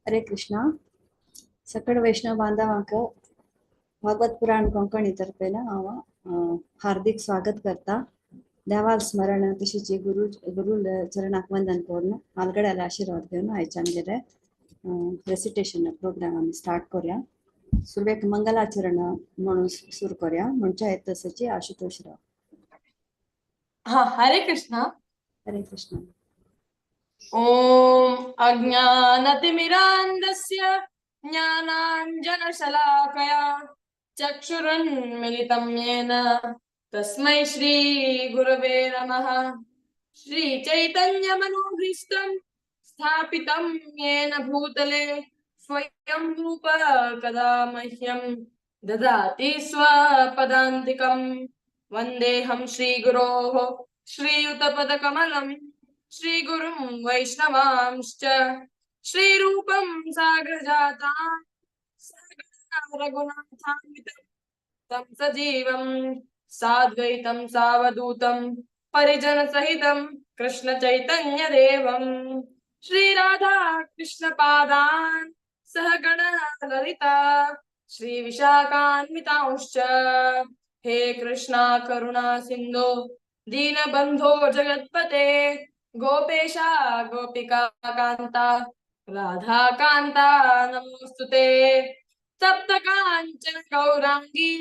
हरे कृष्णा. सकळ वैष्णव बांधवांक भागवत पुराण कोंकणी तर्फेन हांव हार्दिक स्वागत करता. देवाल स्मरण तशीच गुरु गुरु चरणाक वंदन करून म्हालगड्याला आशीर्वाद घेवन आयचे आमगेले रेसिटेशन प्रोग्राम आमी स्टार्ट करूया. सुरवेक मंगलाचरण म्हणून सुरू करूया. म्हणच्या येत तसची आशुतोष राव. हा, हरे कृष्णा. हरे कृष्ण. ॐ अज्ञानतिमिरान्धस्य ज्ञानाञ्जनशलाकया चक्षुरुन्मिलितं येन तस्मै श्रीगुरवे नमः. श्रीचैतन्यमनोभीष्टं स्थापितं येन भूतले स्वयं रूप कदा मह्यं ददाति स्वपदान्तिकं. वन्देऽहं श्रीगुरोः श्रीयुतपदकमलं श्रीगुरुं वैष्णवांश्च श्रीरूपं सागरजातां सागर रघुनाथान्वितं तं सजीवं साद्वैतं सावधूतं परिजनसहितं कृष्ण चैतन्यदेवं श्रीराधा कृष्णपादान् सहगण ललिता श्रीविशाखान्वितांश्च. हे कृष्णा करुणा सिन्धो दीनबन्धो जगत्पते गोपेशा गोपिका कान्ता राधा कान्ता नमोऽस्तु. तप्त काञ्चन गौराङ्गी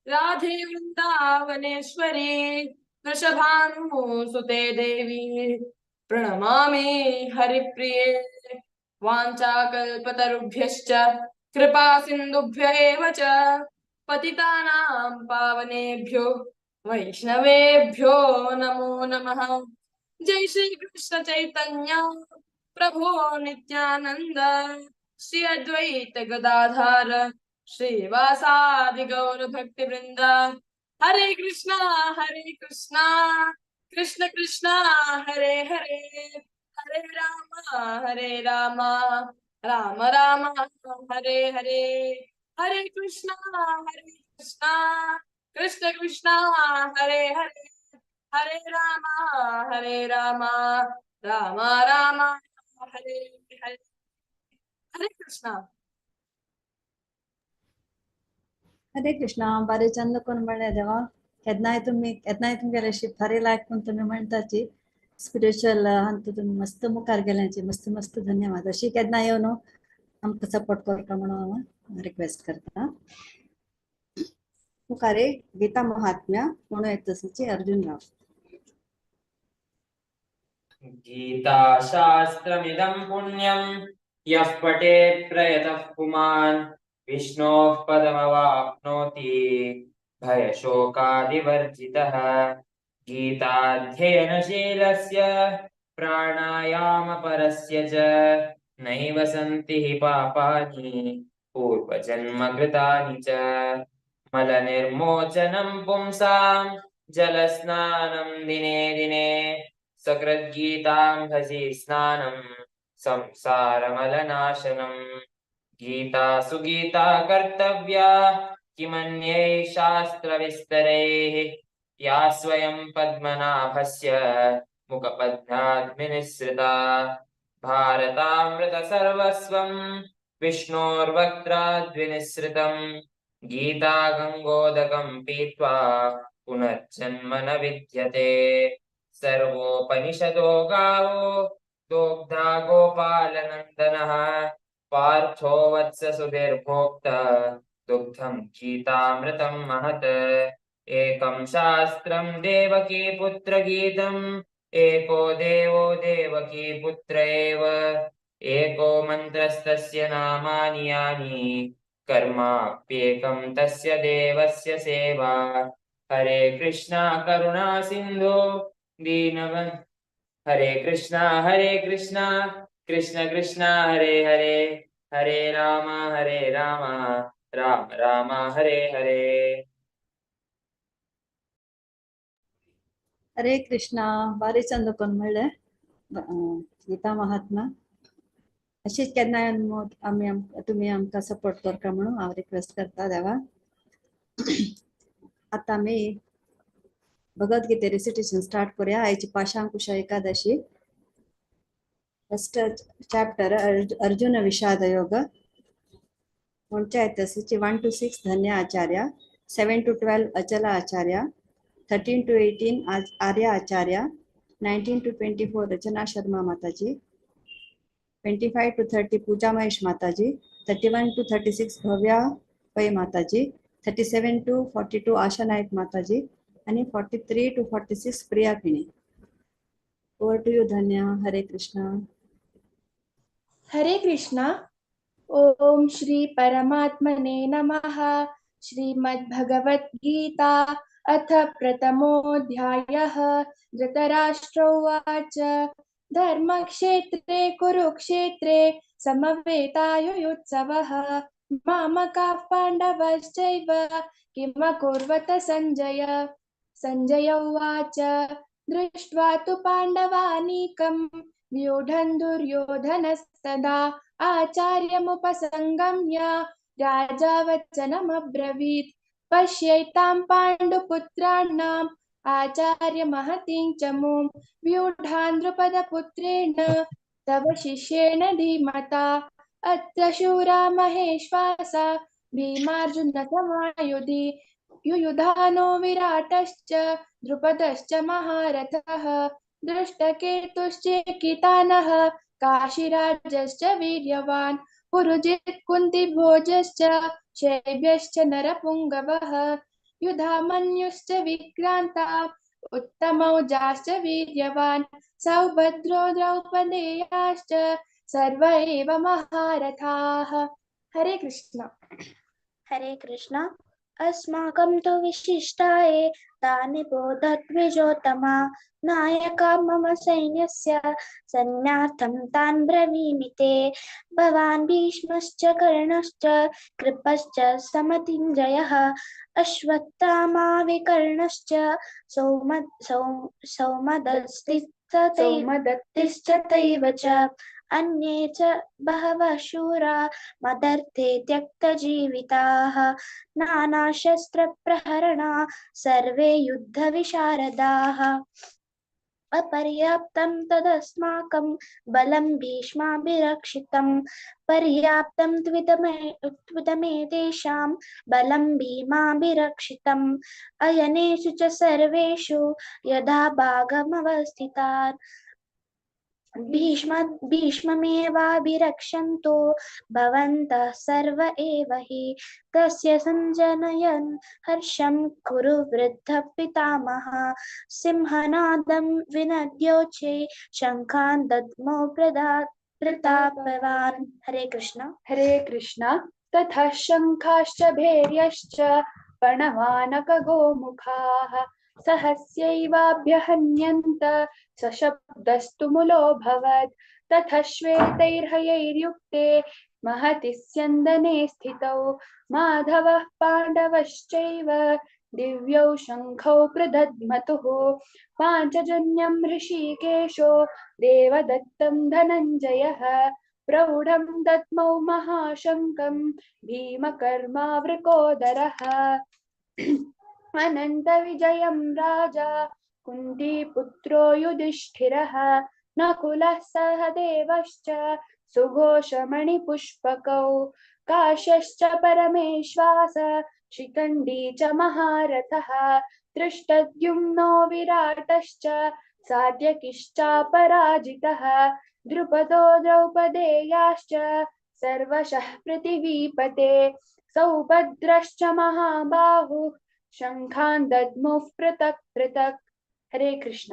राधे वृन्दावनेश्वरी वृषभानुसुते देवी प्रणमामि हरिप्रिये. वाञ्छाकल्पतरुभ्यश्च कृपा सिन्धुभ्य एव च पतितानां पावनेभ्यो वैष्णवेभ्यो नमो नमः. जय श्री कृष्ण चैतन्य प्रभु नित्यानंद श्री अद्वैत गदाधर श्रीवासादि गौर भक्ति वृंद. हरे कृष्णा हरे कृष्णा कृष्ण कृष्णा हरे हरे हरे राम हरे राम राम राम हरे हरे. हरे कृष्णा हरे कृष्णा कृष्ण कृष्णा हरे हरे हरे राम हरे राम राम राम हरे हरे. हरे कृष्णा. हरे कृष्णा. बारे चंद कोण म्हणले देवा, केन्नाय तुमी केन्नाय तुमगेले अशी फारील आयकून तुमी म्हणटाची स्पिरिच्युअल हांतू तुमी मस्त मुखार गेल्याची, मस्त मस्त धन्यवाद. अशी केन्ना येवन आमकां सपोर्ट करता म्हणून हांव रिक्वेस्ट करता. मुखार गीता महात्म्य म्हणून येत तसची अर्जुन राव. गीताशास्त्रमिदं पुण्यं यः पठेत् प्रयतः पुमान् विष्णोः पदमवाप्नोति भयशोकादिवर्जितः. गीताध्ययनशीलस्य प्राणायामपरस्य च नैव सन्ति हि पापानि पूर्वजन्मकृतानि च. मलनिर्मोचनं पुंसां जलस्नानं दिने दिने सकृद्गीतां भजि स्नानं संसारमलनाशनम्. गीता सुगीता कर्तव्या किमन्यैः शास्त्रविस्तरैः या स्वयं पद्मनाभस्य मुखपद्माद्विनिःसृता. भारतामृत सर्वस्वं विष्णोर्वक्त्राद्विनिःसृतं गीता गङ्गोदकं पीत्वा पुनर्जन्म न विद्यते. सर्वोपनिषदो गावो दोग्धा गोपालनन्दनः पार्थो वत्ससुधिर्भोक्ता दुग्धं गीतामृतं महत्. एकं शास्त्रं देवकी पुत्रगीतम् एको देवो देवकी पुत्र एव एको मन्त्रस्तस्य नामानि यानि कर्माप्येकं तस्य देवस्य सेवा. हरे कृष्णा करुणा सिन्धो दीनबन्धो हरे कृष्णा हरे कृष्णा कृष्ण कृष्ण हरे हरे हरे राम हरे राम राम राम हरे हरे. हरे कृष्णा. बारी चंद कोण म्हणले गीता महात्मा. अशीच केन्नाय आमी तुमी आमकां सपोर्ट करता म्हणून हांव रिक्वेस्ट करता देवा. आतां आमी भगवद्गीते रेसिटेशन स्टार्ट करूया. आयची पाशांकुशा Ekadashi. First chapter Arjuna Vishada Yoga. Panchayat 1 to 6 Dhanya Acharya, 7 to 12 Achala Acharya, 13 to 18 Arya Acharya, 19 to 24 Rachana Sharma Mataji, 25 to 30 Pooja Mahesh Mataji, 31 to 36 Bhavya Pai Mataji, 37 to 42 Asha Naik Mataji आणि 43 to 46 Priya Kini. Over to you Dhanya. Hare Krishna. Hare Krishna. Om Shri परमात्मने नमः। श्रीमद्भगवद्गीता अथ प्रथमोऽध्यायः। धृतराष्ट्र उवाच। धर्मक्षेत्रे कुरुक्षेत्रे समवेतायुयुत्सवः। मामकाः पाण्डवश्चैव किमकुर्वत संजय। संजय उवाच। दृष्ट्वा तु पाण्डवानीकं व्यूढं दुर्योधनस्तदा आचार्यमुपसंगम्य राजा वचनमब्रवीत्। पश्यैतां पाण्डुपुत्राणाम् आचार्य महतीं च मुं व्यूढान् द्रुपदपुत्रेण तव शिष्येण धीमता। अत्र शूरा महेश्वासा भीमार्जुन समायुधि युयुधानो विराटश्च द्रुपदश्च महारथः। दृष्टकेतुश्चेकितानः काशीराजश्च वीर्यवान् पुरुजित् कुन्तिभोजश्च शैब्यश्च नरपुङ्गवः। युधामन्युश्च विक्रान्ता उत्तमौजाश्च वीर्यवान् सौभद्रो द्रौपदेयाश्च सर्व एव महारथाः। हरे कृष्ण। हरे कृष्ण। अस्माकं तु विशिष्टाये तानि बोधद्विजोत्तमा। नायका मम सैन्यस्य सैन्यार्थं तान् ब्रवीमि ते। भवान् भीष्मश्च कर्णश्च कृपश्च समतिञ्जयः। अश्वत्थामा विकर्णश्च सौमदत्तिश्च तैव च। अन्ये च बहवः शूरा मदर्थे त्यक्तजीविताः। नानाशस्त्रप्रहरणा सर्वे युद्धविशारदाः। अपर्याप्तं तदस्माकं बलं भीष्माभिरक्षितं। पर्याप्तं त्विदमेतेषां बलं भीमाभिरक्षितम्। अयनेषु च सर्वेषु यदा भागमवस्थितान्। भीष्ममेवाभिरक्षन्तो भवन्तः सर्व एव हि। तस्य सञ्जनयन् हर्षं कुरु वृद्धः पितामहः। सिंहनादं विनद्योचे शङ्खान् दद्मौ प्रतापवान्। हरे कृष्ण। हरे कृष्ण। ततः शङ्खाश्च भैर्यश्च पणवानकगोमुखाः। सहस्यैवाभ्यहन्यन्त सशब्दस्तुमुलोऽभवत्। ततः श्वेतैर्हयैर्युक्ते महति स्यन्दने स्थितौ। माधवः पाण्डवश्चैव दिव्यौ शङ्खौ प्रदध्मतुः। पाञ्चजन्यं ऋषिकेशो देवदत्तं धनञ्जयः। प्रौढं दद्मौ महाशङ्खं भीमकर्मावृकोदरः। अनन्तविजयं राजा कुन्तीपुत्रो युधिष्ठिरः। नकुलः सहदेवश्च सुघोषमणिपुष्पकौ। काश्यश्च परमेश्वास शिखण्डी च महारथः। धृष्टद्युम्नो विराटश्च सात्यकिश्चापराजितः। द्रुपदो द्रौपदेयाश्च सर्वशः पृथिवीपते। सौभद्रश्च महाबाहुः शङ्खान् दद्मुः पृथक् पृथक्। हरे कृष्ण।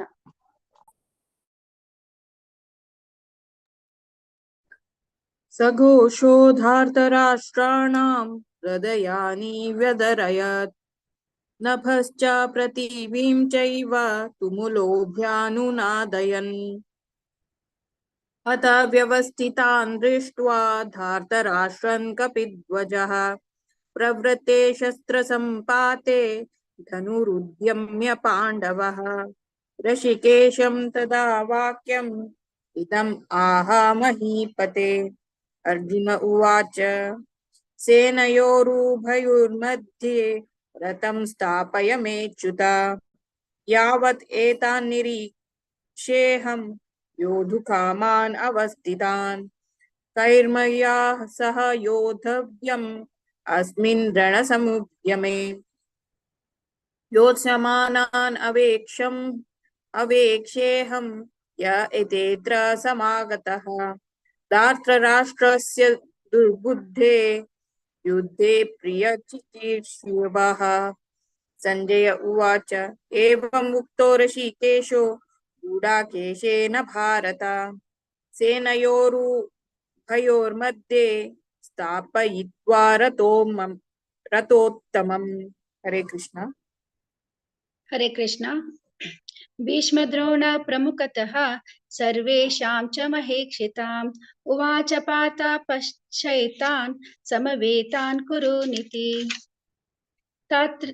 सघोषो धार्तराष्ट्राणां हृदयानि व्यदरयत्। नभश्च पृथिवीं चैव तुमुलोऽभ्यानुनादयन्। अथ व्यवस्थितान् दृष्ट्वा धार्तराष्ट्रान् कपिध्वजः। प्रवृत्ते शस्त्रसम्पाते धनुरुद्यम्य पाण्डवः। ऋषिकेशं तदा वाक्यम् इदम् आह महीपते। अर्जुन उवाच। सेनयोरुभयोर्मध्ये रथं स्थापय मेच्युत। यावत् एतान् निरीक्षेऽहं योद्धुकामान् अवस्थितान्। कैर्मया सह योद्धव्यम् अस्मिन् रणसमुद्यमे। योत्स्यमानान् अवेक्षेऽहं य एतेऽत्र समागतः। धार्तराष्ट्रस्य दुर्बुद्धे युद्धे प्रियचिकीर्षवः। संजय उवाच, एवम् उक्तो ऋषिकेशो गूढाकेशेन भारत सेनयोरुभयोर्मध्ये स्थापयित्वा रथोत्तमम्। हरे कृष्ण। हरे कृष्ण। भीष्मद्रोण प्रमुखतः सर्वेषां च महेक्षिताम् उवाच पातापश्चैतान् समवेतान् कुरु निति।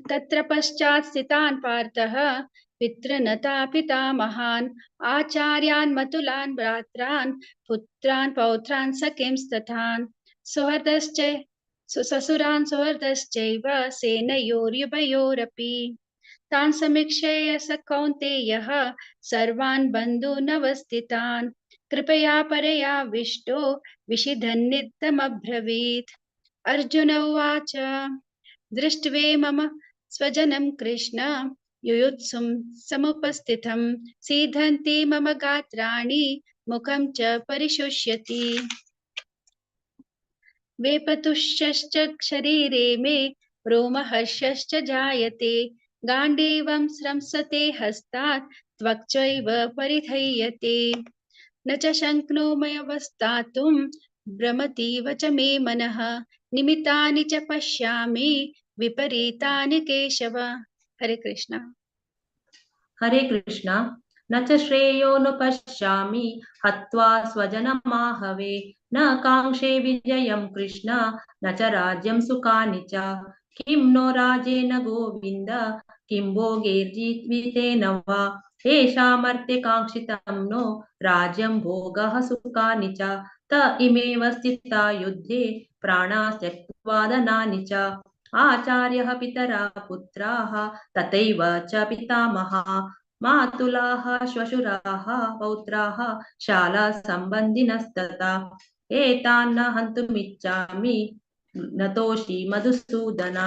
तत्र पश्चात् स्थितान् पार्थः पितृनता पितामहान् आचार्यान् मतुलान् भ्रात्रान् पुत्रान् पौत्रान् सखिंस्तथान् सुहृदश्च ससुरान् सुहृदश्चैव सेनयोर्युभयोरपि। तान् समीक्षय स कौन्तेयः सर्वान् बन्धूनवस्थितान् कृपया परया विष्टो विषिधन्नित्यमब्रवीत्। अर्जुन उवाच, दृष्ट्वे मम स्वजनं कृष्ण युयुत्सुं समुपस्थितं सीदन्ति मम गात्राणि मुखं च परिशुष्यति। वेपतुश्च शरीरे मे रोमहर्षश्च जायते गाण्डीवं स्रंसते हस्तात् त्वक्चैव परिधीयते। न च शक्नोम्यवस्थातुं भ्रमतीव च मे मनः निमित्तानि च पश्यामि विपरीतानि केशव। हरे कृष्ण। हरे कृष्ण। न च श्रेयो न पश्यामि हत्वा स्वजनमाहवे न कांक्षे विजयं कृष्ण न च राज्यं सुखानि च। किं नो राजेन गोविन्द किं भोगैर्जीवितेन वा येषामर्थे काङ्क्षितं नो राज्यं भोगः सुखानि च। त इमेव स्थिता युद्धे प्राणास्त्यक्त्वा धनानि च। आचार्यः पितरा पुत्राः तथैव च पितामहः मातुलाः श्वशुराः पौत्राः शालासम्बन्धिनस्तथा। एतान् न हन्तुमिच्छामि नतोषि मधुसूदन।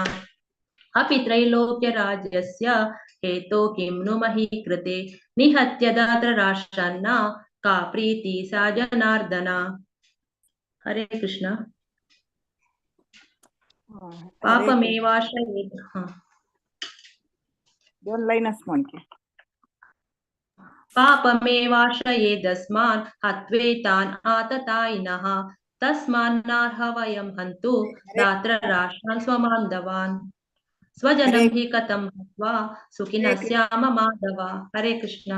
अपि त्रैलोक्यराज्यस्य हेतो किं नु मही कृते निहत्य धातराष्ट्रान्न का प्रीति सा जनार्दन। हरे कृष्ण। पापमेवाश्रयेत्। पापमेवाश्रयेदस्मान् हत्वेतान् आततायिनः तस्मान्नार्ह वयं हन्तु धातराष्ट्रान् स्वबान्धवान्। स्वजनं हि कथं हत्वा सुखिनः स्याम माधव। हरे कृष्ण।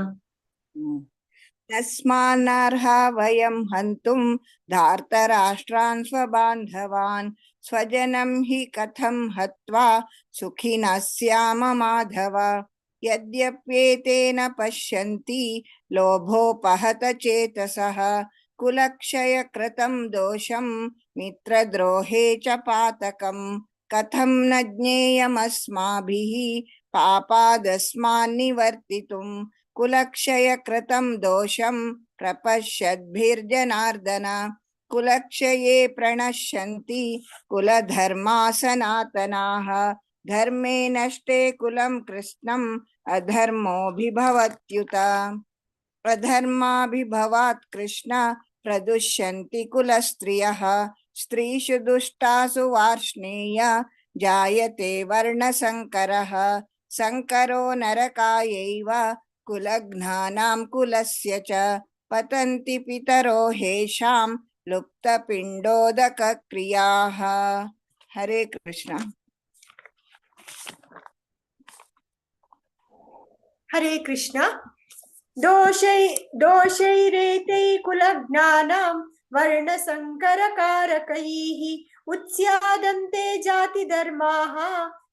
तस्मान्नार्हा वयं हन्तुं धार्तराष्ट्रान् स्वबान्धवान् स्वजनं हि कथं हत्वा सुखिनः स्याम माधव। यद्यप्येतेन पश्यन्ति लोभोपहत चेतसः कुलक्षयकृतं दोषं मित्रद्रोहे च पातकं कथं न ज्ञेयमस्माभिः पापादस्मान्निवर्तितुं कुलक्षयकृतं दोषं प्रपश्यद्भिर्जनार्दन। कुलक्षये प्रणश्यन्ति कुलधर्मा सनातनाः धर्मे नष्टे कुलं कृत्स्नम् अधर्मोऽभिभवत्युत। अधर्माभिभवात् कृष्ण प्रदुष्यन्ति कुलस्त्रियः स्त्रीषु दुष्टासु वार्ष्णेय जायते वर्णसंकरः। संकरो नरकायैव कुलघ्नानां कुलस्य च पतन्ति पितरो हेषां लुप्तपिण्डोदकक्रियाः। हरे कृष्ण। हरे कृष्ण। दोषैरेतैः कुलज्ञानां वर्णसंकरकारकैः उत्स्यादन्ते जातिधर्माः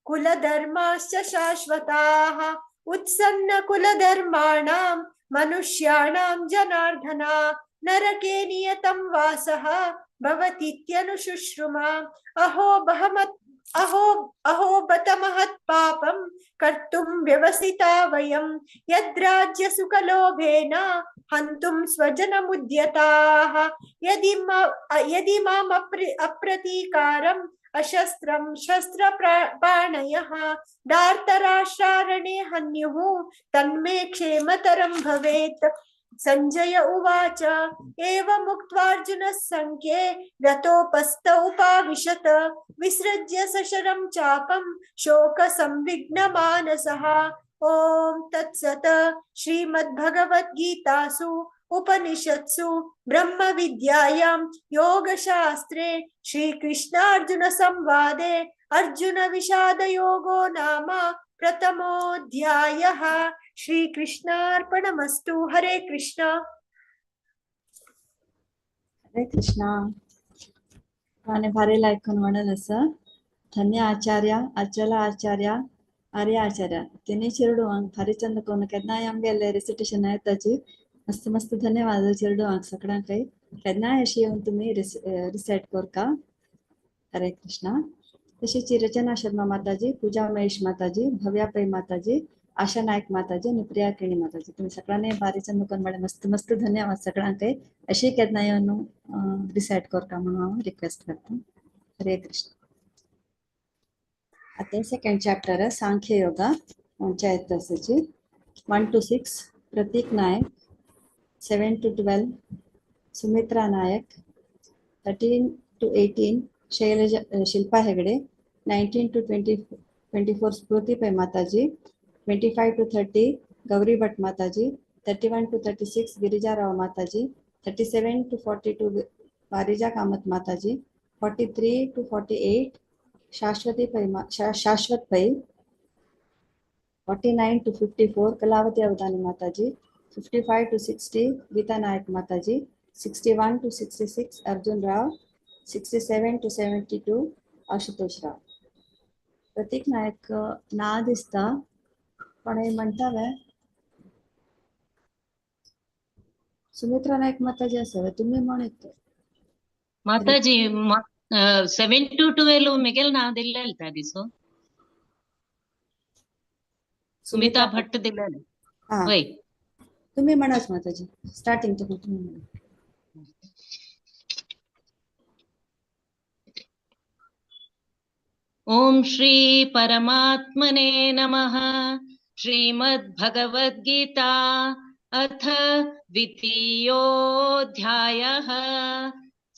कुलधर्माश्च शाश्वताः। उत्सन्नकुलधर्माणां मनुष्याणां जनार्दन नरके नियतं वासः भवतीत्यनुशुश्रुमा। अहो अहो अहो बत महत् पापं कर्तुं व्यवसिता वयं यद्राज्यसुखलोभेन हन्तुं स्वजनमुद्यताः। यदि माम् अप्रतीकारम् अशस्त्रं शस्त्रपाणयः धार्तराष्ट्रारणे हन्युः तन्मे क्षेमतरं भवेत्। संजय उवाच एवमुक्त्वार्जुनः सङ्ख्ये रतोपस्थ उपाविशत विसृज्य सशरं चापं शोकसंविघ्नमानसः। ॐ तत्सत्। श्रीमद्भगवद्गीतासु उपनिषत्सु ब्रह्मविद्यायां योगशास्त्रे श्रीकृष्णार्जुन संवादे अर्जुन विषादयोगो नाम प्रथमोऽध्यायः। श्रीकृष्णार्पणमस्तु। हरे कृष्णा। हरे कृष्णा। आणि भारी लायकून म्हणल आसा धन्य आचार्य, अचला आचार्य, आर्य आचार्य तिन्ही चेरडुवांक भारी चंद करून केन्नाय आमगेले रेसिटेशन येताची मस्त मस्त धन्यवाद चेरडुवांक सगळ्यांकय केन्नाय अशी येवन तुमी रिसायट करका। हरे कृष्णा। तशीच रचना शर्मा माताजी, पूजा महेश माताजी, भव्या पै माताजी, आशा नायक माताजी आनी प्रिया केणी माताजी तुम्ही सगळ्यांनी भारी चंद करून म्हणलें मस्त मस्त धन्यवाद सगळ्यांकय अशी केन्नाय येवन रिसायट करका म्हणून हांव रिक्वेस्ट करता। हरे कृष्ण। आता सेकंड चॅप्टर सांख्य yoga panchayat 1 to 6 Pratik Naik, 7 to 12 Sumitra Naik, 13 to 18 Shailaja Shilpa Hegde, 19 to 24 Sphoorthi Pai Mataji, 25 to 30 Gauri Bhat Mataji, 31 to 36 Girija Rao Mataji, 37 to 42 Parija Kamath Mataji, 43 to 48 Shashwati Pai Shashwat Pai, 49 to 54 Kalavati Avadhani Mataji, 55 to 60 Geeta Naik Mataji, 61 to 66 Arjun Rao, 67 to 72 Ashutosh Rao. Pratik Naik ना दिसता पण हे म्हणटा वे सुमित्रा नायक माताजी आसा तुम्ही म्हणत माताजी 7 to 12 मिगेल नाव दिलेलं त्या दिसो सुमिता भट्ट दिलेलं होय तुम्ही म्हणाच माताजी स्टार्टिंग तुम्ही म्हणा। ओम श्री परमात्मने नमः। श्रीमद्भगवद्गीता अथ द्वितीयोऽध्यायः।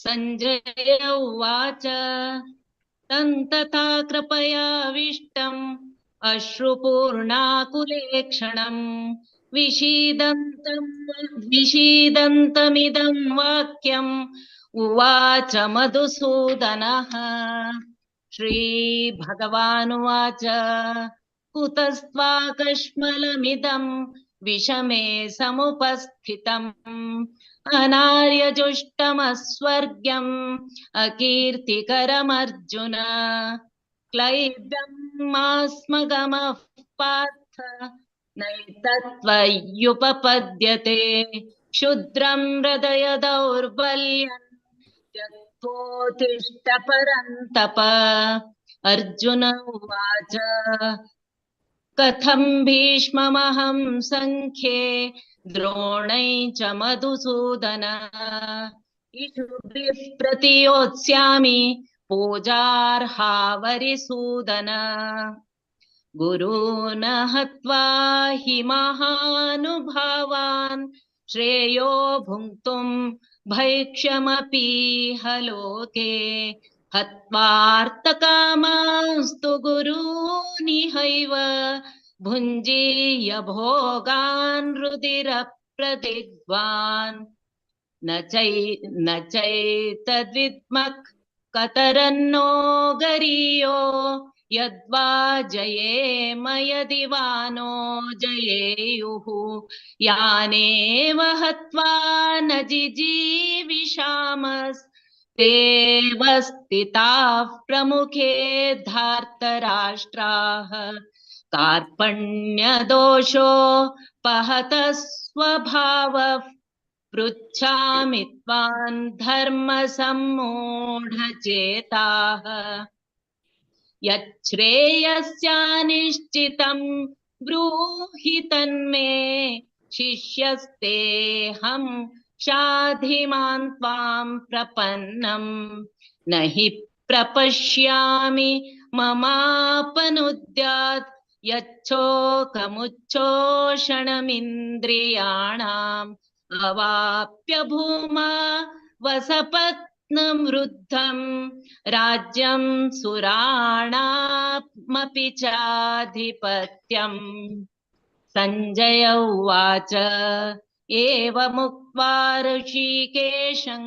संजय उवाच तं तथा कृपयाविष्टम् अश्रुपूर्णाकुलेक्षणं विषीदन्तमिदं वाक्यम् उवाच मधुसूदनः। श्री भगवानुवाच कुतस्त्वाकश्मलमिदं विषमे समुपस्थितम् अनार्यजुष्टमस्वर्ग्यम् अकीर्तिकरमर्जुन क्लैब्यं मास्मगमः पार्थ नैतत्त्वय्युपपद्यते क्षुद्रं हृदय दौर्बल्यं त्यक्त्वोत्तिष्ठ परन्तप। अर्जुन उवाच कथं भीष्ममहं संख्ये द्रोणै च मधुसूदन इषुभिः प्रतियोत्स्यामि पूजार्हावरिसूदन। गुरून् हत्वा हि महानुभावान् श्रेयो भुङ्क्तुं भैक्ष्यमपीह लोके हत्वार्थकामांस्तु गुरूनिहैव भुञ्जीय भोगान् रुधिरप्रदिग्वान्। न चैतद्विद्मः कतरन्नो गरीयो यद्वा जयेम यदि वा नो जयेयुः यानेव हत्वा न जिजीविषामस्तेव स्थिताः प्रमुखे धार्तराष्ट्राः। कार्पण्यदोषोपहतः स्वभावः पृच्छामि त्वां धर्मसम्मूढचेताः। यच्छ्रेयस्यानिश्चितं ब्रूहि तन्मे शिष्यस्तेऽहं शाधिमान् त्वां प्रपन्नम् न हि प्रपश्यामि ममापनुद्यात् यच्छोकमुच्छोषणमिन्द्रियाणाम् अवाप्य भूमा वसपत्नमृद्धं राज्यं सुराणामपि चाधिपत्यम्। संजय उवाच एवमुक्त्वा ऋषिकेशं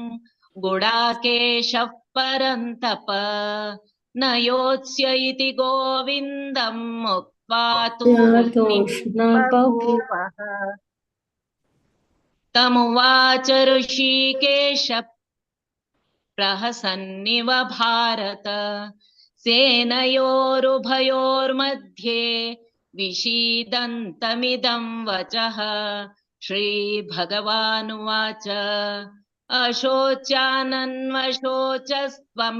गुडाकेशः परन्तप न योत्स्य इति गोविन्दं मुक्त्वा तमुवाच ऋषिकेश प्रहसन्निव भारत सेनयोरुभयोर्मध्ये विषीदन्तमिदं वचः। श्रीभगवानुवाच अशोच्यानन्वशोचस्त्वं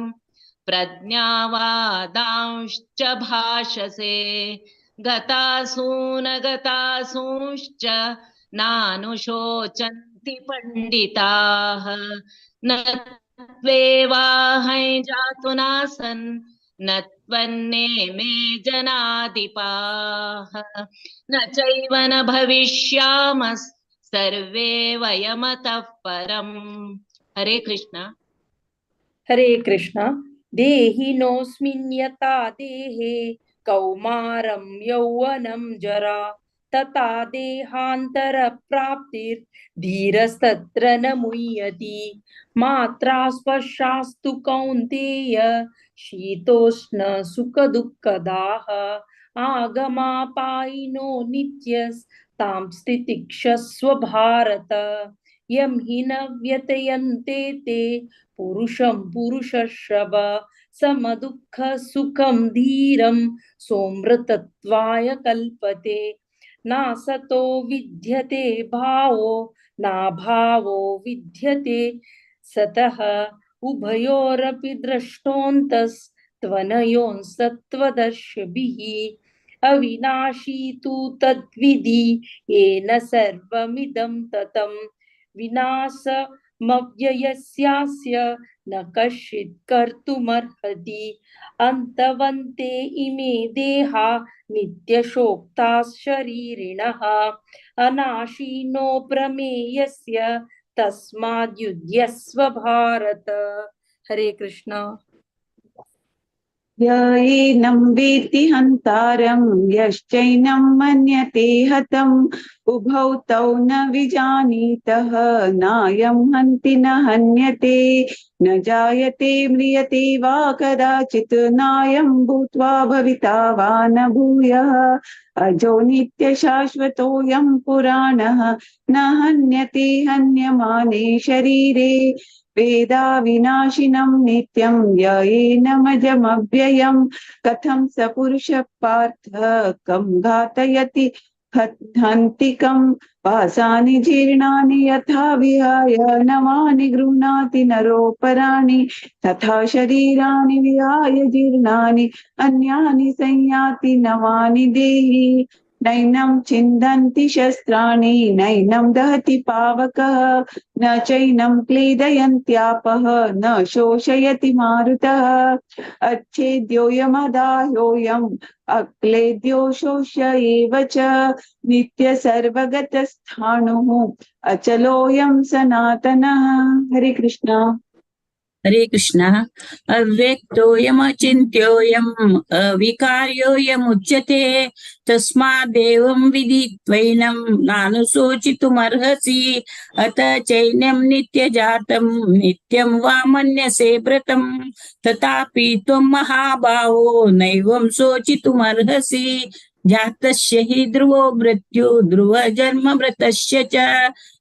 प्रज्ञावादांश्च भाषसे गतासून गतासूंश्च नानुशोचन्ति पण्डिताः। न त्वेवाहं जातु नासन् न त्वन्ने मे जनाधिपाः न चैव न भविष्यामः सर्वे वयमतः परम्। हरे कृष्णा। हरे कृष्णा। देहिनोऽस्मिन् यथा देहे कौमारं यौवनं जरा तथा देहान्तरप्राप्तिर्धीरस्तत्र न मुह्यति। मात्रा स्पर्शास्तु कौन्तेय शीतोष्ण सुखदुःखदाः आगमापायिनो नित्यस्तां स्थितिक्षस्व भारत। यं हि न व्यतयन्ते ते पुरुषं पुरुषर्षभ समदुःख सुखं धीरं सोमृतत्वाय कल्पते। नासतो विद्यते भावो नाभावो विद्यते सतः उभयोरपि द्रष्टोऽन्तस्त्वनयोस्सत्त्वदर्शिभिः। अविनाशी तु तद्विधि येन सर्वमिदं ततं विनाशमव्ययस्यास्य न कश्चित् कर्तुमर्हति। अन्तवन्ते इमे देहा नित्यशोक्ताः शरीरिणः अनाशिनो प्रमेयस्य तस्माद्युध्यस्व भारत। हरे कृष्णा। य एनं वेत्ति हन्तारं यश्चैनं मन्यते हतम् उभौ तौ न विजानीतः नायं हन्ति न हन्यते न जायते म्रियते वा कदाचित् नायं भूत्वा भविता वा न भूयः अजो नित्यशाश्वतोऽयं पुराणः न हन्यते हन्यमाने शरीरे। वेदाविनाशिनं नित्यं य एनमजमव्ययं कथं स पुरुषः पार्थ कं घातयति हन्ति कं। वासानि जीर्णानि यथा विहाय नवानि गृह्णाति नरोपराणि तथा शरीराणि विहाय जीर्णानि अन्यानि संयाति नवानि देहि। नैनं छिन्दन्ति शस्त्राणि नैनं दहति पावकः न चैनं क्लेदयन्त्यापः न शोषयति मारुतः। अच्छेद्योऽयमदाह्योऽयम् अक्लेद्यो शोष्य एव च नित्यसर्वगतस्थाणुः अचलोऽयं सनातनः। हरे कृष्णा। हरे कृष्णा। अव्यक्तोऽयमचिन्त्योऽयम् अविकार्योऽयमुच्यते तस्मादेवं विदित्वैनं नानुशोचितुमर्हसि। अत चैन्यं नित्यजातं नित्यं वा मन्यसे व्रतं तथापि त्वं महाबाहो नैवं शोचितुमर्हसि। जातस्य हि ध्रुवो मृत्यु ध्रुव जन्म मृतस्य च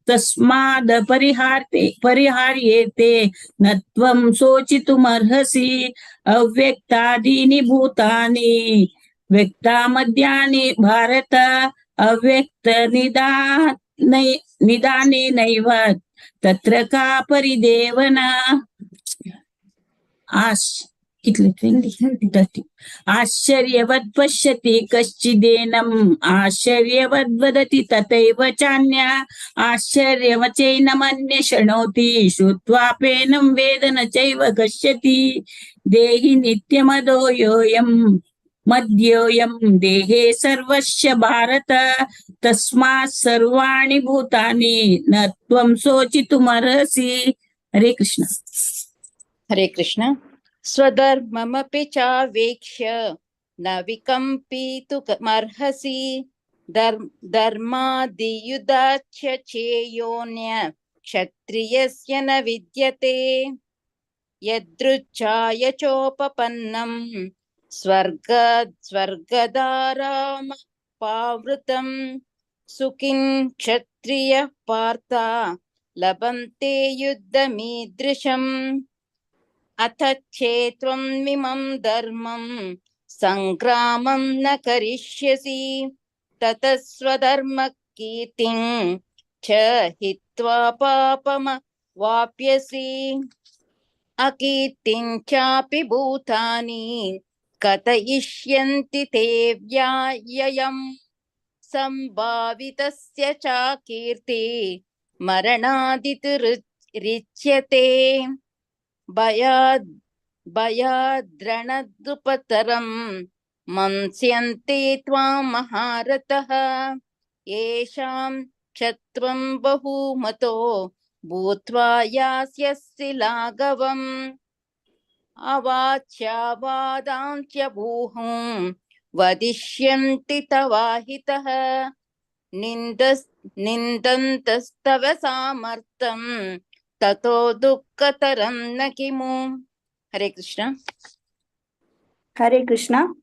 तस्माद् परिहार्येते न त्वं शोचितुमर्हसि। अव्यक्तादीनि भूतानि व्यक्तामद्यानि भारत अव्यक्त निदानेनैव तत्र का परिदेवना। आश। कितले? 20, 30. आश्चर्यवत् पश्यति कश्चिदेनम्, आश्चर्यवद् वदति तथैव चान्य, आश्चर्यवचैनमन्य शृणोति, श्रुत्वाप्येनं वेद न चैव कश्यति। देहि नित्यमदो योऽयं मद्योऽयं देहे सर्वस्य भारत, तस्मात् सर्वाणि भूतानि न त्वं शोचितुमर्हसि। हरे कृष्ण। हरे कृष्ण। स्वधर्ममपि चावेक्ष्य न विकम्पितुमर्हसि, धर्मादियुधाच्च चेयोन्य क्षत्रियस्य न विद्यते। यदृच्छाय चोपपन्नं स्वर्गदाराम पावृतं, सुखिं क्षत्रिय पार्थ लभन्ते युद्धमीदृशम्। अथ चेत्त्वं मिमं धर्मं संग्रामं न करिष्यसि, ततः स्वधर्मकीर्तिं च हित्वा पापमवाप्यसि। अकीर्तिं चापि भूतानि कथयिष्यन्ति ते व्याययं, संभावितस्य च कीर्ति मरणादितिरिच्यते। भयाद्रणदुपतरं मंस्यन्ते त्वां महारथः, येषां क्षत्वं बहुमतो भूत्वा यास्यसि लाघवम्। अवाच्यावादां च भूहुं वदिष्यन्ति तवाहितः, निन्दन्तस्तव सामर्थ्यं ततो दुःखतरं न किमु। हरे कृष्ण। हरे कृष्ण।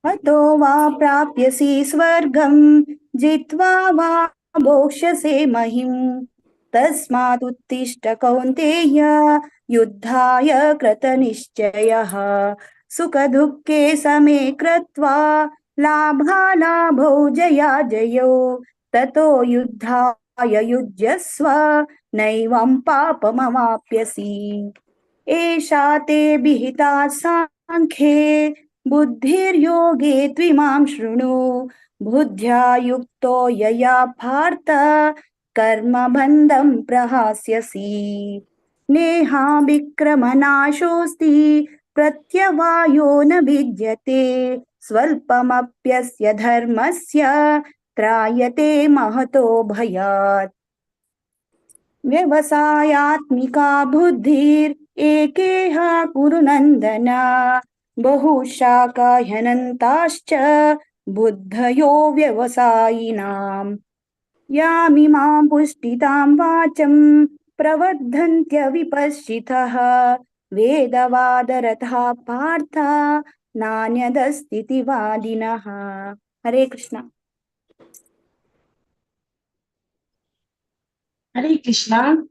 हतो वा प्राप्यसि स्वर्गं, जित्वा वा भोक्ष्यसे महिं, तस्मात् उत्तिष्ठ कौन्तेय युद्धाय कृतनिश्चयः। सुखदुःखे समे कृत्वा लाभालाभौ जयाजयौ, ततो युद्धाय युज्यस्व नैवं पापमवाप्यसि। एषा ते विहिता साङ्ख्ये बुद्धिर्योगे त्विमां शृणु, बुद्ध्या युक्तो यया पार्थ कर्मबन्धं प्रहास्यसि। नेहा विक्रमनाशोऽस्ति प्रत्यवायो न विद्यते, स्वल्पमप्यस्य धर्मस्य त्रायते महतो भयात्। व्यवसायात्मिका बुद्धिर् एकेह कुरु नन्दन, बहुशाकाह्यनन्ताश्च बुद्धयो व्यवसायिनाम्। यामिमां पुष्टितां वाचं प्रवदन्त्यविपश्चितः, वेदवादरतः पार्थ नान्यदस्तीति वादिनः। हरे कृष्ण। हरे कृष्णा।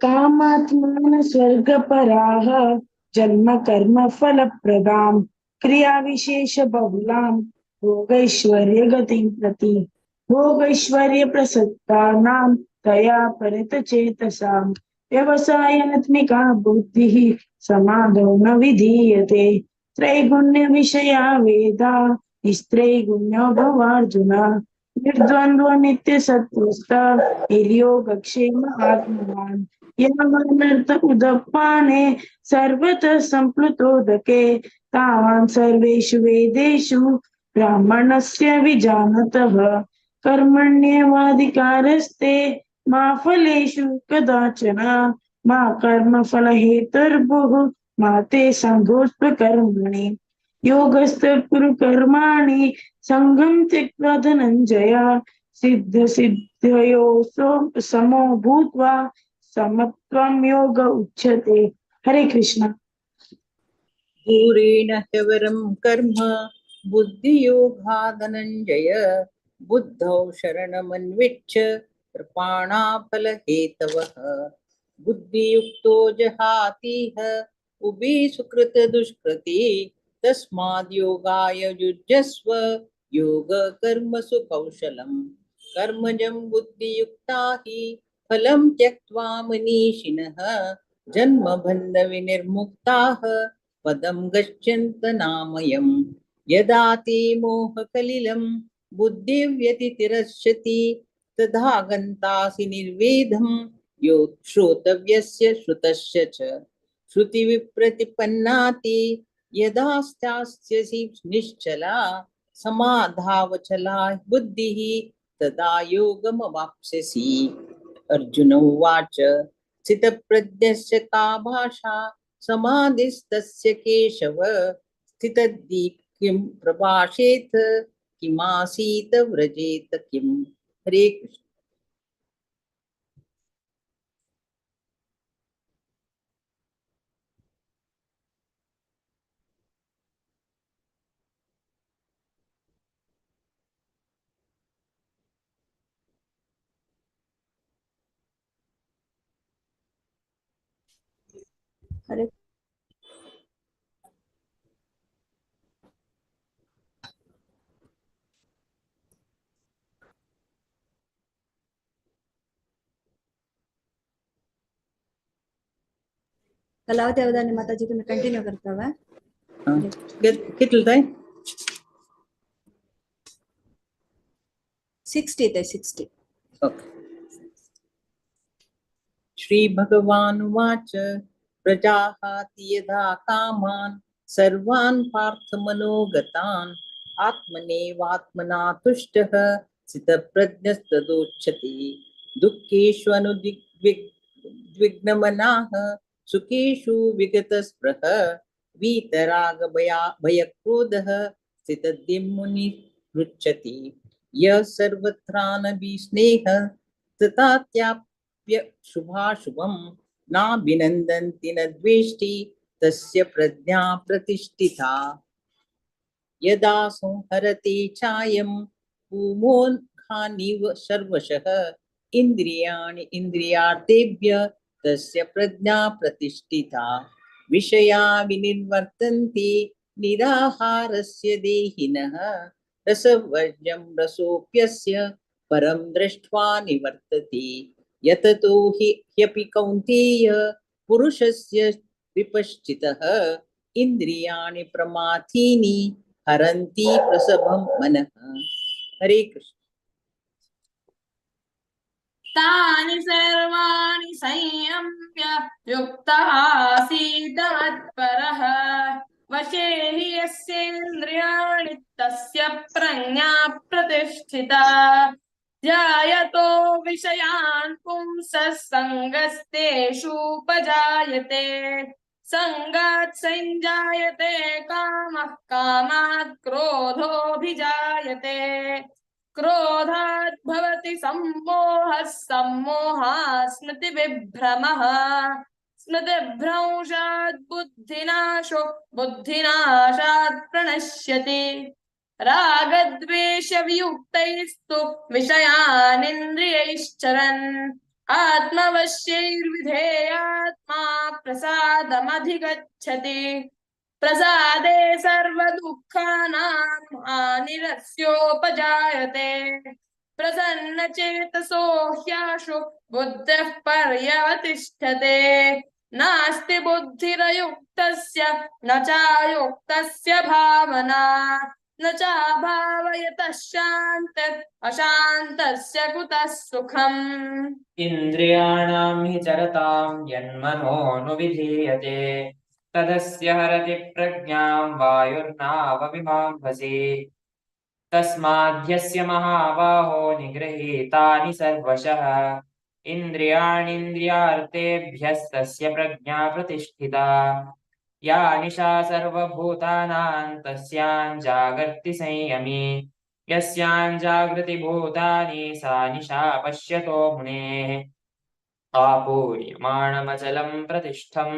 कामात्मान स्वर्गपराः जन्म कर्म फलप्रदां क्रिया विशेष बहुलां भोगैश्वर्य गतिं प्रति भोगैश्वर्य प्रसक्तानां तया परितचेतसां व्यवसायात्मिका बुद्धिः समाधौ न विधीयते। त्रैगुण्य विषया वेदा निस्त्रैगुण्यो भवार्जुन निर्द्वन्द्व नित्य सत्त्वस्ता निर्योगक्षेम आत्मवान्। यावानर्थ उदपाने सर्वतः सम्प्लुतोदके तावान् सर्वेषु वेदेषु ब्राह्मणस्य विजानतः। कर्मण्येवाधिकारस्ते मा फलेषु कदाचन मा कर्मफलहेतुर्भुः मा ते सङ्गोऽस्त्वकर्मणि। योगस्थ कुरु कर्माणि सङ्गं त्यक्त्वा धनञ्जय सिद्ध सिद्धयो समो भूत्वा समत्वं योग उच्यते। हरे कृष्ण। दूरेण ह्यवरं कर्म बुद्धियोगादनञ्जय बुद्धौ शरणमन्विच्छ कृपाणाफलहेतवः। बुद्धियुक्तो जहातीह उभे सुकृत दुष्कृति तस्माद् योगाय युज्यस्व योग कर्मसु कौशलम्। कर्मजं बुद्धियुक्ता हि फलं त्यक्त्वा मनीषिणः जन्मबन्धविनिर्मुक्ताः पदं गच्छन्तनामयम्। यदा ते मोहकलिलं बुद्धिव्यतितिरस्यति तदा गन्तासि निर्वेदं यो श्रोतव्यस्य श्रुतस्य च। श्रुतिविप्रतिपन्नाति यदा स्थास्यसि निश्चला समाधावचला बुद्धिः तदा योगमवाप्स्यसि। अर्जुन उवाच, स्थितप्रज्ञस्य का भाषा समाधिस्तस्य केशव, स्थितद्दीप किं प्रभाषेत किमासीत व्रजेत किम्। हरे कृष्ण। हरे कलावती अवधानी माताजी तुम्ही कंटिन्यू करता वा? किती ताई? 60 ते 60. ओके. श्री भगवानुवाच, प्रजाहाति यदा कामान् सर्वान् पार्थ मनोगतान् आत्मनेवात्मना तुष्टः स्थितप्रज्ञस्तदोच्यते। दुःखेषु अनुद्विग्नमनाः सुखेषु विगतस्पृहः वीतरागभया भयक्रोधः स्थितद्धिमुनिरुच्यते। यः सर्वत्रानभिस्नेहः तथात्याप्य शुभाशुभं नाभिनन्दन्ति न द्वेष्टि तस्य प्रज्ञा प्रतिष्ठिता। यदा संहरते चायं भूमोन्खानिव सर्वशः इन्द्रियाणि इन्द्रियार्थेभ्य तस्य प्रज्ञा प्रतिष्ठिता। विषया विनिर्वर्तन्ते निराहारस्य देहिनः रसवर्ज्यं रसोऽप्यस्य परं दृष्ट्वा निवर्तते। यततो हि ह्यपि कौन्तेय पुरुषस्य विपश्चितः इन्द्रियाणि प्रमाथीनि हरन्ति प्रसभं मनः। हरे कृष्ण। तानि सर्वाणि संयम्य युक्तः आसीत मत्परः वशे हि यस्येन्द्रियाणि तस्य प्रज्ञा प्रतिष्ठिता। ध्यायतो विषयान् पुंसः सङ्गस्तेषूपजायते सङ्गात् संजायते कामः कामात् क्रोधोऽभिजायते क्रोधात् भवति सम्मोहः सम्मोहात् स्मृतिविभ्रमः स्मृतिभ्रंशात् बुद्धिनाशो बुद्धिनाशात् प्रणश्यति। रागद्वेषवियुक्तैस्तु विषयानिन्द्रियैश्चरन् आत्मवश्यैर्विधेयात्मा प्रसादमधिगच्छति। प्रसादे सर्वदुःखानां हानिरस्योपजायते। प्रसन्नचेतसो ह्याशु बुद्धिः पर्यवतिष्ठते। नास्ति बुद्धिरयुक्तस्य न चायुक्तस्य भावना न चाभावयतः शान्तिः अशान्तस्य कुतः सुखम्। इन्द्रियाणां हि चरतां यन्मनोनुविधीयते तदस्य हरति प्रज्ञां वायुर्नावमिमाम्भसि। तस्माद्यस्य महाबाहो निगृहीतानि सर्वशः इन्द्रियाणीन्द्रियार्थेभ्यस्तस्य प्रज्ञा प्रतिष्ठिता। या निशा सर्वभूतानां तस्यां जागर्ति संयमी यस्यां जागृति भूतानि सा निशा पश्यतो मुनेः। आपूर्यमाणमचलं प्रतिष्ठं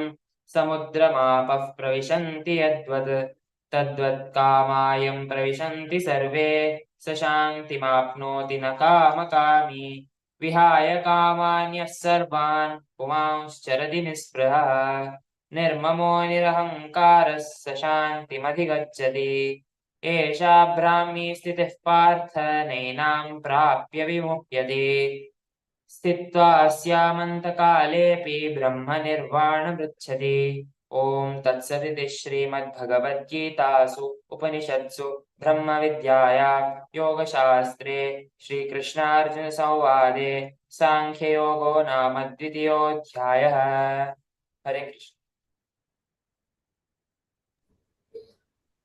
समुद्रमापः प्रविशन्ति यद्वत् तद्वत् कामायं प्रविशन्ति सर्वे स शान्तिमाप्नोति न कामकामी। विहाय कामान्यः सर्वान् पुमांश्चरति निःस्पृहः निर्ममो निरहङ्कारः स शान्तिमधिगच्छति। एषा ब्राह्मी स्थितिः पार्थ नैनां प्राप्य विमुह्यते। स्थित्वा स्यामन्तकालेऽपि ब्रह्मनिर्वाणमृच्छति। ॐ तत्सदिति श्रीमद्भगवद्गीतासु उपनिषत्सु ब्रह्मविद्यायां योगशास्त्रे श्रीकृष्णार्जुनसंवादे साङ्ख्ययोगो नाम द्वितीयोऽध्यायः। हरे कृष्ण।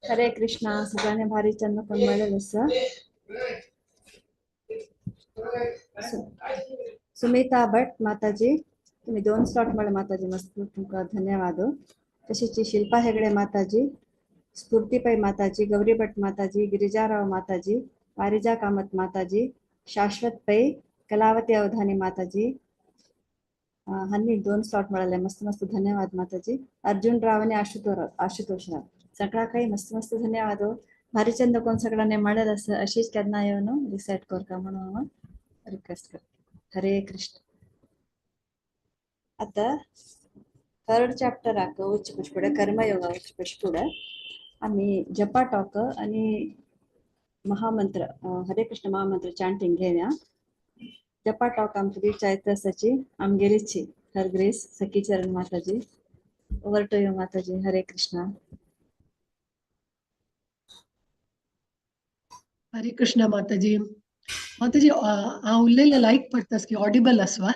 हरे कृष्णा। सगळ्यांनी भारी चंद पण मेळेल असं। सुमिता भट माताजी, तुम्ही 2 स्लॉट मिळाले माताजी, मस्त तुमका धन्यवाद। तशीच शिल्पा हेगडे माताजी, स्फूर्ती पै माताजी, गौरी भट माताजी, गिरिजाराव माताजी, वारिजा कामत माताजी, शाश्वत पै, कलावती अवधानी माताजी हांनी 2 स्लॉट मिळाले, मस्त मस्त धन्यवाद माताजी। अर्जुन राव आणि आशुतोष राव सगळा काही मस्त मस्त धन्यवाद। भारीचंद कोण सगळ्यांनी मिळेल असं अशीच केन्ना येवन रिसेट करका म्हणून हांव रिक्वेस्ट करता। हरे कृष्ण। आता थर्ड चॅप्टराक वचचे पशी फुडें कर्मयोगा वचचे पशी फुडें आमी जपा टॉक आनी महामंत्र हरे कृष्ण महामंत्र चांटिंग घेवया। जपा टॉक आमकां दिवच्या आसाची आमगेलीची हर grace Sakhi Charan Mataji. Over to you Mataji. Hare Krishna. Hare Krishna Mataji. Mataji हांव उलयलें लायक पडटा की ऑडिबल आसवा?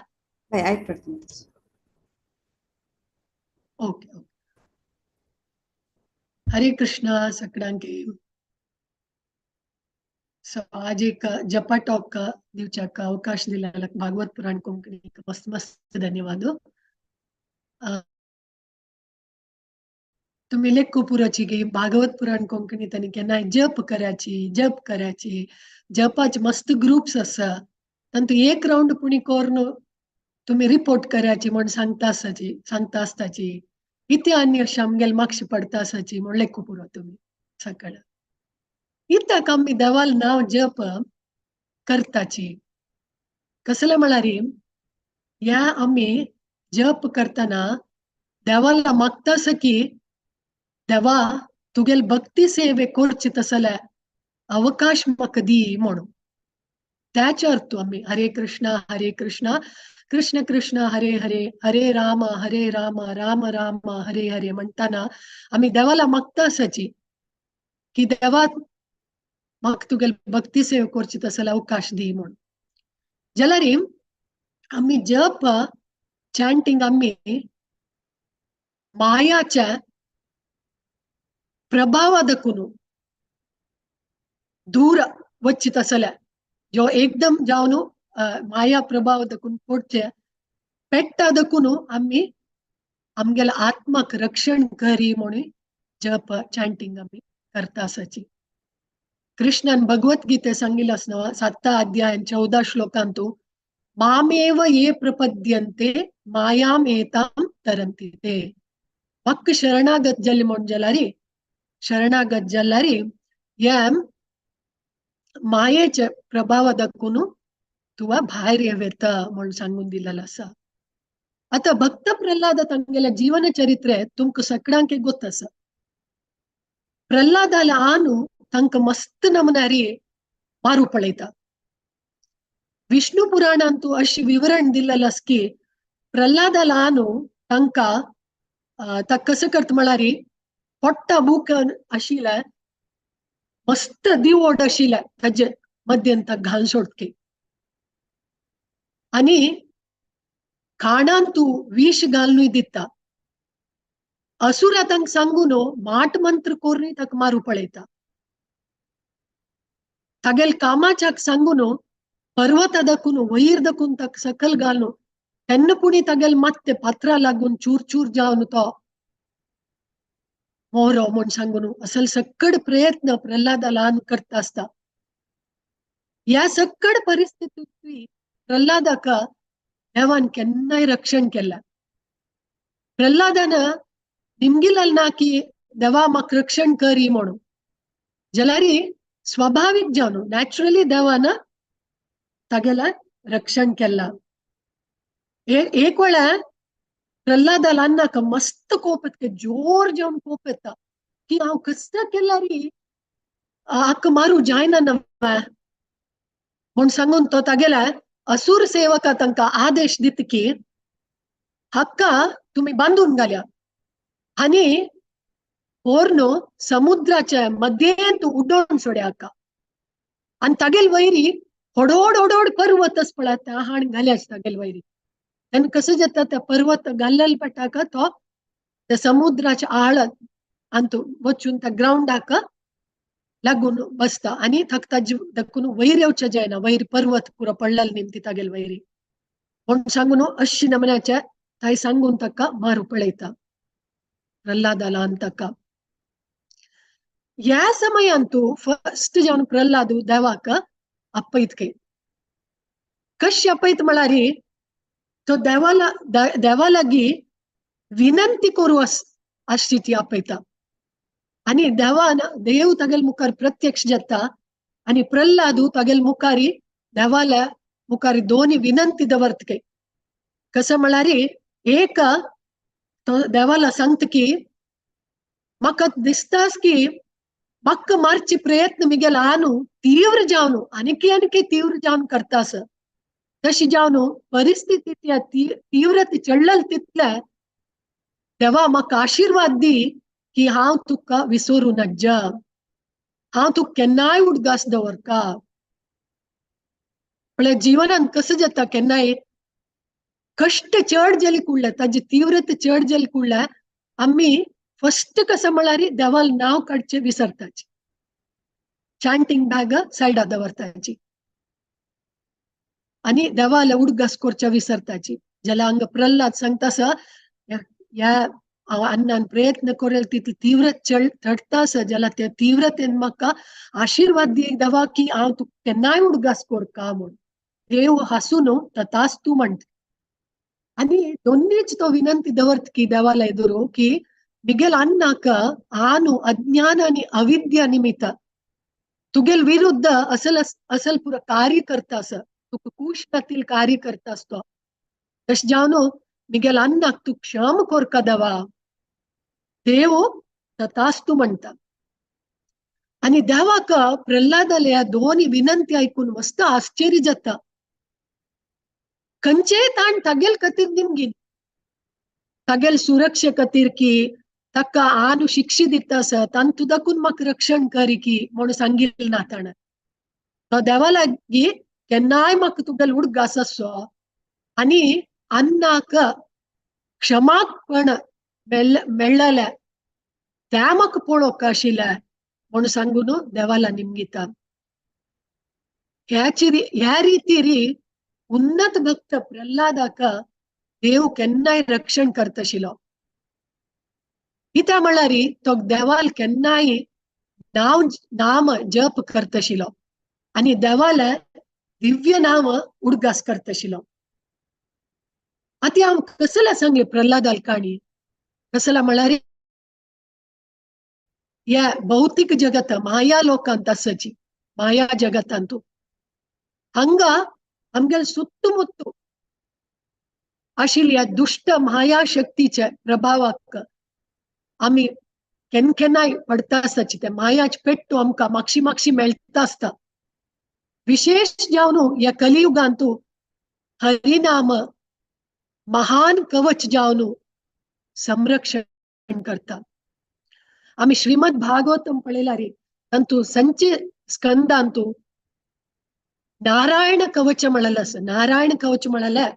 हय आयक पडटा माताजी। Okay okay. हरे कृष्णा सगळ्यांक। सो आज एक जपा टॉक दिवच्याक अवकाश दिला भागवत पुराण कोंकणी मस्त मस्त धन्यवाद। तुम्ही लेख पुराची की भागवत पुराण कोंकणी तांणी केन्नाय जप करायची जप करायची जपाचे मस्त ग्रुप्स आसा तांतू एक रावंड पुणी करून तुम्ही रिपोर्ट करायची म्हण सांगता आसाची सांगता आसताची इथे आनी अशें आमगेले मागशे पडता आसाची म्हण लेखू पुरो तुमी सकाळ इत्याक आमी देवाल नांव जप करताची कसले म्हळ्यार ह्या आमी जप करतना देवाला मागता आसा की देवा तुगेल भक्ती सेवे करची तसले अवकाश म्हाका दी म्हणून। त्याचे अर्थ आमी हरे कृष्णा कृष्ण कृष्ण हरे हरे हरे राम राम राम हरे हरे म्हणताना आमी देवाला मागता आसाची की देवा म्हाका तुगेल भक्ती सेवा करची तसले अवकाश दी म्हणून। जाल्यार आमी जप चांटिंग आमी मायाच्या प्रभावादकून दूर वच्ची तसल्या जो एकदम जावन माया प्रभाव दकून पडचे पेट्टा दकून आमी आमगेल्या आत्माक रक्षण करी म्हणून जप चांटिंग आमी करता आसाची। कृष्णान भगवत गीते सांगिल्लें आसा न्हू 7 अध्याय 14 श्लोकांतू मामेव ये प्रपद्यन्ते मायाम एताम तरंती ते। म्हाका शरणागत जाली म्हण जाल्यार शरणागत जाल्यार ह्या मायेच्या प्रभावा दाखून तुवा भायर येता म्हण सांगून दिलेलो आसा। आतां भक्त प्रल्हाद तांगेल्या जीवन चरित्रे तुमकां सगळ्यांक गोत आसा। प्रल्हादाला आनु तांकां मस्त नमनारी मारू पळयता। विष्णु पुराणांतू अशी विवरण दिलेलं आसा की प्रल्हादाला आनु तांकां ता कसं करता म्हळ्यार पोट्टा भूक आशिल्लें मस्त दिवोड आशिल्लें ताजे मध्यान ताका घाल सोडकी आनी खाणान तूं विष घालनूय दिता। असुरा तांकां सांगून माट मंत्र करूनय ताका मारू पळयता। तागेल कामाच्याक सांगून पर्वता दाखून वयर दाखून ताका सकल घालून तेन्ना पुणी तागेल मात्ते पात्रा लागून चूर चूर जावन तो मोरो म्हण सांगून असल सक्कड प्रयत्न प्रल्हादा ल्हान करता आसता। ह्या सक्कड परिस्थितींत प्रल्हादाक देवान केन्नाय रक्षण केलां। प्रल्हादान निमगिलाल ना की देवा म्हाका रक्षण करी म्हणून जाल्यार स्वाभावीक जावन नॅचरली देवान तागेलें रक्षण केलां। एक वेळा प्रल्हादा ल्हानाक मस्त कोप येता जोर जावन कोप येता की हांव कसं केल्यार हाका मारू जायना नव्या म्हूण सांगून तो तागेल्या असुर सेवका तांकां आदेश दिता की हाका तुमी बांदून घाल्या आनी व्हरून समुद्राच्या मध्येंत उडोवन सोड्याका आनी तागेल वैरी होडोड होडोड पर्वतच पळयता हाण घाल्याच तागेल वैरी. तेन्ना कसं जाता त्या पर्वत घाल्लेल पटाका तो त्या समुद्राच्या आळत आनी तो वचून त्या ग्रावंडाक लागून बसता आनी थकता जीव दक्कून वैर येवचे जायना, वैर पर्वत पुरो पडलेल निमती तागेल वैरी म्हूण सांगून अशी नमन्याचे ताई सांगून ताका मारू पळयता प्रल्हादाला आनी ताका. ह्या समयान तूं फस्ट जावन प्रल्हाद देवाक आपयत खंय. कशी आपयत म्हळ्यार तो देवाला देवा लागीं विनंती करूं आसची ती आपयता आनी देवान देव तागेल मुखार प्रत्यक्ष जाता आनी प्रल्हादू तागेल मुखारी देवाल्या मुखार दोनी विनंती दवरत खंय. कसं म्हळ्यार एक तो देवाला सांगता की म्हाका दिसतास की म्हाका मारचे प्रयत्न मिगेल आनु तीव्र जावन आनीकी आनीकी तीव्र जावन करतास, तशी जावन परिस्थिती त्या तीव्रते चडलेल तितले देवा म्हाका आशिर्वाद दी की हांव तुका विसरू नज्जा, हांव तुका केन्नाय उडगास दवरका. म्हळ्यार जिवनान कसं जाता केन्नाय कश्ट चड जाले कुडले ताजी तीव्रता चड जाली कुडल्या आमी फस्ट कसं म्हळ्यार देवाल नांव काडचें विसरताची, चांटींग बॅग सायडा दवरताची आनी देवाला उडगास करच्या विसरताची. जाल्यार हांगा प्रल्हाद सांगता आसा ह्या हांव अन्नान प्रयत्न करेल तितली तीव्र चडटा आसा, जाल्यार त्या तीव्रतेन म्हाका आशिर्वाद दी देवा की हांव तुका केन्नाय उडगास करका म्हूण. देव हासून तथास्तु तूं म्हणटा आनी दोन्नीच तो विनंती दवरता की देवाला एदुरू की मिगेल अन्नाक आनु अज्ञान आनी अविद्या निमित्त तुगेल विरुद्ध असल असल पुरो कार्य करता आसा, तुका कूश खातीर कार्य करता आसतो, तशें जावन मिगेल अन्नाक तूं क्षम करका देवा. देव तथास्तु म्हणटा आनी देवाक प्रल्हादाल्या दोनी विनंती आयकून मस्त आश्चर्य जाता. खंयचेय ताण तागेल खातीर निमगीन तागेल सुरक्षे खातीर की ताका आनु शिक्षा दिता आसा तांतू दाखून म्हाका रक्षण कर की म्हणून सांगिल्लें ना ताणें. तो देवा लागीं केन्नाय म्हाका तुगेलो उडगास आसचो आनी अन्नाक क्षमापण मेळ्ळेलें त्या म्हाका पळोवंक आशिल्लें म्हणून सांगून देवाला निमगिता. ह्या रितीरी उन्नत भक्त प्रल्हादाक देव केन्नाय रक्षण करता आशिल्लो. कित्याक म्हळ्यार तो देवाल केन्नाय नांव नाम जप करता आशिल्लो आनी देवाले दिव्य नाम उडगास करता आशिल्लो. आतां हांव कसला सांगलें प्रल्हादाल काणी कसला म्हळ्यार ह्या भौतीक जगत माया लोकांत आसाची माया जगतांत हांगा आमगेल सुत्तुमुत्तु आशिल्ल्या दुश्ट माया शक्तीच्या प्रभावाक आमी केन्ना केन्नाय पडता आसताची त्या मायाच पेट्टो आमकां मागशी मागशी मेळटा आसता. विशेष जावन ह्या कलियुगांतू हरिनाम महान कवच जावन संरक्षण करता. आमी श्रीमद भागवतम पळयल्यार तांतू संचे स्कंदांतू नारायण कवच म्हणलें आसा. नारायण कवच म्हणल्यार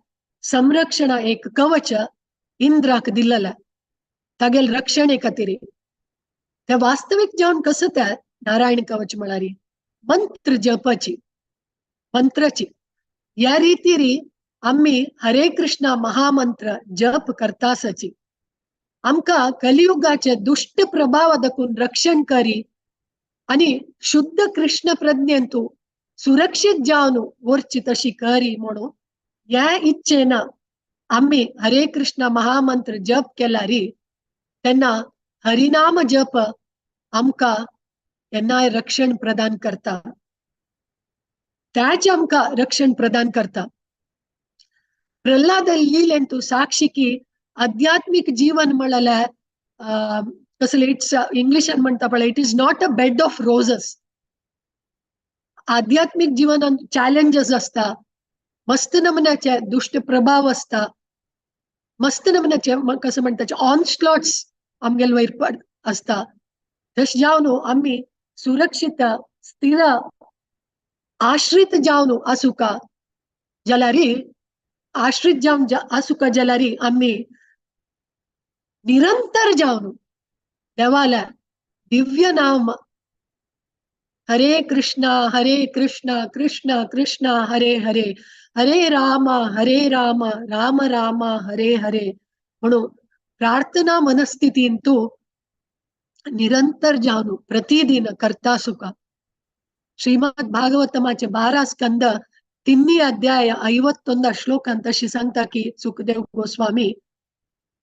संरक्षण एक कवच इंद्राक दिल्लें तागेल रक्षणे खातीर. ते वास्तवीक जावन कसं त्या नारायण कवच म्हळ्यार मंत्र जपाची मंत्राची. ह्या रितीरी आमी हरे कृष्णा महामंत्र जप करता आसाची आमकां कलियुगाचे दुश्ट प्रभाव दाखून रक्षण करी आनी शुद्ध कृष्ण प्रज्ञेंतू सुरक्षीत जावन वरची तशी करी म्हणून ह्या इच्छेन आमी हरे कृष्ण महामंत्र जप केल्यार तेन्ना हरिनाम जप आमकां केन्नाय रक्षण प्रदान करता, त्याच आमकां रक्षण प्रदान करता. प्रल्हाद लीलेंतू साक्षी की आध्यात्मिक जीवन म्हणल्यार कसले it's इंग्लिशान म्हणटा पळय it is not a bed of roses. आध्यात्मिक जीवनान चॅलेंजेस आसता, मस्त नमुन्याचे दुश्ट प्रभाव आसता, मस्त नमुन्याचे कसं म्हणटाचे ऑनस्लॉट्स आमगेले वयर पड आसता. तशें जावन आमी सुरक्षीत स्थिर आश्रित जावन आसूका जाल्यार, आश्रित जावन आसूका जाल्यार आमी निरंतर जावन देवाल्या दिव्य नाम हरे कृष्णा हरे कृष्णा कृष्णा कृष्णा हरे हरे हरे राम हरे राम राम राम हरे हरे म्हणून प्रार्थना मनस्थितीन तूं निरंतर जावन प्रतिदिन करता सुका. श्रीमद भागवतमाचे 12 स्कंद 3 अध्याय 51 श्लोकांत तशी सांगता की सुखदेव गोस्वामी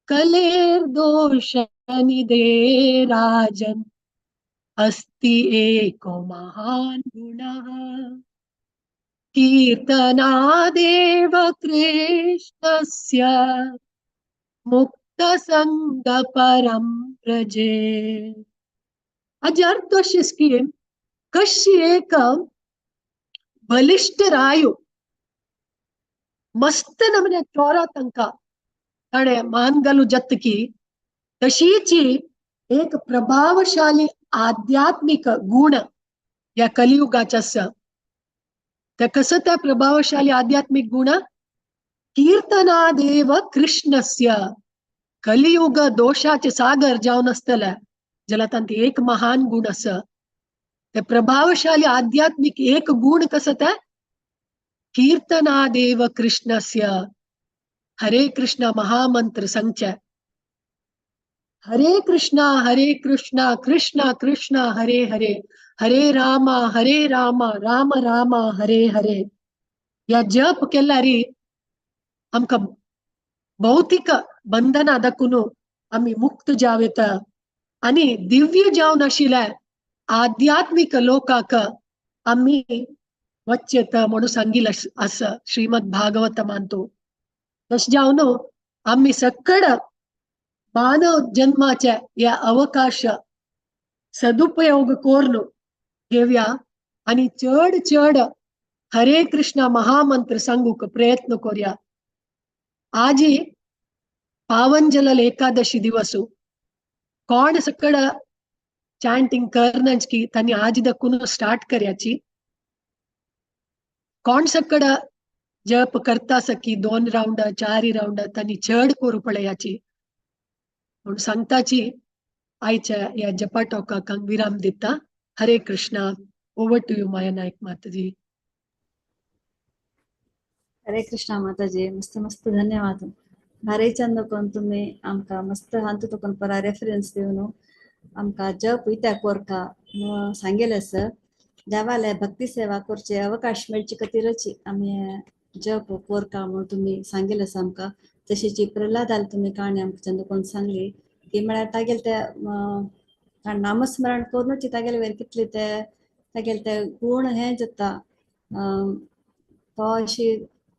कलेर दोष निधे राजन अस्ति एको महान गुणः कीर्तनादेव कृष्णस्य मुक्त संग परम व्रजे. हाजी अर्थ अशी की कशी एक बलिष्ठ रायू मस्त नमने चोरा तांकां ताणें मान घालू जातकी तशीची एक प्रभावशाली आध्यात्मिक गुण ह्या कलियुगाचे आसा. ते कसं त्या प्रभावशाली आध्यात्मिक गुण कीर्तनादेव कृष्णस्य. कलियुग दोषाचे सागर जावन आसतले जाल्यार तांतूं एक महान गुण आसा. ते प्रभावशाली आध्यात्मिक एक गुण कसं ते कीर्तनादेव कृष्णस्य. हरे कृष्ण महामंत्र सांगचे हरे कृष्णा हरे कृष्णा कृष्णा कृष्णा हरे हरे हरे राम हरे राम राम राम हरे हरे. ह्या जप केल्यार आमकां भौतिक बंधना दाखून आमी मुक्त जावं येता आनी दिव्य जावन आशिल्ल्या आध्यात्मिक लोकाक आमी वचचें म्हणून सांगिल आसा श्रीमद भागवतमांतू. तशें जावन आमी सकड मानव जन्माचे ह्या अवकाश सदुपयोग करून घेवया आनी चड चड हरे कृष्ण महामंत्र सांगूक प्रयत्न करूया. आजी पावन जलल एकादशी दिवसू कोण सकड चांटिंग करनाच की तांणी आज दाखून स्टार्ट करयाची. कोण सकड जप करता सकी 2 रावंड 4 रावंड तांणी चड करू पळयाची म्हणून सांगताची. आयच्या ह्या जपा टॉकाक विराम दिता. Hare Krishna. Over to you Maya Naik Mataji. Hare Krishna Mataji, मस्त मस्त धन्यवाद. भारी चंद कोण तुम्ही आमकां मस्त हांतू तुका परा रेफरन्स दिवन आमकां जप इत्याक कोरका सांगेलें आसा. देवाले भक्ती सेवा करचे अवकाश मेळचे खातीरच आमी जप कोरका म्हणून तुमी सांगेलें आसा आमकां. तशीच प्रल्हादाल तुमी काणी आमकां चंद कोण सांगली की म्हळ्यार तागेले ते नामस्मरण करूनच तागेले वयर कितले ते तागेले ते गुण हे जाता. तो अशी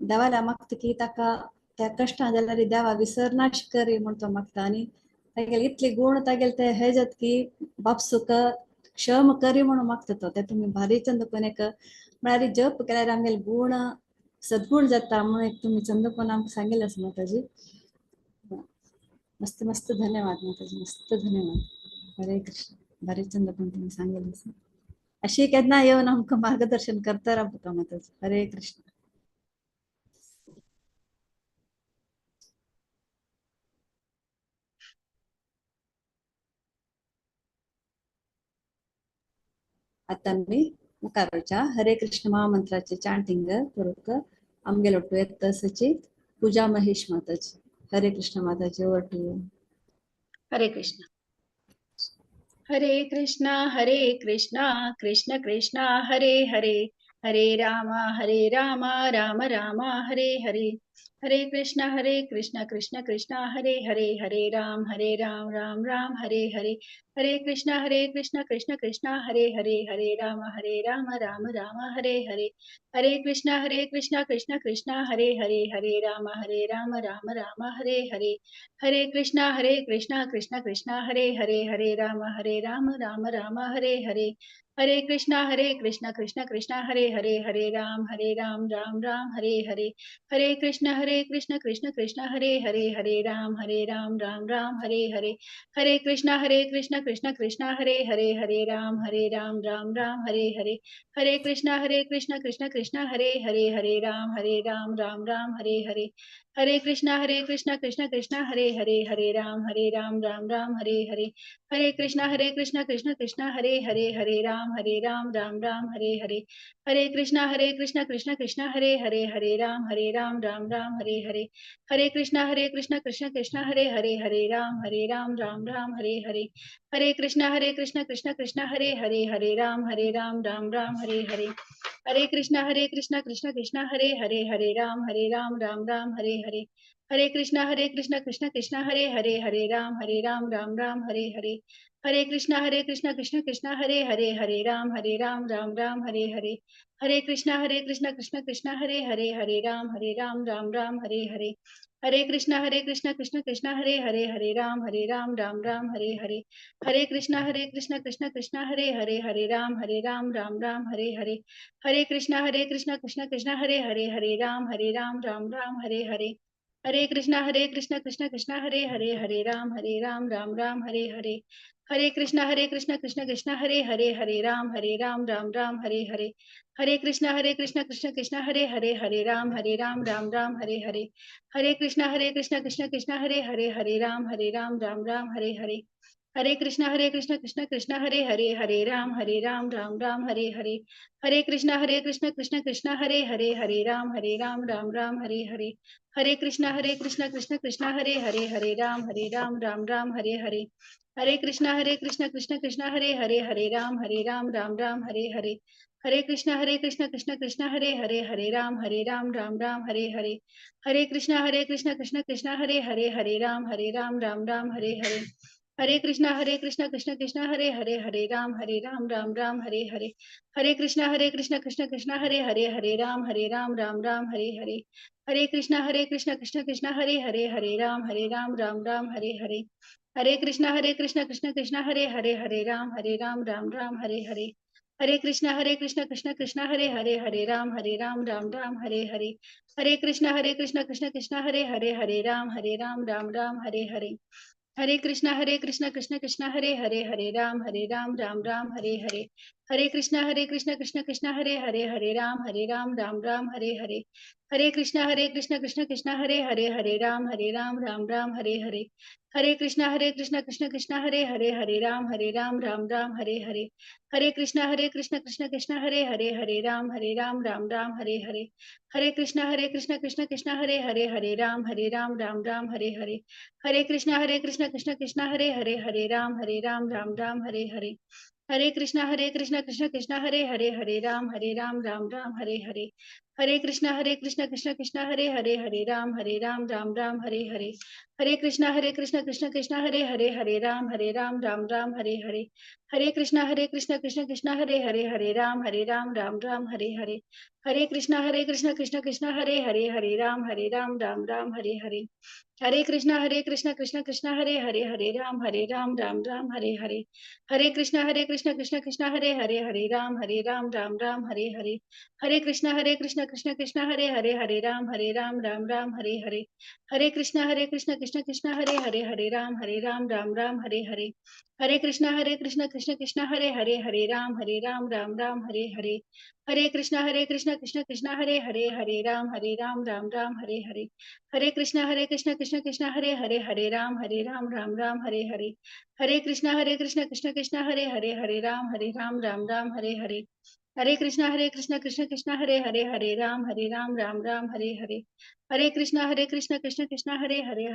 देवाल्या मागता की ताका त्या कश्टां जाल्यार देवा विसरनाश करी म्हूण तो मागता आनी तागेले इतले गुण तागेले ते हे जाता की बापसूक क्षम करी म्हणून मागता तो. ते तुमी भारी चंदकोन एक म्हळ्यार जप केल्यार आमगेले गुण सद्गुण जाता म्हणून एक तुमी चंदकोन आमकां सांगिल्लें आसा माताजी. मस्त मस्त धन्यवाद माताजी, मस्त धन्यवाद. हरे कृष्ण. भारी चंदकोन तुमी सांगिल्लें आसा. अशी केन्ना येवन आमकां मार्गदर्शन करता रावता माताजी. हरे कृष्ण. आता मी मुखार वच्या हरे कृष्ण महामंत्राचे चांटिंग करूंक आमगेले ಒಟ್ಟು ಎತ್ತಸಚಿ ಪೂಜಾ Mahesh Mataji. Hare Krishna Mataji, over to you. Hare Krishna Hare Krishna Hare Krishna Krishna Krishna Hare Hare Hare Rama Rama Rama Hare Hare Hare Krishna Krishna Krishna Hare Hare Hare Ram Ram Ram Hare Hare Hare Krishna Krishna Krishna Hare Hare Hare Ram Ram Ram Hare Hare Hare Krishna Krishna Krishna Hare Hare Hare Ram Ram Ram Hare Hare Hare Krishna Krishna Krishna Hare Hare Hare Ram Ram Ram Hare Hare हरे कृष्णा कृष्णा कृष्णा हरे हरे, हरे राम राम राम हरे हरे। हरे कृष्णा कृष्ण कृष्ण हरे हरे, हरे राम राम राम हरे हरे। हरे कृष्णा कृष्ण कृष्ण हरे हरे, हरे राम राम राम हरे हरे। हरे कृष्णा कृष्ण कृष्ण हरे हरे, हरे राम राम राम हरे हरे। हरे कृष्णा कृष्ण कृष्ण हरे हरे, हरे राम राम राम हरे हरे। हरे कृष्णा कृष्ण कृष्ण हरे हरे, हरे राम राम राम हरे हरे। हरे कृष्णा कृष्ण कृष्ण हरे हरे, हरे राम राम राम हरे हरे। हरे कृष्णा कृष्ण कृष्ण हरे हरे, हरे राम राम राम हरे हरे। हरे कृष्णा कृष्ण कृष्ण हरे हरे, हरे राम राम राम हरे हरे। हरे कृष्णा कृष्ण कृष्ण हरे हरे, हरे राम राम राम हरे हरे। हरे कृष्णा कृष्ण कृष्ण हरे हरे, हरे राम राम राम हरे हरे। हरे कृष्णा कृष्ण कृष्ण हरे हरे, हरे राम राम राम हरे हरे। हरे कृष्णा कृष्ण कृष्ण हरे हरे, हरे राम राम राम हरे हरे। हरे कृष्णा कृष्ण कृष्ण हरे हरे, हरे राम राम राम हरे हरे। हरे कृष्णा कृष्ण कृष्ण हरे हरे, हरे राम राम राम हरे हरे। हरे कृष्णा कृष्ण कृष्ण हरे हरे, हरे राम राम राम हरे हरे। हरे कृष्णा कृष्ण कृष्ण हरे हरे, हरे राम राम राम हरे हरे। हरे कृष्णा कृष्ण कृष्ण हरे हरे, हरे राम राम राम हरे हरे। हरे कृष्णा कृष्ण कृष्ण हरे हरे, हरे राम राम राम हरे हरे। हरे कृष्णा कृष्ण कृष्ण हरे हरे, हरे राम राम राम हरे हरे। हरे कृष्णा कृष्ण कृष्ण हरे हरे, हरे राम राम राम हरे हरे। हरे कृष्णा कृष्ण कृष्ण हरे हरे, हरे राम राम राम हरे हरे। हरे कृष्णा कृष्ण कृष्ण हरे हरे, हरे राम राम राम हरे हरे। हरे कृष्णा कृष्ण कृष्ण हरे हरे, हरे राम राम राम हरे हरे। हरे कृष्णा कृष्ण कृष्ण हरे हरे, हरे राम राम राम हरे हरे। हरे कृष्णा कृष्ण कृष्ण हरे हरे, हरे राम राम राम हरे हरे। हरे कृष्णा कृष्ण कृष्ण हरे हरे, हरे राम राम राम हरे हरे। हरे कृष्णा कृष्ण कृष्ण हरे हरे, हरे राम राम राम हरे हरे। हरे कृष्णा कृष्ण कृष्ण हरे हरे, हरे राम राम राम हरे हरे। हरे कृष्णा कृष्ण कृष्ण हरे हरे, हरे राम राम राम हरे हरे। हरे कृष्णा कृष्ण कृष्ण हरे हरे, हरे राम राम राम हरे हरे। हरे कृष्णा कृष्ण कृष्ण हरे हरे, हरे राम राम राम हरे हरे। हरे कृष्णा कृष्ण कृष्ण हरे हरे, हरे राम राम राम हरे हरे। हरे कृष्णा कृष्ण कृष्ण हरे हरे, हरे राम राम राम हरे हरे। हरे कृष्णा कृष्ण कृष्ण हरे हरे, हरे राम राम राम हरे हरे। हरे कृष्णा कृष्ण कृष्ण हरे हरे, हरे राम राम राम हरे हरे। हरे कृष्णा कृष्ण कृष्ण हरे हरे, हरे राम राम राम हरे हरे। हरे कृष्णा कृष्ण कृष्ण हरे हरे, हरे राम राम राम हरे हरे। हरे कृष्णा कृष्ण कृष्ण हरे हरे, हरे राम राम राम हरे हरे। हरे कृष्णा कृष्ण कृष्ण हरे हरे, हरे राम राम राम हरे हरे। हरे कृष्णा कृष्ण कृष्ण हरे हरे, हरे राम राम राम हरे हरे। हरे कृष्णा कृष्ण कृष्ण हरे हरे, हरे राम राम राम हरे हरे। हरे कृष्णा कृष्ण कृष्ण हरे हरे, हरे राम राम राम हरे हरे। हरे कृष्णा कृष्ण कृष्ण हरे हरे, हरे राम राम राम हरे हरे। हरे कृष्णा कृष्ण कृष्ण हरे हरे, हरे राम राम राम हरे हरे। हरे कृष्णा कृष्ण कृष्ण हरे हरे, हरे राम राम राम हरे हरे। हरे कृष्णा कृष्ण कृष्ण हरे हरे, हरे राम राम राम हरे हरे। हरे कृष्णा कृष्ण कृष्ण हरे हरे, हरे राम राम राम हरे हरे। हरे कृष्णा कृष्ण कृष्ण हरे हरे, हरे राम राम राम हरे हरे। हरे कृष्णा कृष्ण कृष्ण हरे हरे, हरे राम राम राम हरे हरे। हरे कृष्णा कृष्ण कृष्ण हरे हरे, हरे राम राम राम हरे हरे। हरे कृष्णा कृष्ण कृष्ण हरे हरे, हरे राम राम राम हरे हरे। हरे कृष्णा कृष्ण कृष्ण हरे हरे, हरे राम राम राम हरे हरे। हरे कृष्णा कृष्ण कृष्ण हरे हरे,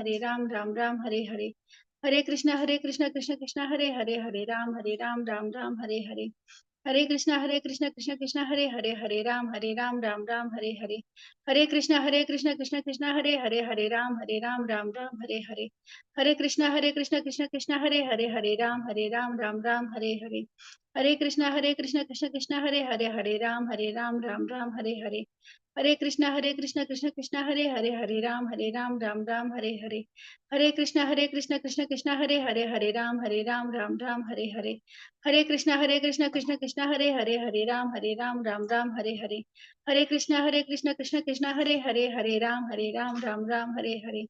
हरे राम राम राम हरे हरे। हरे कृष्णा कृष्ण कृष्ण हरे हरे, हरे राम राम राम हरे हरे। हरे कृष्णा कृष्ण कृष्ण हरे हरे, हरे राम राम राम हरे हरे। हरे कृष्णा कृष्ण कृष्ण हरे हरे, हरे राम राम राम हरे हरे। हरे कृष्णा कृष्ण कृष्ण हरे हरे, हरे राम राम राम हरे हरे। हरे कृष्णा कृष्ण कृष्ण हरे हरे, हरे राम राम राम हरे हरे। हरे कृष्णा कृष्ण कृष्ण हरे हरे, हरे राम राम राम हरे हरे। हरे कृष्णा कृष्ण कृष्ण हरे हरे, हरे राम राम राम हरे हरे। हरे कृष्णा कृष्ण कृष्ण हरे हरे, हरे राम राम राम हरे हरे। हरे कृष्णा कृष्ण कृष्ण हरे हरे, हरे राम राम राम हरे हरे।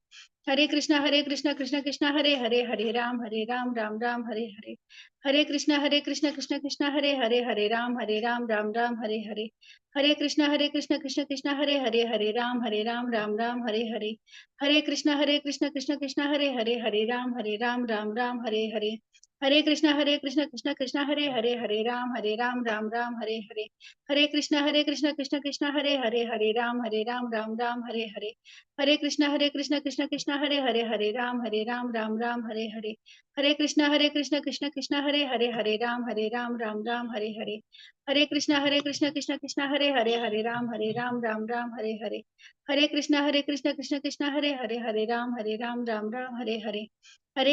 हरे कृष्णा कृष्ण कृष्ण हरे हरे, हरे राम राम राम हरे हरे। हरे कृष्णा कृष्ण कृष्ण हरे हरे, हरे राम राम राम हरे हरे। हरे कृष्णा कृष्ण कृष्ण हरे हरे, हरे राम राम राम हरे हरे। हरे कृष्णा कृष्ण कृष्ण हरे हरे, हरे राम राम राम हरे हरे। हरे कृष्णा कृष्ण कृष्ण हरे हरे, हरे राम राम राम हरे हरे। हरे कृष्णा कृष्ण कृष्ण हरे हरे, हरे राम राम राम हरे हरे। हरे कृष्णा कृष्ण कृष्ण हरे हरे, हरे राम राम राम हरे हरे। हरे कृष्णा कृष्ण कृष्ण हरे हरे, हरे राम राम राम हरे हरे। हरे कृष्णा कृष्ण कृष्ण हरे हरे, हरे राम राम राम हरे हरे। हरे कृष्णा कृष्ण कृष्ण हरे हरे, हरे राम राम राम हरे हरे। हरे कृष्णा कृष्ण कृष्ण हरे हरे, हरे राम राम राम हरे हरे। हरे कृष्णा कृष्ण कृष्ण हरे हरे, हरे राम राम राम हरे हरे। हरे कृष्णा कृष्ण कृष्ण हरे हरे, हरे राम राम राम हरे हरे। हरे कृष्णा कृष्ण कृष्ण हरे हरे, हरे राम राम राम हरे हरे।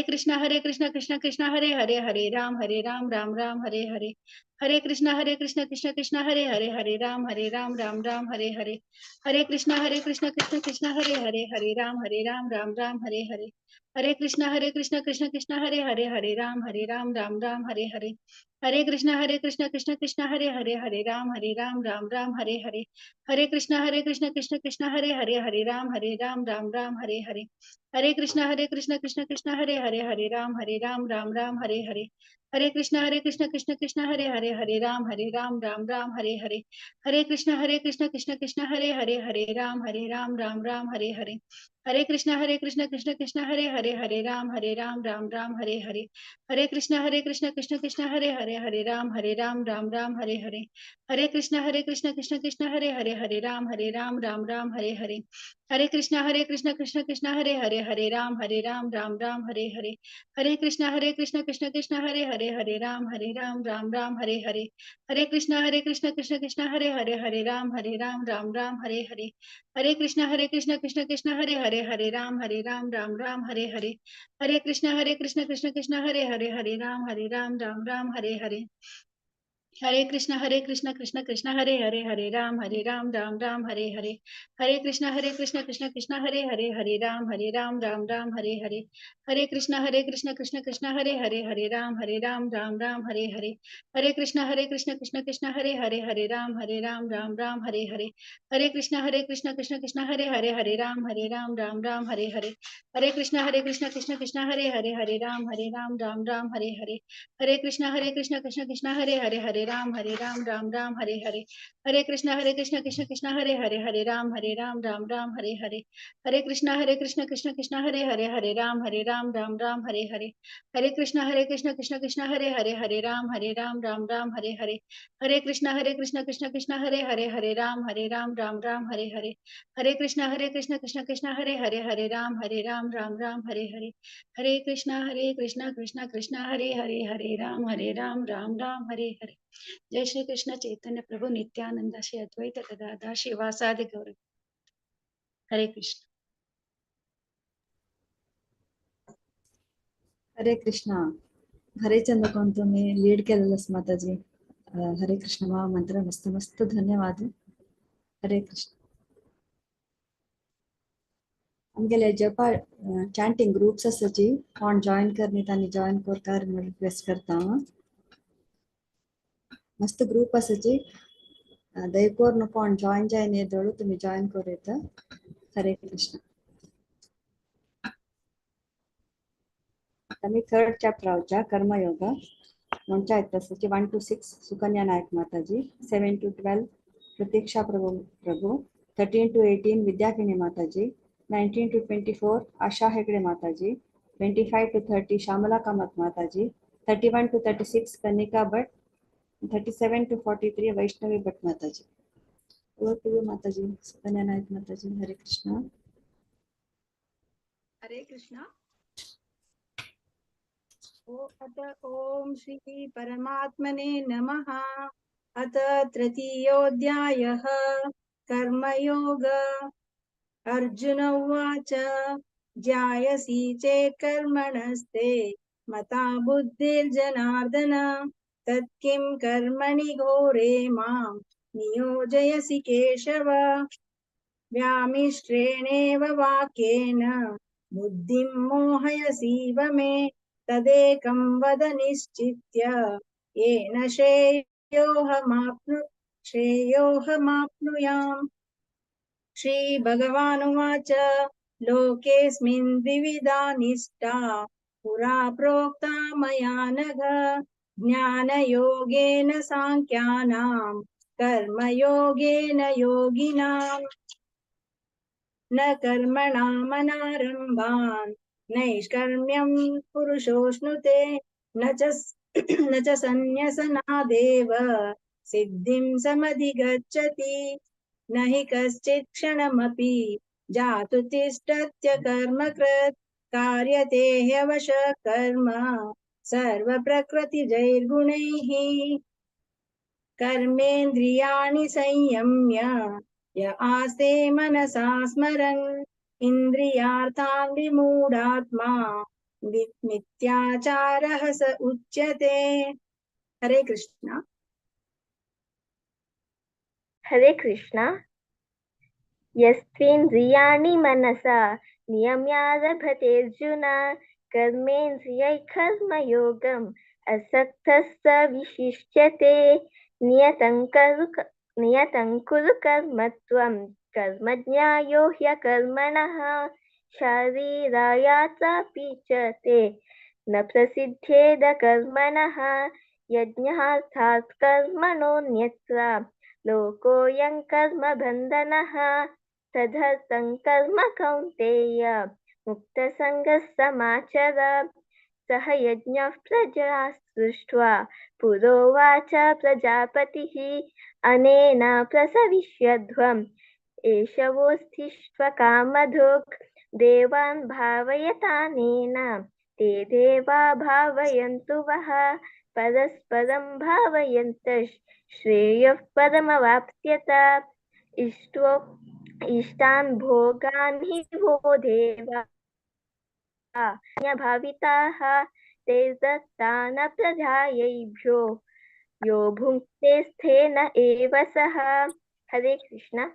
हरे कृष्णा कृष्ण कृष्ण हरे हरे, हरे राम राम राम हरे हरे। हरे कृष्णा कृष्ण कृष्ण हरे हरे, हरे राम राम राम हरे हरे। हरे कृष्णा कृष्ण कृष्ण हरे हरे, हरे राम राम राम हरे हरे। हरे कृष्णा कृष्ण कृष्ण हरे हरे, हरे राम राम राम हरे हरे। हरे कृष्णा कृष्ण कृष्ण हरे हरे, हरे राम राम राम हरे हरे। हरे कृष्णा कृष्ण कृष्ण हरे हरे, हरे राम राम राम हरे हरे। हरे कृष्णा कृष्ण कृष्ण हरे हरे, हरे राम राम राम हरे हरे। हरे कृष्णा कृष्ण कृष्ण हरे हरे, हरे राम राम राम हरे हरे। हरे कृष्णा कृष्ण कृष्ण हरे हरे, हरे राम राम राम हरे हरे। हरे कृष्णा कृष्ण कृष्ण हरे हरे, हरे राम राम राम हरे हरे। हरे कृष्णा कृष्ण कृष्ण हरे हरे, हरे राम राम राम हरे हरे। हरे कृष्णा कृष्ण कृष्ण हरे हरे, हरे राम राम राम हरे हरे। हरे कृष्णा कृष्ण कृष्ण हरे हरे, हरे राम राम राम हरे हरे। हरे कृष्णा कृष्ण कृष्ण हरे हरे, हरे राम राम राम हरे हरे। हरे कृष्णा कृष्ण कृष्ण हरे हरे, हरे राम राम राम हरे हरे। हरे कृष्णा कृष्ण कृष्ण हरे हरे, हरे राम राम राम हरे हरे। हरे कृष्णा कृष्ण कृष्ण हरे हरे, हरे राम राम राम हरे हरे। हरे कृष्णा कृष्ण कृष्ण हरे हरे, हरे राम राम राम हरे हरे। हरे कृष्णा कृष्ण कृष्ण हरे हरे, हरे राम राम राम हरे हरे। हरे कृष्णा कृष्ण कृष्ण हरे हरे, हरे राम राम राम हरे हरे। हरे कृष्णा कृष्ण कृष्ण हरे हरे, हरे राम राम राम हरे हरे। हरे कृष्णा कृष्ण कृष्ण हरे हरे, हरे राम राम राम हरे हरे। हरे कृष्णा कृष्ण कृष्ण हरे हरे, हरे राम राम राम हरे हरे। हरे कृष्णा कृष्ण कृष्ण हरे हरे, हरे राम राम राम हरे हरे। हरे कृष्णा कृष्ण कृष्ण हरे हरे, हरे राम राम राम हरे हरे। हरे कृष्णा कृष्ण कृष्ण हरे हरे, हरे राम राम राम हरे हरे। जय श्री कृष्ण चैतन्य प्रभु नित्यानंद श्री अद्वैत गदाधर श्रीवासादि गौर। हरे कृष्ण। हरे कृष्णा। हरे चंद कोण तुम्ही lead केलेलंस माताजी। हरे कृष्ण महामंत्र मस्त मस्त धन्यवाद। हरे कृष्ण। आमगेले जपा chanting groups आसाची कोण जॉईन करनी तांणी जॉईन करकार म्हूण रिक्वेस्ट करता हांव। मस्त ग्रुप आसाची दयकोर कोण जॉईन जायन येदोळू तुम्ही जॉईन करू येता। हरे कृष्ण। आमी थर्ड चॅप्टर आहोत कर्मयोग म्हणच्या आसाची 1 to 6 Sukanya Naik Mataji, 7 to 12 Pratiksha Prabhu, 13 to 18 Vidyakini Mataji, 19 to 24 Asha Hegde Mataji, 25 to 30 Shyamala Kamath Mataji, 31 to 36 Kanika Bhat, 37 to 43 Vaishnavi Bhat Mataji. Over to you Mataji, Sukanya Naik Mataji. Hare Krishna. Hare Krishna. Om Shri परमात्मने नमः। अथ तृतीयोऽध्यायः कर्मयोग। अर्जुन उवाच ज्यायसि चेत् कर्मणस्ते मता बुद्धिर्जनार्दन तत्किं कर्मणि घोरे मां नियोजयसि केशव। व्यामिश्रेणेव वाक्येन बुद्धिं मोहयसीव मे। तदेकं वद निश्चित्य येन श्रेयोऽहमाप्नुयाम्। श्री भगवानुवाच लोकेऽस्मिन् द्विविधा निष्ठा पुरा प्रोक्ता मया नघ। ज्ञानयोगेन साङ्ख्यानां कर्मयोगेन योगिनाम्। न कर्मणामनारम्भान् नैष्कर्म्यं पुरुषोऽश्नुते। न च सन्न्यसनादेव सिद्धिं समधिगच्छति। न हि कश्चित् क्षणमपि जातु तिष्ठत्य कर्मकृत्। कार्यते ह्यवशः कर्म सर्वप्रकृतिजैर्गुणैः। कर्मेन्द्रियाणि संयम्य य आस्ते मनसा स्मरन्। इन्द्रियार्थान् विमूढात्मा मिथ्याचारः स उच्यते। हरे कृष्ण। हरे कृष्ण। यस्त्वीन्द्रियाणि मनसा नियम्यारभतेऽर्जुन कर्मेन्द्रियैः कर्मयोगम् असक्तः स विशिष्यते। नियतं कुरु कर्म त्वं कर्मज्ञायो ह्यकर्मणः। शरीरायात्रापि च ते न प्रसिद्ध्येद कर्मणः। यज्ञार्थात् कर्मणोऽन्यत्र लोकोऽयं कर्मबन्धनः। तदर्थं कर्म कौन्तेय मुक्तसङ्गः समाचर। सह यज्ञः प्रजा सृष्ट्वा पुरोवाच प्रजापतिः। अनेन प्रसविष्यध्वम् एषवोऽस्तिष्वकामधुक्। देवान् भावयतानेन ते देवा भावयन्तु वः। परस्परं भावयन्तः श्रेयः परमवाप्स्यत। इष्टान् भोगान् हि वो देवा भाविताः। ते दत्तान प्रजायैभ्यो यो भुङ्क्ते स्थेन एव सः। हरे कृष्ण।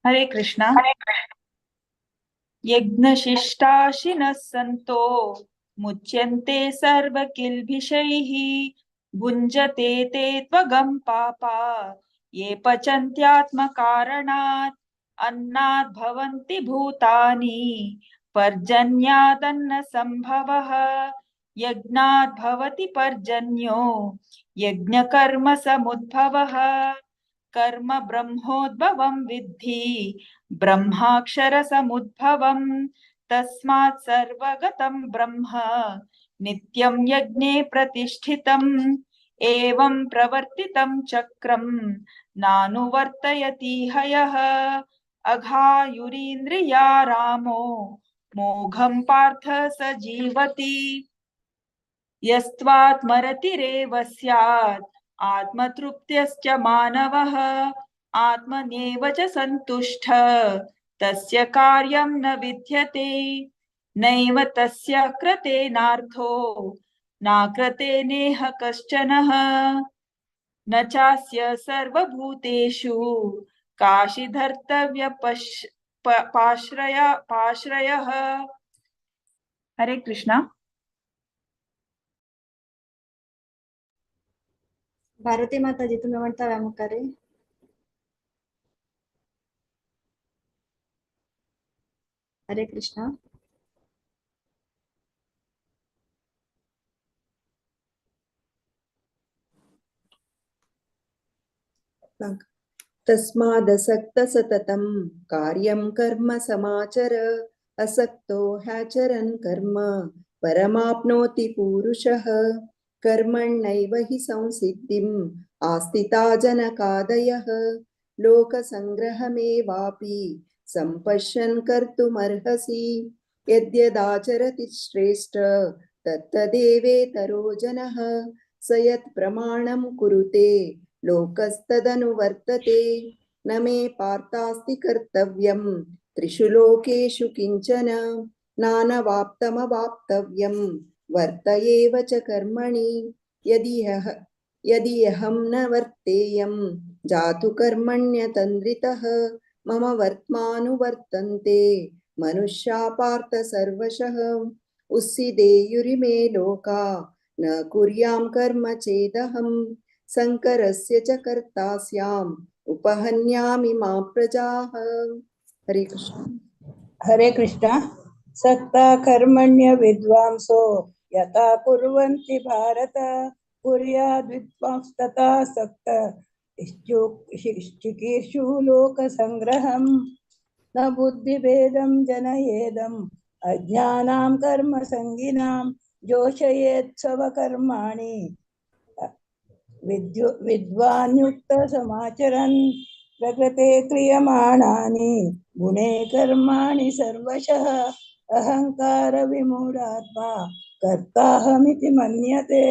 हरे कृष्ण। यज्ञशिष्टाशिनः सन्तो मुच्यन्ते सर्वकिल्बिषैः। भुञ्जते ते त्वगं पापा ये पचन्त्यात्मकारणात्। अन्नाद् भवन्ति भूतानि पर्जन्यादन्न सम्भवः। यज्ञाद् भवति पर्जन्यो यज्ञकर्म समुद्भवः। कर्म ब्रह्मोद्भवं विद्धि ब्रह्माक्षर समुद्भवं। तस्मात् सर्वगतं ब्रह्म नित्यं यज्ञे प्रतिष्ठितम्। एवं प्रवर्तितं चक्रं नानुवर्तयति हयः। अघायुरीन्द्रिया रामो मोघं पार्थ स जीवति। यस्त्वात्मरतिरेव स्यात् आत्मतृप्त्यश्च मानवः। आत्मनेव च सन्तुष्ट तस्य कार्यं न विद्यते। नैव तस्य कृतेनार्थो नाकृते नेह कश्चनः। न चास्य सर्वभूतेषु काशिधर्तव्य पाश्रयः। हरे कृष्णा। भारती माताजी तुम्ही म्हणता मुखारे। हरे कृष्णा। तस्मादसक्तः सततं कार्यं कर्म समाचर। असक्तो ह्याचरन् कर्म परमाप्नोति पुरुषः। कर्मण्यैव हि संसिद्धिम् आस्थिता जनकादयः। लोकसङ्ग्रहमेवापि सम्पश्यन् कर्तुमर्हसि। यद्यदाचरति श्रेष्ठ तत्तदेवेतरो जनः। स यत् प्रमाणं कुरुते लोकस्तदनुवर्तते। न मे पार्थास्ति कर्तव्यं त्रिषु लोकेषु किंचन। नानवाप्तमवाप्तव्यं वर्त एव च कर्मणि। यदि यदि अहं न वर्तेयं जातु कर्मण्यतन्द्रितः मम वर्त्मानुवर्तन्ते मनुष्या पार्थ सर्वशः। उस्सिदेयुरिमे लोका न कुर्यां कर्म चेदहं शङ्करस्य च कर्ता स्याम् उपहन्यामि मा प्रजाः। हरे कृष्ण। हरे कृष्ण। सक्ता कर्मण्य विद्वांसो यथा कुर्वन्ति भारत कुर्याद्विद्वांस्तथा सक्त चिकीर्षु लोकसंग्रहं न बुद्धिभेदं जनयेदम् अज्ञानां कर्मसङ्गिनां जोषयेत् स्वकर्माणि विद्वान्युक्तसमाचरन् प्रकृते क्रियमाणानि गुणे कर्माणि सर्वशः अहंकार विमूढात्मा कर्ताहमिति मन्यते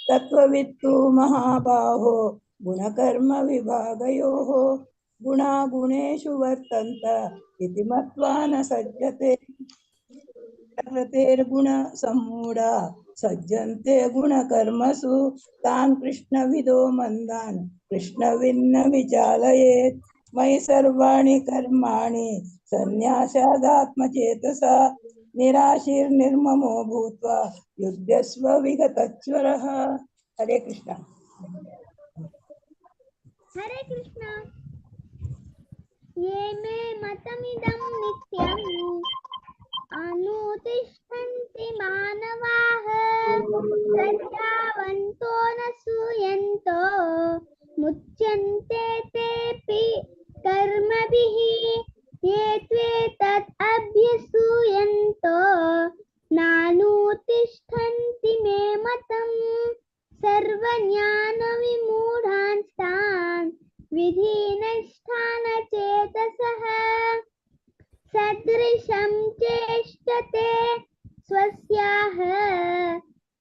तत्त्ववित्तु महाबाहो गुणकर्म विभागयोः गुणागुणेषु वर्तन्त इति मत्वा न सज्जते प्रकृतेर्गुण सम्मूढा सज्जन्ते गुणकर्मसु तान् कृष्णविदो मन्दान् कृष्णविन्न विचालयेत्। मयि सर्वाणि कर्माणि सन्न्यासादात्मचेतसा निराशीर्निर्ममो भूत्वा युध्यस्व विगतज्वरः। हरे कृष्ण। हरे कृष्ण। ये मे मतमिदं नित्यम् अनुतिष्ठन्ति मानवाः श्रद्धावन्तो न सूयन्तो मुच्यन्ते तेऽपि कर्मभिः। ये त्वेतत् अभ्यसूयन्तो नानुतिष्ठन्ति मे मतम् सर्वज्ञानविमूढांस्तान् विधिनष्ठानचेतसः सदृशं चेष्टते स्वस्याः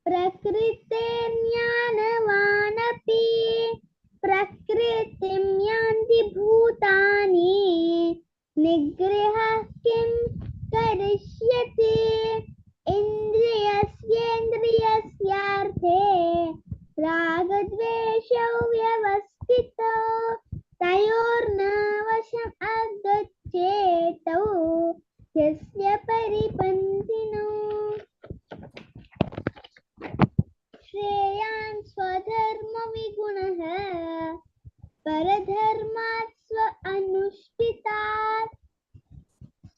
प्रकृतेर्ज्ञानवानपि प्रकृतिं यान्ति भूतानि निग्रहः किं करिष्यति। इन्द्रियस्येन्द्रियस्यार्थे रागद्वेषौ व्यवस्थितौ तयोर्न वशम् आगच्छेतौ यस्य परिपन्थिनौ। श्रेयान् स्वधर्मविगुणः परधर्मात् स्व अनुष्ठितात्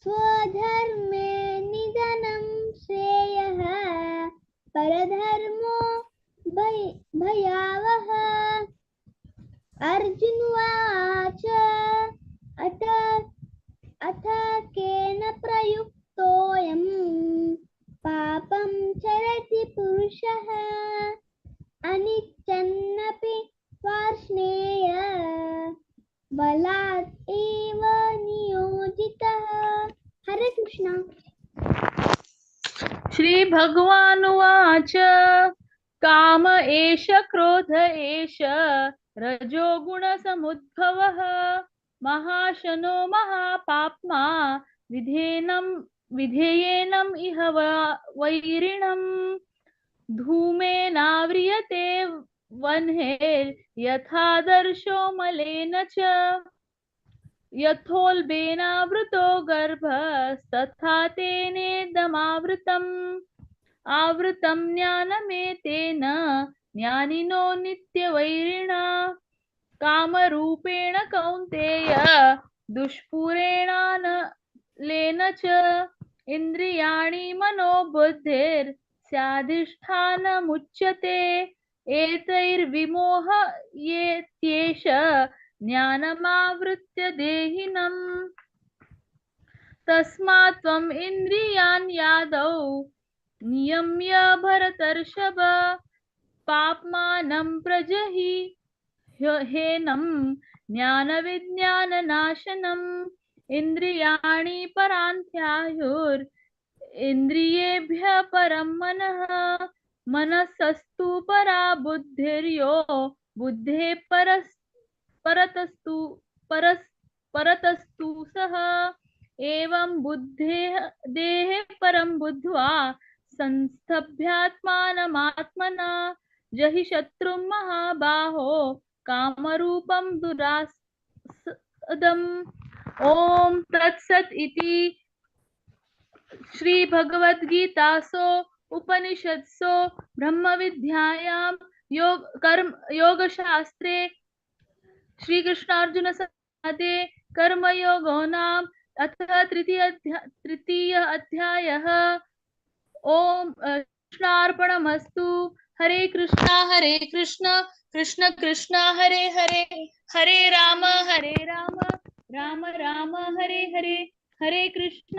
स्वधर्मे निधनं श्रेयः परधर्मो भयावह। अर्जुन उवाच अथ केन प्रयुक्तोऽयं पापं चरति पुरुषः अनिच्छन्नपि वार्ष्णेय बलात् एव नियोजितः। हरे कृष्ण। श्री भगवानुवाच काम एष क्रोध एष रजोगुणसमुद्भवः महाशनो महापाप्मा विधेनम विधेयेनम इह वैरिणम् धूमेनाव्रियते वह्निर्यथादर्शो मलेन च यथोल्बेनावृतो गर्भस्तथा तेनेदमावृतम् आवृतं ज्ञानमेतेन ज्ञानिनो नित्यवैरिणा कामरूपेण कौन्तेय दुष्पूरेणानलेन च इन्द्रियाणि मनोबुद्धिर् स्याधिष्ठानमुच्यते एतैर्विमोहयेत्येष ज्ञानमावृत्य देहिनम्। तस्मात् त्वम् इन्द्रियान् यादौ नियम्य भरतर्षभ पाप्मानं प्रजहि हेनं ज्ञानविज्ञाननाशनम्। इन्द्रियाणि परान्त्यायुर् इन्द्रियेभ्यः परं मनः मनसस्तु परा बुद्धिर्यो बुद्धे परतस्तु परतस्तु सः। एवं बुद्धेः देहे परं बुद्ध्वा संस्तभ्यात्मानमात्मना जहि शत्रुं महाबाहो कामरूपं दुरासदम्। ॐ तत्सत् इति श्री भगवद्गीतासु उपनिषत्सु ब्रह्मविद्यायां योग कर्म योगशास्त्रे श्री कृष्णार्जुन संवादे कर्मयोगो नाम अथ तृतीय अध्यायः। ओम कृष्णार्पणमस्तु। हरे कृष्णा कृष्ण कृष्ण हरे हरे, हरे राम राम राम हरे हरे, हरे कृष्ण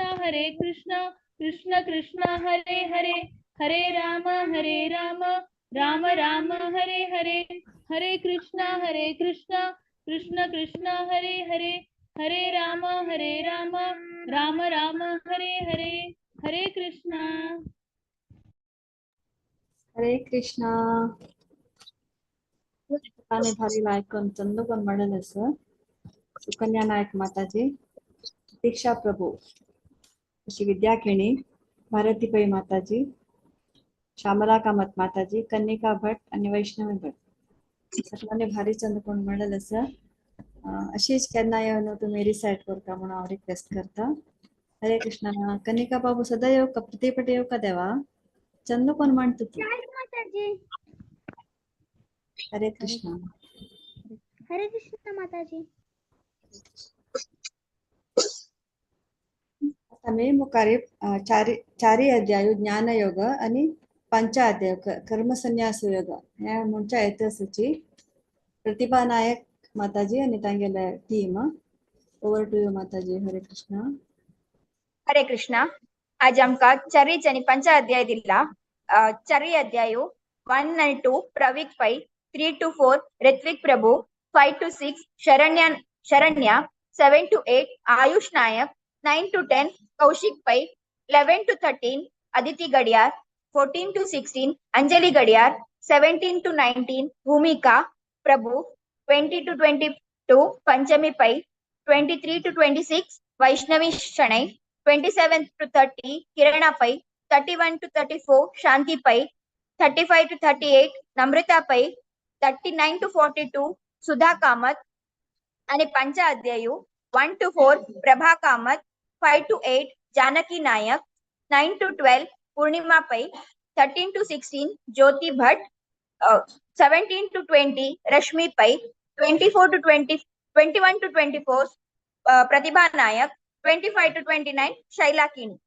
कृष्ण कृष्ण हरे हरे, हरे राम राम राम हरे हरे, हरे कृष्ण कृष्ण कृष्ण हरे हरे, हरे राम राम राम हरे हरे, हरे कृष्णा। हरे कृष्णा। भारी लायक चंदोपन म्हणल असं सुकन्या नायक माताजी, दीक्षा प्रभू अशी विद्या खेणी, भारती पै माताजी, श्यामला कामत माताजी, कन्निका भट आणि वैष्णवी भट सगळ्यांनी भारी चंदकोण म्हणल असं. अशीच केन्ना येवन तुमी रिसायट करता म्हणून हांव रिक्वेस्ट करता. हरे कृष्णा. कनिका बाबू सदां येवका, प्रतिपट येवका देवा चंदकोण म्हणता तूं. हरे कृष्णा. हरे कृष्णा माताजी. आमी मुखार चारी अध्याय ज्ञानयोग आणि पंच अध्याय कर्मसन्यास योग हे म्हणच्या येतची प्रतिभा नायक माताजी आणि तांगेले team. Over to you Mataji. Hare Krishna. Hare Krishna. आज आमकां चारीच आनी पंच अध्याय दिला. चारी अध्याय 1 and 2 Pravik Pai, 3 to 4 Ritvik Prabhu, 5 to 6 Sharanya, 7 to 8 Ayush Nayak, 9 to 10 Kaushik Pai, 11 to 13 Aditi Gadiyar, 14 to 16 Anjali Gadiyar, 17 to 19 Bhumika Prabhu, 20 to 22 Panchami Pai, 23 to 26 Vaishnavi Shanai, 27 to 30 Kirana Pai, 31 to 34 Shanti Pai, 35 to 38 Namrata Pai, 39 to 42 Sudha Kamath आणि पंच अध्यायू 1 to 4 Prabha Kamath, 5 to 8 Janaki Nayak, 9 to 12 Purnima Pai, 13 to 16 Jyoti Bhat, 17 to 20 Rashmi Pai, 24 to 20, 21 to 24 Pratibha Nayak, 25 to 29 Shaila Kini.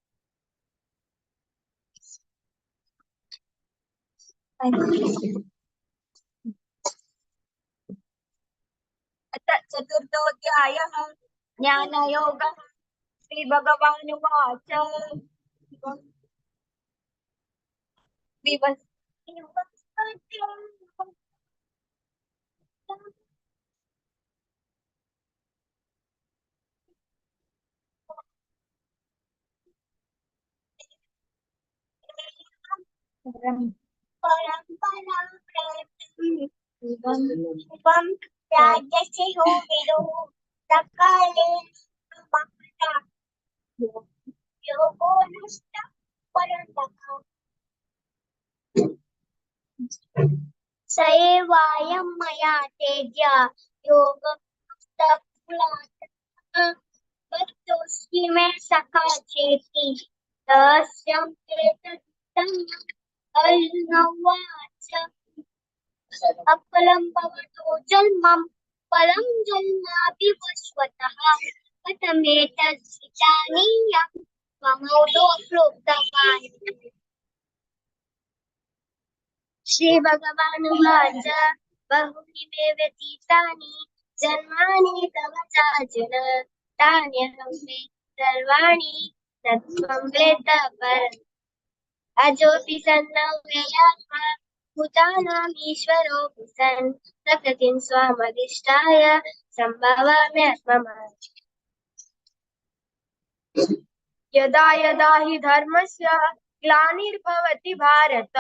अथ चतुर्थोऽध्यायः ज्ञानयोगः. श्री भगवानुवाच. सैवायं मया तेज्य योगः भक्तोऽस्ति मे सखा चेति तस्यं एतत्तम् अर्जुन उवाच. अफलं भवतो जन्मं फलं जन्मापि वश्वतः कथमेतद्विजानीयां त्वमौदो प्रोक्तवान्. श्री भगवानुवाच. बहूनि मे व्यतीतानि जन्मानि तव चार्जुन तान्यहं वेत्ति सर्वाणि न त्वं वेत्त परम्. अजोऽपि सन्नव्ययात्मा भूतानामीश्वरोऽपि सन् प्रकृतिं स्वामधिष्ठाय संभवाम्यात्मम. यदा यदा हि धर्मस्य ग्लानिर्भवति भारत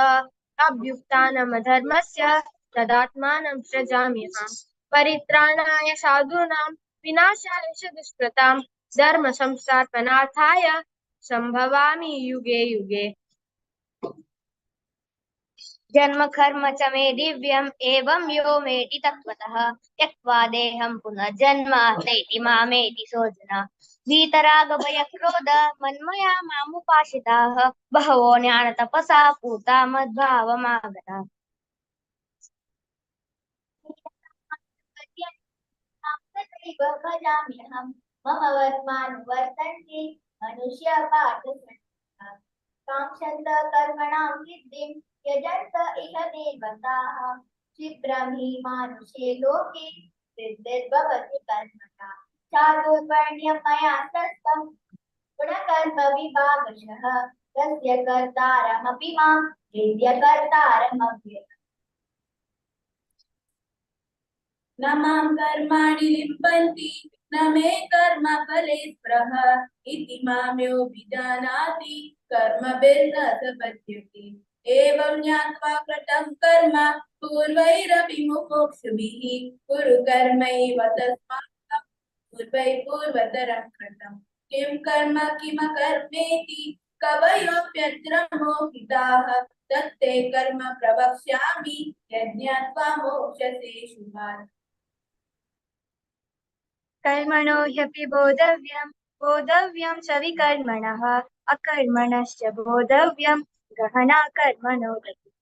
अभ्युत्थानमधर्मस्य तदात्मानं सृजाम्यहम्. परित्राणाय साधूनां विनाशाय च दुष्कृतां धर्म संस्थापनार्थाय संभवामि युगे युगे. जन्म कर्म च मे दिव्यम् एवं यो मेति तत्त्वतः त्यक्त्वा देहं पुनर्जन्म नैति मामेति सोऽर्जुन। वीतरागभयक्रोध मन्मया मामुपाश्रिताः बहवो ज्ञानतपसा पूता मद्भावमागताः। तथैव भजाम्यहं मम वर्त्मानुवर्तन्ते मनुष्यपार्थसंहिता। काङ्क्षन्त कर्मणां सिद्धिं यजन्त इह देवताः क्षिप्रं हि मानुषे लोके सिद्धिर्भवति कर्मणा। चातुर्वर्ण्यं मया सस्तं गुणकर्म विभागशः तस्य कर्तारमपि मां विद्यकर्तारमव्ययम्। न मां कर्माणि लिम्पन्ति न मे कर्मफले स्पृह इति माम्योऽभिजानाति कर्मभिर्न स बध्यते। एवं ज्ञात्वा कृतं कर्म पूर्वैरपि मुमुक्षुभिः कुरु कर्मैव तस्मात् पूर्वैः पूर्वतरं कृतम्। किं कर्म किमकर्मेति कवयोऽप्यत्र मोहिताः तत्ते कर्म प्रवक्ष्यामि यज्ञात्वा मोक्षसे शुभात्। कर्मणो ह्यपि बोधव्यं बोधव्यं च विकर्मणः अकर्मणश्च बोधव्यं गहना कर्मणो गतिः।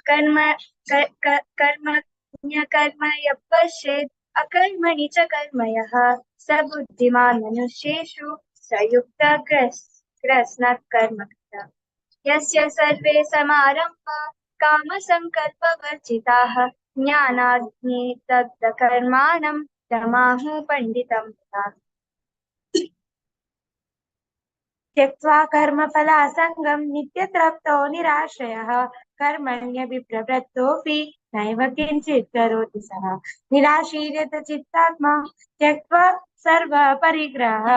कर्म कर्मण्यकर्म यः पश्येत् अकर्मणि च कर्म यः स बुद्धिमान् मनुष्येषु स युक्तः ग्रस्नः कर्म कृतः। यस्य सर्वे समारम्भा कामसङ्कल्पवर्जिताः ज्ञानाग्निदग्धकर्माणं तमाहुः पण्डितं तथा। त्यक्त्वा कर्मफलासङ्गं नित्यतृप्तो निराश्रयः कर्मण्यभिप्रवृत्तोऽपि नैव किञ्चित् करोति सः। निराशीर्यत चित्तात्मा त्यक्त्वा सर्वपरिग्रहः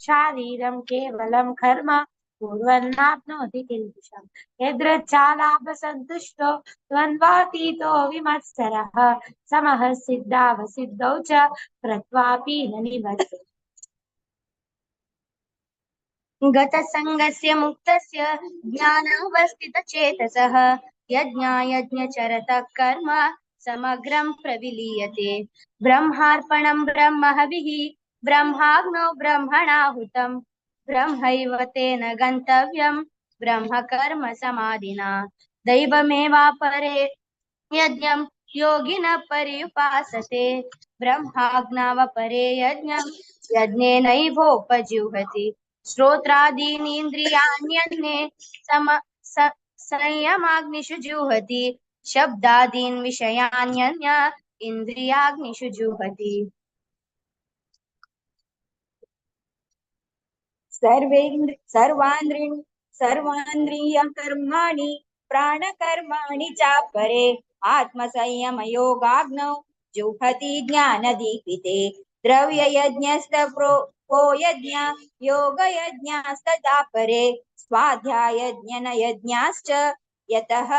शारीरं केवलं कर्म कुर्वन्नाप्नोति किल्बिषम्। यदृच्छालाभसन्तुष्टो द्वन्द्वातीतो विमत्सरः समः सिद्धावसिद्धौ च कृत्वापि न निवर्तते। गतसङ्गस्य मुक्तस्य ज्ञानावस्थितचेतसः यज्ञायज्ञचरतः कर्म समग्रं प्रविलीयते। ब्रह्मार्पणं ब्रह्महविः ब्रह्माग्नौ ब्रह्मणाहुतं ब्रह्मैव तेन गन्तव्यं ब्रह्मकर्म समाधिना। दैवमेवापरे यज्ञं योगिनः पर्युपासते ब्रह्माग्नावपरे यज्ञं यज्ञेनैवोपजीवति। श्रोत्रादीनीन्द्रियाण्यन्ये संयमाग्निषु जुहति शब्दादीन् विषयान्यन्य इन्द्रियाग्निषु जुहति। सर्वान्द्रियकर्माणि प्राणकर्माणि चापरे आत्मसंयमयोगाग्नौ जुहति ज्ञानदीपिते। द्रव्ययज्ञस्तप्रो यज्ञ योगयज्ञास्तदापरे स्वाध्यायज्ञनयज्ञाश्च यतः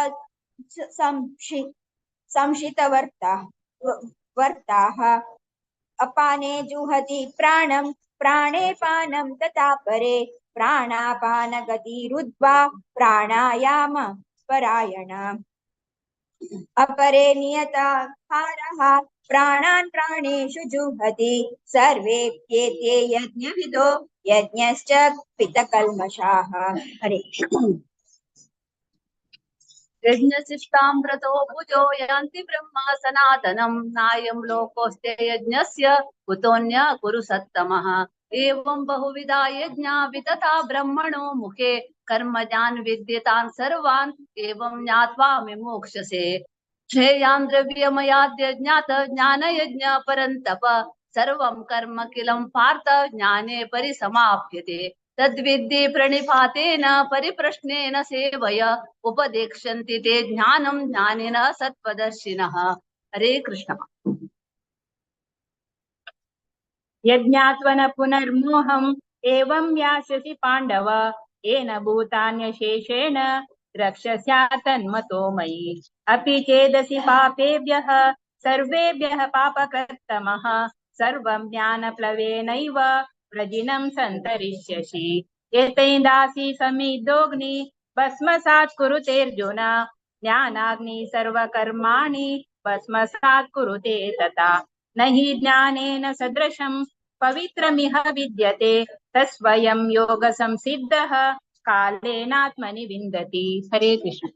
संशितवर्ताः वर्ताः। अपाने जुहति प्राणं प्राणे पानं तथा परे प्राणापानगतिरुद्ध्वा प्राणायाम परायणा। अपरे नियताहारः प्राणान् प्राणेषु जुहति सर्वेप्येते यज्ञविदो यज्ञश्च पितकल्मषाः। हरे। यज्ञशिष्टामृतो भुजो यान्ति ब्रह्म सनातनं नायं लोकोऽस्त्य यज्ञस्य कुतोऽन्य कुरु सत्तमः। एवं बहुविधा यज्ञा वितथा ब्रह्मणो मुखे कर्मजान् विद्यतान् सर्वान् एवं ज्ञात्वा विमोक्षसे। श्रेयान् द्रव्यमयाद्यज्ञात ज्ञानयज्ञ परन्तप सर्वं कर्म किलं पार्थ ज्ञाने परिसमाप्यते। तद्विद्धि प्रणिपातेन परिप्रश्नेन सेवय उपदेक्ष्यन्ति ते ज्ञानं ज्ञानिनः सत्त्वदर्शिनः। हरे कृष्ण। यज्ञात्वन पुनर्मोहम् एवं यास्यसि पाण्डव येन भूतान्यशेषेण रक्षस्यातन्मतो मयि। अपि चेदसि पापेभ्यः सर्वेभ्यः पापकृत्तमः सर्वं ज्ञानप्लवेनैव प्रजिनं सन्तरिष्यसि। एतैदासि समिद्धोऽग्नि भस्मसात् कुरुतेऽर्जुन ज्ञानाग्नि सर्वकर्माणि भस्मसात् कुरुते तथा। न हि ज्ञानेन सदृशं पवित्रमिह विद्यते, तस्वयं योगसंसिद्धः कालेनात्मनि विन्दति। हरे कृष्ण।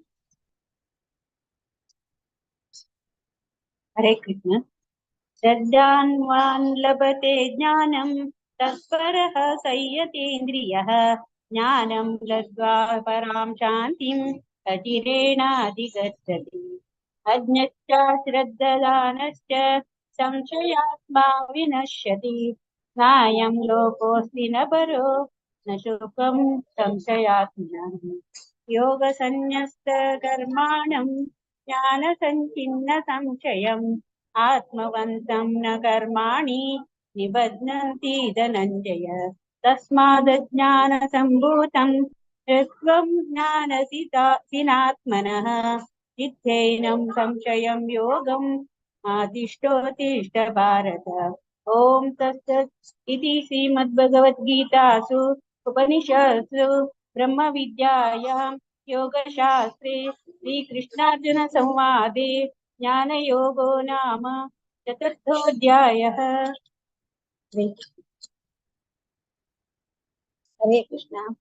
हरे कृष्ण। श्रद्धान्वान् लभते ज्ञानं तत्परः संयतेन्द्रियः, ज्ञानं लब्ध्वा परां शान्तिं अचिरेणाधिगच्छति। अज्ञश्च श्रद्धानश्च संशयात्मा विनश्यति, नायं लोकोऽस्ति न परो न सुखं संशयात्मनः। योगसन्न्यस्तकर्माणं ज्ञानसञ्चिन्न संशयम् आत्मवन्तं न कर्माणि निबध्नन्ति धनञ्जय। तस्मादज्ञानसम्भूतं त्वं ज्ञानसिनात्मनः चित्तेनं संशयं योगम् आतिष्ठोत्तिष्ठ भारत। ॐ तत्सत् इति श्रीमद्भगवद्गीतासु उपनिषत्सु ब्रह्मविद्यायां योगशास्त्रे श्रीकृष्णार्जुनसंवादे ज्ञानयोगो नाम चतुर्थोऽध्यायः। हरे कृष्ण।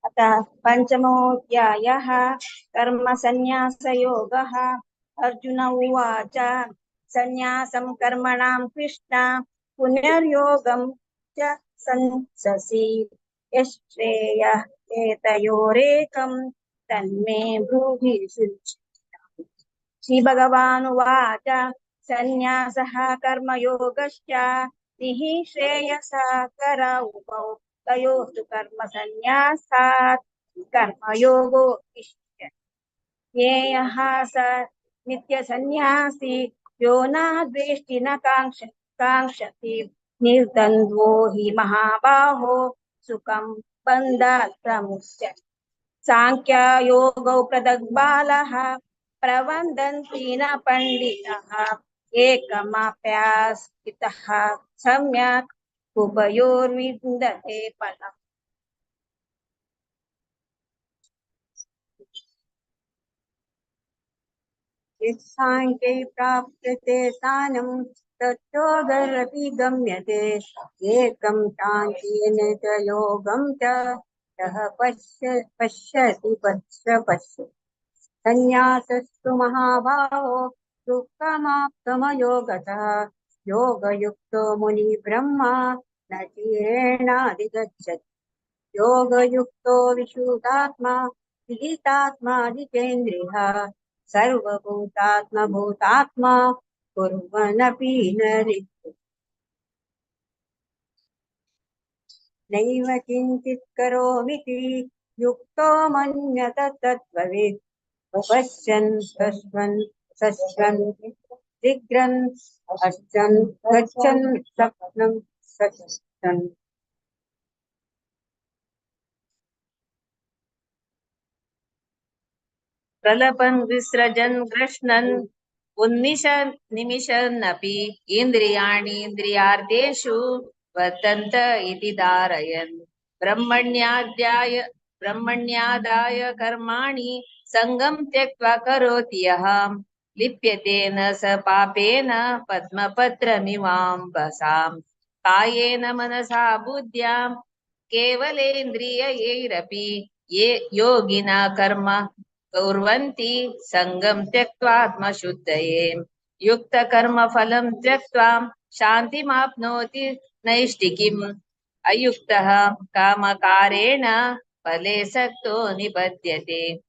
अतः पञ्चमोऽध्यायः कर्मसन्न्यासयोगः। अर्जुन उवाच, सन्न्यासं कर्मणां कृष्ण पुनर्योगं च संससि, यश्रेयः एतयोरेकं तन्मे ब्रूहि। श्रीभगवानुवाच, सन्न्यासः कर्मयोगश्च निः श्रेयसा करौ उभौ, तयोस्तु कर्मसन्न्यासात् कर्मयोगो इष्यते। ज्ञेयः स नित्यसन्न्यासी यो न द्वेष्टि न काङ्क्षति, निर्द्वन्द्वो हि महाबाहो सुखं बन्धात् प्रमुच्यते। साङ्ख्ययोगौ पृथग्बालः प्रवदन्ति न पण्डितः, एकमाप्यास्थितः सम्यक् उभयोर्विन्दते फलम्। यत्साङ्ख्यै प्राप्यते स्थानं तत्योगरपि गम्यते, एकं साङ्ख्येन च योगं च यः पश्यति पश्य पश्य। सन्न्यासस्तु महाभावो दुःखमाप्तमयोगतः, योगयुक्तो मुनि ब्रह्मा न चिरेणाधिगच्छति। योगयुक्तो विशुद्धात्मा विजितात्मा जितेन्द्रियः, सर्वभूतात्मभूतात्मा कुर्वन्नपि न लिप्यते। नैव किञ्चित् करोमिति युक्तो मन्यत तत्त्ववित्, पश्यन् शश्वन् शश्वन् जिघ्रन् अश्चन् गच्छन् स्वप्नं सश्चन्। प्रलपन् विसृजन् गृह्णन् उन्मिषन् निमिषन्नपि इन्द्रियाणि इन्द्रियार्थेषु वर्तन्त इति धारयन्। ब्रह्मण्यादाय कर्माणि सङ्गं त्यक्त्वा करोति यः, लिप्यते न स पापेन पद्मपत्रमिवाम्बसाम्। कायेन मनसा बुद्ध्या केवलेन्द्रियैरपि ये योगिना कर्म कुर्वन्ति सङ्गं त्यक्त्वात्मशुद्धये। युक्तकर्मफलं त्यक्त्वा शान्तिमाप्नोति नैष्टिकीम्। अयुक्तः कामकारेण फले सक्तो निबध्यते।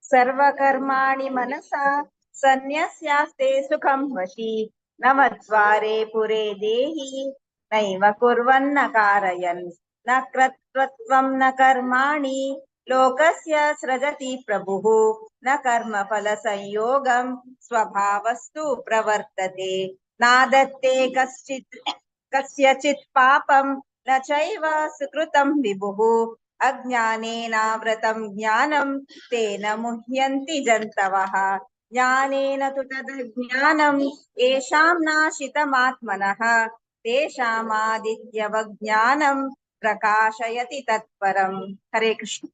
सर्वकर्माणि मनसा सन्न्यस्यास्ते सुखं वशी, नवद्वारे पुरे देहि नैव कुर्वन्न कारयन्। न कर्तृत्वं न कर्माणि लोकस्य सृजति प्रभुः, न कर्मफलसंयोगं स्वभावस्तु प्रवर्तते। नादत्ते कस्यचित् पापं न चैव सुकृतं विभुः, अज्ञानेनावृतं ज्ञानं तेन मुह्यन्ति जन्तवः। ज्ञानेन तु तदज्ञानं येषां नाशितमात्मनः, तेषामादित्यवज्ञानं प्रकाशयति तत्परम्। हरे कृष्ण।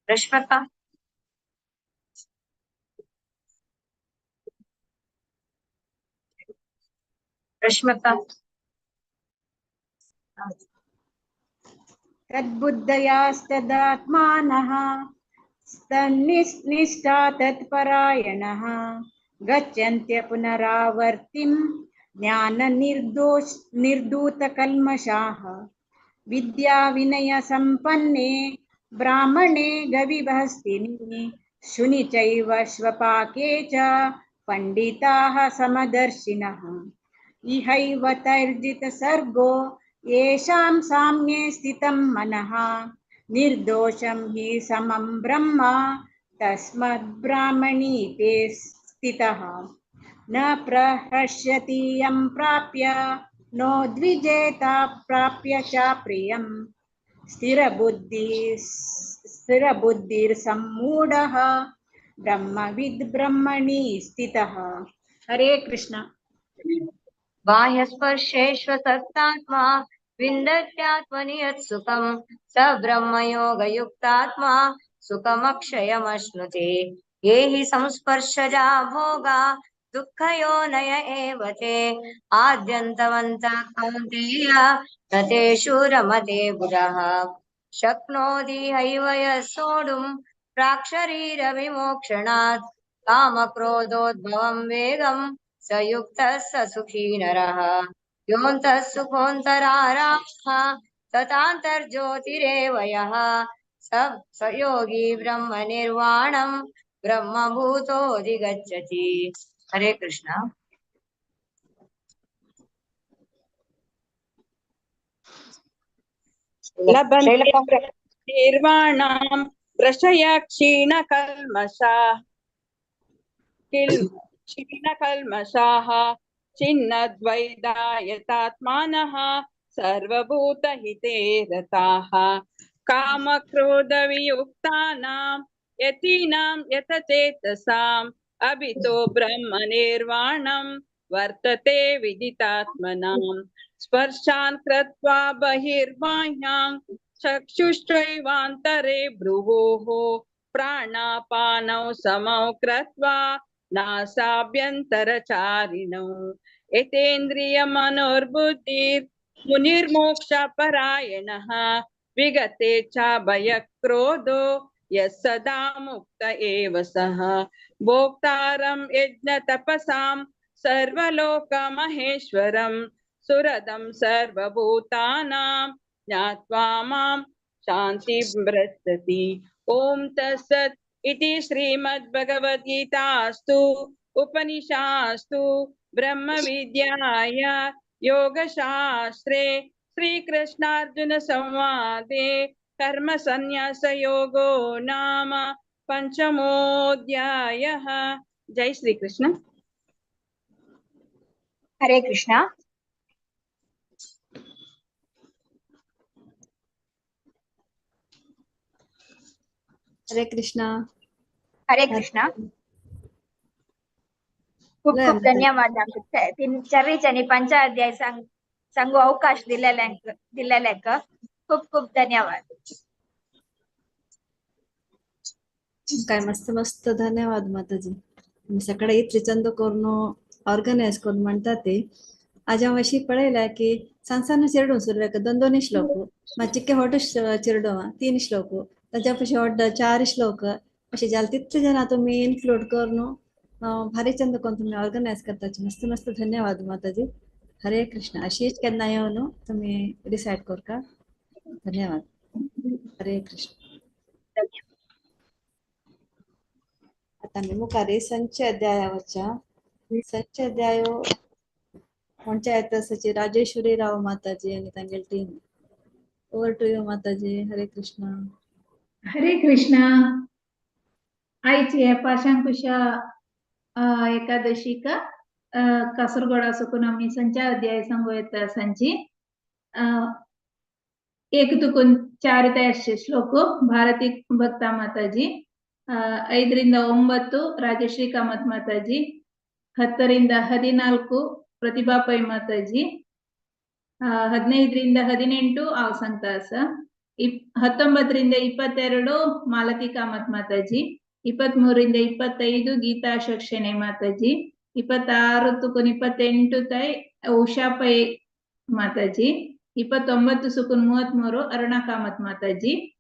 रश्मिका। रश्मिका। तद्बुद्धयास्तदात्मानः तन्निष्ठा तत्परायणः गच्छन्त्य पुनरावर्तिं ज्ञाननिर्दोष निर्दूतकल्मषाः। विद्या विनय संपन्ने ब्राह्मणे गविभस्तिनि शुनि चैव श्वपाके च पंडिताः समदर्शिनः। इहैव तैर्जितसर्गो येषां साम्ये स्थितं मनः निर्दोषं हि समं ब्रह्म तस्मद्ब्राह्मणी ते स्थितः। न प्रहर्ष्यति यं प्राप्य नो द्विजेता प्राप्य च प्रियं। स्थिरबुद्धिर्सम्मूढः ब्रह्मविद् ब्रह्मणि स्थितः। हरे कृष्ण। बाह्यस्पर्शेष्वसक्तात्मा विन्दत्यात्मनि यत् सुखं स ब्रह्मयोगयुक्तात्मा सुखमक्षयमश्नुते। ये हि संस्पर्शजा भोगा दुःखयोनय एव ते आद्यन्तवन्तः कौन्तेय न तेषु रमते बुधः। शक्नोति हैव यः सोढुं प्राक्शरीरविमोक्षणात् कामक्रोधोद्भवं वेगं स युक्तः स सुखी नरः। योऽन्तः सुखोऽन्तरारामः तथान्तर्ज्योतिरेव यः स योगी ब्रह्मनिर्वाणं ब्रह्मभूतोऽधिगच्छति। हरे कृष्ण। लभन्ते निर्वाणां प्रशय क्षीणकल्मषाः क्षीणकल्मषाः छिन्नद्वैधायतात्मानः सर्वभूतहिते रताः। कामक्रोधवियुक्तानां यतीनां यतचेतसाम् अभितो ब्रह्मनिर्वाणं वर्तते विदितात्मनां। स्पर्शान् कृत्वा बहिर्बाह्यां चक्षुश्चैवान्तरे भ्रुवोः प्राणापानौ समौ कृत्वा नासाभ्यन्तरचारिणौ। यतेन्द्रियमनोर्बुद्धिर्मुनिर्मोक्षपरायणः विगते च भयक्रोधो यः सदा मुक्त एव सः। भोक्तारं यज्ञतपसां सर्वलोकमहेश्वरं सुरदं सर्वभूतानां ज्ञात्वा मां शान्तिं वृत्सति। ॐ तत्सत् इति श्रीमद्भगवद्गीतास्तु उपनिषास्तु ब्रह्मविद्याया योगशास्त्रे श्रीकृष्णार्जुनसंवादे कर्मसन्न्यासयोगो नाम पंचमोऽध्यायः। जय श्री कृष्ण। हरे कृष्णा। हरे कृष्णा। हरे कृष्णा। खूप खूप धन्यवाद। चारीच आणि पंचाध्याय सांगू अवकाश दिलेल्यांक खूप खूप धन्यवाद। काय मस्त मस्त धन्यवाद माताजी। सकाळी इतले चंद करून ऑर्गनायज करून म्हणतात ते आज हांव अशी पळयल्या की सान सान चेडूं सुरवेक दोन दोन श्लोक मातशे होट चेडूं 3 श्लोक ताज्या पशी होट 4 श्लोक अशें जालें तितले जाणां तुमी इन्क्लूड करून भारी चंद करून तुमी ऑर्गनायज करता। मस्त मस्त धन्यवाद माताजी। हरे कृष्ण। अशीच केन्ना येवन तुमी डिसायड करका। धन्यवाद। हरे कृष्ण। आता आमी मुखार संच अध्याया वच्चा। संच अध्याय पंचायत सचिव राजेश्वरी राव माताजी आणि तांगेली team. Over to you Mataji. Hare Krishna. Hare Krishna. आयची पाशांकुशा एकादशीका कासरगोडा सुकून आमी संचार अध्याय सांगू येता सांची। एक तुकून 4 तयारचे ಶ್ಲೋಕ ಭಾರತಿ ಭಕ್ತ ಮಾತಾಜಿ, 5 ರಿಂದ 9 ರಾಜಶ್ರೀ ಕಾಮತ್ ಮಾತಾಜಿ, 10 ರಿಂದ 14 ಪ್ರತಿಭಾ ಪೈ ಮಾತಾಜಿ, 15 ರಿಂದ 18 ಅವಸಂತಾಸ, 19 ರಿಂದ 22 ಮಾಲತಿ ಕಾಮತ್ ಮಾತಾಜಿ, 23 ರಿಂದ 25 ಗೀತಾ ಅಶೋಕ್ ಮಾತಾಜಿ, 26 ತುಕುನ್ 28 ತೈ ಉಷಾ ಪೈ ಮಾತಾಜಿ, 29 ಸುಕುನ್ 33 ಅರುಣಾ ಕಾಮತ್ ಮಾತಾಜಿ,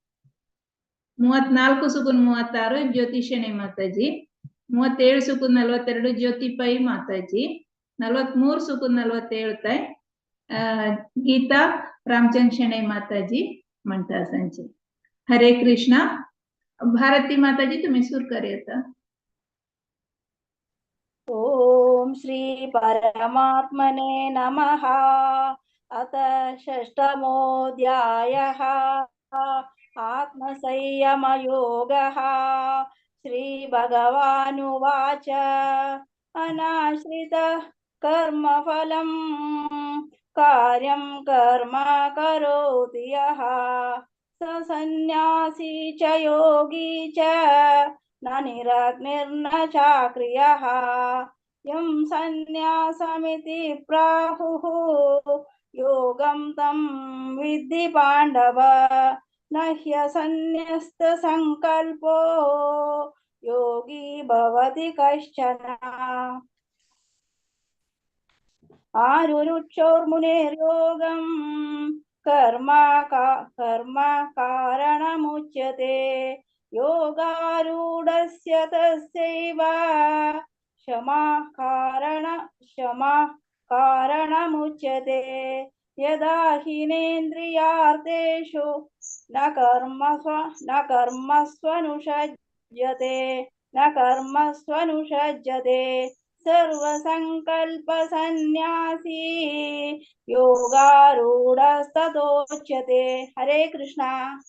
34 ಸುಕುನ್ 36 ಜ್ಯೋತಿ ಶೆಣೈ ಮಾತಾಜಿ, 37 ಸುಕುನ್ 42 ಜ್ಯೋತಿ ಪೈ ಮಾತಾಜಿ, 43 ಸುಕುನ್ 47 ತೈ ಗೀತಾ ರಾಮಚಂದ್ರ ಶೆಣೈ माताजी म्हणता संचे. हरे कृष्णा. भारती माताजी तुम्ही सुर करूया. ओम श्री परमात्मने नमः. अथ षष्ठमोऽध्यायः. आत्मसंयमयोगः. श्री भगवानुवाच. अनाश्रितः कर्मफलं कार्यं कर्म करोति यः स सन्न्यासी च योगी च न निरग्निर्न चाक्रियः. यं सन्न्यासमिति प्राहुः योगं तं विद्धि पाण्डव. न ह्यसन्न्यस्तसङ्कल्पो योगी भवति कश्चन. आरुरुक्षोर्मुनेर्योगं कर्म कर्म कारणमुच्यते. योगारूढस्य तस्यैव क्षमा कारणमुच्यते. यदा हीनेन्द्रियार्थेषु न कर्मस्वनुषज्यते सर्वसंकल्प सन्यासी योगारूढस्ततोच्यते. हरे कृष्णा.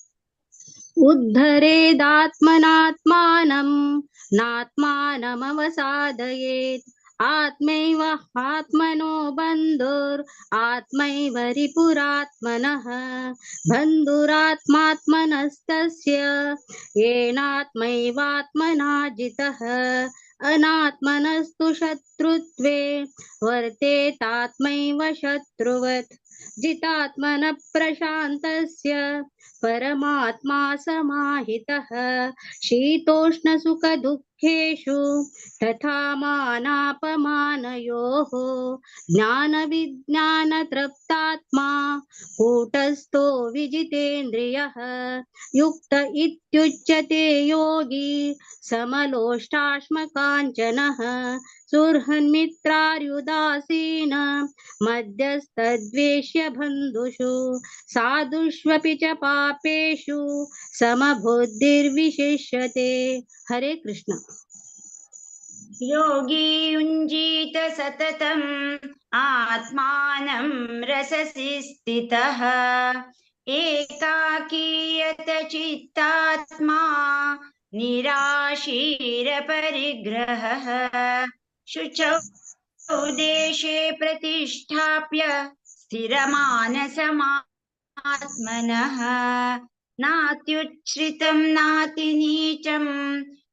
उद्धरेदात्मनात्मानं नात्मानमवसादयेत्. आत्मैव आत्मनो बन्धुर् आत्मैव रिपुरात्मनः. बन्धुरात्मात्मनस्तस्य येनात्मैवात्मना जितः. अनात्मनस्तु शत्रुत्वे वर्तेतात्मैव शत्रुवत्. जितात्मनः प्रशान्तस्य परमात्मा समाहितः. शीतोष्णसुखदुःखेषु तथा मानापमानयोः. ज्ञानविज्ञानतृप्तात्मा कूटस्थो विजितेन्द्रियः. युक्त इत्युच्यते योगी समलोष्टाश्मकाञ्चनः. सुहृन्मित्रार्युदासीन मध्यस्तद्वेष्य बन्धुषु. साधुष्वपि च पापेषु समबुद्धिर्विशिष्यते. हरे कृष्ण. योगी युञ्जीत सततम् आत्मानं रससि स्थितः. एकाकीयत चित्तात्मा निराशीरपरिग्रहः. शुचौ देशे प्रतिष्ठाप्य स्थिरमानसमात्मनः. नात्युच्छ्रितं नातिनीचं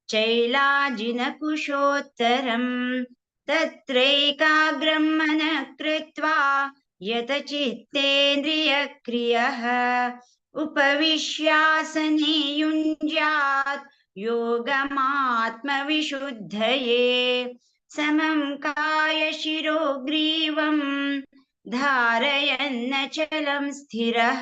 चैलाजिनकुशोत्तरं. तत्रैकाग्रं मनः कृत्वा यतचित्तेन्द्रियक्रियः. उपविश्यासने युञ्ज्यात् योगमात्मविशुद्धये. समं कायशिरोग्रीवं धारयन्नचलं स्थिरः.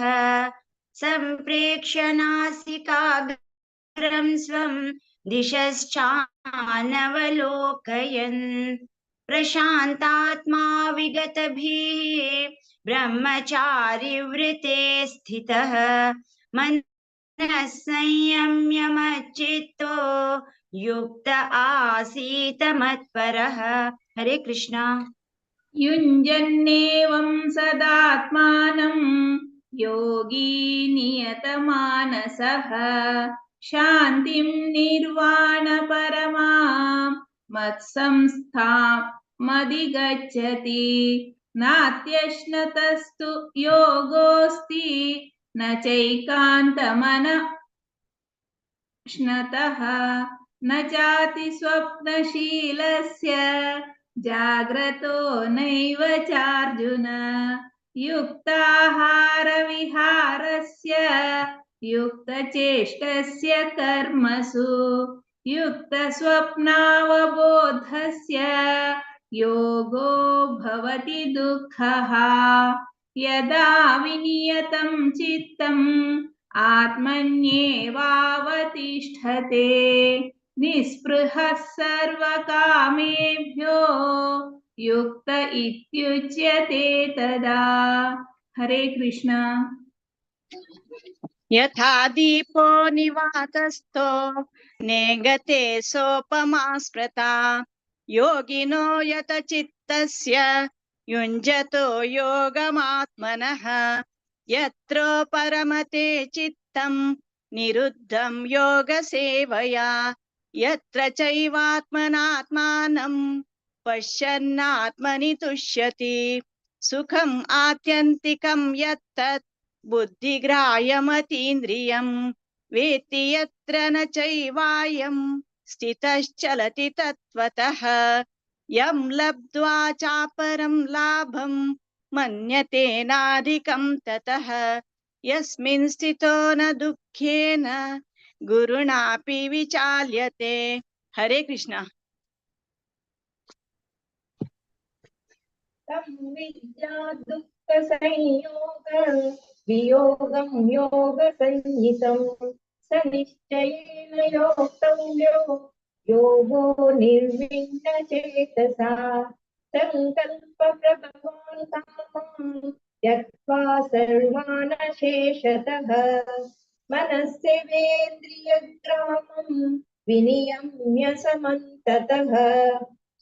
सम्प्रेक्ष्य नासिकाग्रं स्वं दिशश्चानवलोकयन्. प्रशान्तात्मा विगतभिः ब्रह्मचारि व्रते स्थितः. मनः संयम्य मच्चित्तो युक्त आसीत मत्परः. हरे कृष्णा. युञ्जन्नेवं सदात्मानं योगी नियतमानसः. शान्तिं निर्वाणपरमां मत्संस्थामधिगच्छति. नात्यश्नतस्तु योगोऽस्ति न न चैकान्तमनश्नतः न चाति स्वप्नशीलस्य जाग्रतो नैव चार्जुन। युक्ताहारविहारस्य युक्तचेष्टस्य कर्मसु युक्तस्वप्नावबोधस्य योगो भवति दुःखः। यदा विनियतं चित्तम् आत्मन्येवावतिष्ठते निःस्पृहः सर्वकामेभ्यो युक्त इत्युच्यते तदा। हरे कृष्ण। यथा दीपो निवातस्थो नेगते सोपमा स्मृता योगिनो यत चित्तस्य युञ्जतो योगमात्मनः यत्र परमते चित्तं निरुद्धं योगसेवया यत्र चैवात्मनात्मानं पश्यन्नात्मनि तुष्यति सुखम् आत्यन्तिकं यत्तत् बुद्धिग्राह्यमतीन्द्रियं वेत्ति यत्र न चैवायं स्थितश्चलति तत्त्वतः यं लब्ध्वा चापरं लाभं मन्यते नाधिकं ततः यस्मिन् स्थितो न दुःखेन गुरुणापि विचाल्यते। हरे कृष्ण। तं विद्या दुःखसंयोग वियोगं योगसंहितं स निश्चयेन योक्तव्यो योगो निर्विण्णचेतसा। सङ्कल्पप्रभवान् कामान् त्यक्त्वा सर्वानशेषतः मनस्येवेन्द्रियग्रामं विनियम्य समन्ततः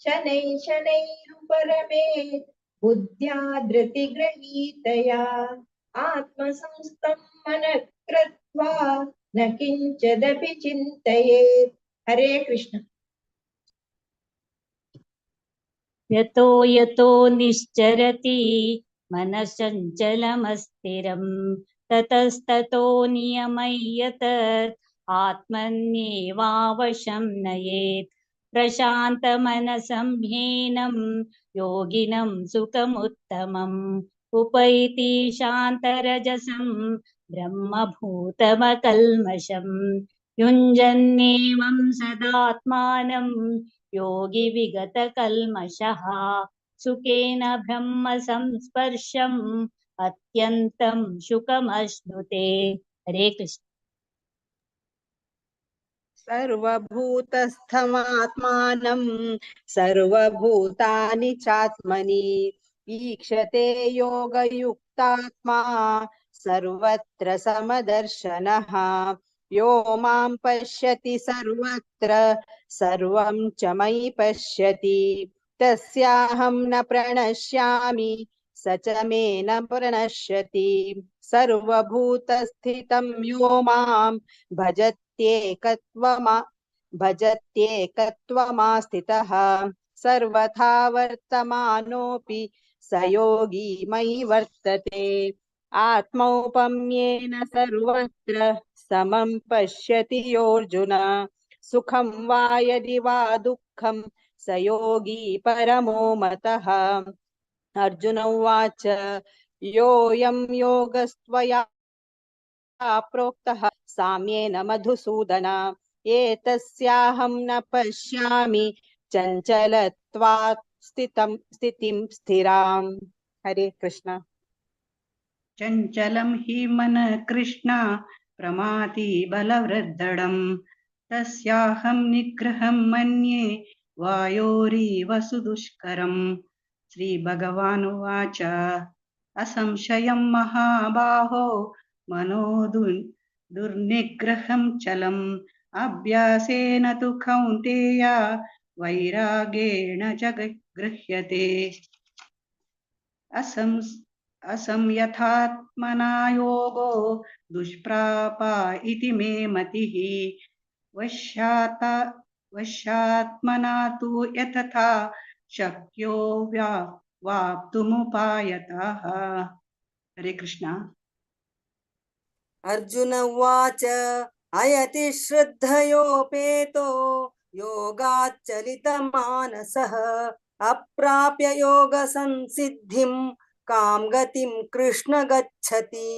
शनैः शनैरुपरमेत् बुद्ध्या धृतिगृहीतया आत्मसंस्थं मनः कृत्वा न किञ्चिदपि चिन्तयेत्। हरे कृष्ण। यतो यतो निश्चरति मनश्चञ्चलमस्थिरं ततस्ततो नियमय्यतत् आत्मन्येवावशं नयेत्। प्रशान्तमनसं ह्येनं योगिनं सुखमुत्तमम् उपैति शान्तरजसं ब्रह्मभूतमकल्मषं युञ्जन्नेवं सदात्मानं योगी विगतकल्मषः सुखेन ब्रह्म संस्पर्शम् अत्यन्तं सुखमश्नुते। हरे कृष्ण। सर्वभूतस्थमात्मानं सर्वभूतानि चात्मनि ईक्षते योगयुक्तात्मा सर्वत्र समदर्शनः। यो मां पश्यति सर्वत्र सर्वं च मयि पश्यति तस्याहं न प्रणश्यामि स च मे न प्रणश्यति। सर्वभूतस्थितं यो मां भजत्येकत्वमास्थितः सर्वथा वर्तमानोऽपि स योगी मयि वर्तते। आत्मौपम्येन सर्वत्र समं पश्यति योऽर्जुन सुखं वा यदि वा दुःखं स योगी परमो मतः। अर्जुन उवाच योऽयं योगस्त्वया प्रोक्तः साम्येन मधुसूदन एतस्याहं न पश्यामि चञ्चलत्वात् स्थितिं स्थिराम्। हरे कृष्ण। चञ्चलं हि मनः कृष्ण प्रमाति बलवृद्धडं तस्याहं निग्रहं मन्ये वायोरिव सुदुष्करम्। श्रीभगवानुवाच असंशयं महाबाहो मनो दुर्निग्रहं चलम् अभ्यासेन तु कौन्तेय वैरागेण च गृह्यते। असंयथात्मना योगो दुष्प्राप इति मे मतिः वश्यात्मना तु यतथा शक्यो वाप्तुमुपायतः। हरे कृष्णा। अर्जुन उवाच अयति श्रद्धयोपेतो योगाच्चलितमानसः अप्राप्य योगसंसिद्धिं कां गतिं कृष्ण गच्छति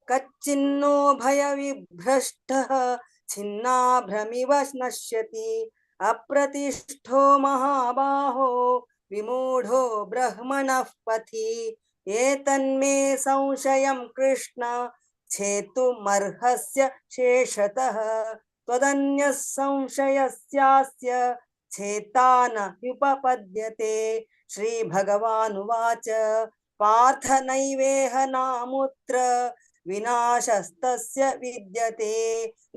कच्चिन्नो भयविभ्रष्टः छिन्नाभ्रमिव नश्यति अप्रतिष्ठो महाबाहो विमूढो ब्रह्मणः पथि एतन्मे संशयं कृष्ण छेतुमर्हस्य शेषतः त्वदन्यः संशयस्यास्य छेता न ह्युपपद्यते। श्रीभगवानुवाच पार्थ नैवेह नामुत्र विनाशस्तस्य विद्यते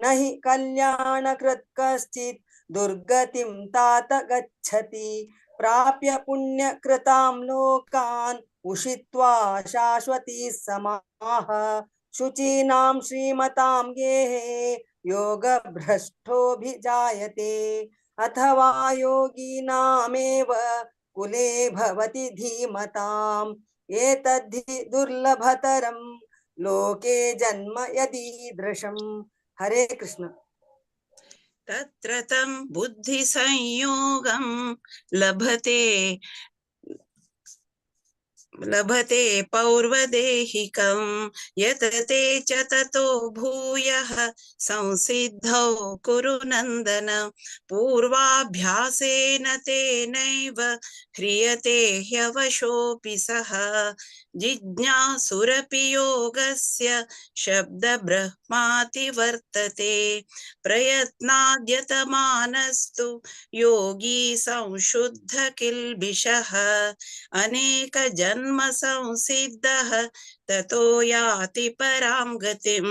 न हि कल्याणकृत् कश्चित् दुर्गतिं तात गच्छति प्राप्य पुण्यकृतां लोकान् उषित्वा शाश्वती समाः शुचीनां श्रीमतां गेहे योगभ्रष्टोऽभिजायते अथवा योगिनामेव कुले भवति धीमताम् एतद्धि दुर्लभतरं लोके जन्म यदीदृशम्। हरे कृष्ण। तत्र तं बुद्धिसंयोगं लभते लभते पौर्वदेहिकं यतते च ततो भूयः संसिद्धौ कुरु नन्दन पूर्वाभ्यासेन तेनैव ह्रियते ह्यवशोऽपि सः जिज्ञासुरपि योगस्य शब्दब्रह्माति वर्तते प्रयत्नाद्यतमानस्तु योगी संशुद्ध किल्बिषः अनेक जन्म संसिद्धः ततो याति परां गतिं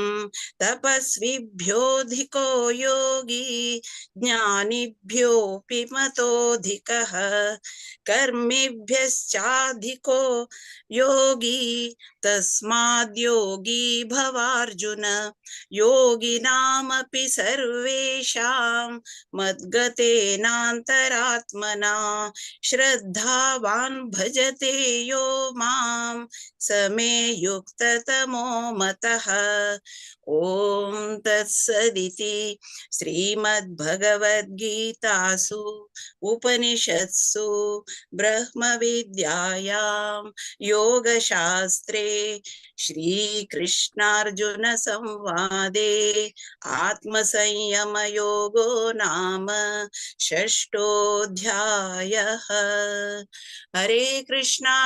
तपस्विभ्योऽधिको योगी ज्ञानिभ्योऽपि मतोऽधिकः कर्मिभ्यश्चाधिको योगी तस्माद्योगी भवार्जुन योगिनामपि सर्वेषां मद्गतेनान्तरात्मना श्रद्धावान् भजते यो मां स मे युक्ततमो मतः। ॐ तत्सदिति श्रीमद्भगवद्गीतासु उपनिषत्सु ब्रह्मविद्यायां योगशास्त्रे श्रीकृष्णार्जुन संवादे आत्मसंयमयोगो नाम षष्ठोऽध्यायः। हरे कृष्णा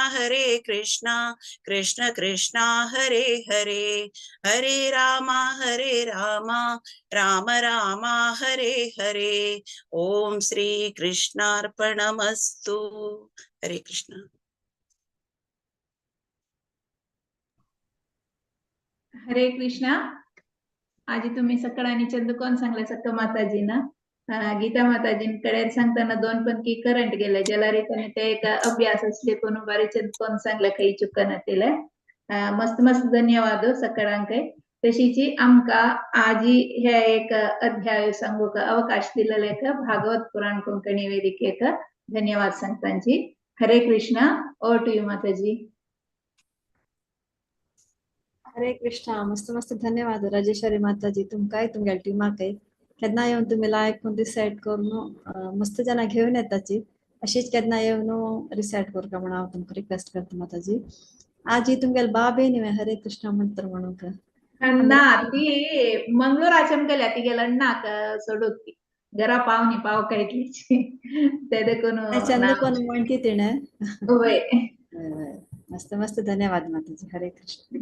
कृष्ण कृष्णा हरे हरे हरे रामा राम राम हरे हरे। ओम श्री कृष्णार्पणमस्तु। हरे कृष्ण। हरे कृष्णा। आजी तुम्ही सकाळी चंदकोण सांगले सक्क माताजीना गीता माताजींकडे सांगताना दोन पण की करंट गेले ज्याला रिताने ते एक अभ्यास असले कोण बारी चंदकोण सांगले काही चुका न तिला मस्त मस्त धन्यवाद सकाळांक। तशीची आमका आजी हे एक अध्याय सांगूक अवकाश दिलेले भागवत पुराण कोंकणी वेदिकेक धन्यवाद सांगतांची। Hare Krishna. Over to you Mataji. Hare Krishna. मस्त मस्त धन्यवाद राजेश्वरी माताजी तुमकाय तुमगेल्या टिमाकय केन्ना येवन तुमी लायक करून रिसायट करून मस्त जाणां घेवन येताची अशीच केन्ना येवन रिसायट करता म्हणून हांव तुमकां रिक्वेस्ट करता माताजी। आजी तुमगेले बाबे न्ही हरे कृष्णा मंत्र म्हणूंक ना ती मंगळूराच्या गेल्या ती गेला अण्णाक सोडूक घरा पावनी पाव कायतलीची ते देखून चंदकोन म्हणटी तिणें। वय मस्त मस्त धन्यवाद माताजी। हरे कृष्ण।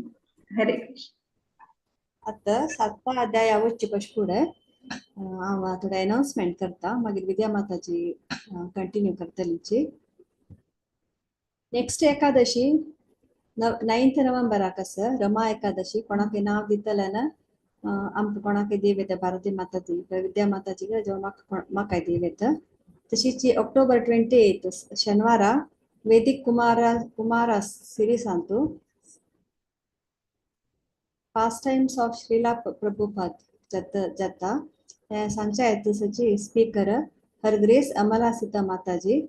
हरे कृष्ण। आता सातवा अध्याय वच्चे पशी फुडें हांव थोडे अनाउन्समेंट करता मागीर विद्या माताजी कंटिन्यू करतलीची। नेक्स्ट एकादशी 9 नोव्हेंबराक आसा रमा एकादशी। कोणाक नांव दितलें ना आमकां कोणाक देव येता भारती माताजी विद्या माताजी जेव्हा म्हाकाय देव येता। तशीच ऑक्टोबर 28 शनिवारा वैदिक कुमारा सिरिजांतू past times of Srila Prabhupada जाता सांगच्या येता स्पीकर हर ग्रेस अमला सीता माताजी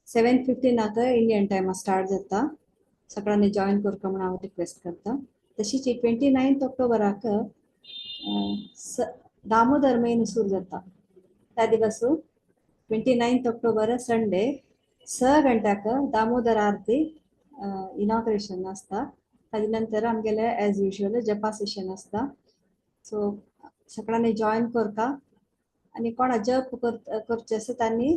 7:15 इंडियन टायम स्टार्ट जाता। सगळ्यांनी जॉईन करता म्हणून हांव रिक्वेस्ट करता। तशीच 29 ऑक्टोबराक दामोदर म्हयनो सुरू जाता. त्या दिवस 29 ऑक्टोबर संडे 6 गंट्याक दामोदर आरती इनॉग्रेशन आसता. ताजे नंतर आमगेले एज युजल जपा सेशन आसता. सो सगळ्यांनी जॉयन करता आनी कोणा जप करचे आसा तांणी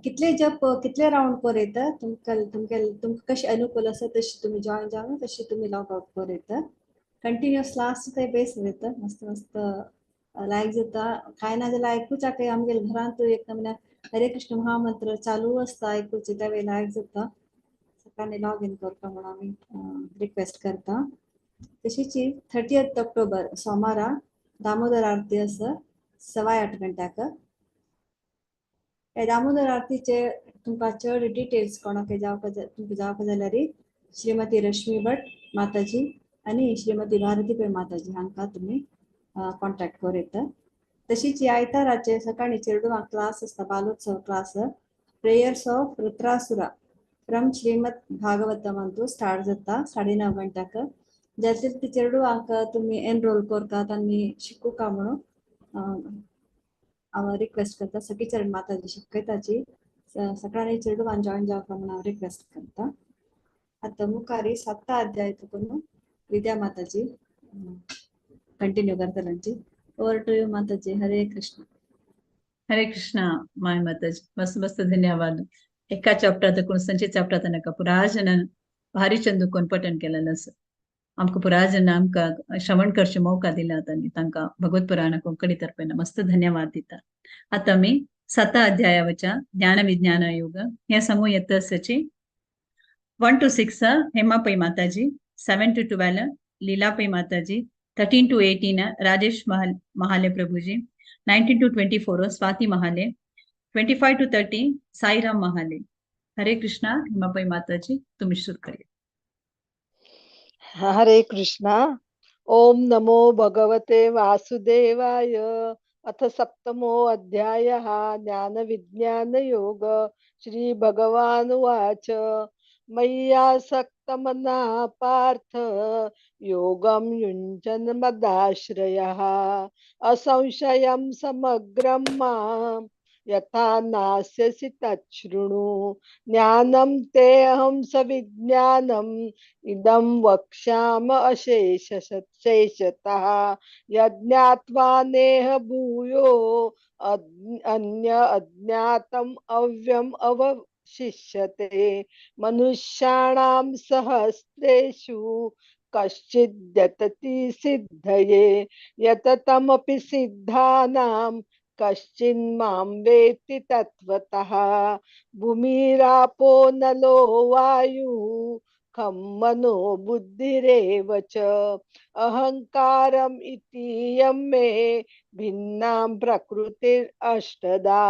कितले जप कितले रावंड कर येता, तुमकां तुमगे तुमकां कशें अनुकूल आसा तशी तुमी जॉयन जावन तशी तुमी लॉग आउट कर येता. कंटिन्युअस लास्ट ते बेस वयता, मस्त मस्त लायक जाता. कांय ना जाल्यार आयकुच आमगेले घरांत एक म्हळ्यार हरे कृष्ण महामंत्र चालू आसता आयकुचे, त्या वेळार लायक जाता. सगळ्यांनी लॉग इन करता म्हणून आमी रिक्वेस्ट करता. तशीच 30 ऑक्टोबर सोमारा दामोदर आरती आसा 8:15 गंट्याक. दामोदर आरतीचे तुमकां चड डिटेल्स कोणाक जावपाक तुमकां जावपाक जाल्यार श्रीमती रश्मी भट माताजी आनी श्रीमती भारती पै माताजी हांकां तुमी कॉन्टॅक्ट करूं येता. तशीच आयताराचे सकाळी चेरडुवांक क्लास आसता, Balotsav class, prayers of Vritrasura from Shrimad भागवतमांतू start जाता 9:30 गंट्याक. जातले ते चेरडुवांक तुमी एनरोल करतात आनी शिकूका म्हणून हांव रिक्वेस्ट करता. सखीचरण माताजी शिकयताची सकाळी चेरडुवान जॉयन जावपा म्हणून हांव रिक्वेस्ट करता. आतां मुखारी 7 अध्याय तुकून विद्या माताजी कंटिन्यू करतल्यांची. Over to you Mataji. Hare Krishna. Hare Krishna my Mataji, मस्त मस्त धन्यवाद. एका चॅप्टर तकून संचे चॅप्टर तनका पुरा जनान भारी चंदुकोन पठण केलेलं आसा. आमकां पुरा जन आमकां श्रवण करचे मौका दिला तांणी, तांकां भगवत पुराण कोंकणी तर्फेन मस्त धन्यवाद दिता. आतां आमी 7 अध्यायावच्या ज्ञान विज्ञान योग हे सांगू येत आसाची. 1 to 6 Hema Pai Mataji, 7 to 12 Leela Pai Mataji, 13 to 18 Rajesh Mahale Prabhuji, 19 to 24 Swati Mahale, 25 to 30 Sairam Mahale. Hare Krishna. Hema Pai Mataji तुम्ही सुरू करूया. हरे कृष्णा. ओम नमो भगवते वासुदेवाय. अथ सप्तमो अध्यायः ज्ञान विज्ञान योग. श्री भगवान उवाच मय्यासक्तमना पार्थ योगं युञ्जन् मदाश्रयः असंशयं समग्रं मां यथा नास्यसि तच्छृणु. ज्ञानं ते अहं सविज्ञानम् इदं वक्ष्याम अशेषतः. यज्ञात्वा नेह भूयो अन्य अज्ञातम् अव्यम् अवशिष्यते. मनुष्याणां सहस्रेषु कश्चिद्यतति सिद्धये यततमपि सिद्धानां कश्चिन्मां वेत्ति तत्त्वतः. भूमिरापो नलो वायुः खं मनो बुद्धिरेव च अहंकारम् इति यं मे भिन्नां प्रकृतिरष्टदा.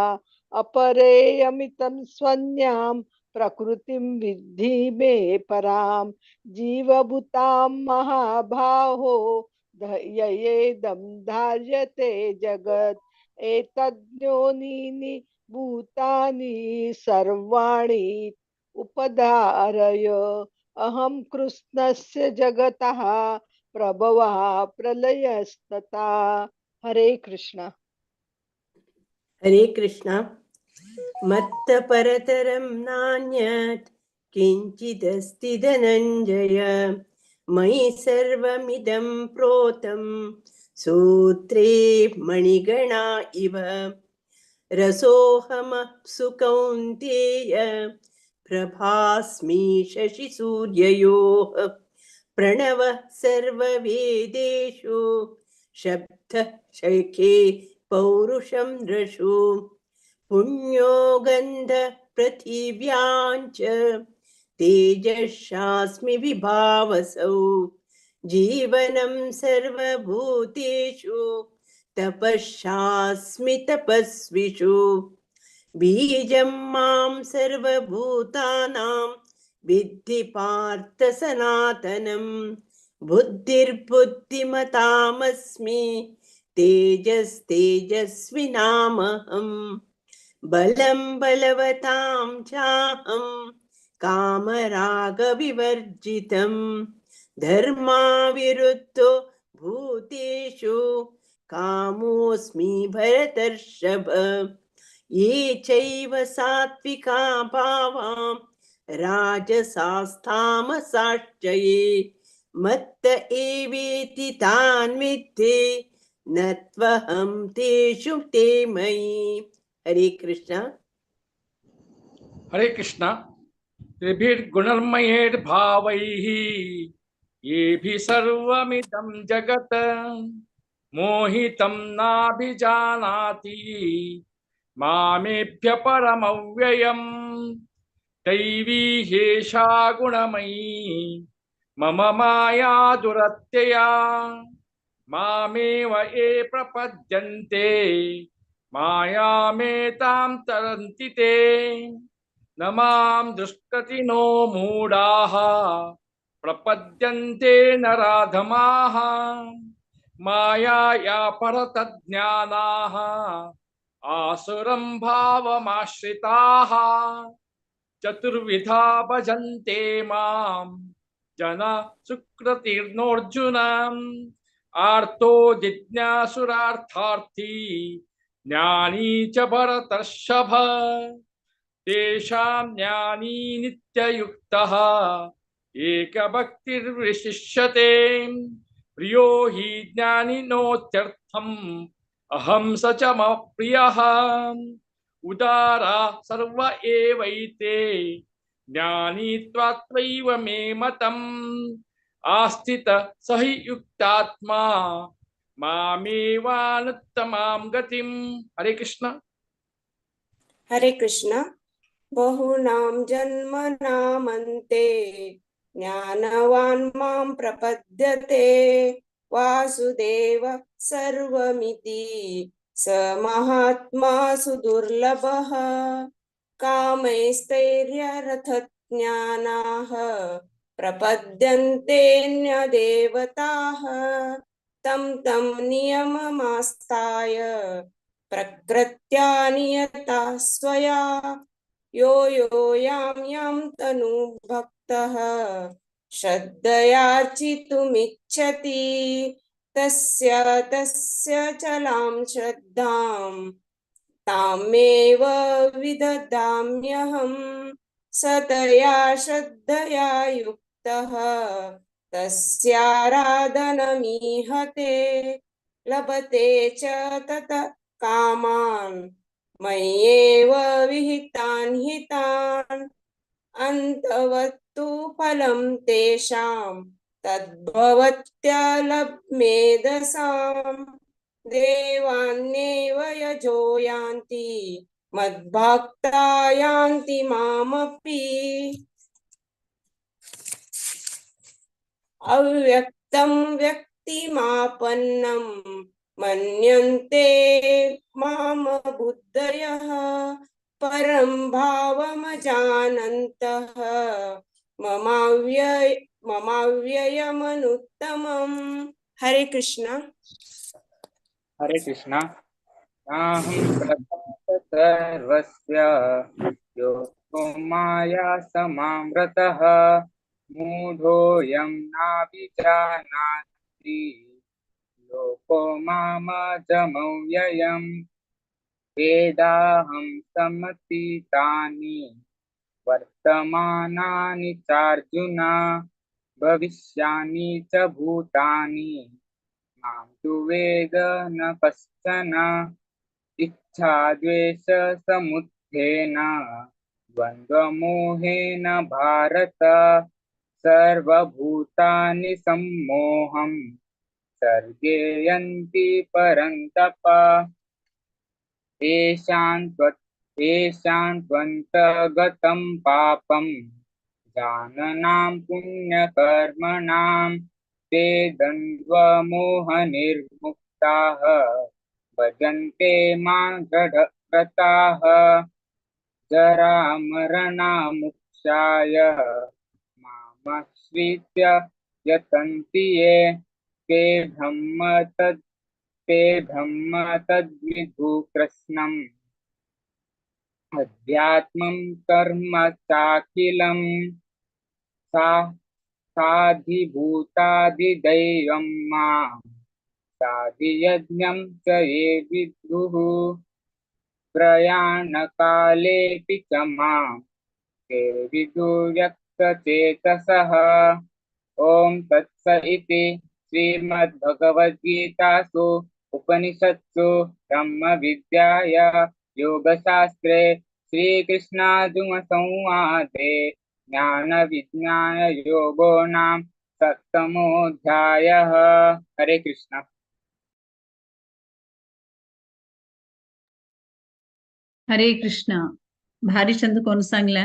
अपरेयमितं स्वन्यां प्रकृतिं विद्धि मे परां. जीवभूतां महाबाहो ययेदं धार्यते जगत्. एतद्योनीनि भूतानि सर्वाणि उपधारय. अहं कृष्णस्य जगतः प्रभवः प्रलयस्तथा. हरे कृष्ण. हरे कृष्ण. मत्तपरतरं नान्यत् किञ्चिदस्ति धनञ्जय. मयि सर्वमिदं प्रोतं सूत्रे मणिगणा इव. रसोऽहमप्सु कौन्तेय प्रभास्मि शशिसूर्ययोः. प्रणवः सर्ववेदेषु शब्दः शखे पौरुषं नृषु. पुण्यो गन्धः पृथिव्यां च तेजस्यास्मि विभावसौ. जीवनं सर्वभूतेषु तपस्यास्मि तपस्विषु. बीजं मां सर्वभूतानां विद्धि पार्थ सनातनं. बुद्धिर्बुद्धिमतामस्मि तेजस्तेजस्विनामहम्. बलं बलवतां चाहं कामरागविवर्जितं. धर्माविरुद्धो भूतेषु कामोऽस्मि भरतर्षभ। ये चैव सात्विका भावां राजसास्तामसाश्च ये मत्त एवेति तान् विद्धि न त्वहं तेषु ते मयि। हरे कृष्ण। हरे कृष्ण। त्रिभिर्गुणर्मयैर्भावैः येभिः सर्वमिदं जगत् मोहितं नाभिजानाति मामेभ्य परमव्ययम् दैवी ह्येषा गुणमयी मम माया दुरत्यया मामेव ये प्रपद्यन्ते मायामेतां तरन्ति ते न मां दुष्कृतिनो मूढाः प्रपद्यन्ते नराधमाः मायाया परतज्ञानाः आसुरं भावमाश्रिताः चतुर्विधा भजन्ते मां जना सुकृतीर्णोऽर्जुनम् आर्तो जिज्ञासुरार्थार्थी ज्ञानी च भरतर्षभ तेषां ज्ञानी नित्ययुक्तः एकभक्तिर्विशिष्यते प्रियो हि ज्ञानिनोत्यर्थम् अहं स च मम प्रियः उदारा सर्व एवैते ज्ञानी त्वात्रैव मे मतम् आस्थित स हि युक्तात्मा मामेवानुत्तमां गतिम्। हरे कृष्ण। हरे कृष्ण। बहूनां जन्मनामन्ते ज्ञानवान् मां प्रपद्यते वासुदेव सर्वमिति स महात्मा सुदुर्लभः कामैस्तैर्यरथज्ञानाः प्रपद्यन्तेऽन्यदेवताः तं तं नियममास्ताय प्रकृत्या नियता स्वया यो यो यां यां तनुभक्तः श्रद्धयार्चितुमिच्छति तस्य तस्य चलां श्रद्धां तामेव विदधाम्यहं सतया श्रद्धया युक्तः तस्याराधनमीहते लभते च तत कामान् मय्येव विहितान् हितान् अन्तवत्तु फलं तेषां तद्भवत्यलभ्यमेधसां देवान्येव यजो यान्ति मद्भक्ता यान्ति मामपि। अव्यक्तं व्यक्तिमापन्नं मन्यन्ते माम बुद्धयः परं भावमजानन्तः ममाव्ययमनुत्तमम्। हरे कृष्ण। हरे कृष्ण। नाहं प्रकाश सर्वस्य योगो माया समावृतः मूढोऽयं नाभिजानाति लोको मामजमव्ययम् वेदाहं समतीतानि वर्तमानानि चार्जुन भविष्याणि च भूतानि मां तु वेद न कश्चन। इच्छाद्वेषसमुत्थेन द्वन्द्वमोहेन भारत सर्वभूतानि सम्मोहं सर्गे यन्ति परन्तप। एषां त्वन्तगतं पापं जाननां पुण्यकर्मणां ते द्वन्द्वमोहनिर्मुक्ताः भजन्ते मां दृढव्रताः। जरामरणामुक्षाय मामाश्रित्य यतन्ति ये ते ब्रह्म तद्विदु कृत्स्नम् अध्यात्मं कर्म चाखिलं सा साधिभूतादिदैवं मां साधियज्ञं च ये विदुः प्रयाणकालेऽपि च मां ते विदुर्व्यक्तचेतसः। ॐ तत्स इति श्रीमद्भगवद्गीतासु उपनिषत्सु ब्रह्मविद्याया योगशास्त्रे श्रीकृष्णार्जुनसंवादे ज्ञानविज्ञानयोगो नाम सप्तमोऽध्यायः। हरे कृष्ण। हरे कृष्ण। भारी चंद कोण सांगला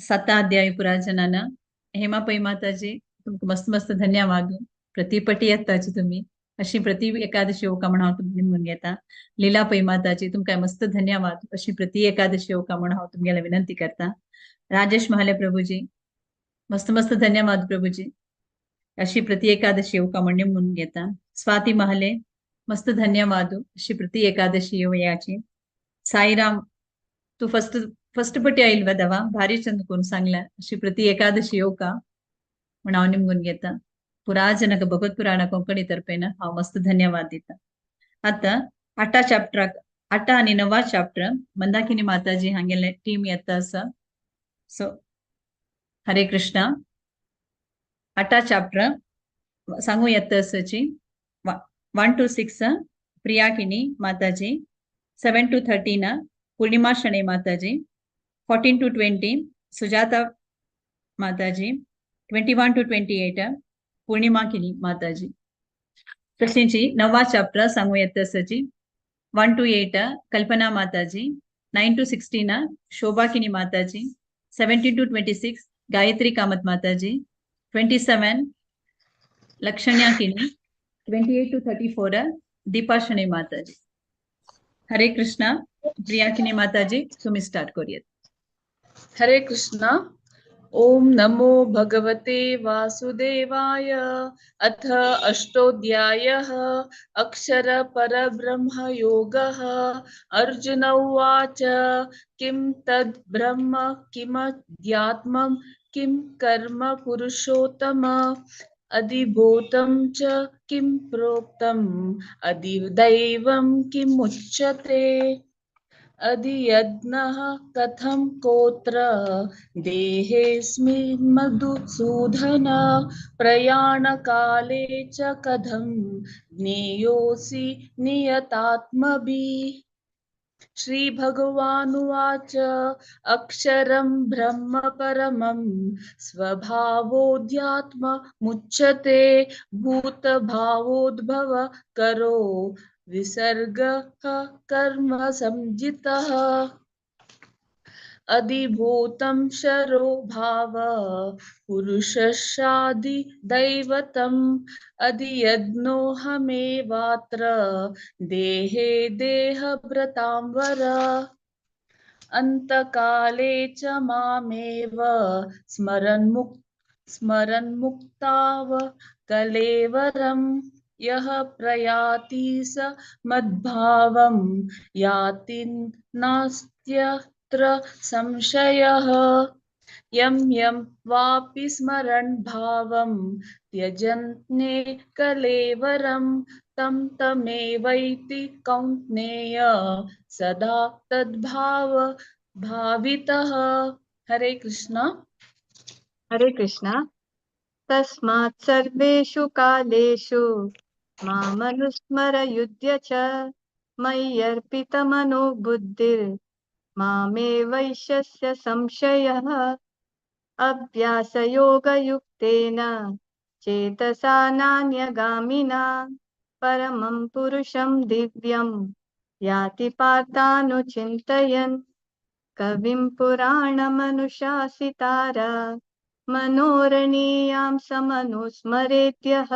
साता अध्याय पुरा जनाना। हेमा पै माताजी तुमकां मस्त मस्त धन्यवाद। प्रतिपटी येताची तुम्ही अशी प्रति एकादशी येवका म्हण हांव तुमकां निमून घेता। लीला पै माताजी तुमकां मस्त धन्यवाद। अशी प्रति एकादशी येवका म्हण हांव तुमगेले विनंती करता। राजेश महाले प्रभुजी मस्त मस्त धन्यवाद प्रभुजी। अशी प्रति एकादशी येवका म्हण निमून घेता। स्वाती महाले मस्त धन्यवाद। अशी प्रति एकादशी येवयाची। साईराम तू फर्स्ट फर्स्ट पटी आईल बदावा भारी चंद कोण सांगला अशी प्रति एकादशी येवका म्हण हांव निमगून घेता। पुरा जनक भगवत पुराणा कोंकणी तर्फेन हांव मस्त धन्यवाद दिता। आतां आठा चॅप्टराक आठा आनी णवा चॅप्टर मंदाकिनी माताजी हांगेले टीम येता आसा। सो हरे कृष्णा। आठा चॅप्टर सांगू येता आसाची 1 to 6 Priyakini Mataji, 7 to 13 Purnima Shenoy Mataji, 14 to 20 Sujata Mataji, 21 to 28 Purnima Kini Mataji. तशेंची नवा चॅप्टर सांगू येता आसाची 1 to 8 Kalpana Mataji, 9 to 16 Shobha Kini Mataji, 17 to 26 Gayatri Kamat Mataji, 27 Lakshanya Kini, 28 to 34 Deepa Shenoy Mataji. Hare Krishna. Priyakini Mataji तुम्ही start करूयात। हरे कृष्णा। ओम नमो भगवते वासुदेवाय। अथ अष्टोऽध्यायः अक्षर परब्रह्म योगः। अर्जुन उवाच किं तद् ब्रह्म किमध्यात्मं किं कर्म पुरुषोत्तम अधिभूतं च किं प्रोक्तम् अधिदैवं किमुच्यते अधियज्ञः कथं कोत्र देहेऽस्मिन् मधुसूदन प्रयाणकाले च कथं ज्ञेयोऽसि नियतात्मभिः। श्री भगवानुवाच अक्षरं ब्रह्म परमं स्वभावोऽध्यात्ममुच्यते भूतभावोद्भव करो विसर्गः कर्म संजितः। अधिभूतं शरो भाव पुरुषस्यादि दैवतम् अधियज्ञोऽहमेवात्र देहे देहभृतां वर। अन्तकाले च मामेव स्मरन्मुक्ताव कलेवरं यः प्रयाति स मद्भावं याति नास्त्यत्र संशयः। यं यं वापि स्मरन् भावं त्यजन्ने कलेवरं तं तमेवैति कौन्तेय सदा तद्भाव भावितः। हरे कृष्णा। हरे कृष्णा। तस्मात् सर्वेषु कालेषु मामनुस्मर युध्य च मय्यर्पितमनो बुद्धिर् मामे वैश्यस्य संशयः। अभ्यासयोगयुक्तेन चेतसा नान्यगामिना परमं पुरुषं दिव्यं याति पार्थानुचिन्तयन्। कविं पुराणमनुशासितारा मनोरणीयां समनुस्मरेद्यः।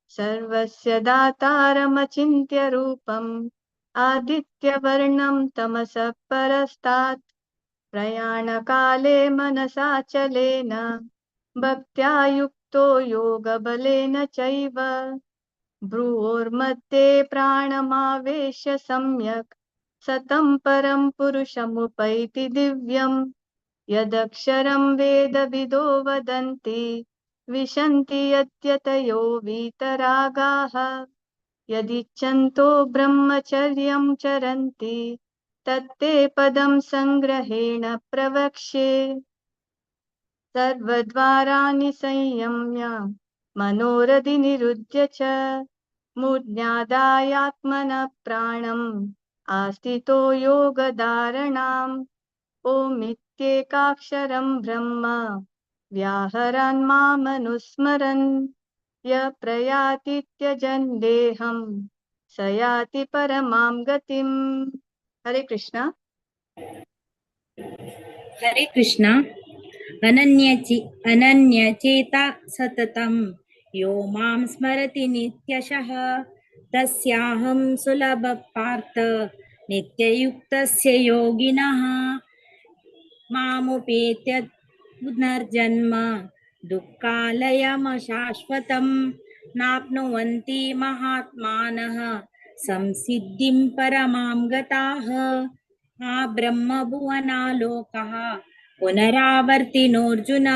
सर्वस्य दातारमचिन्त्य रूपम् आदित्यवर्णं तमसः परस्तात्। प्रयाणकाले मनसाचलेन भक्त्या युक्तो योगबलेन चैव। भ्रुवोर्मध्ये प्राणमावेश्य सम्यक् सतं परं पुरुषमुपैति दिव्यम्। यदक्षरं वेदविदो वदन्ति, विशन्ति यद्यतयो वीतरागाः। यदिच्छन्तो ब्रह्मचर्यं चरन्ति, तत्ते पदं संग्रहेण प्रवक्ष्ये। सर्वद्वाराणि संयम्य मनोरधि निरुध्य च मूर्ध्यादायात्मनः प्राणम् आस्थितो योगधारणाम्। ओमित्येकाक्षरं ब्रह्म व्याहरन् मामनुस्मरन्, य प्रयाति त्यजन् देहं स याति परमां गतिम्। हरे कृष्णा। हरे कृष्णा। अनन्यचेता सततं यो मां स्मरति नित्यशः, तस्याहं सुलभ पार्थ नित्ययुक्तस्य योगिनः। मामुपेत्य पुनर्जन्म दुःखालयमशाश्वतं नाप्नुवन्ति महात्मानः संसिद्धिं परमां गताः। आ ब्रह्मभुवनालोकः पुनरावर्तिनोऽर्जुन,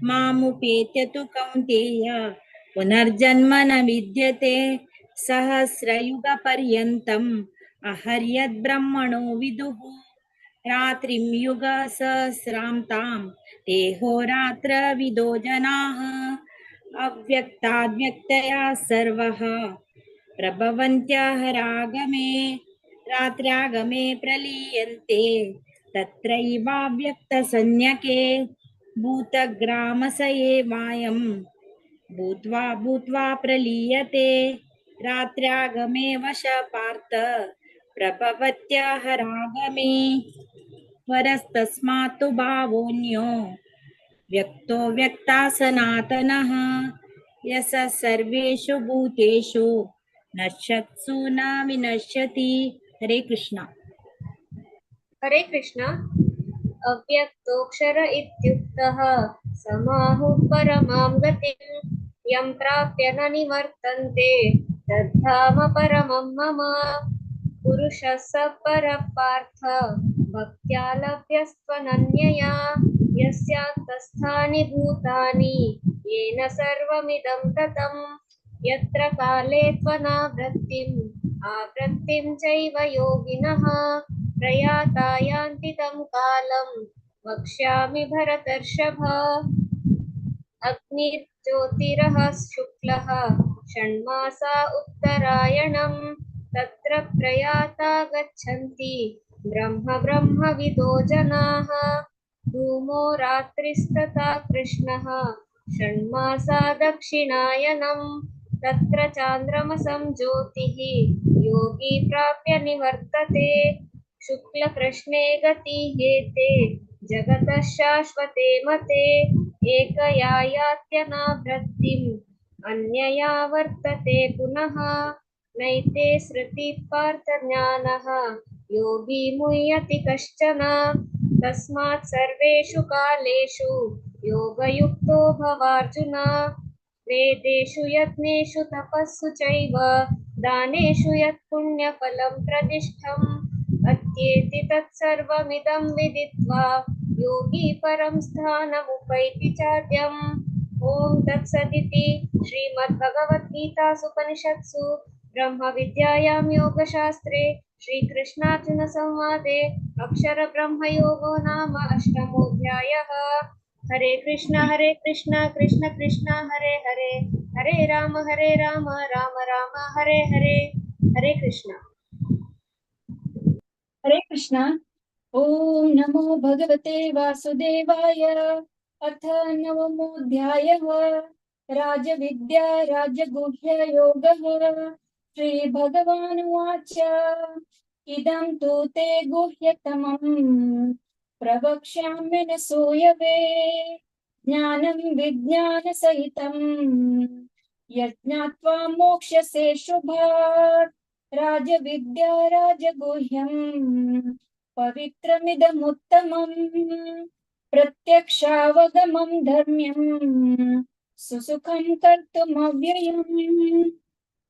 मामुपेत्य तु कौन्तेय पुनर्जन्म न विद्यते। सहस्रयुगपर्यन्तम् अहर्यद्ब्रह्मणो विदुः, रात्रिं युगसहस्रां तां तेहोरात्रविदो जनाः। अव्यक्ताद्व्यक्तया सर्वः प्रभवन्त्यहरागमे, रात्र्यागमे प्रलीयन्ते तत्रैवाव्यक्तसंज्ञके। भूतग्रामस एवायं भूत्वा भूत्वा प्रलीयते, रात्र्यागमे वश पार्थ प्रभवत्यहरागमे। वरस्तस्मात्तु भावोऽन्यो व्यक्तो व्यक्ता सनातनः, यस सर्वेषु भूतेषु नश्यत्सु न विनश्यति। हरे कृष्णा। हरे कृष्णा। अव्यक्तोऽक्षर इत्युक्तः समाहुः परमां गतिं, यं प्राप्य न निवर्तन्ते तद्धाम परमं मम। पुरुषः स परः पार्थ भक्त्या लभ्यस्त्वनन्यया, यस्यान्तस्थानि भूतानि येन सर्वमिदं ततम्। यत्र काले त्वनावृत्तिम् आवृत्तिं चैव योगिनः, प्रयाता यान्ति तं कालं वक्ष्यामि भरतर्षभ। अग्निर्ज्योतिरः शुक्लः षण्मासा उत्तरायणं, तत्र प्रयाता गच्छन्ति ब्रह्म ब्रह्मविदो जनाः। धूमो रात्रिस्तथा कृष्णः षण्मासा दक्षिणायनं, तत्र चान्द्रमसं ज्योतिः योगी प्राप्य निवर्तते। शुक्लकृष्णे गति हेते जगतः शाश्वते मते, एकया यात्यनावृत्तिम् अन्यया वर्तते पुनः। नैते सृति पार्थ ज्ञानः योगी मुह्यति कश्चन, तस्मात् सर्वेषु कालेषु योगयुक्तो भवार्जुन। वेदेषु यज्ञेषु तपस्सु चैव दानेषु यत्पुण्यफलं प्रदिष्टम्, अत्येति तत्सर्वमिदं विदित्वा योगी परं स्थानमुपैति चाद्यम्। ॐ तत्सदिति श्रीमद्भगवद्गीतासुपनिषत्सु ब्रह्मविद्यायां योगशास्त्रे श्रीकृष्णार्जुनसंवादे अक्षरब्रह्मयोगो नाम अष्टमोऽध्यायः। हरे कृष्ण कृष्ण कृष्ण हरे हरे, हरे राम राम राम हरे हरे। हरे कृष्ण। हरे कृष्णा। ॐ नमो भगवते वासुदेवाय। अथ नवमोऽध्यायः। राजविद्या राजगुह्ययोगः। श्रीभगवानुवाच। इदं तु ते गुह्यतमं प्रवक्ष्यामि न सूयवे, ज्ञानं विज्ञानसहितं यज्ञात्वा मोक्ष्यसे शुभात्। राजविद्या राजगुह्यं पवित्रमिदमुत्तमं प्रत्यक्षावगमं धर्म्यं सुसुखं कर्तुमव्ययम्।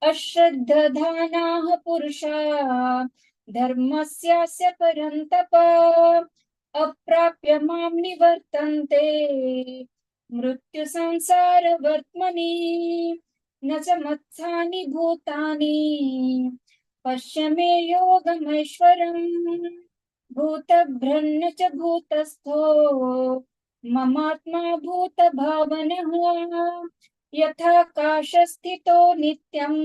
अश्रद्दधानाः पुरुषा धर्मस्यास्य परन्तप, अप्राप्य मां निवर्तन्ते मृत्युसंसारवर्त्मनि। न च मत्स्थानि भूतानि पश्य मे योगमैश्वरम्। भूतभ्रन्न च भूतस्थो ममात्मा भूतभावनः। यथाकाशस्थितो नित्यं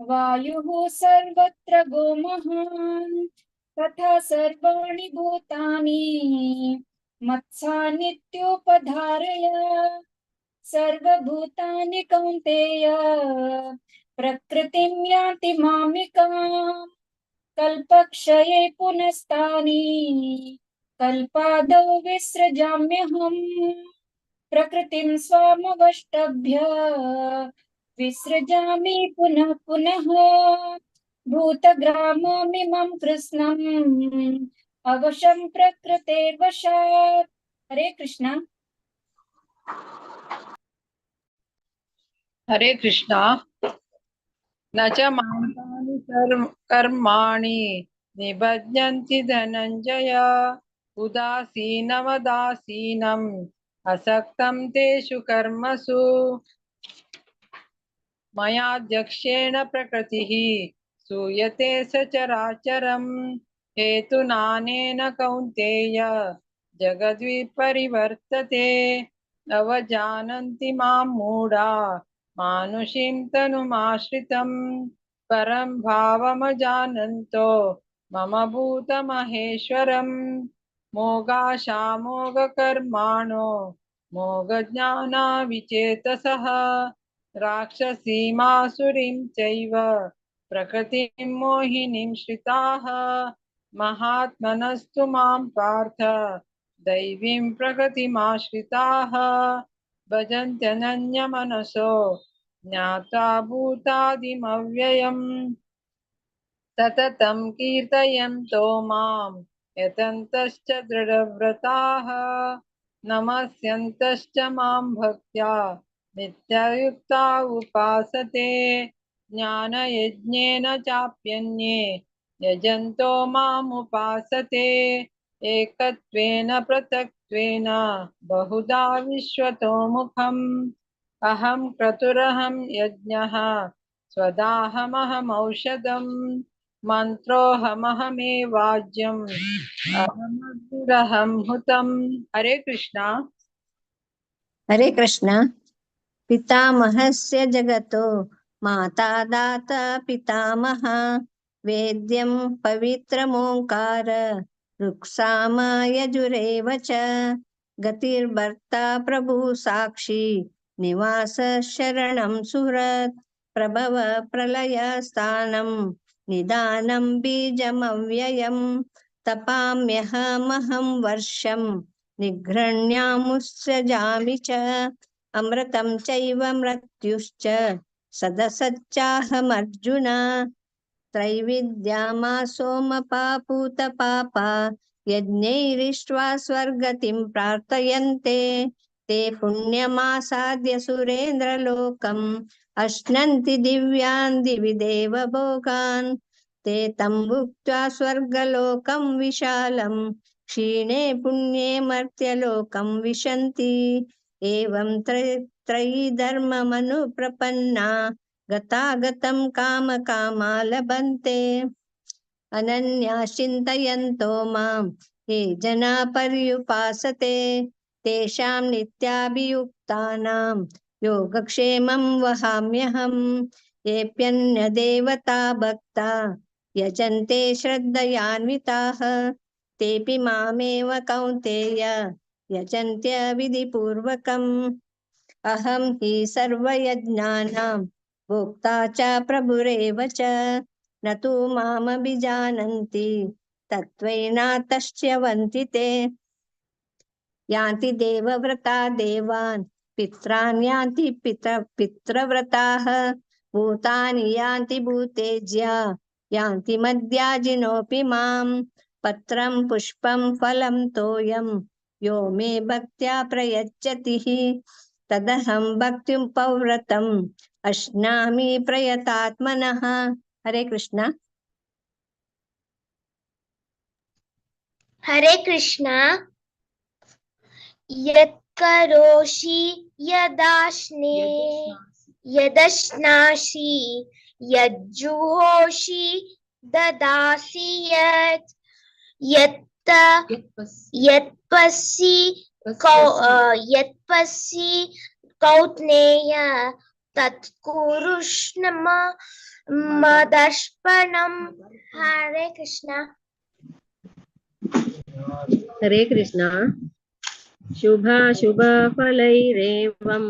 वायुः सर्वत्र गोमहान् तथा सर्वाणि भूतानि मत्सानित्योपधारय। सर्वभूतानि कौन्तेय प्रकृतिं यान्ति मामिकाम्। कल्पक्षये पुनस्तानि कल्पादौ विसृजाम्यहम्। प्रकृतिं स्वामवष्टभ्य विसृजामि पुनः पुनः। भूतग्राममिमं कृत्स्नम् अवशं प्रकृतेर्वशात्। हरे कृष्णा। हरे कृष्णा। न च मां तानि कर्माणि निबध्नन्ति धनञ्जय उदासीनवदासीनम् असक्तं तेषु कर्मसु। मयाध्यक्षेण प्रकृतिः सूयते सचराचरम् हेतुनानेन कौन्तेय जगद्विपरिवर्तते। अवजानन्ति मां मूढा मानुषीं तनुमाश्रितं परं भावमजानन्तो मम भूतमहेश्वरम्। मोघाशामोघकर्माणो मोघज्ञानाविचेतसः राक्षसीमासुरीं चैव प्रकृतिं मोहिनीं श्रिताः। महात्मनस्तु मां पार्थ दैवीं प्रकृतिमाश्रिताः। भजन्त्यनन्यमनसो ज्ञात्वा भूतादिमव्ययम् सततं कीर्तयन्तो मां यतन्तश्च दृढव्रताः। नमस्यन्तश्च मां भक्त्या नित्ययुक्ता उपासते। ज्ञानयज्ञेन चाप्यन्ये यजन्तो मामुपासते। एकत्वेन पृथक्त्वेन बहुधा विश्वतो मुखम्। अहं क्रतुरहं यज्ञः स्वदाहमहमौषधम्। मन्त्रोऽहमहमेवाज्यम् अहमग्निरहं हुतम्। हरे कृष्णा। हरे कृष्णा। पितामहस्य जगतो माता दाता पितामह। वेद्यं पवित्रमोंकार ऋक्साम यजुरेव च। गतिर्भर्ता प्रभु साक्षी निवास शरणं सुहृत्। प्रभव प्रलय स्थानं निदानं बीजमव्ययम्। तपाम्यहमहं वर्षं निघृण्यामुत्सृजामि च। अमृतं चैव मृत्युश्च सदसच्चाहमर्जुन। त्रैविद्या मा सोमपापूतपापा यज्ञैरिष्ट्वा स्वर्गतिं प्रार्थयन्ते। ते पुण्यमासाद्य सुरेन्द्रलोकम् अश्नन्ति दिव्यान् दिवि देवभोगान्। ते तं भुक्त्वा स्वर्गलोकं विशालं क्षीणे पुण्ये मर्त्यलोकं विशन्ति। एवं त्रयी धर्ममनुप्रपन्ना गतागतं काम कामा लभन्ते। अनन्या चिन्तयन्तो मां ये जना पर्युपासते। तेषां नित्याभियुक्तानां योगक्षेमं वहाम्यहम्। येऽप्यन्यदेवता भक्ता यजन्ते श्रद्धयान्विताः तेऽपि मामेव कौन्तेय यजन्त्य विधिपूर्वकम्। अहं हि सर्वयज्ञानां भोक्ता च प्रभुरेव च। न तु मामभिजानन्ति तत्त्वेनातश्च्यवन्ति ते। यान्ति देवव्रता देवान् पितॄन् यान्ति पितृव्रताः। भूतानि यान्ति भूतेज्या यान्ति मद्याजिनोऽपि माम्। पत्रं पुष्पं फलं तोयं यो मे भक्त्या प्रयच्छति। तदहं भक्तिमुपव्रतम् अश्नामि प्रयतात्मनः। हरे कृष्णा। हरे कृष्णा. यत्करोषि यदाश्ने यदश्नासि यज्जुहोषि ददासि यत् यत् यत्पसि यत्पसि कौत्नेय तत्कुरुष्णम मदर्पणम. हरे कृष्णा. हरे कृष्णा. शुभाशुभ फलैरेवं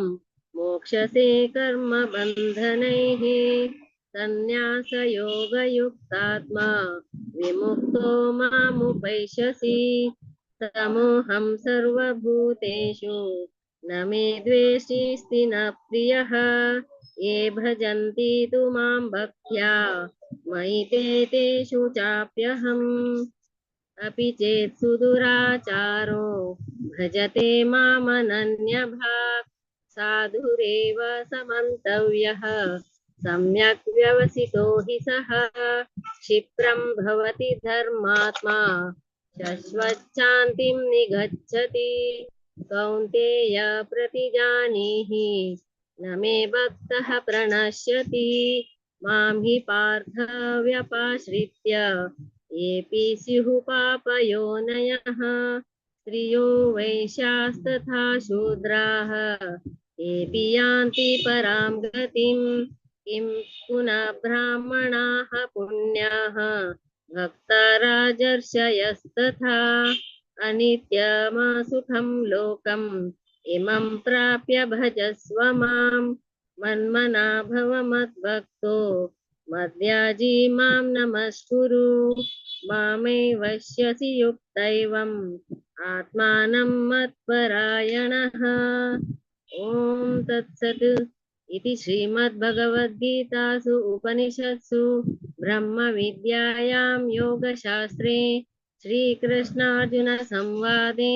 मोक्षसे कर्म बन्धनैः सन्न्यासयोगयुक्तात्मा विमुक्तो मामुपैष्यसि. समोऽहं सर्वभूतेषु न मे द्वेषिस्ति न प्रियः. ये भजन्ति तु मां भक्त्या मयि ते तेषु चाप्यहम्. अपि चेत् सुदुराचारो भजते मामनन्यभाक् साधुरेव समन्तव्यः सम्यक् व्यवसितो हि सः. क्षिप्रं भवति धर्मात्मा शश्वच्छान्तिं निगच्छति. कौन्तेय प्रतिजानीहि न मे भक्तः प्रणश्यति. मां हि पार्थ व्यपाश्रित्य येऽपि स्युः पापयोनयः स्त्रियो वैश्यास्तथा शूद्राः तेऽपि यान्ति परां गतिं. किं पुनः ब्राह्मणाः पुण्याः भक्ता राजर्षयस्तथा. अनित्यमासुखं लोकम् इमं प्राप्य भजस्व मां. मन्मना भव मद्भक्तो मद्याजी मां नमस्कुरु. मामेवश्यसि युक्तैवम् आत्मानं मत्परायणः. ॐ तत्सत् इति श्रीमद्भगवद्गीतासु उपनिषत्सु ब्रह्मविद्यायां योगशास्त्रे श्रीकृष्णार्जुन संवादे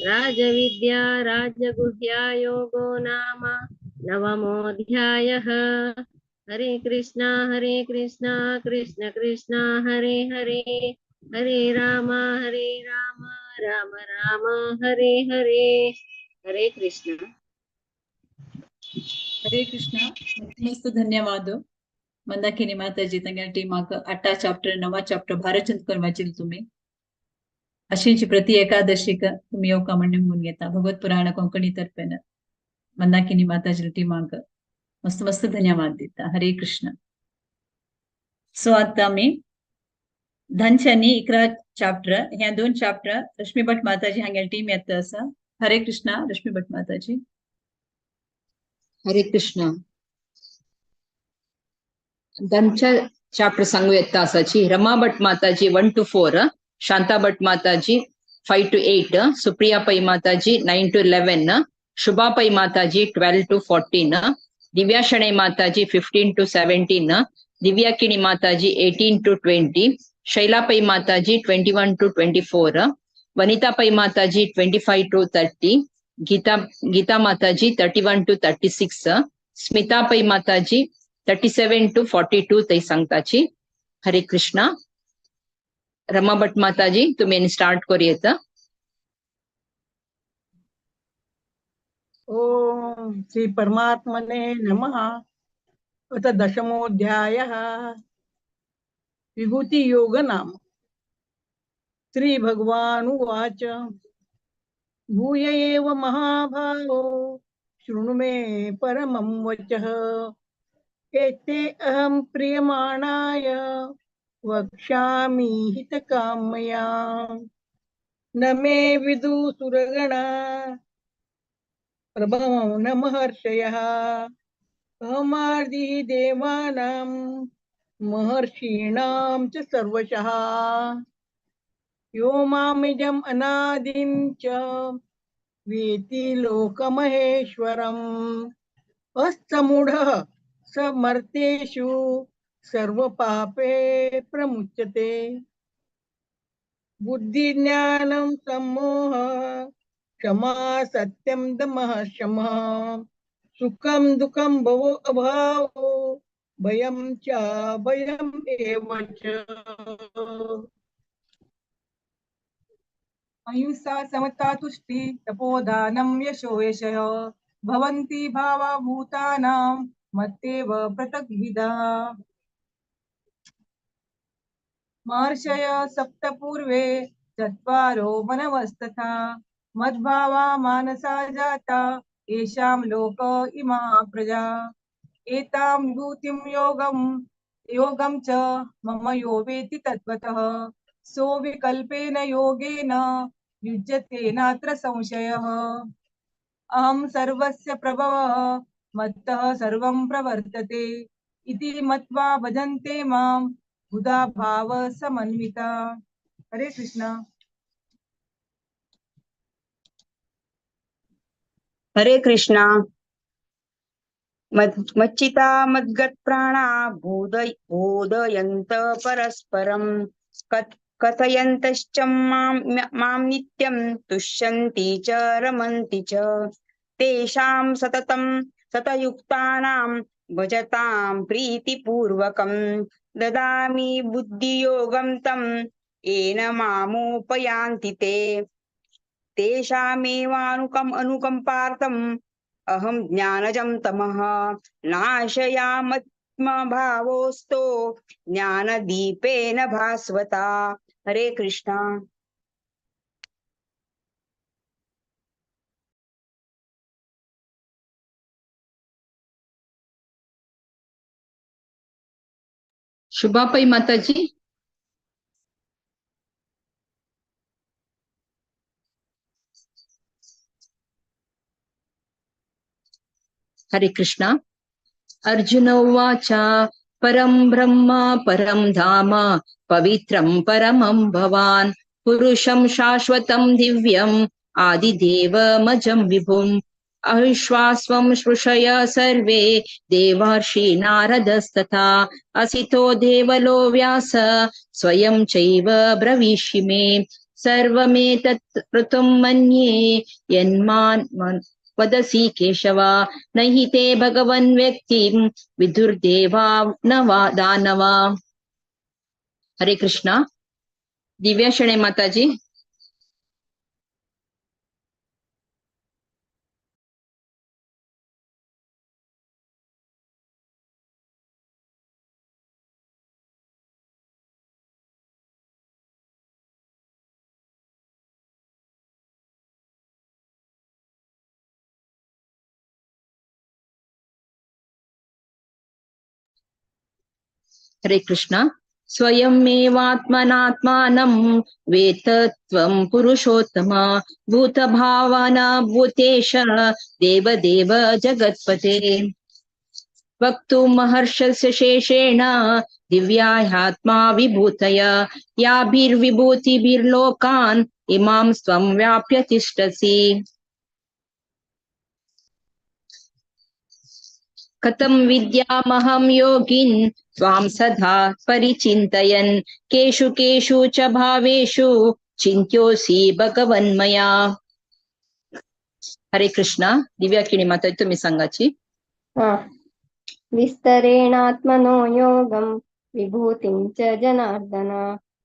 राजविद्या राजगुह्या योगो नाम नवमोऽध्यायः. हरे कृष्णा कृष्ण कृष्ण हरे हरे, हरे राम राम राम हरे हरे. हरे कृष्ण. हरे कृष्ण. मस्त धन्यवाद मंदाकिनी माताजी तांगेल्या टीमाक. 8 चॅप्टर 9 चॅप्टर भारी चंद करून वाचिल तुम्ही. अशीच प्रति एकादशीक तुम्ही येवका म्हण निमगून घेता भगवत पुराण कोंकणी तर्फेन मंदाकिनी माताजी टीमाक मस्त मस्त धन्यवाद दिता. हरे कृष्ण. सो आता आमी धांच्यानी 11 चॅप्टर ह्या 2 चॅप्टर रश्मी भट माताजी हांगेली टीम येता आसा. हरे कृष्णा रश्मी भट माताजी. हरे कृष्ण. धांच्या चॅप्टर सांगू येता आसाची. रमा भट माताजी 1 to 4, Shanta Bhat Mataji 5 to 8, Supriya Pai Mataji 9 to 11, Shubha Pai Mataji 12 to 14, Divya Shenoy Mataji 15 to 17, Divya Kini Mataji 18 to 20, Shaila Pai Mataji 21 to 24, Vanita Pai Mataji 25 to 30, Geeta Mataji 31 to 36, Smita Pai Mataji 37 to 42 थंय सांगताची. हरे कृष्णा. रमा भट माताजी तुम्ही start करू येता. ओम श्री परमात्मने नमः. अथ दशमोऽध्यायः. विभूति योग नाम. श्री भगवानुवाच. भूय एव महाभावो शृणु मे परमं वचः. एते अहं प्रियमाणाय वक्ष्यामि हितकामया. न मे विदुसुरगणा प्रभवं न महर्षयः. अहमार्दिः देवानां महर्षीणां च सर्वशः. यो मामिदम् अनादिं च वेति लोकमहेश्वरम्. अस्तमूढः स मर्तेषु सर्वपापे प्रमुच्यते. बुद्धिज्ञानं सम्मोह क्षमा सत्यं दमः शमः. सुखं दुःखं भवो अभावो भयं च भयम् एव च. अहिंसा समता तुष्टि तपोदानं यशो यशः भवन्ति भावा भूतानां मत्तेव पृथग्विधा। महर्षय सप्त पूर्वे चत्वारो मनवस्तथा मद्भावा मानसा जाता येषां लोक इमा प्रजा। एतां विभूतिं योगं योगं च मम यो वेति तत्त्वतः सोऽविकल्पेन योगेन युज्यते नात्र संशयः। अहं सर्वस्य प्रभवः मत्तः सर्वं प्रवर्तते इति मत्वा भजन्ते मां बुधा भाव समन्विता। हरे कृष्णा। हरे कृष्णा। मच्चिता मद्गतप्राणा बोधयन्त परस्परं कथयन्तश्च मां नित्यं तुष्यन्ति च रमन्ति च। तेषां सततं सतयुक्तानां भजतां प्रीतिपूर्वकं ददामि बुद्धियोगं तं येन मामुपयान्ति ते। तेषामेवानुकम्पार्थम् अहं ज्ञानजं तमः नाशयामत्मभावोऽस्तो ज्ञानदीपेन भास्वता। हरे कृष्णा। शुभा पै माताजी। हरे कृष्णा। अर्जुन उवाच परं ब्रह्म परं धाम पवित्रं परमं भवान् पुरुषं शाश्वतं दिव्यम् आदिदेवमजं विभुम् अविश्वास्वं स्पृशय सर्वे देवर्षि नारदस्तथा असितो देवलो व्यास स्वयं चैव ब्रवीषि मे। सर्वमेतत् ऋतुं मन्ये यन्मान् वदसि केशव न हि ते भगवन् व्यक्तिं विदुर्देवा न वा दानवा। हरे कृष्णा। दिव्या शणे माताजी। हरे कृष्णा। स्वयमेवात्मनात्मानं वेतत्वं पुरुषोत्तम भूतभावना भूतेश देवदेव जगत्पते। वक्तुमहर्षस्य शेषेण दिव्याह्यात्मा विभूतय याभिर्विभूतिभिर्लोकान् इमां स्वं व्याप्य तिष्ठसि। कथं विद्यामहं योगिन् त्वां सदा परिचिन्तयन् केषु केषु च भावेषु चिन्त्योऽसि भगवन्मया। हरे कृष्णा। दिव्या किणी माता तुम्ही सांगाची। विस्तरेणात्मनो योगं विभूतिं च जनार्दन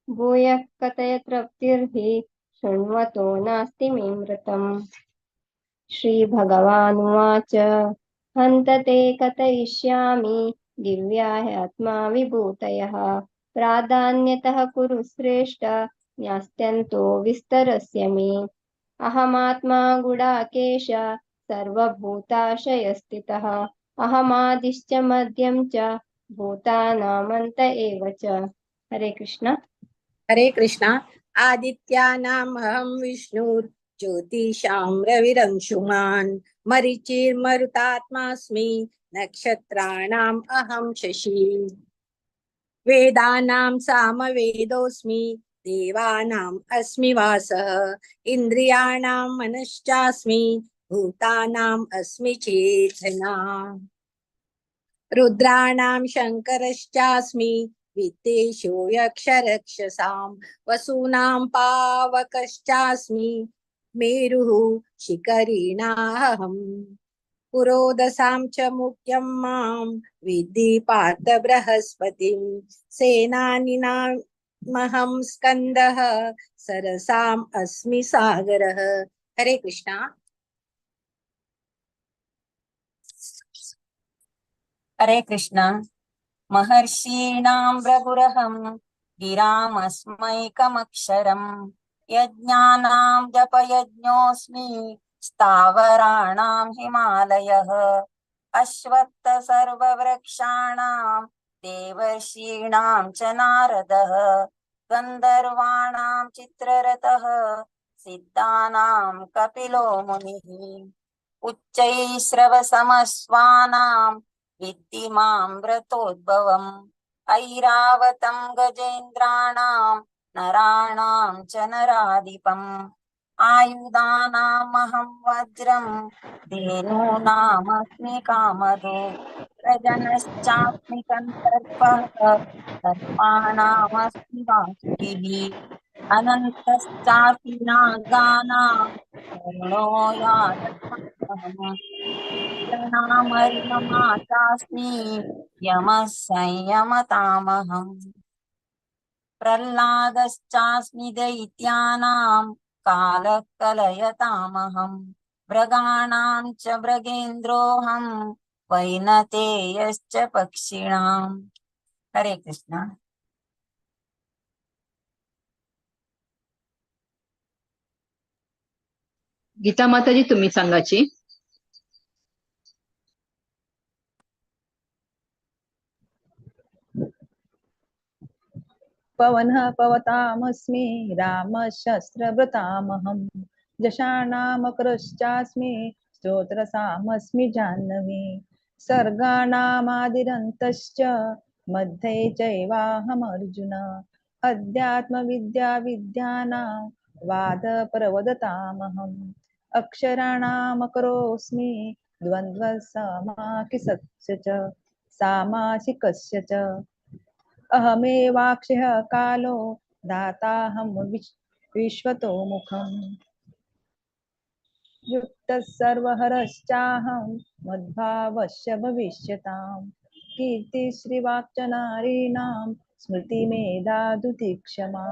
भूयः कथय तृप्तिर्हि शृण्वतो नास्ति मे मृतम्। श्रीभगवानुवाच हन्त ते कथयिष्यामि दिव्या ह्यात्मा विभूतयः प्राधान्यतः कुरु श्रेष्ठ न्यास्त्यन्तो विस्तरस्य मे। अहमात्मा गुडाकेश सर्वभूताशयस्थितः अहमादिश्च मध्यं च भूतानामन्त एव च। हरे कृष्णा। हरे कृष्णा। आदित्यानाम् अहं विष्णुर्ज्योतिषां रविरंशुमान् मरीचिर्मरुतात्मास्मि नक्षत्राणाम् अहं शशि। वेदानां सामवेदोऽस्मि देवानाम् अस्मि वासः इन्द्रियाणां मनश्चास्मि भूतानाम् अस्मि चेतना। रुद्राणां शङ्करश्चास्मि वित्तेषु यक्षरक्षसां वसूनां पावकश्चास्मि मेरुः शिखरिणाहम्। पुरोदसां च मुख्यं मां विद्धि पार्थ बृहस्पतिं सेनानीनामिव पितामहं स्कन्दः सरसाम् अस्मि सागरः। हरे कृष्णा। हरे कृष्णा। महर्षीणां भृगुरहं गिरामस्मैकमक्षरम् यज्ञानां जपयज्ञोऽस्मि स्थावराणां हिमालयः अश्वत्थ सर्ववृक्षाणां देवर्षीणां च नारदः गन्धर्वाणां चित्ररथः सिद्धानां कपिलो मुनिः उच्चैश्रवसमश्वानां विद्धि मां व्रतोद्भवम् ऐरावतं गजेन्द्राणां नराणां च नराधिपम् आयुधानामहं वज्रं धेनूनामस्मि कामधो प्रजनश्चास्मि कन्दर्पः सर्पाणामस्मि वासुकिः अनन्तश्चास्मि नागानां वरुणो यादवानां चास्मि यमः संयमतामहम् प्रह्लादश्चास्मि दैत्यानां कालः कलयतामहं मृगाणां च मृगेन्द्रोऽहं वैनतेयश्च पक्षिणाम्। हरे कृष्णा। गीता माताजी तुम्ही सांगाची। पवनः पवतामस्मि रामशस्त्रभृतामहं जशानामकरश्चास्मि स्तोत्रसामस्मि जाह्नवी सर्गाणामादिरन्तश्च मध्ये चैवाहमर्जुन अध्यात्मविद्या विद्यानां वादप्रवदतामहम् अक्षराणामकरोऽस्मि द्वन्द्वसमाकिसस्य च सामासिकस्य च अहमेवाक्षयः कालो दाताहं विश्वतो मुखम् युक्तः सर्वहरश्चाहं मद्भावस्य भविष्यतां कीर्तिश्रीवाक्च नारीणां स्मृतिमेधादुतिक्षमा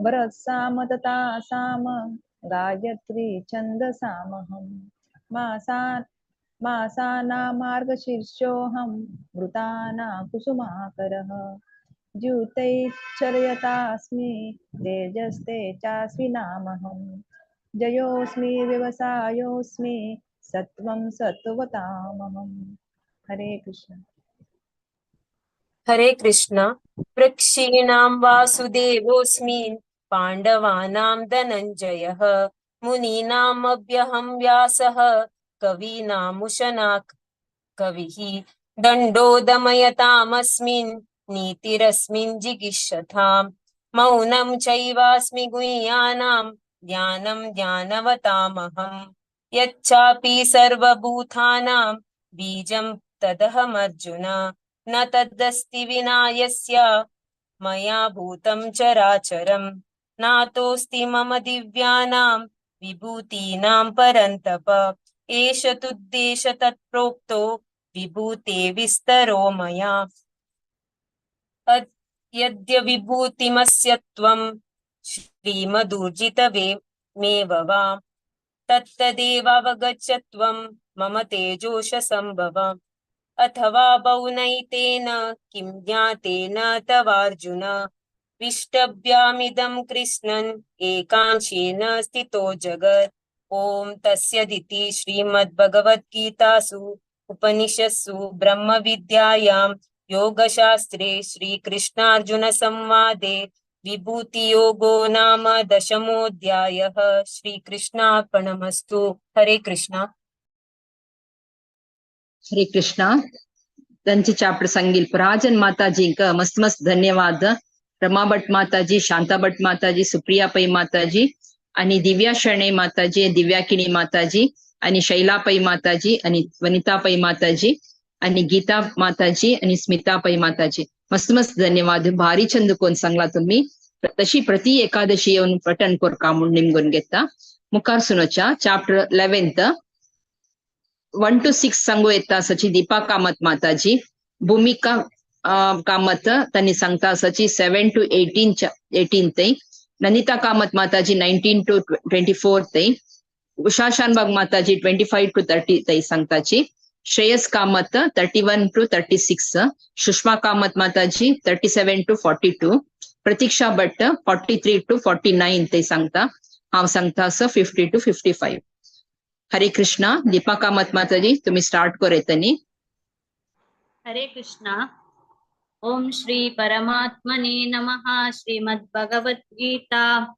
भरत्साम तथा साम गायत्री छन्दसामहं मासानामार्गशीर्षोऽहं मृतानां कुसुमाकरः द्यूतैश्चर्यतास्मि तेजस्ते चास्मि नामहं जयोऽस्मि व्यवसायोऽस्मि सत्वं सत्त्वतामहं। हरे कृष्ण। हरे कृष्ण। वृक्षीणां वासुदेवोऽस्मि पाण्डवानां धनञ्जयः मुनीनामभ्यहं व्यासः कवीनामुशना कविः दण्डो दमयतामस्मिन् नीतिरस्मिन् जिगीषताम् मौनं चैवास्मि गुह्यानां ज्ञानं ज्ञानवतामहं यच्चापि सर्वभूतानां बीजं तदहमर्जुन न तदस्ति विना यस्य मया भूतं चराचरं नातोऽस्ति मम दिव्यानां विभूतीनां परन्तप एष तुद्देश तत्प्रोक्तो विभूते विस्तरो मया यद्य विभूतिमस्य त्वं श्रीमदूर्जितमेव वा तत्तदेवावगच्छ त्वं मम तेजोष संभव अथवा बहुनैतेन किं ज्ञातेन तवार्जुन विष्टभ्यामिदं कृष्णन् एकांशेन स्थितो जगत्। ॐ तस्यदिति श्रीमद्भगवद्गीतासु उपनिषत्सु ब्रह्मविद्यायां योगशास्त्रे श्रीकृष्णार्जुन संवादे विभूतियोगो नाम दशमोऽध्यायः। श्रीकृष्णार्पणमस्तु। हरे कृष्णा। हरे कृष्णा। त्यांचे चॅप्टर सांगील राजन माताजी मस्त मस्त धन्यवाद। रमा भट माताजी, शांता भट माताजी, सुप्रिया पै माताजी आणि दिव्या शणे माताजी, दिव्याकिणी माताजी आणि शैला पै माताजी आणि वनिता पै माताजी आणि गीता माताजी आणि स्मिता पै माताजी मस्त मस्त धन्यवाद। भारी छंद कोण सांगला तुम्ही। तशी प्रति एकादशी येऊन पठण कोरका म्हणून निमगून घेता। मुखार सुनोच्या चॅप्टर 11 1 to 6 सांगू येता सची दीपा कामत माताजी, भूमिका कामत त्यांनी सांगता आसाची 7 to 18 थंय. नंदिता कामत माताजी 19 to 24 थंय. उषा शानबाग माताजी 25 to 30 थंय सांगताची. श्रेयस Kamat 31 to 36. Sushma Kamat Mataji 37 to 42. Pratiksha Bhatt 43 to 49 थंय सांगता. हांव सांगता असो 50 to 55. Hare Krishna. Deepa Kamat Mataji तुम्ही स्टार्ट करयतनी. हरे कृष्णा. ओम श्री परमात्मने नमः. श्रीमद्भगवद्गीता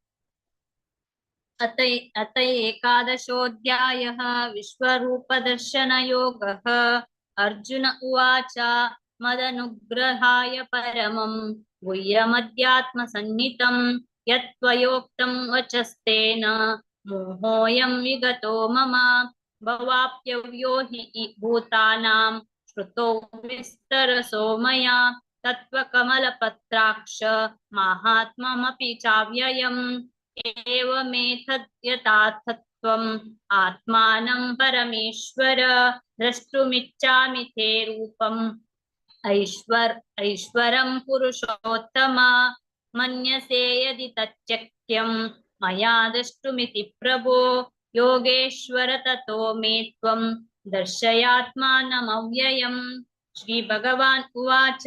अत एकादशोऽध्यायः विश्वरूपदर्शनयोगः. अर्जुन उवाच मदनुग्रहाय परमं गुह्यमध्यात्मसन्नितं यत्त्वयोक्तं वचस्तेन मोहोऽयं विगतो मम. भवाप्यव्यो हि भूतानां श्रुतो विस्तरसो मया तत्त्वकमलपत्राक्ष माहात्म्यमपि चाव्ययम्. एवमेतद्यथार्थत्वम् आत्मानं परमेश्वर द्रष्टुमिच्छामि ते रूपम् ऐश्वरं पुरुषोत्तम. मन्यसे यदि तच्चक्यं मया द्रष्टुमिति प्रभो योगेश्वर ततो मे त्वं दर्शयात्मानमव्ययम्. श्री भगवान् उवाच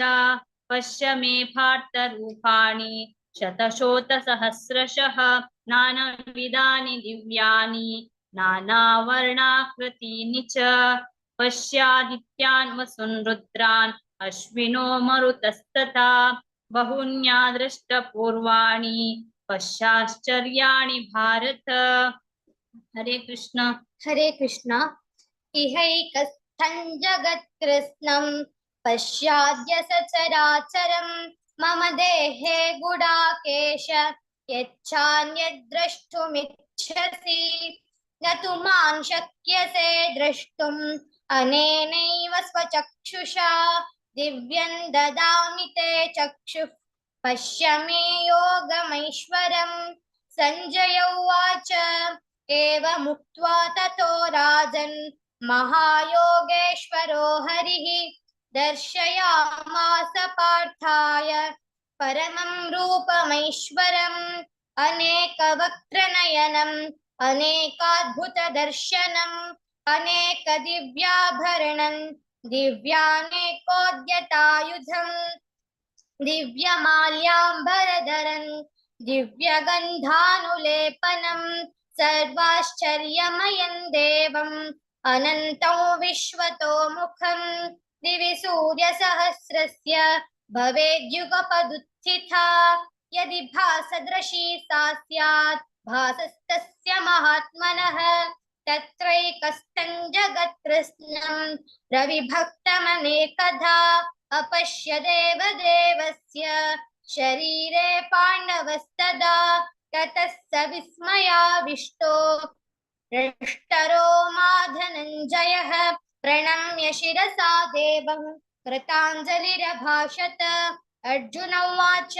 पश्य मे पार्थरूपाणि शतशोतसहस्रशः नानाविधानि दिव्यानि नानावर्णाकृतीनि च. पश्यादित्यान् वसून् रुद्रान् अश्विनो मरुतस्तथा बहून्यादृष्टपूर्वाणि पश्याश्चर्याणि भारत. हरे कृष्ण. हरे कृष्ण. इहैकस्थं जगत्कृत्स्नं पश्याद्य सचराचरं मम देहे गुडाकेश यच्छान्यद्द्रष्टुमिच्छसि. न तु मां शक्यसे द्रष्टुम् अनेनैव स्वचक्षुषा दिव्यं ददामि ते चक्षुः पश्य मे योगमैश्वरम्. सञ्जय उवाच एवमुक्त्वा ततो राजन् महायोगेश्वरो हरिः दर्शयामास पार्थाय परमं रूपमैश्वरम्. अनेकवक्त्रनयनम् अनेकाद्भुतदर्शनम् अनेकदिव्याभरणं दिव्यानेकोद्यतायुधम् दिव्यमाल्याम्बरधरं दिव्यगन्धानुलेपनं सर्वाश्चर्यमयं देवम् अनन्तं विश्वतोमुखं. दिवि सूर्यसहस्रस्य भवेद्युगपदुत्थिता यदि भासदृशी सा स्यात् भासस्तस्य महात्मनः. तत्रैकस्थं जगत्कृत्स्नं रविभक्तमनेकधा अपश्य देवदेवस्य शरीरे पाण्डवस्तदा. ततः स विस्मयाविष्टो हृष्टरो माधनञ्जयः प्रणम्य शिरसा देवं कृताञ्जलिरभाषत. अर्जुन उवाच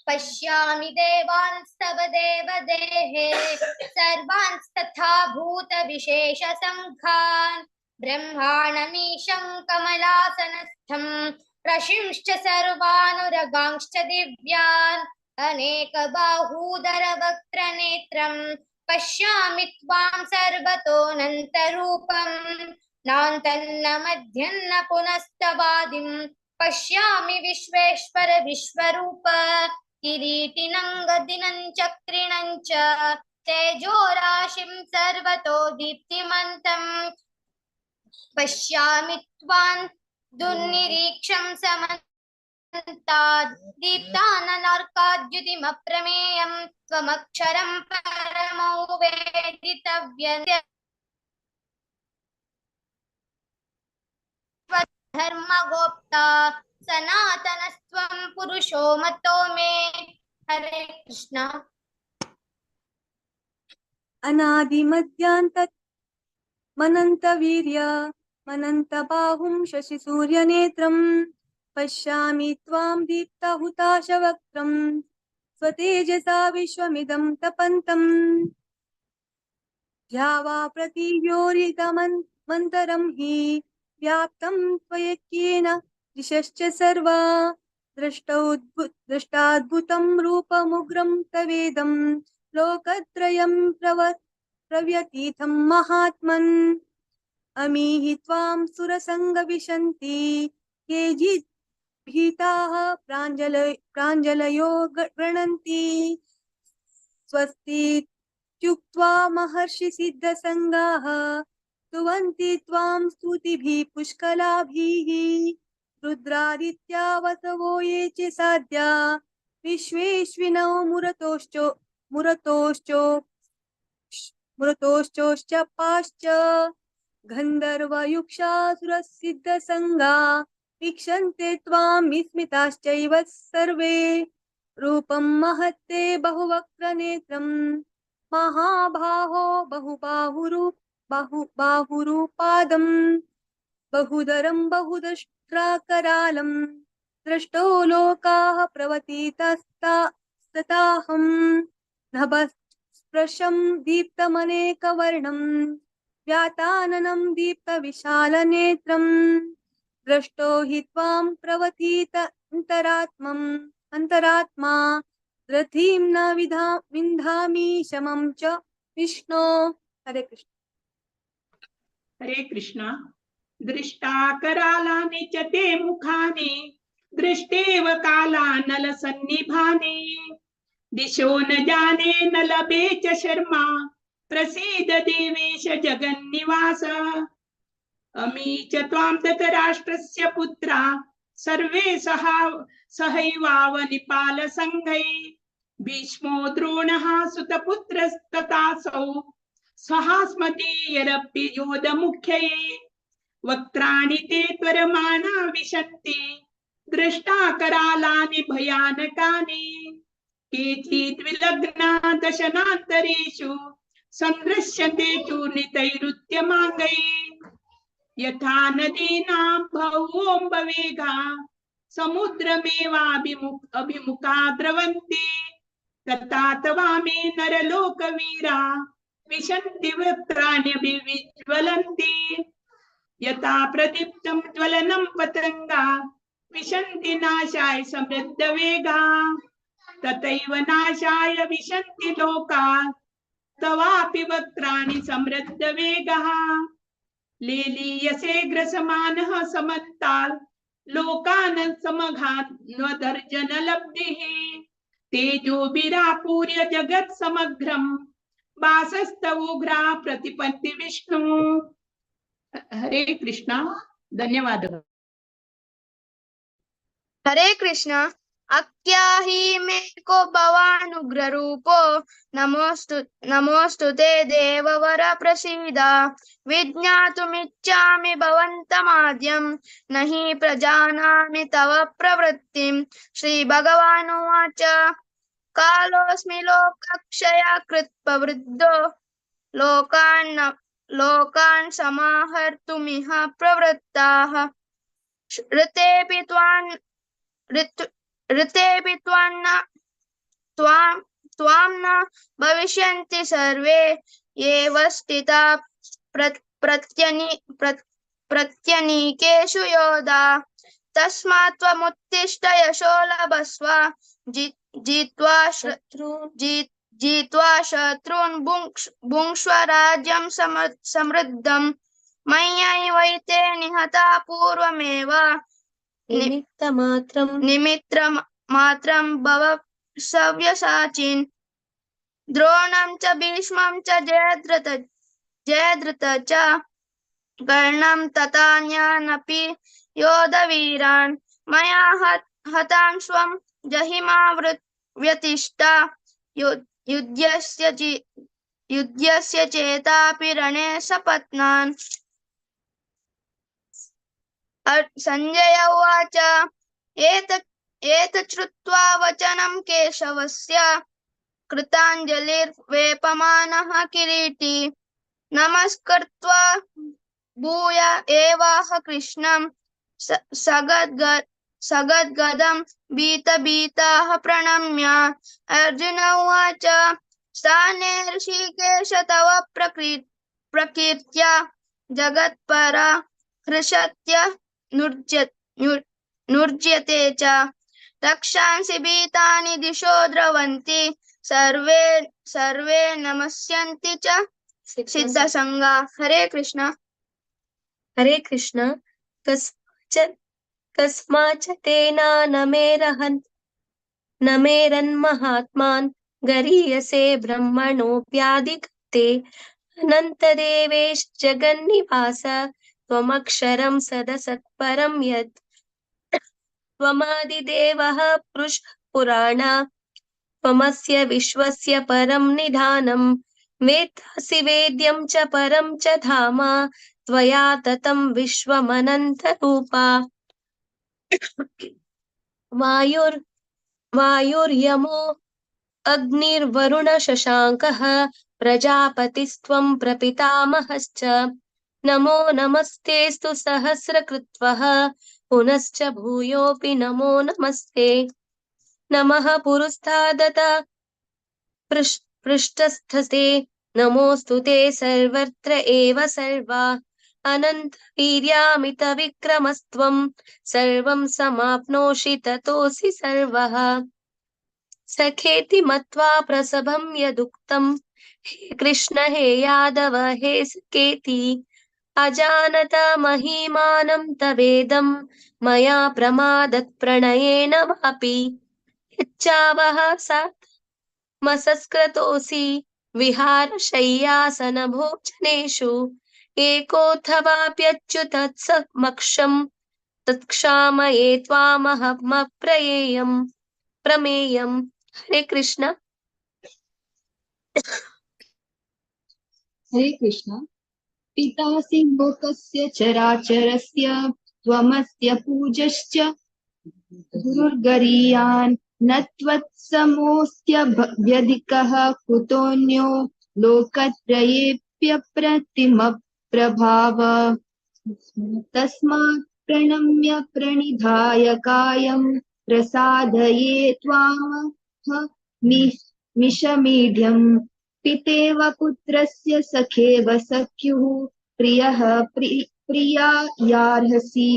पश्यामि देवांस्तव देवदेहे सर्वांस्तथा भूतविशेषसङ्घान्. ब्रह्माणमीशं कमलासनस्थं ऋषींश्च सर्वानुरगांश्च दिव्यान्. अनेकबाहूदरवक्त्रनेत्रं पश्यामि त्वां सर्वतोऽनन्तरूपं. नान्तन्न मध्यन्न पुनस्तवादिं पश्यामि विश्वेश्वर विश्वरूप. किरीटिनं गदिनं चक्रिणं च तेजोराशिं सर्वतो दीप्तिमन्तम्. पश्यामि त्वां दुर्निरीक्षं समन्ताद् दीप्ताननार्काद्युतिमप्रमेयं. त्वमक्षरं परमो वेदितव्यं धर्मगोप्ता सनातनस्त्वं पुरुषो मतो मे. हरे कृष्ण. अनादिमध्यान्त मनन्तवीर्य मनन्तबाहुं शशिसूर्यनेत्रं पश्यामि त्वां दीप्तहुताशवक्त्रं स्वतेजसा विश्वमिदं तपन्तम्. ध्यावा प्रतिव्योरितमन्तरं हि व्याप्तं त्वयैकेन दिशश्च सर्वा दृष्टाद्भुतं रूपमुग्रं तवेदं लोकत्रयं प्रव्यतीतं महात्मन्। अमीहि त्वां सुरसङ्गविशन्ति केचित् भीताः प्राञ्जलयो गृह्णन्ति। स्वस्तीत्युक्त्वा महर्षिसिद्धसङ्गाः स्तुवन्ति त्वां स्तुतिभिः पुष्कलाभिः। रुद्रादित्या वसवो ये च साध्या विश्वेश्विनौ मुरतोश्चोश्च पाश्च। गन्धर्वयुक्षासुरसिद्धसङ्गा वीक्षन्ते त्वां विस्मिताश्चैव सर्वे। रूपं महत्ते बहुवक्त्रनेत्रं महाबाहो बहुबाहुरूपादं बहुदरं बहुदष्ट्राकरालं दृष्टो लोकाः प्रवतीतस्ताहं। नभस्पृशं दीप्तमनेकवर्णं व्याताननं दीप्तविशालनेत्रं दृष्टो हि त्वां प्रवतीत अंतरात्मा रथीं न विन्दामि शमं च विष्णो। हरे कृष्ण। हरे कृष्ण। दृष्टा करालानि च ते मुखानि दृष्टेव कालानल सन्निभानि। दिशो न जाने न लभे च शर्मा प्रसीद देवेश जगन्निवास। अमी च त्वां धृतराष्ट्रस्य पुत्रा सर्वे सहैवावनिपालसङ्घै। भीष्मो द्रोणः सुतपुत्रस्तथासौ सहास्मदीयरपि योधमुख्यै। वक्त्राणि ते त्वरमाणा विशन्ति दृष्टा करालानि भयानकानि। केचित् विलग्ना दशनान्तरेषु संदृश्यन्ते चूर्णितैरुत्यमाङ्गैः। यथा नदीनां भवोऽम्बवेगा समुद्रमेवाभिमुखा द्रवन्ति तथा तवामे नरलोकवीरा विशन्ति वक्त्राण्यभिज्वलन्ति। यथा प्रदीप्तं ज्वलनं पतङ्गा विशन्ति नाशाय समृद्धवेगा तथैव नाशाय विशन्ति लोका तवापि वक्त्राणि समृद्धवेगः। लेलीयसे ग्रसमानः समन्ताल् लोकान् समघान्वदर्जनलब्धिः। तेजोभिरापूर्य जगत्समग्रं वासस्तवोग्रा प्रतिपत्ति विष्णु। हरे कृष्णा। धन्यवाद। हरे कृष्णा। अक्याहि मे को भवानुग्ररूपो नमोस्तु नमोस्तु ते देववर प्रसीद। विज्ञातुमिच्छामि भवन्तमाद्यं न हि प्रजानामि तव प्रवृत्तिं। श्रीभगवानुवाच कालोऽस्मि लोकक्षयकृत्प्रवृद्धो लोकान् समाहर्तुमिह प्रवृत्ताः। ऋतेऽपि त्वां न भविष्यन्ति सर्वे ये वस्थिता प्रत्यनीकेषु योधा। तस्मात् त्वमुत्तिष्ठ यशो लभस्व जित्वा शत्रून् भुङ्क्ष्व राज्यं समृद्धं। मय्यैवैते निहता पूर्वमेव निमित्तमात्रं भव सव्यसाचिन्। द्रोणं च भीष्मं च जयद्रथ च कर्णं तथान्यानपि योधवीरान्। मया हतां स्वं जहिमा व्यतिष्ठा युध्यस्य चेतापि रणे सपत्नान्। संजय उवाच एतच्छ्रुत्वा वचनं केशवस्य कृताञ्जलिर्वेपमानः किरीटी। नमस्कृत्वा भूय एवाह कृष्णं सगद्गदं भीतभीताः प्रणम्य। अर्जुन उवाच स्थाने ऋषिकेश तव प्रकीर्त्या जगत्परा हृषत्य नुर्ज्यते च। रक्षांसि भीतानि दिशो द्रवन्ति सर्वे सर्वे नमस्यन्ति च सिद्धसंगा। हरे कृष्ण। हरे कृष्ण। कस्माच्च तेना न मेरन्महात्मान् गरीयसे ब्रह्मणोऽप्यादिकर्ते। अनन्तदेवेश जगन्निवास त्वमक्षरं सदसत्परं यत् त्वमादिदेवः पुरुषः पुराण त्वमस्य विश्वस्य परं निधानं वेत्तासि वेद्यं च परं च धाम त्वया ततं विश्वमनन्तरूपा। वायुर्यमो अग्निर्वरुण शशाङ्कः प्रजापतिस्त्वं प्रपितामहश्च। नमो नमस्तेऽस्तु सहस्रकृत्वः पुनश्च भूयोऽपि नमो नमस्ते। नमः पुरस्तादत पृष्ठस्थसे नमोऽस्तु ते सर्वत्र एव सर्वा। अनन्तवीर्यामितविक्रमस्त्वं सर्वं समाप्नोषि ततोऽसि सर्वः। सखेति मत्वा प्रसभं यदुक्तं हे कृष्ण हे यादव हे सखेति। अजानत महिमानं तवेदं मया प्रमादत् प्रणयेन वापि। यच्चावः सात्मसस्कृतोऽसि विहारशय्यासनभोजनेषु एकोऽथवाप्यच्युतत्समक्षं तत्क्षामये त्वामहमप्रमेयम् प्रमेयम्। हरे कृष्ण। हरे कृष्ण। पितासि लोकस्य चराचरस्य त्वमस्य पूजश्च गुरुर्गरीयान् न त्वत्समोऽस्त्यव्यधिकः कुतोऽन्यो लोकत्रयेऽप्यप्रतिमप्रभाव। तस्मात् प्रणम्य प्रणिधाय कायं प्रसादये त्वामहमिषमीढ्यं। पितेव पुत्रस्य सखेव सख्युः प्रियः प्रियायार्हसि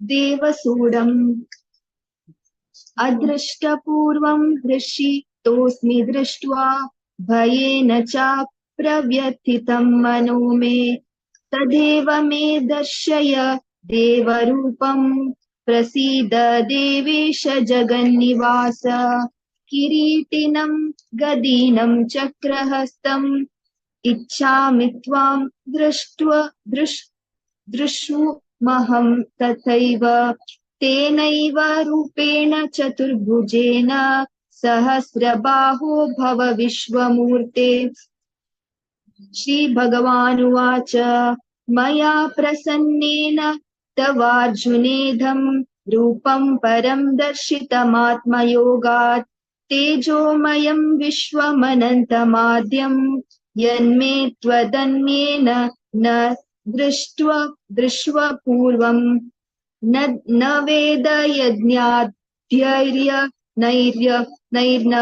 देवसूढम्। अदृष्टपूर्वं हृषितोऽस्मि दृष्ट्वा भयेन च प्रव्यथितं मनो मे। तदेव मे दर्शय देवरूपं प्रसीद देवेश जगन्निवास। किरीटिनं गदिनं चक्रहस्तम् इच्छामि त्वां दृष्टुमहं तथैव। तेनैव रूपेण चतुर्भुजेन सहस्रबाहो भव विश्वमूर्ते। श्रीभगवानुवाच मया प्रसन्नेन तवार्जुनेदं रूपं परं दर्शितमात्मयोगात्। तेजोमयं विश्वमनन्तमाद्यं यन्मे त्वदन्येन न दृष्ट्वा पूर्वं न वेद यज्ञाध्यैर्य नैर्य नैर्न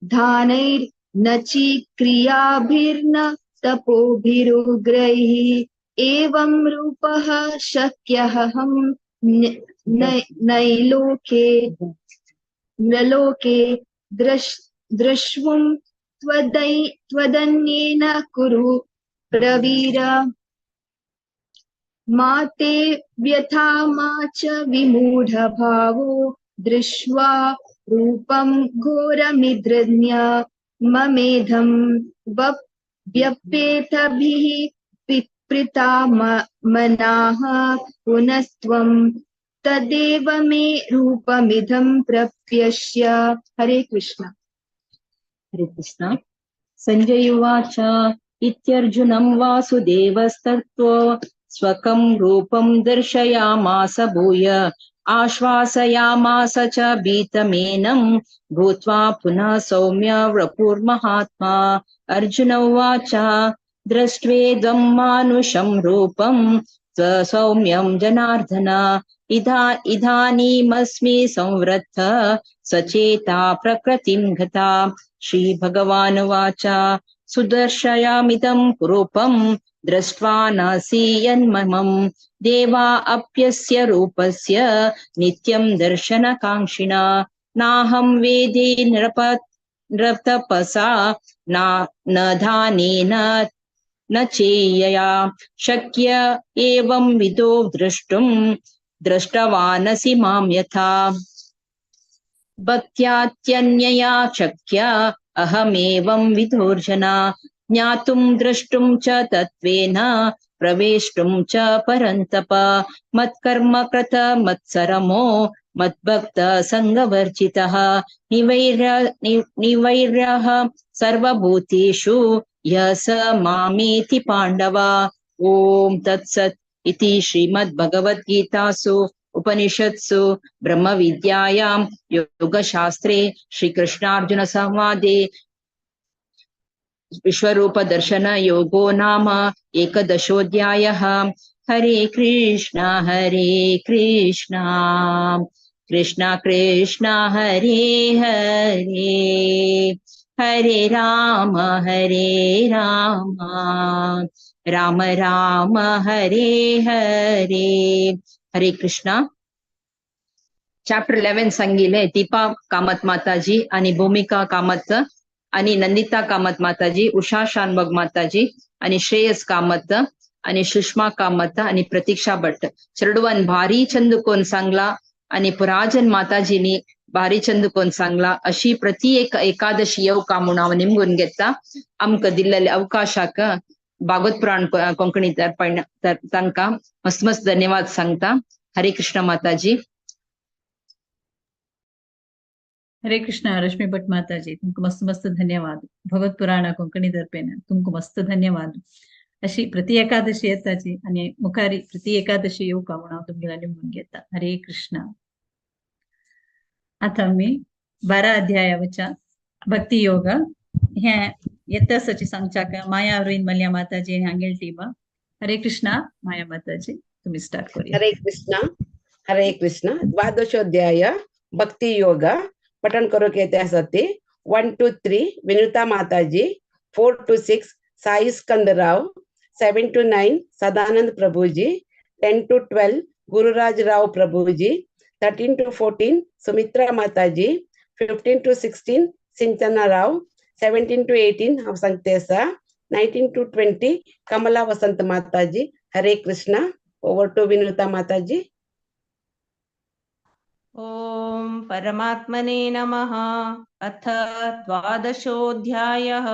धानैर्न च क्रियाभिर्न तपोभिरुग्रैः। एवं रूपः शक्यः नैलोके नलोके द्रष्टुं त्वदन्येन कुरु प्रवीर। मा ते व्यथा मा च विमूढभावो दृष्ट्वा रूपं घोरमिद्रण्य ममेधं व्यपेतभिः पिता मनाः पुनस्त्वं तदेव मे रूपमिदं प्रप्यस्य। हरे कृष्ण। हरे कृष्ण। संजय उवाच इत्यर्जुनं वासुदेवस्तत्त्वो स्वकं रूपं दर्शयामास भूय आश्वासयामास च भीतमेनं भूत्वा पुनः सौम्य वपुर्महात्मा। अर्जुन उवाच दृष्ट्वेदं मानुषं रूपं सौम्यं जनार्दन इदानीमस्मि संवृत्त सचेता प्रकृतिं गता। श्रीभगवानुवाच सुदर्शयामिदं रूपं दृष्ट्वा नासीयन्ममं देवा अप्यस्य रूपस्य नित्यं दर्शनकाङ्क्षिणा नाहं वेदे नृतपसा न दानेन न चेयया शक्य एवं विदो द्रष्टुं दृष्टवानसि मां यथा भक्त्यात्यन्यया शक्या अहमेवं विधोर्जना ज्ञातुं द्रष्टुं च तत्त्वेन प्रवेष्टुं च परन्तप मत्कर्म कृत मत्सरमो मद्भक्त सङ्गवर्जितः निवैर्यः सर्वभूतेषु यः स मामेति पाण्डव। ॐ तत्सत् इति श्रीमद्भगवद्गीतासु उपनिषत्सु ब्रह्मविद्यायां योगशास्त्रे श्रीकृष्णार्जुन संवादे विश्वरूप दर्शन योगो नाम एकादशोऽध्यायः। हरे कृष्ण हरे कृष्ण कृष्ण कृष्ण हरे हरे हरे राम हरे राम राम राम हरे हरे। हरे कृष्णा। चॅप्टर 11 सांगितले दीपा कामत माताजी आणि भूमिका कामत आणि नंदिता कामत माताजी, उषा शानभग माताजी आणि श्रेयस कामत आणि सुषमा कामत आणि प्रतीक्षा भट्ट. चेडवान भारी चंद कोण सांगला आणि पुराजन माताजीनी भारी चंद कोण सांगला. अशी प्रति एक एकादशी येव का म्हणून हांव निमगून घेता. आमकां दिल्लेल्या अवकाशाक भागवत पुराण कोंकणी तांकां मस्त मस्त धन्यवाद सांगता. हरे कृष्ण माताजी. हरे कृष्ण रश्मि भट माताजी, तुमको मस्त मस्त धन्यवाद. भगवत पुराण कोंकणी तर्फेन तुमको मस्त धन्यवाद. अशी प्रति एकादशी येताची आणि मुखारी प्रति एकादशी येऊ का म्हणून हांव तुमगेल्या निमगून घेता. हरे कृष्ण. आता आमी 12 अध्यायावच्या भक्ती योग हे येतासाची सांगच्याक माया अरविंद मल्या माताजी हांगेल टीम. हरे कृष्णा माया माताजी, तुम्ही स्टार्ट करूया. हरे कृष्णा हरे कृष्ण. द्वादशोध्याय भक्ती योग पठन करूंक येते आसा ती 1 2 3 विनुता माताजी, 4 to 6 Sai Skandrao, 7 to 9 Sadanand Prabhuji, 10 to 12 Gururaj Rao Prabhuji, 13 to 14 Sumitra Mataji, 15 to 16 Sinchana Rao, 17 to 18 हांव सांगते आसा, 19 to 20 Kamala Vasant Mataji. Hare Krishna. Over to Vinuta Mataji. ॐ परमात्मने नमः. अथ द्वादशोऽध्यायः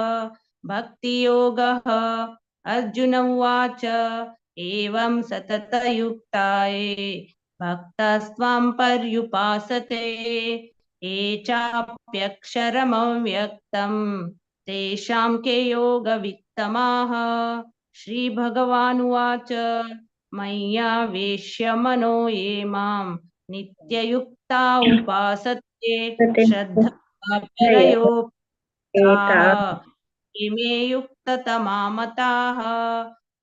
भक्तियोगः. अर्जुन उवाच एवं सततयुक्ताये भक्तास्त्वां पर्युपासते ये चाप्यक्षरमव्यक्तं तेषां के योगवित्तमाः. श्रीभगवानुवाच मय्यावेश्य मनो ये मां नित्ययुक्ता उपासते श्रद्धया परयोपेताः इमे युक्ततमा मताः.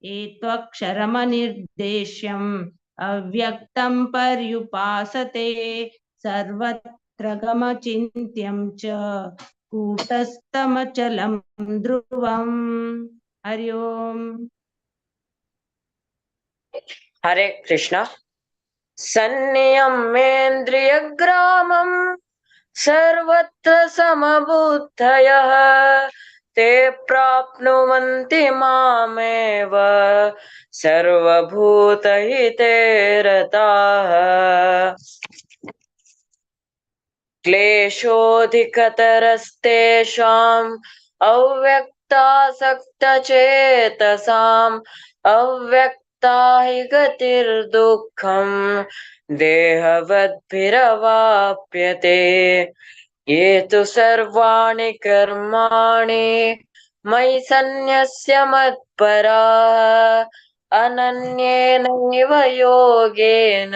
एत्वक्षरमनिर्देश्यम् अव्यक्तं पर्युपासते सर्वत्र गमचिन्त्यं च कूटस्थमचलं ध्रुवम्. हरि ओम. हरे कृष्ण. सन्नियम्येन्द्रियग्रामं सर्वत्र समबुद्धयः ते प्राप्नुवन्ति मामेव सर्वभूतहिते रताः. क्लेशोऽधिकतरस्तेषाम् अव्यक्तासक्तचेतसाम् अव्यक्ता हि गतिर्दुःखं देहवद्भिरवाप्यते. ये तु सर्वाणि कर्माणि मयि सन्न्यस्य मत्पराः अनन्येनैव योगेन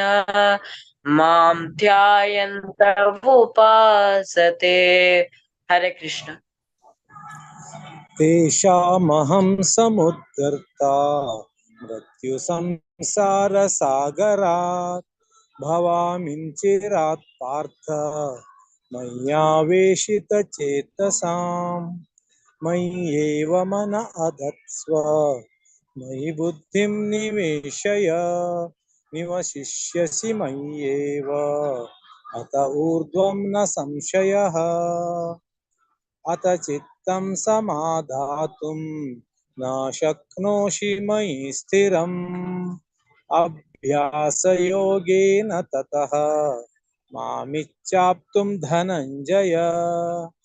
मां ध्यायन्त उपासते. हरे कृष्ण. तेषामहं समुद्धर्ता मृत्युसंसारसागरात् भवामि चिरात् पार्थ मय्यावेशितचेतसाम्. मय्येव मन अधत्स्व, मयि बुद्धिं निवेशय, निवशिष्यसि मय्येव, अत ऊर्ध्वं न संशयः। अत चित्तं समाधातुं न शक्नोषि मयि स्थिरम्, अभ्यासयोगेन ततः मामिच्छाप्तुं धनञ्जय।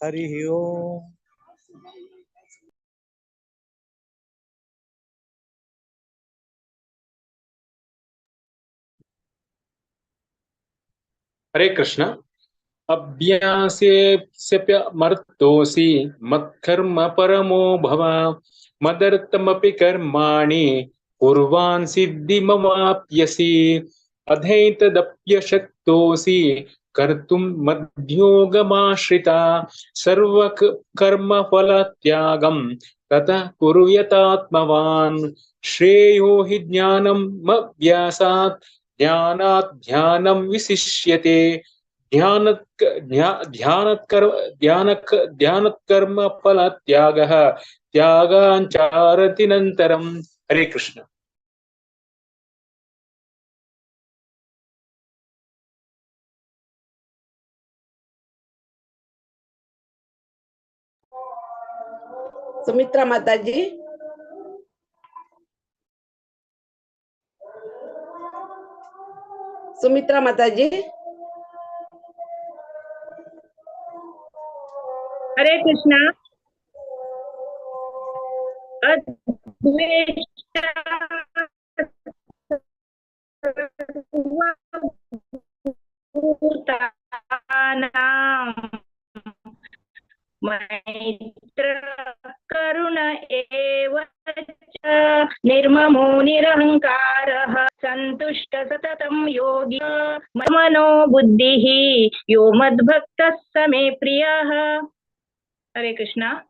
हरिः ओम्। हरे कृष्ण। अभ्यासेऽप्यमर्तोऽसि मत्कर्म परमो भव, मदर्थमपि कर्माणि कुर्वान् सिद्धिमवाप्यसि। अधैतदप्यशक्तोऽसि कर्तुं मद्योगमाश्रिता, सर्वकर्मफलत्यागं ततः कुरु यतात्मवान्। श्रेयो हि ज्ञानमभ्यासात् ध्यानात् ध्यानं विशिष्यते, ध्यानत्कर्म फलत्यागः त्यागाञ्चारतिनन्तरम्। हरे कृष्ण। सुमित्रा माताजी। सुमित्रा माताजी। हरे कृष्णा। अद्वेष्टा सर्वभूतानां मैत्र करुण एव च, निर्ममो निरहंकारः सन्तुष्ट सततं योगी मनो बुद्धिः यो मद्भक्तः स मे प्रियः। हरे कृष्णा।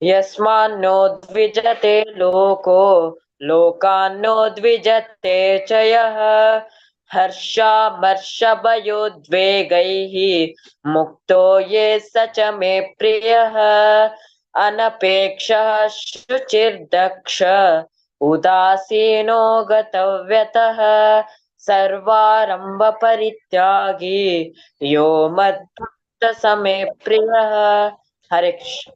यस्मान्नो द्विजते लोको लोकान्नो द्विजते च यः, हर्षामर्षभयोद्वेगैः मुक्तो ये स च मे प्रियः। अनपेक्षः शुचिर्दक्ष उदासीनो गतव्यतः, सर्वारंभ परित्यागी यो मद्भक्तः स मे प्रियः। हरे कृष्ण।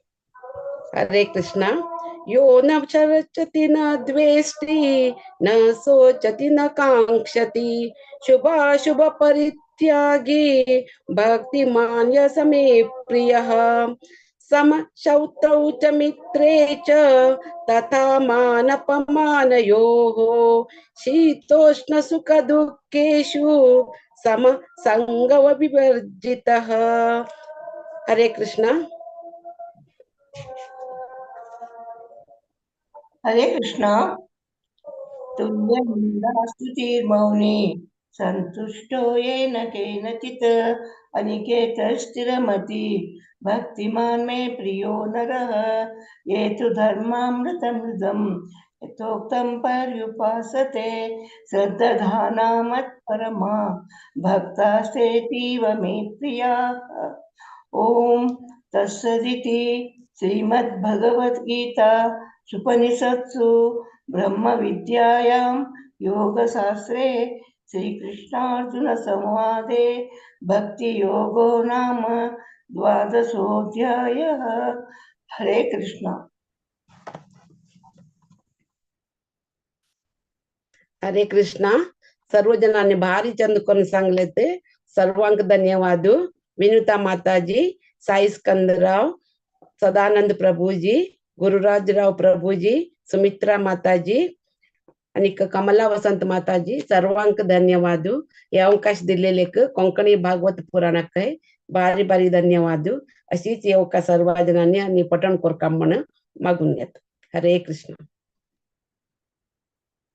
हरे कृष्ण। यो न शरचति न द्वेष्टि न शोचति न कांक्षति, शुभाशुभ परित्यागी भक्तिमान् य स मे प्रियः। समशौत्रौ च मित्रे च तथा मानपमानयोः, शीतोष्ण सुख दुःखेषु सम संगवविवर्जितः। हरे कृष्ण। हरे कृष्ण। तुल्यनिन्दास्तुतिर्मौनी सन्तुष्टो येन केनचित्, अनिकेतस्थिरमति भक्तिमान् मे प्रियो नरः। ये तु धर्मामृतमृदं यथोक्तं पर्युपासते, श्रद्दधाना मत्परमा भक्तास्तेतीव मे प्रियाः। ॐ तत्सदिति श्रीमद्भगवद्गीता सुपनिषत्सु ब्रह्मविद्यायां योगशास्त्रे श्रीकृष्णार्जुन संवादे भक्तियोगो नाम द्वादशोऽध्यायः। हरे कृष्ण। हरे कृष्ण। सर्वजनांनी भारी चंद करून सांगले ते सर्वांक धन्यवाद। विनुता माताजी, साई स्कंदराव, सदानंद प्रभुजी, गुरुराजराव प्रभुजी, सुमित्रा माताजी आणि कमला वसंत माताजी सर्वांक धन्यवाद। हे अवकाश दिलेले कोंकणी भागवत पुराणाक भारी भारी धन्यवाद। अशीच येवका सर्व जणांनी आणि पठण कोरका म्हण मागून घेत। हरे कृष्ण।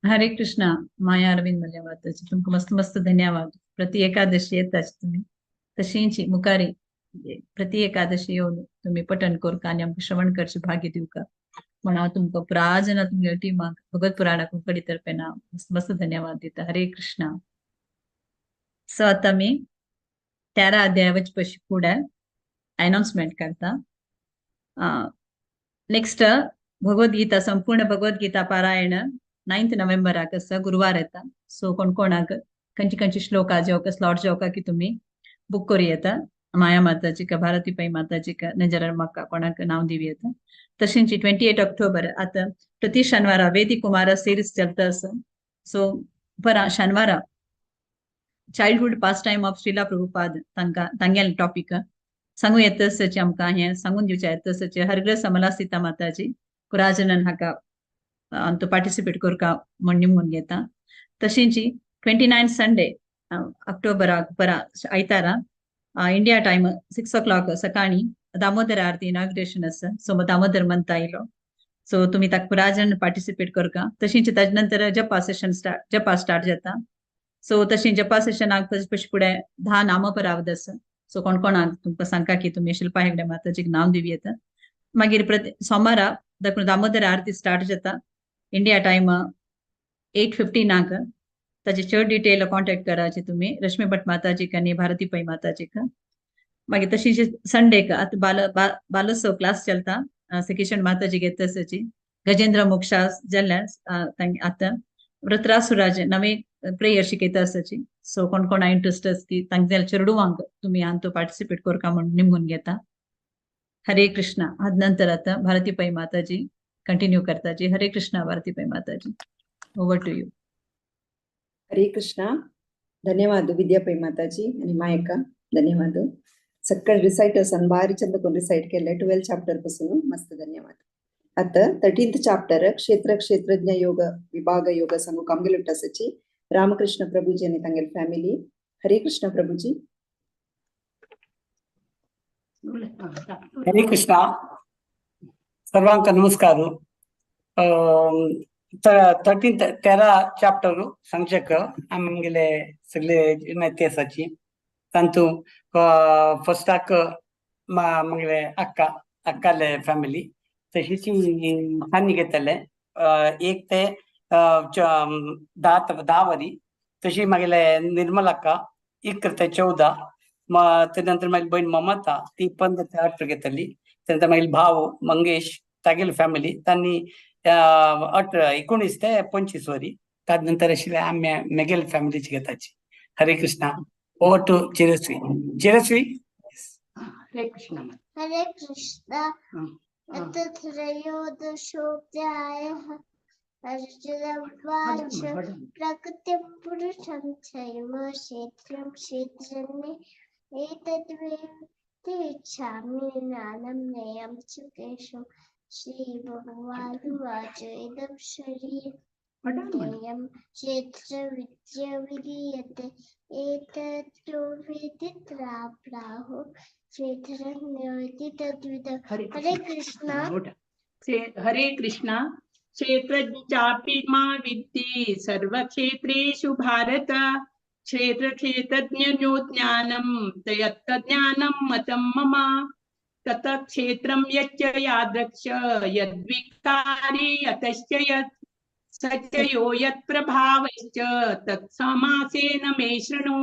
हरे कृष्ण। माया अरविंद मल्ल्या माताजी तुमकां मस्त मस्त धन्यवाद। प्रति एकादशी येताच तुमी तशींची मुखारी प्रति एकादशी येवन तुमी पठण कोरका आनी आमकां श्रवण करचें भाग्य दिवका म्हण हांव तुमकां पुराजना तुमगे टिमाक भगवत पुराणा कोंकणी तर्फेन हांव मस्त मस्त धन्यवाद दिता। हरे कृष्ण। सो आतां आमी 13 अध्याय वचपाची फुडें अनाउन्समेंट करता. नेक्स्ट भगवद्गीता, संपूर्ण भगवद्गीता पारायण 9 नोव्हेंबराक आसा, गुरुवार येता. सो कोण कोणाक खंयची खंयची श्लोका जेवका स्लॉट जेवका की तुमी बुक करूं येता. माया माताजीक, भारती पै माताजीक, नजर म्हाका कोणाक नांव दिवं येता. तशेंच 28 ऑक्टोबर आतां प्रति शनिवारा वेदी कुमारा सिरीज चलता आसा. सो परा शनिवारा childhood pastime of Srila Prabhupada तांकां तांगेले टॉपीक सांगू येता आसाचे, आमकां हें सांगून दिवचें येता आसाचे. हरग्र समला सीता माताजी कुराजनन हाका अंतू पार्टिसिपेट करका म्हण निमून घेता. तशेंच 29 संडे ऑक्टोबराक परा आयतारा इंडिया टायम 6 o'clock सकाळी दामोदर आरती इनॉग्रेशन आसा. सो दामोदर मंत आयलो, सो तुमी ताका पुराजन पार्टिसिपेट करका. तशेंच ताजे नंतर जपा सेशन स्टार्ट, जपा स्टार्ट जाता. सो तशें जपा सेशनाक ताजे पशी फुडें 10 नामपरावद आसा. सो कोण कोणाक तुमकां सांगका की तुमी शिल्पा हेगडे माताजीक नांव दिवं येता. मागीर प्रति सोमारा दामोदर आरती स्टार्ट जाता इंडिया टायम 8:15. ताजे चड डिटेल कॉन्टेक्ट करायचे तुमी रश्मी भट माताजीक आनी भारती पै माताजीक. मागीर तशीच संडेक आतां बालोत्सव क्लास चलता, सकीशन माताजी घेता आसाची. गजेंद्र मोक्षा जाल्यार आतां व्रत्रासुराज नवे प्रेयर शिकयता आसाची. सो कोण कोणा इंट्रस्ट आसा की तांकां चेडुवांक तुमी हांतू पार्टिसिपेट करका म्हूण निमगून घेता. हरे कृष्णा. आद नंतर आतां भारती पै माताजी continue करताची. Hare Krishna Bharati Pai Mataji, over to you. Hare Krishna. धन्यवाद विद्या पै माताजी आणि मायका, धन्यवाद. सगळे रिसाइटर्सान भारी चंद कोण रिसाइट केले 12 चॅप्टर पासून, मस्त धन्यवाद. आता 13th chapter क्षेत्र क्षेत्रज्ञ योग विभाग योग सांगू कामगेल आसाची रामकृष्ण प्रभुजी आणि तांगेल फॅमिली. हरे कृष्ण प्रभुजी. हरे कृष्णा. सर्वांक नमस्कार. 13 13 चॅप्टर सांगचेक आमगेले सगळे माहिती आसाची. तांतू फर्स्टाक मागले अक्का, अक्काले फॅमिली तशीच तांणी घेतले 1 ते 10 वरी. तशी मागेले निर्मल अक्का 11 ते 14. ते नंतर मागीर बहीण ममता ती 15 ते 18 घेतली. त्यानंतर मागीर भाव मंगेश तागेली फॅमिली तांणी 18 19 ते 25 वरी. ताजे नंतर आशिल्ले आमी मेगेल फॅमिलीची घेताची. Hare Krishna. Over to Chirasvi. Chirasvi. Hare Krishna. Hare Krishna. अथ त्रयोदशोऽध्यायः. अर्जुन उवाच प्रकृतिं पुरुषं चैव क्षेत्रं क्षेत्रज्ञ एतद्वेत्तुमिच्छामि ज्ञानं ज्ञेयं च केशव. श्रीभगवानुवाच इदं शरीरं ज्ञेयं क्षेत्रविद्या विधीयते एतद्यो वेदित्रा प्राहुः क्षेत्रज्ञो इति तद्विद. हरे कृष्ण. हरे कृष्ण. क्षेत्रज्ञापि मा विद्धि सर्वक्षेत्रेषु भारत क्षेत्रक्षेत्रज्ञो ज्ञानं यत्तज्ज्ञानं मतं मम. तत क्षेत्रं यच्च यादृक्ष यद्विकारी यतश्च यत् स च यो यत्प्रभावश्च तत्समासेन मे शृणु.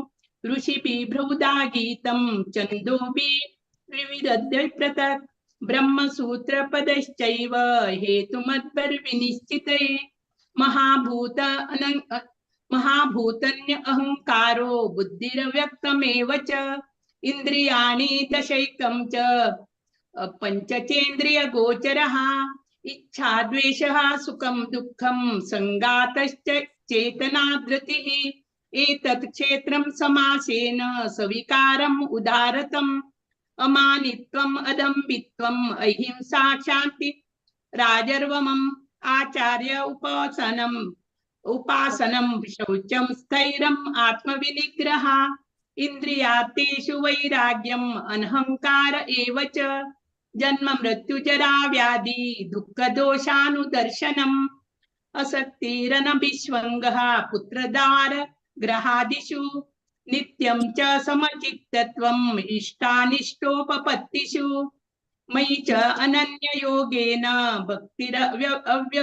ऋषिभिर्बहुधा गीतं छन्दोभिः त्रिविधद्वैप्रतत् ब्रह्मसूत्रपदश्चैव हेतुमद्भिर्विनिश्चितैः. महाभूतन्य अहंकारो बुद्धिरव्यक्तमेव च इंद्रियाणि दशैकं च पंचचेन्द्रियगोचरः. इच्छा द्वेषः सुखं दुःखं संघातश्च चेतनाधृतिः. एतत् क्षेत्रं समासेन सविकारम् उदारतम्. अमानित्वम् अदम्बित्वम् अहिंसा शान्ति राजर्वमम् आचार्य उपासनं शौचं स्थैर्यम् आत्मविनिग्रह. इंद्रियातेषु वैराग्यम् अनहंकार एव च. जन्म मृत्यु जरा व्याधि दुःख दोषानुदर्शनम्. असक्तिरनभिष्वङ्गः पुत्रदार ग्रहादिषु. नित्यं च समचित्तत्वम् इष्टानिष्टोपपत्तिषु. मयि च अनन्ययोगेन भक्तिरव्यभिचारिणी.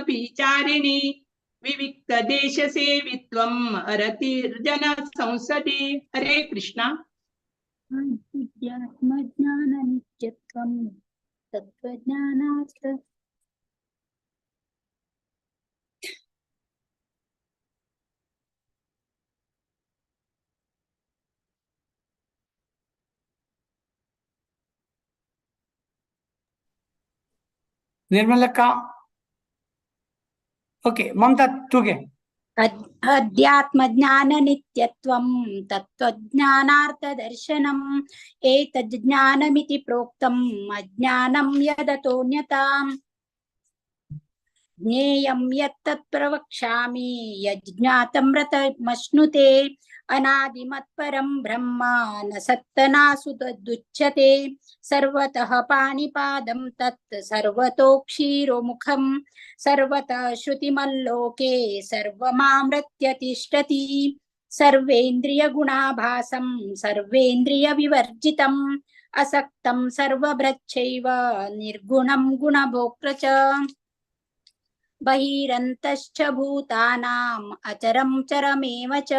विविक्तदेशसेवित्वम् अरतिर्जन संसदि. हरे कृष्णा. अध्यात्मज्ञाननित्यत्वं तत्त्वज्ञानात् निर्मलक्का. ओके, ममता तू घे. अध्यात्मज्ञाननित्यत्वं तत्त्वज्ञानार्थदर्शनम् एतज्ज्ञानमिति प्रोक्तम् अज्ञानं यदतोऽन्यताम्. ज्ञेयं यत्तत् प्रवक्ष्यामि यज्ज्ञातं रतमश्नुते. अनादिमत्परं ब्रह्म न सत्तनासु तदुच्यते. सर्वतः पाणिपादं तत् सर्वतोक्षीरोमुखं सर्वतः श्रुतिमल्लोके सर्वमामृत्य तिष्ठति. सर्वेन्द्रियगुणाभासं सर्वेन्द्रियविवर्जितम् असक्तं सर्वभृच्छैव निर्गुणं गुणभोक्तृ च. बहिरन्तश्च भूतानाम् अचरं चरमेव च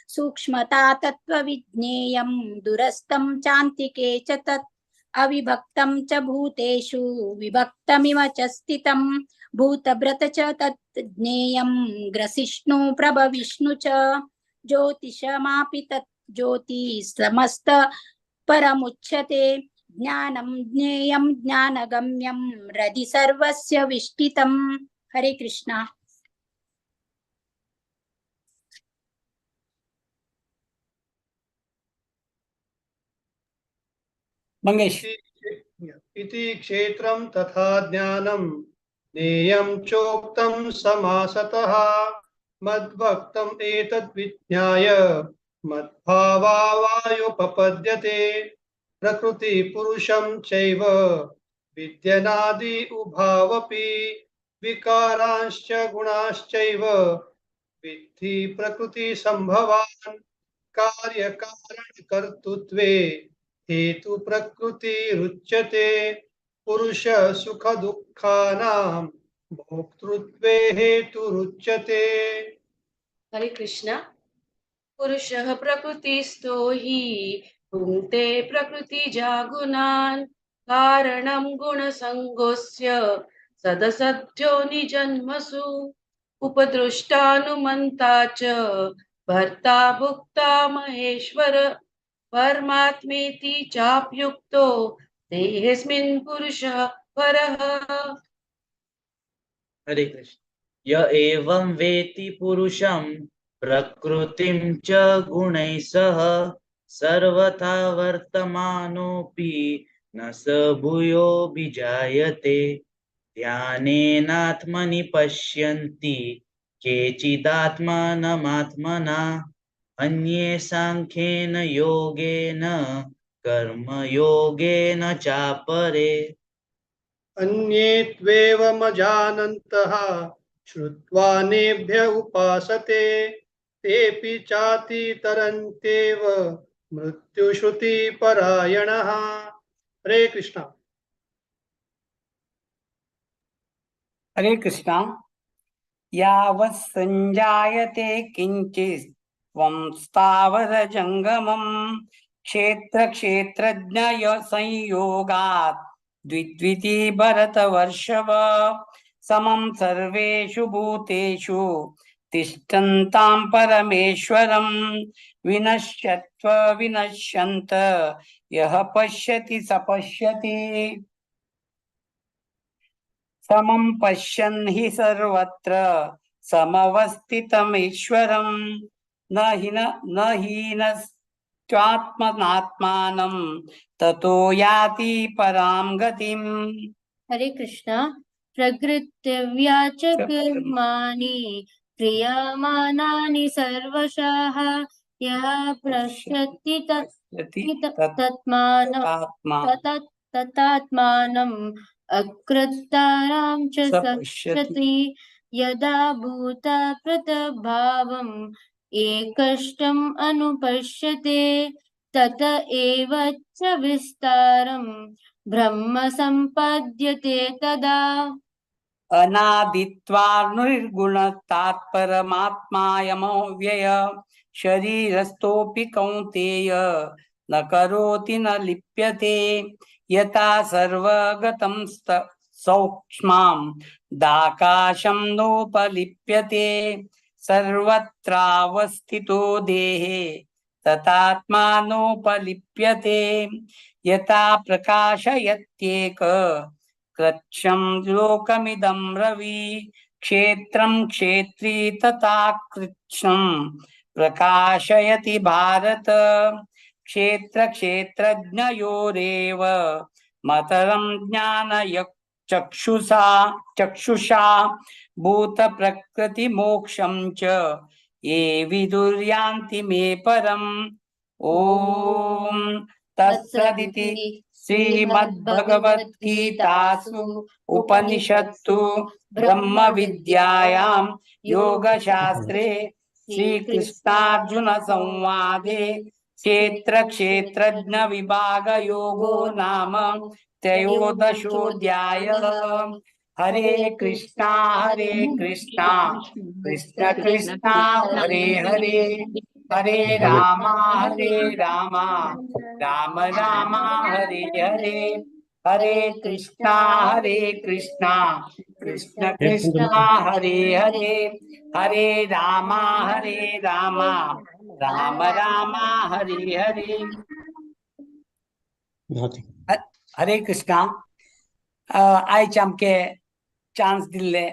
सूक्ष्मता तत्त्वविज्ञेयं दुरस्तं चान्तिके च तत्. अविभक्तं च भूतेषु विभक्तमिव च स्थितं भूतभृत च तत् ज्ञेयं ग्रसिष्णु प्रभविष्णु च. ज्योतिषमापि तत् ज्योतिः परमुच्यते. ज्ञानं ज्ञेयं ज्ञानगम्यं हृदि सर्वस्य विष्ठितम्. हरे कृष्णा. मंगेश. इति क्षेत्रं तथा ज्ञानं ज्ञेयं चोक्तं समासतः. मद्भक्तम् एतद् विज्ञाय मद्भावावायुपपद्यते. प्रकृति पुरुषं चैव विद्यनादि उभावपि विकारांश्च गुणाश्चैव विद्धि प्रकृति संभवान्. कार्यकारणकर्तृत्वे हेतु प्रकृतिरुच्यते. पुरुष सुख दुःखानां भोक्तृत्वे हेतुरुच्यते. हरे कृष्ण. पुरुषः प्रकृतिस्थो हि भुङ्क्ते प्रकृतिजागुणान्. कारणं गुणसङ्गोऽस्य सदसद्यो निजन्मसु. उपद्रष्टानुमन्ता च भर्ता भुक्ता महेश्वर. परमात्मेति चाप्युक्तो देहेऽस्मिन् पुरुषः परः. हरे कृष्ण. य एवं वेति पुरुषं प्रकृतिं च गुणैः सह सर्वथा वर्तमानोऽपि न स भूयोऽभिजायते. ध्यानेनात्मनि पश्यन्ति केचिदात्मानमात्मना अन्ये सांख्येन योगेन कर्मयोगेन चापरे. अन्ये त्वेवमजानन्तः श्रुत्वा नेभ्य उपासते. तेऽपि चातितरन्त्येव मृत्युश्रुतिपरायणः. हरे कृष्णा. हरे कृष्णा. यावत् संजायते किंचित् त्वं स्थावर जंगमं क्षेत्र क्षेत्रज्ञ संयोगात् द्विद्विती भरतवर्षभ. समं सर्वेषु भूतेषु तिष्ठन्तां परमेश्वरं विनश्यत्व विनश्यन्त यः पश्यति स पश्यति. समं पश्यन् हि सर्वत्र समवस्थितमीश्वरं न हीनस्त्वात्मनात्मानं ततो याति परां गतिम्. हरे कृष्णा. प्रकृत्यव्या च कर्माणि क्रियमाणानि सर्वशः यः पश्यति तत्मानम् अकृत्तारां च पश्यति. यदा भूतप्रतभावम् एकष्टम् अनुपश्यते तत एव च विस्तारं ब्रह्म संपद्यते तदा. अनादित्वा निर्गुणतात्परमात्मायमव्यय शरीरस्थोऽपि कौन्तेय न करोति न लिप्यते। यथा सर्वगतं सौक्ष्मां दाकाशं नोपलिप्यते। सर्वत्रावस्थितो देहे तथात्मानोपलिप्यते। यथा प्रकाशयत्येक कृच्छं लोकमिदं रवि क्षेत्रं क्षेत्री तथा कृच्छं प्रकाशयति भारत। क्षेत्र क्षेत्रज्ञयोरेव मतरं ज्ञान चक्षुषा चक्षुषा भूत प्रकृति मोक्षं च ये विदुर्यान्ति मे परम्। ॐ तत्सदिति श्रीमद्भगवद्गीतासु उपनिषत्सु ब्रह्मविद्यायां योगशास्त्रे श्रीकृष्णार्जुन संवादे क्षेत्र क्षेत्रज्ञ विभाग योगो नाम त्रयोदशोऽध्यायः। हरे कृष्णा कृष्ण कृष्ण हरे हरे, हरे राम राम राम हरे हरे, हरे कृष्णा कृष्ण कृष्ण हरे हरे, हरे राम राम राम हरे हरे। हरे कृष्णा। आयज आमके चान्स दिल्ले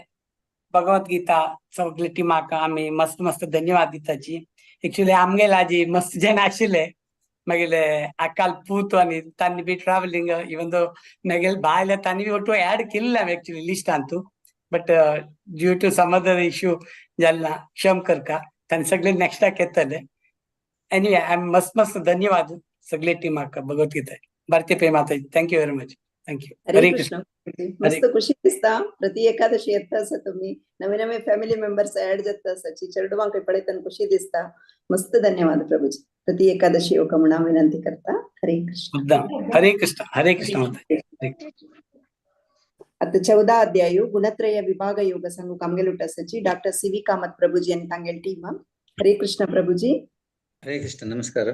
भगवत गीता सगळे टिमाक आमी मस्त मस्त धन्यवाद दिताची। एक्चुअली आमगेले आजी मस्त जण आशिल्ले, मागीर अकाल पूत आनी तांणी बी ट्रॅव्हलिंग इवन दो मागीर भायले तांणी बी ಒಟ್ಟು ಆ್ಯಡ್ केल्ले हांवें actually लिस्टांतू, but due to some other issue जालें ना, क्षम करका तांणी सगळे नेक्स्टाक येतले। एनिवे आमी मस्त मस्त धन्यवाद सगळे टिमाक भगवत गीता। भारतीय पे माताजी, thank you very much. Thank you. Hare Krishna. मस्त खुशी दिसता प्रति एकादशी येता आसा तुम्ही नवे नवे फॅमिली मेंबर्स ऍड जाता आसाची चेडवांक पळयतना खुशी दिसता। मस्त धन्यवाद प्रभुजी। प्रति एकादशी येवका म्हणून हांव विनंती करता। हरे कृष्ण। हरे कृष्ण। हरे कृष्ण माताजी। आता 14 अध्याय गुणत्रय विभाग योग सांगूक आमगेले आसाची डॉक्टर सी व्ही कामत प्रभुजी आनी तांगेले टीम। हरे कृष्ण प्रभुजी। हरे कृष्ण। नमस्कार।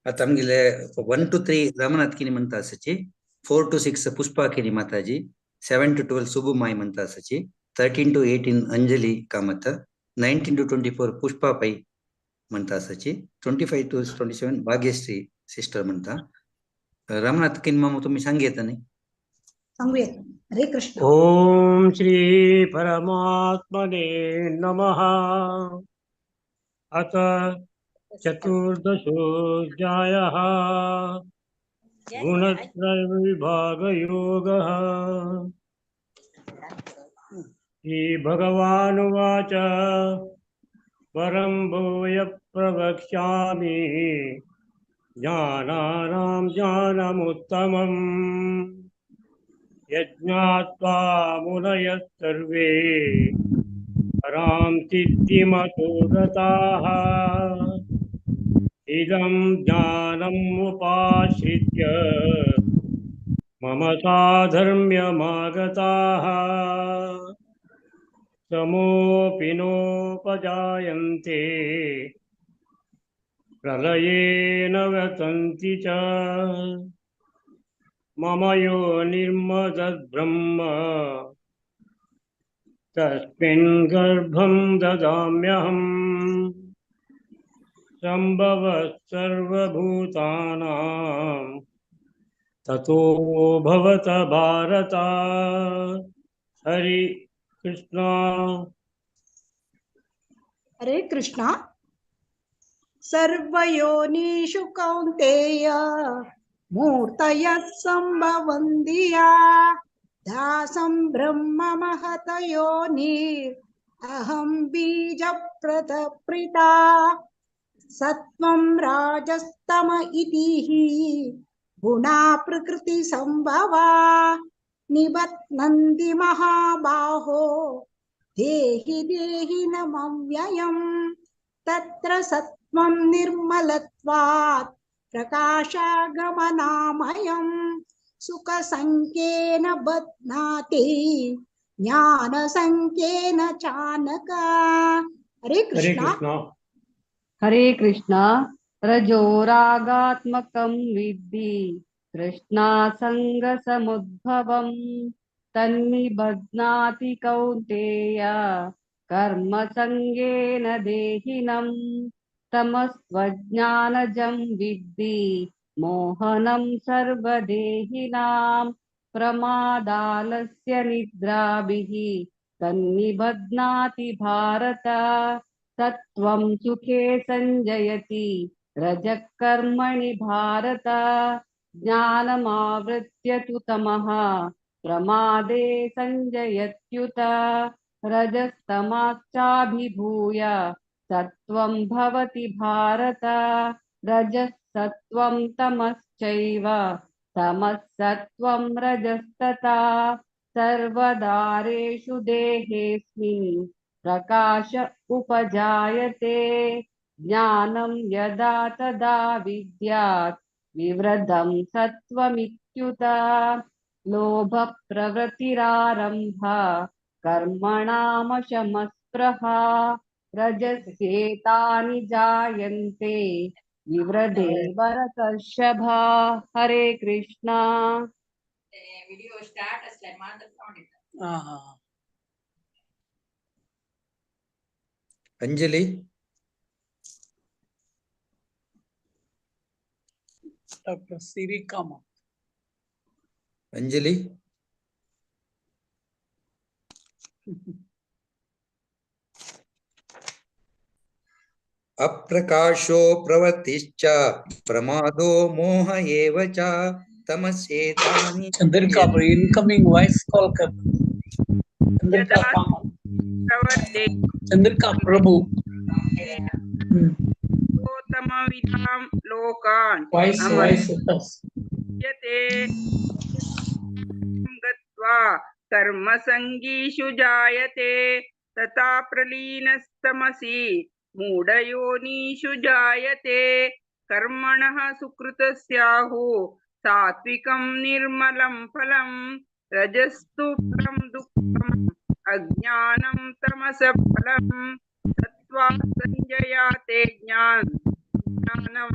आता आमगेले 1 to 3 Ramnath Kini म्हणता आसाची, 4 to 6 Pushpa Kini Mataji, 7 to 12 Subbu Mai म्हणता आसाची, 13 to 18 Anjali Kamat, 19 to 24 Pushpa Pai म्हणता आसाची, 25 to 27 Bhagyashree sister म्हणता। रामनाथ किनी मामू तुम्ही सांगेत न्ही? सांगूया। हरे कृष्ण। ओम श्री परमात्मने नमः। अथ चतुर्दशोऽध्यायः गुणत्रय विभागयोगः। श्री भगवानुवाच परं भूय प्रवक्ष्यामि ज्ञानानां ज्ञानमुत्तमम् यज्ञात्वा मुनयः सर्वे परां सिद्धिमतो गताः। इदं ज्ञानमुपाश्रित्य मम साधर्म्यमागताः समोऽपि नोपजायन्ते प्रलये न व्यथन्ति च। मम यो निर्मदद्ब्रह्म तस्मिन् गर्भं ददाम्यहम्। संभवः सर्वभूतानां ततो भवत भारत। हरे कृष्णा। हरे कृष्णा। सर्वयोनिषु कौन्तेय मूर्तयः संभवन्ति दासं ब्रह्म महतयोनिर् अहं बीजप्रदप्रीता। सत्वं राजस्तम इति गुणा प्रकृति संभवा निबध्नन्ति महाबाहो देहि देहि नमव्ययम्। तत्र सत्वं निर्मलत्वात् प्रकाशागमनामयं सुखसंख्येन बध्नाति ज्ञानसंख्येन चानक। हरे कृष्णा। हरे कृष्णा। रजोरागात्मकं विद्धि तृष्णासङ्गसमुद्भवम् तन्निबध्नाति कौन्तेय कर्मसङ्गेन देहिनं। तमस्त्वज्ञानजं विद्धि मोहनं सर्वदेहिनां प्रमादालस्य निद्राभिः तन्निबध्नाति भारत। सत्त्वं सुखे संजयति रजः कर्मणि भारत। ज्ञानमावृत्य तु तमः प्रमादे संजयत्युत। रजस्तमाश्चाभिभूय सत्त्वं भवति भारत। रजः सत्त्वं तमश्चैव तमः सत्त्वं रजस्तथा। सर्वदारेषु देहेऽस्मिन् प्रकाश उपजायते। ज्ञानं यदा तदा विद्यात् विवृद्धं सत्त्वमित्युत। लोभप्रवृत्तिरारम्भ कर्मणामशमस्पृहा रजस्येतानि जायन्ते विवृधे भरतर्षभा। हरे कृष्णा। विडिओ स्टार्ट असल्यार मात्र साउंड येता। अंजलि डॉक्टर सिरी कामत। अंजलि अप्रकाशो प्रवृत्तिश्च प्रमादो मोह एव च तमस्येतानि। चंद्रिका इनकमिंग वॉइस कॉल कर। चंद्रिका चंद्रिका प्रभु तमविदां लोकान् वॉइस वॉइस यते गत्वा कर्मसङ्गीषु जायते तथा प्रलीनस्तमसि मूढयोनिषु जायते। कर्मणः सुकृतस्याहु सात्विकं निर्मलं फलं रजस्तु फलं दुःखम् अज्ञानं तमसः फलं तत्त्वा संजयाते ज्ञानं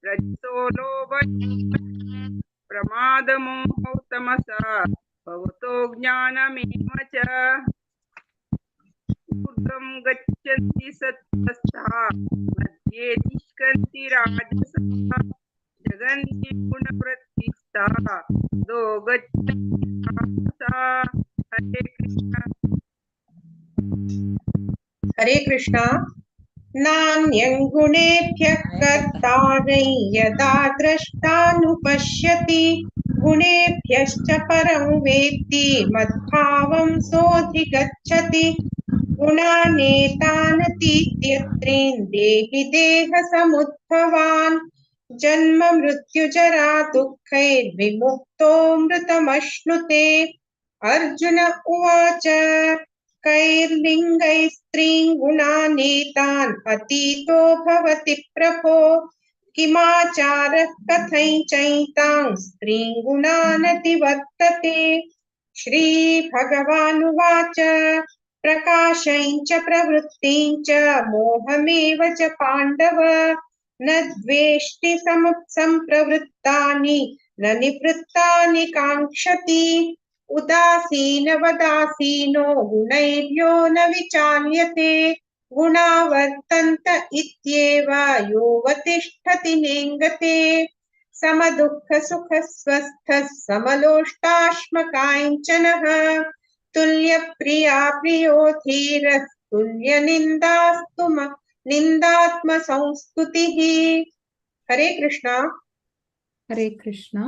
रजसो लोभ प्रमादमोहौ तमसा भवतो ज्ञानमेव च। ऊर्ध्वं गच्छन्ति सत्त्वस्था मध्ये तिष्ठन्ति राजसाः जगन्ति गुणवृत्तिस्था दो गच्छन्ति तामसा। हरे कृष्ण। हरे कृष्ण। नान्यं गुणेभ्यः कर्तारं यदा द्रष्टानुपश्यति गुणेभ्यश्च परं वेत्ति मद्भावं सोऽधिगच्छति। गुणानेतानतीत्यत्रीन् देहि देहसमुद्भवान् जन्म मृत्युजरा दुःखैर्विमुक्तोऽमृतमश्नुते। अर्जुन उवाच कैर्लिङ्गैस्त्रीन् गुणानेतान् अतीतो भवति प्रभो किमाचारः कथञ्चैतां स्त्रीन् गुणानतिवर्तते। श्रीभगवानुवाच प्रकाशं च प्रवृत्तिं च मोहमेव च पाण्डव न द्वेष्टि सम्प्रवृत्तानि न निवृत्तानि काङ्क्षति। उदासीनवदासीनो गुणैर्यो न विचाल्यते गुणा वर्तन्त इत्येव योऽवतिष्ठति नेङ्गते। समदुःखसुखस्वस्थः समलोष्टाश्मकाञ्चनः तुल्यप्रिया प्रियो धीरस्तुल्यनिन्दास्तु निन्दात्मसंस्तुतिः। हरे कृष्णा। हरे कृष्णा।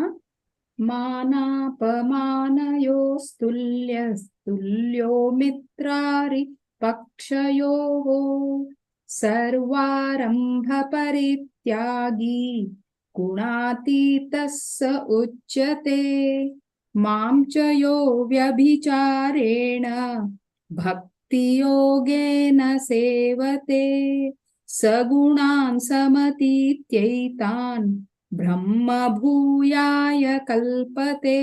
मानापमानयोस्तुल्यस्तुल्यो मित्रारि पक्षयोः सर्वारम्भपरित्यागी गुणातीतः स उच्यते। मां च यो व्यभिचारेण भक्तियोगेन सेवते सगुणान् समतीत्यैतान् ब्रह्मभूयाय कल्पते।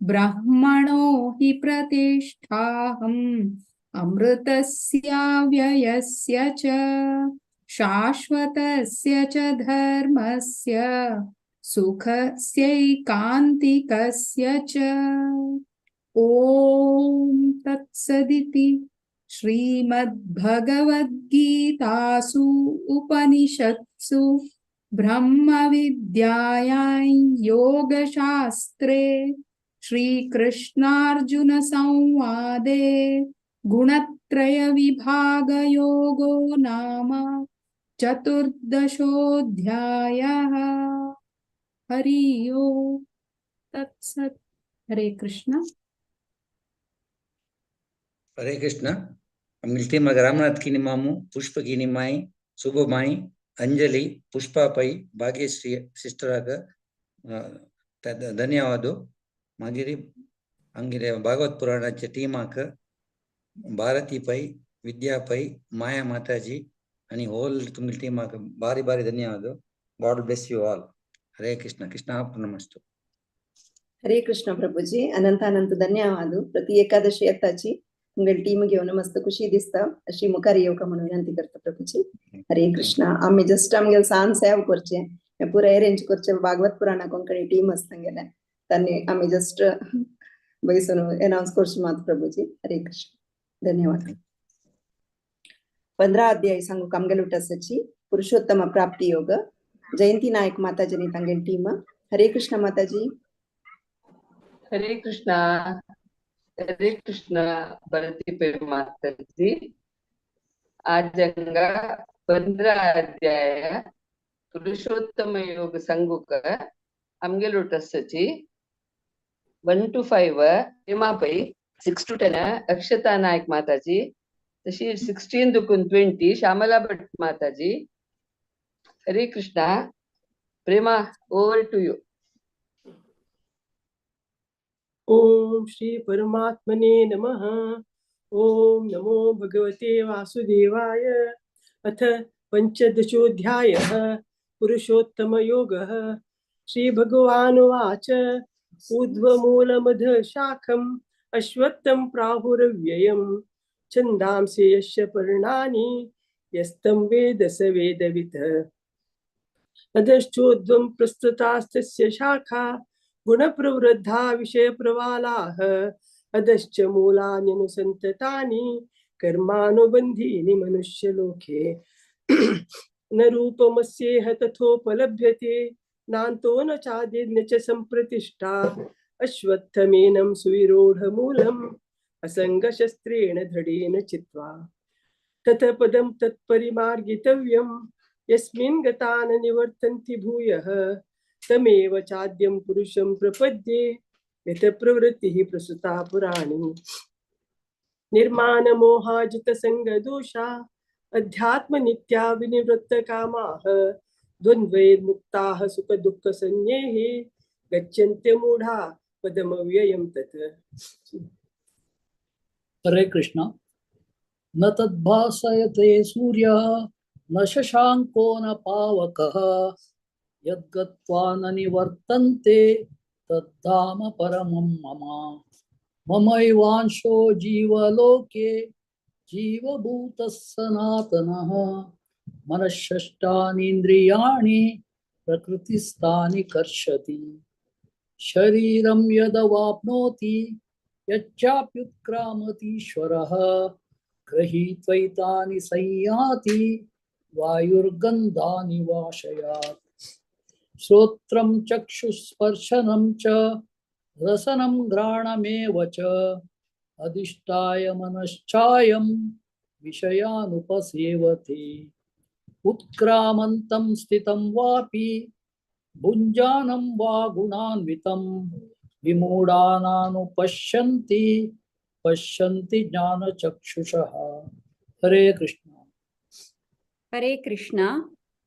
ब्रह्मणो हि प्रतिष्ठाहम् अमृतस्याव्ययस्य च शाश्वतस्य च धर्मस्य सुखस्यैकान्तिकस्य च। ॐ तत्सदिति श्रीमद्भगवद्गीतासु उपनिषत्सु ब्रह्मविद्यायां योगशास्त्रे श्रीकृष्णार्जुनसंवादे गुणत्रयविभागयोगो नाम चतुर्दशोऽध्यायः। हरि ओम् तत्सत्। हरे कृष्ण। हरे कृष्ण। आमगेली टीम रामनाथ किनी मामू, पुष्प किनी माई, शुभ माई, अंजलि, पुष्पा पै, भाग्यश्री सिस्टराक धन्यवाद। मागीर आमगेले भागवत पुराणाचे टीमाक भारती पै, विद्या पै, माया माताजी आणि होल तुमगेली टीमाक भारी भारी धन्यवाद। God bless you all. Hare Krishna. Krishna नमस्तु। हरे कृष्ण प्रभुजी, अनंत अनंत धन्यवाद। प्रति एकादशी येताची तुमगेली टीम घेवन मस्त खुशी दिसता अशी मुखार येवका म्हणून विनंती करता प्रभुजी। हरे कृष्ण। आमी जस्ट आमगेले सान सेव करचे, पुरा अरेंज करचे। भागवत पुराणा कोंकणी टीम आसता गेले तांणी आमी जस्ट बैसून अनाउन्स करचे मात प्रभुजी। हरे कृष्ण, धन्यवाद। 15 अध्याय सांगू आमगेले उठासाची पुरुषोत्तम प्राप्ती योग। जयंती नायक माताजी तांगेली टीम। हरे कृष्ण माताजी। हरे कृष्णा। हरे कृष्ण भरती पे माताजी। आज अंगा 15 अध्याय पुरुषोत्तम योग संगुक आमगेले उठासाची 1 to 5 Hema Pai, 6 to 10 Akshata Naik Mataji, तशी 16 to 20 Shyamala Bhat Mataji. Hare Krishna. Prema, over to you. Om Shri परमात्मने नमः। ओम नमो भगवते वासुदेवाय। अथ पंचदशोऽध्यायः पुरुषोत्तम योगः। श्री भगवानुवाच। ऊर्ध्वमूलमध शाखम् अश्वत्थं प्राहुरव्ययं छन्दांसि यस्य पर्णानि यस्तं वेद स वेदवित्। अधश्चोर्ध्वं प्रस्तुतास्तस्य शाखा गुणप्रवृद्धा विषयप्रवालाः अधश्च मूलान्यनुसन्ततानि कर्मानुबन्धीनि मनुष्यलोके। न रूपमस्येह तथोपलभ्यते नान्तो न चादिर्न च संप्रतिष्ठा। अश्वत्थमेनं सुविरूढमूलम् असङ्गशस्त्रेण दृढेन चित्वा। ततः पदं तत्परिमार्गितव्यं यस्मिन् गता न निवर्तन्ति भूयः तमेव चाद्यं पुरुषं प्रपद्ये यत प्रवृत्तिः प्रसुता पुराणी। निर्माणमोहाजितसङ्गदोषा अध्यात्मनित्या विनिवृत्तकामाः द्वन्द्वैर्मुक्ताः सुखदुःखसंज्ञैः गच्छन्त्य मूढा पदमव्ययं तत्। हरे कृष्ण। न तद्भासयते सूर्यः न शशाङ्को न पावकः यद्गत्वा न निवर्तन्ते तद्धाम परमं मम। ममैवांशो जीवलोके जीवभूतः सनातनः। मनःषष्ठानीन्द्रियाणि प्रकृतिस्थानि कर्षति। शरीरं यदवाप्नोति यच्चाप्युत्क्रामतीश्वरः गृहीत्वैतानि संयाति वायुर्गन्धानि वाशयात्। श्रोत्रं चक्षुस्पर्शनं च रसनं घ्राणमेव च अधिष्ठाय मनश्चायं विषयानुपसेवते। उत्क्रामन्तं स्थितं वापि भुञ्जानं वा गुणान्वितं विमूढानानुपश्यन्ति पश्यन्ति ज्ञानचक्षुषः। हरे कृष्ण। हरे कृष्ण।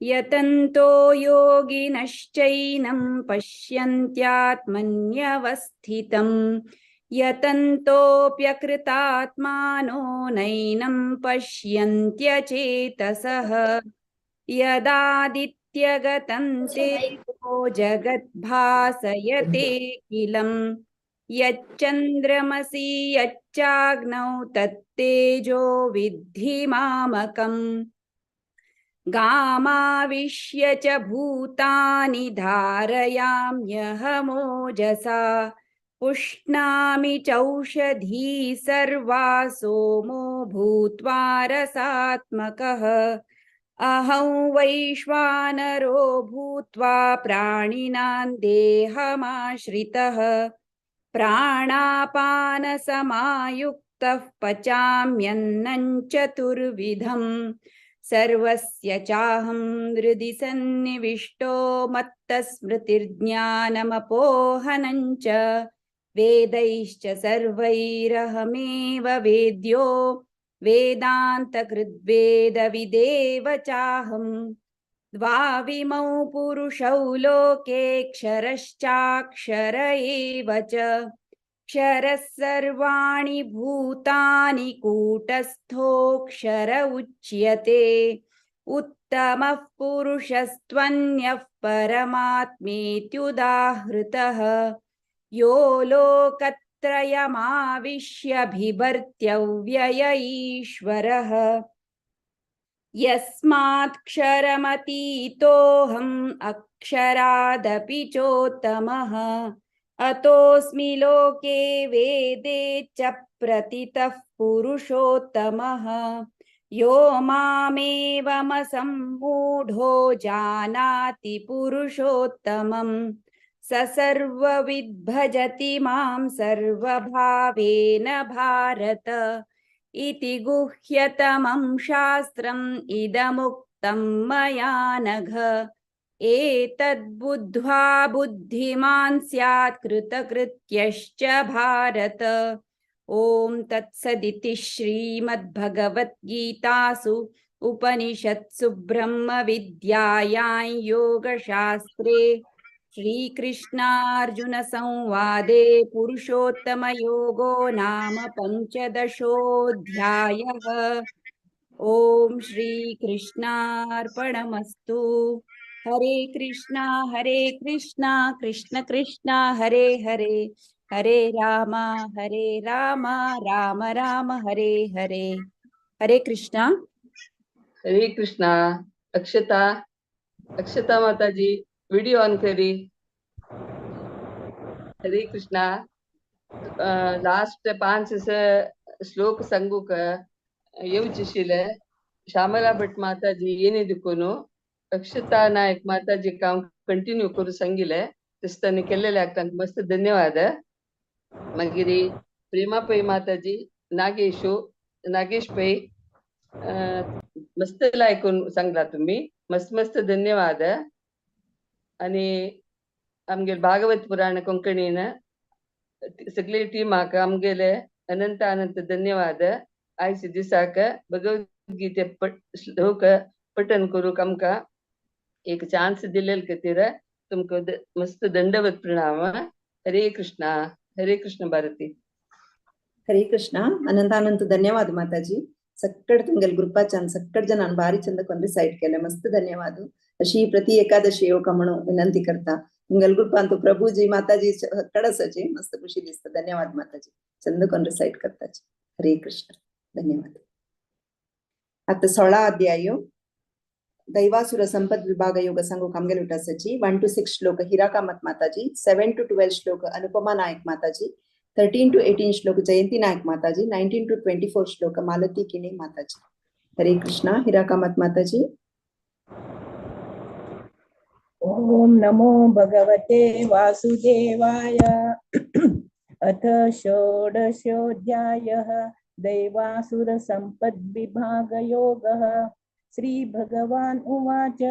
यतन्तो योगिनश्चैनं पश्यन्त्यात्मन्यवस्थितं यतन्तोऽप्यकृतात्मानो नैनं पश्यन्त्यचेतसः। यदादित्यगतं तेजो जगद्भासयते किलं यच्चन्द्रमसि यच्चाग्नौ तत्तेजो विद्धि मामकम्। गामाविश्य च भूतानि धारयाम्यहमोजसा। पुष्णामि चौषधी सर्वा सोमो भूत्वा रसात्मकः। अहं वैश्वानरो भूत्वा प्राणिनां देहमाश्रितः। प्राणापानसमायुक्तः पचाम्यन्नं चतुर्विधम्। सर्वस्य चाहं हृदि सन्निविष्टो मत्तस्मृतिर्ज्ञानमपोहनं च। वेदैश्च सर्वैरहमेव वेद्यो वेदान्तकृद्वेदविदेव चाहम्। द्वाविमौ पुरुषौ लोके क्षरश्चाक्षर एव च। क्षरः सर्वाणि भूतानि कूटस्थोऽक्षर उच्यते। उत्तमः पुरुषस्त्वन्यः परमात्मेत्युदाहृतः। यो लोकत्रयमाविश्य बिभर्त्यव्यय ईश्वरः। यस्मात्क्षरमतीतोऽहम् अक्षरादपि चोत्तमः। अतोऽस्मि लोके वेदे च प्रतितः पुरुषोत्तमः। यो मामेवमसम्मूढो जानाति पुरुषोत्तमं स सर्वविद्भजति मां सर्वभावेन भारत। इति गुह्यतमं शास्त्रम् इदमुक्तं मया नघ। एतद्बुद्ध्वा बुद्धिमान् स्यात् कृतकृत्यश्च भारत। ॐ तत्सदिति श्रीमद्भगवद्गीतासु उपनिषत्सु ब्रह्मविद्यायां योगशास्त्रे श्रीकृष्णार्जुनसंवादे पुरुषोत्तमयोगो नाम पञ्चदशोऽध्यायः। ॐ श्रीकृष्णार्पणमस्तु। हरे कृष्णा कृष्ण कृष्ण हरे हरे, हरे राम राम राम हरे हरे। हरे कृष्णा। हरे कृष्णा। अक्षता, अक्षता माताजी video on curry. Hare Krishna. Last 5 श्लोक सांगूक येवचेशिले श्यामला भट माताजी येणे दिकून अक्षता नायक माताजी काम कंटिन्यू करू सांगिले तशें तांणी केल्लेले तांकां मस्त धन्यवाद। मागीर प्रेमा पै माताजी, नागेश पै मस्त लायकून सांगला तुम्ही, मस्त मस्त धन्यवाद। आणि आमगेले भागवत पुराण कोंकणीन सगळे टीमाक आमगेले अनंत अनंत धन्यवाद। आयज दिसाक भगवद्गीते श्लोक पठन करूंक आमकां एक चान्स दिलेले खातीर तुमकां मस्त दंडवत प्रणाम। हरे कृष्णा, हरे कृष्ण भारती। हरे कृष्णा। अनंत अनंत धन्यवाद माताजी। सक्कड तुमगेले ग्रुपाच्यान सक्कड जणांन भारी चंद कोन रिसाइट केले, मस्त धन्यवाद। अशी प्रति एकादशी येवका म्हणून विनंती करता। तुमगेले ग्रुपान तो प्रभुजी माताजी सक्कड आसाची, मस्त खुशी दिसता। धन्यवाद माताजी, चंद कोन रिसाइट करताची। हरे कृष्ण, धन्यवाद। आता 16 अध्याय दैवासुर संपद विभाग योग सांगू कामगेले उठासाची। 1 to 6 श्लोक हिरा कामत माताजी, 7 to 12 श्लोक अनुपमा नायक माताजी, 13 to 18 श्लोक जयंती नायक माताजी, 19 to 24 श्लोक मालती किणे माताजी। हरे कृष्णा। हिरा कामत माताजी। ओम नमो भगवते वासुदेवाय। अथ षोडशोऽध्यायः दैवासुर संपद्विभाग योगः। श्री भगवान् उवाच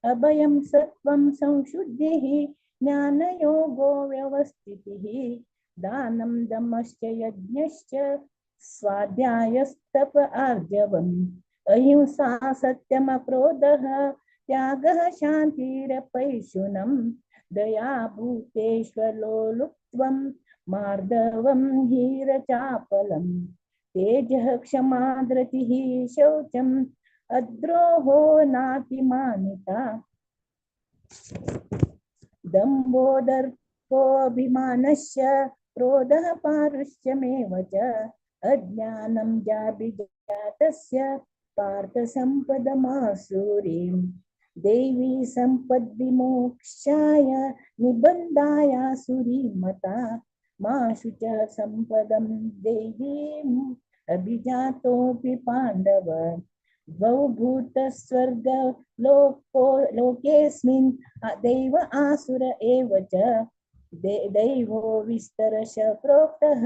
अभयं सत्त्वं संशुद्धिः ज्ञानयोगो व्यवस्थितिः दानं दमश्च यज्ञश्च स्वाध्यायस्तप आर्जवम् अहिंसा सत्यमक्रोधः त्यागः शान्तिरपैशुनं दया भूतेष्वलोलुप्त्वं मार्दवं हीरचापलं तेजः क्षमा धृतिः शौचं अद्रोहो नातिमानिता दम्भो दर्पोऽभिमानस्य क्रोधः पारुष्यमेव च अज्ञानं जाभिजातस्य पार्थ संपदमासुरीं देवी संपद्विमोक्षाय निबन्धायासुरी मता मा शुचः संपदं देवीम् अभिजातोऽपि पाण्डव द्वौ भूतस्वर्ग लोको लोकेऽस्मिन् दैव आसुर एव च दैवो विस्तरश प्रोक्तः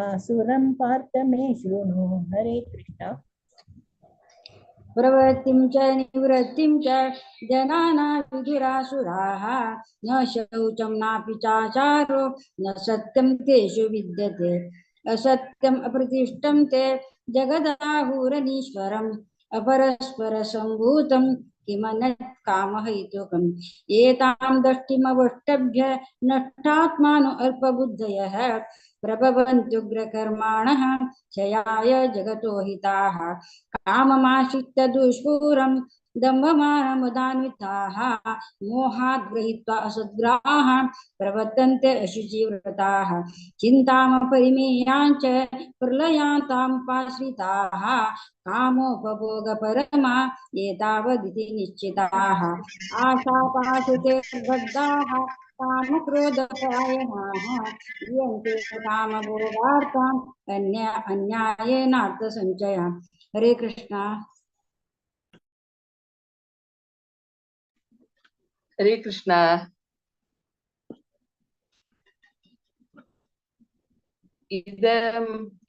आसुरं पार्थ मे शृणु। हरे कृष्ण। प्रवृत्तिं च निवृत्तिं च जनाना विदुरासुराः न शौचं नापि चाचारो न सत्यं तेषु विद्यते असत्यम् अप्रतिष्ठं ते जगदाहुरनीश्वरम् अपरस्परसम्भूतं किमन्यत् कामहेतुकम् एतां दृष्टिमवष्टभ्य नष्टात्मानो अल्पबुद्धयः प्रभवन्त्युग्रकर्माणः क्षयाय जगतो हिताः काममाश्रित्य दुष्पूरं दम्भमानमुदान्विताः मोहाद् गृहीत्वा असद्ग्राहान् प्रवर्तन्ते अशुचिव्रताः चिन्तामपरिमेयाञ्च प्रलयान्तामुपाश्रिताः कामोपभोगपरमा एतावदिति निश्चिताः आशापाशुतिर्बद्धाः कामक्रोधपरायणाः जीवन्ते कामभोगार्थान् अन्यायेनार्थसञ्चयान्। हरे कृष्णा। हरे कृष्णा।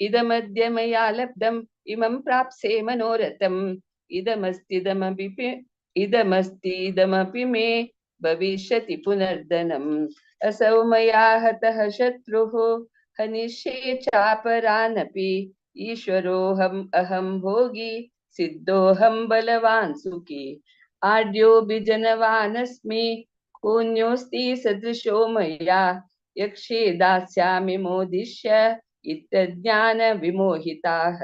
इदमद्य मया लब्धम् इमं प्राप्स्ये मनोरथम् इदमस्तीदमपि मे भविष्यति पुनर्धनम् असौ मया हतः शत्रुः हनिष्ये चापरानपि ईश्वरोऽहम् अहं भोगी सिद्धोऽहं बलवान् सुखी आढ्योऽभिजनवानस्मि कोऽन्योऽस्ति सदृशो मया यक्षे दास्यामि मोदिष्य इत्यज्ञानविमोहिताः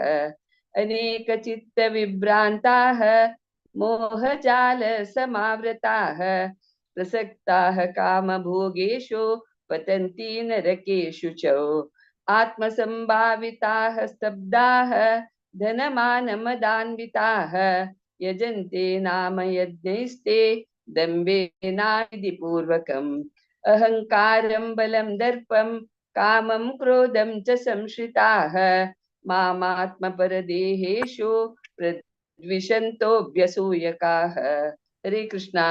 अनेकचित्तविभ्रान्ताः मोहजालसमावृताः प्रसक्ताः कामभोगेषु पतन्ति नरकेषु च आत्मसंभाविताः स्तब्धाः धनमानमदान्विताः यजन्ते नाम यज्ञैस्ते दम्भेनाविधिपूर्वकम् अहङ्कारं बलं दर्पं कामं क्रोधं च संश्रिताः मामात्मपरदेहेषु प्रद्विषन्तोऽभ्यसूयकाः। हरे कृष्णा।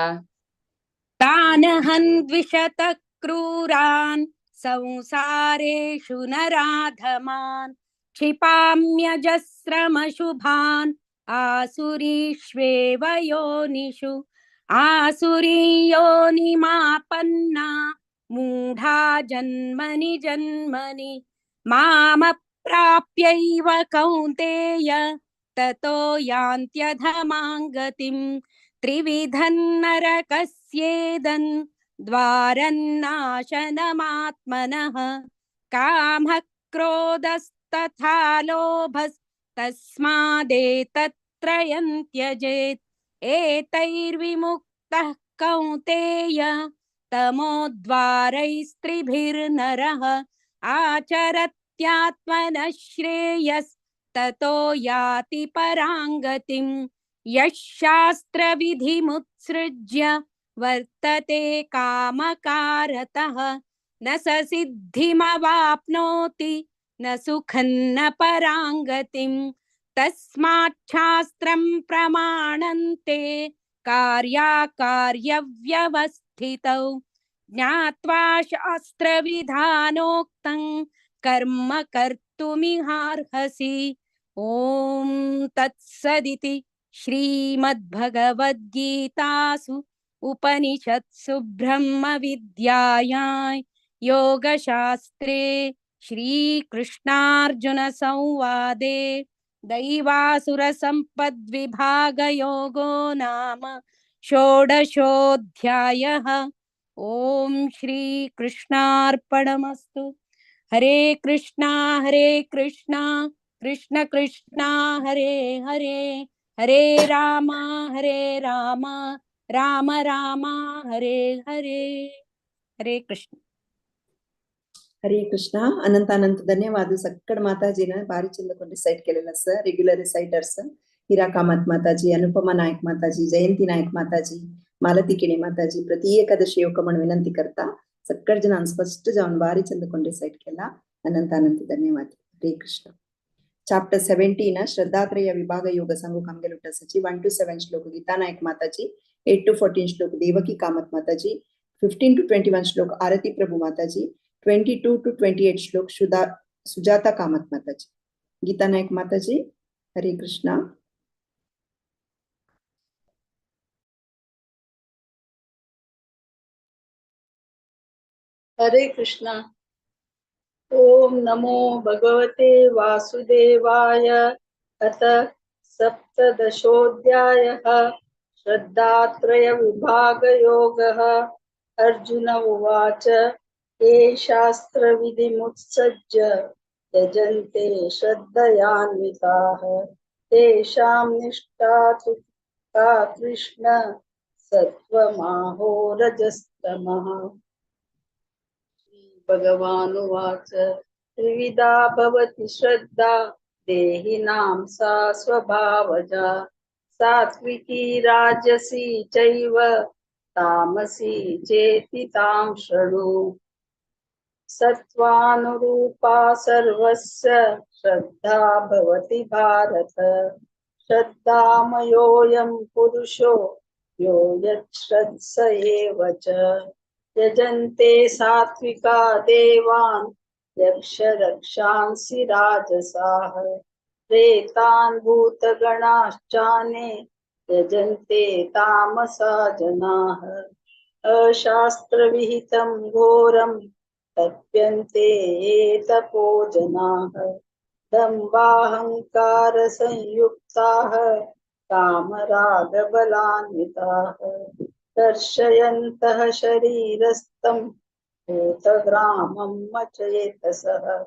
तानहन् द्विषतः क्रूरान् संसारेषु नराधमान् क्षिपाम्यजस्रमशुभान् आसुरीष्वेव योनिषु आसुरीयोनिमापन्ना मूढा जन्मनि जन्मनि मामप्राप्यैव कौन्तेय ततो यान्त्यधमां गतिं त्रिविधं नरकस्येदं द्वारं नाशनमात्मनः कामः क्रोधस्तथा लोभस्तस्मादेतत्त्रयं त्यजेत् एतैर्विमुक्तः कौन्तेय तमोद्वारैस्त्रिभिर्नरः आचरत्यात्मनः श्रेयस्ततो याति परां गतिम् यः शास्त्रविधिमुत्सृज्य वर्तते कामकारतः न स सिद्धिमवाप्नोति न सुखं न परां गतिम् तस्माच्छास्त्रं प्रमाणन्ते कार्याकार्यव्यवस्थितौ ज्ञात्वा शास्त्रविधानोक्तं कर्म कर्तुमिहार्हसि। ॐ तत्सदिति श्रीमद्भगवद्गीतासु उपनिषत्सु ब्रह्मविद्यायां योगशास्त्रे श्रीकृष्णार्जुनसंवादे दैवासुरसम्पद्विभागयोगो नाम षोडशोऽध्यायः। ॐ श्रीकृष्णार्पणमस्तु। हरे कृष्णा कृष्ण कृष्ण हरे हरे हरे राम राम राम हरे हरे। हरे कृष्ण। हरे कृष्ण। अनंत अनंत धन्यवाद सक्कड माताजीना भारी चंद कोण रिसाइट केलेलं सर रेग्युलर रिसाइटर्स हिरा कामत माताजी, अनुपमा नायक माताजी, जयंती नायक माताजी, मालती किणी माताजी प्रति एकादशी येवका म्हण विनंती करता. सगळे जणां स्पष्ट जावन बारी चंद कोण रिसाइट केला. अनंत अनंत धन्यवाद. हरे कृष्ण. चाप्टर 17 श्रद्धात्रय विभाग योग सांगू आमगेले उठासाची 1 to 7 श्लोक गीता नायक माताजी, 8 to 14 श्लोक देवकी कामत माताजी, 15 to 21 श्लोक आरती प्रभु माताजी, 22 to 28 श्लोक सुजाता कामत माताजी. गीता नायक माताजी, हरे कृष्णा. हरे कृष्णा. ओम नमो भगवते वासुदेवाय. अथ सप्तदशोऽध्यायः श्रद्धात्रय विभागयोगः. अर्जुन उवाच, ये शास्त्रविधिमुत्सृज्य यजन्ते श्रद्धयान्विताः तेषां निष्ठा तु का कृष्ण सत्त्वमाहो रजस्तमः. भगवानुवाच, त्रिविधा भवति श्रद्धा देहिनां सा स्वभावजा, सात्विकी राजसी चैव तामसी चेति तां शृणु. सत्त्वानुरूपा सर्वस्य श्रद्धा भवति भारत, श्रद्धामयोऽयं पुरुषो यो यच्छ्रद्ध एव च. यजन्ते सात्विका देवान् यक्षरक्षांसि राजसाः, प्रेतान् भूतगणाश्चाने यजन्ते तामसा जनाः. अशास्त्रविहितं घोरं तप्यन्ते ये तपो जनाः, दम्भाहङ्कारसंयुक्ताः कामरागबलान्विताः, दर्शयन्तः शरीरस्थं भूतग्रामं मचेतसः,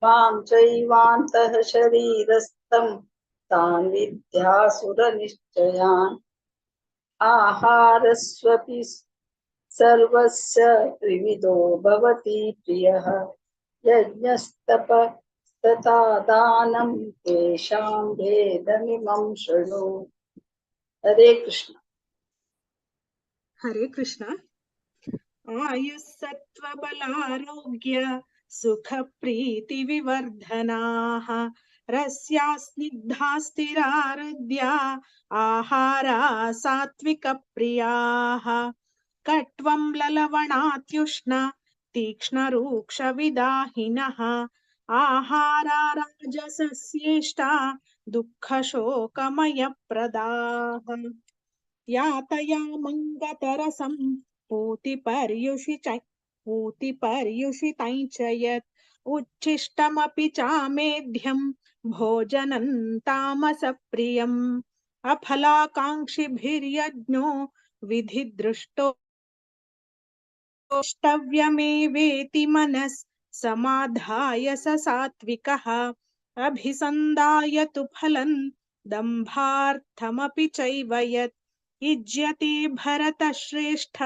मां चैवान्तः शरीरस्थं तान् विद्यासुरनिश्चयान्. आहारस्वपि सर्वस्य त्रिविधो भवति प्रियः, यज्ञस्तपस्तथा दानं तेषां भेदमिमं शृणु. हरे कृष्ण. हरे कृष्ण. आयुः सत्त्वबलारोग्य सुखप्रीतिविवर्धनाः, रस्या स्निग्धा स्थिरा हृद्या आहारा सात्विकप्रियाः, कट्वं ललवणात्युष्ण तीक्ष्णरूक्षविदाहिनः, आहारा राजसस्येष्टा दुःखशोकमयप्रदाः. यातयामङ्गतरसं पूतिपर्युषितं च यत्, उच्छिष्टमपि चामेध्यं भोजनं तामसप्रियम्, अफलाकाङ्क्षिभिर्यज्ञो विधिदृष्टो ष्टव्यमेवेति मनस् समाधाय स सात्विकः, अभिसन्धाय तु फलं दम्भार्थमपि चैव यत्, युज्यते भरतश्रेष्ठ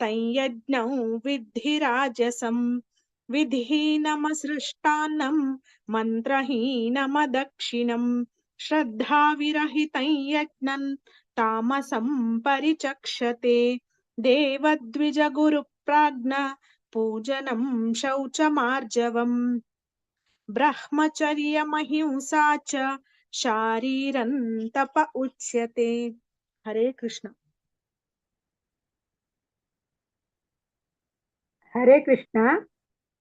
तं यज्ञं विद्धि राजसं, विधिहीनमसृष्टान्नं मन्त्रहीनमदक्षिणं, श्रद्धाविरहितं यज्ञं तामसं परिचक्षते. देवद्विजगुरुप्राज्ञ पूजनं शौचमार्जवम्, ब्रह्मचर्यमहिंसा च शारीरं तप उच्यते. हरे कृष्ण. हरे कृष्ण.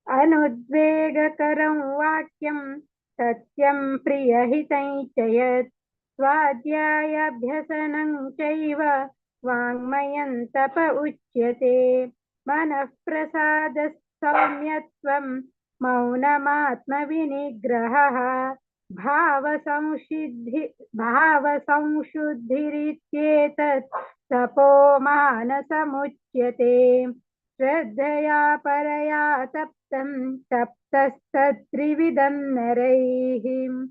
अनुद्वेगकरं वाक्यं सत्यं प्रियहितं च यत्, स्वाध्यायाभ्यसनं चैव वाङ्मयं तप उच्यते. मनः प्रसादः सौम्यत्वं मौनमात्मविनिग्रहः, भावसंशुद्धिरित्येतत् तपो मानसमुच्यते. श्रद्धया परया तप्तं तप्तस्तत्त्रिविधं नरैः,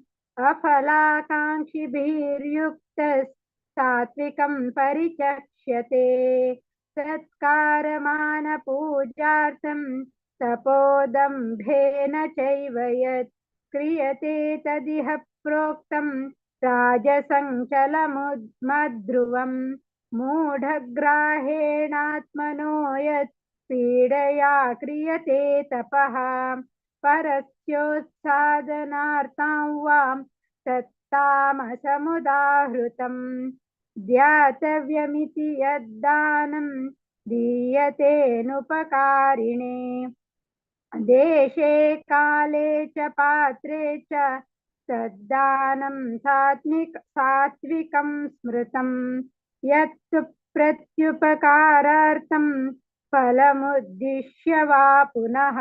अफलाकाङ्क्षिभिर्युक्तः सात्विकं परिचक्ष्यते. सत्कारमानपूजार्थं तपोदम्भेन चैव यत् क्रियते तदिह प्रोक्तं राजसञ्चलमुद्मध्रुवं मूढग्राहेणात्मनो यत् पीडया क्रियते तपः परस्योत्सादनार्थं वा तत्तामसमुदाहृतं ध्यातव्यमिति यद्दानं दीयतेऽनुपकारिणे देशे काले च पात्रे च तद्दानं सात्विकं स्मृतं यत्तु प्रत्युपकारार्थं फलमुद्दिश्य वा पुनः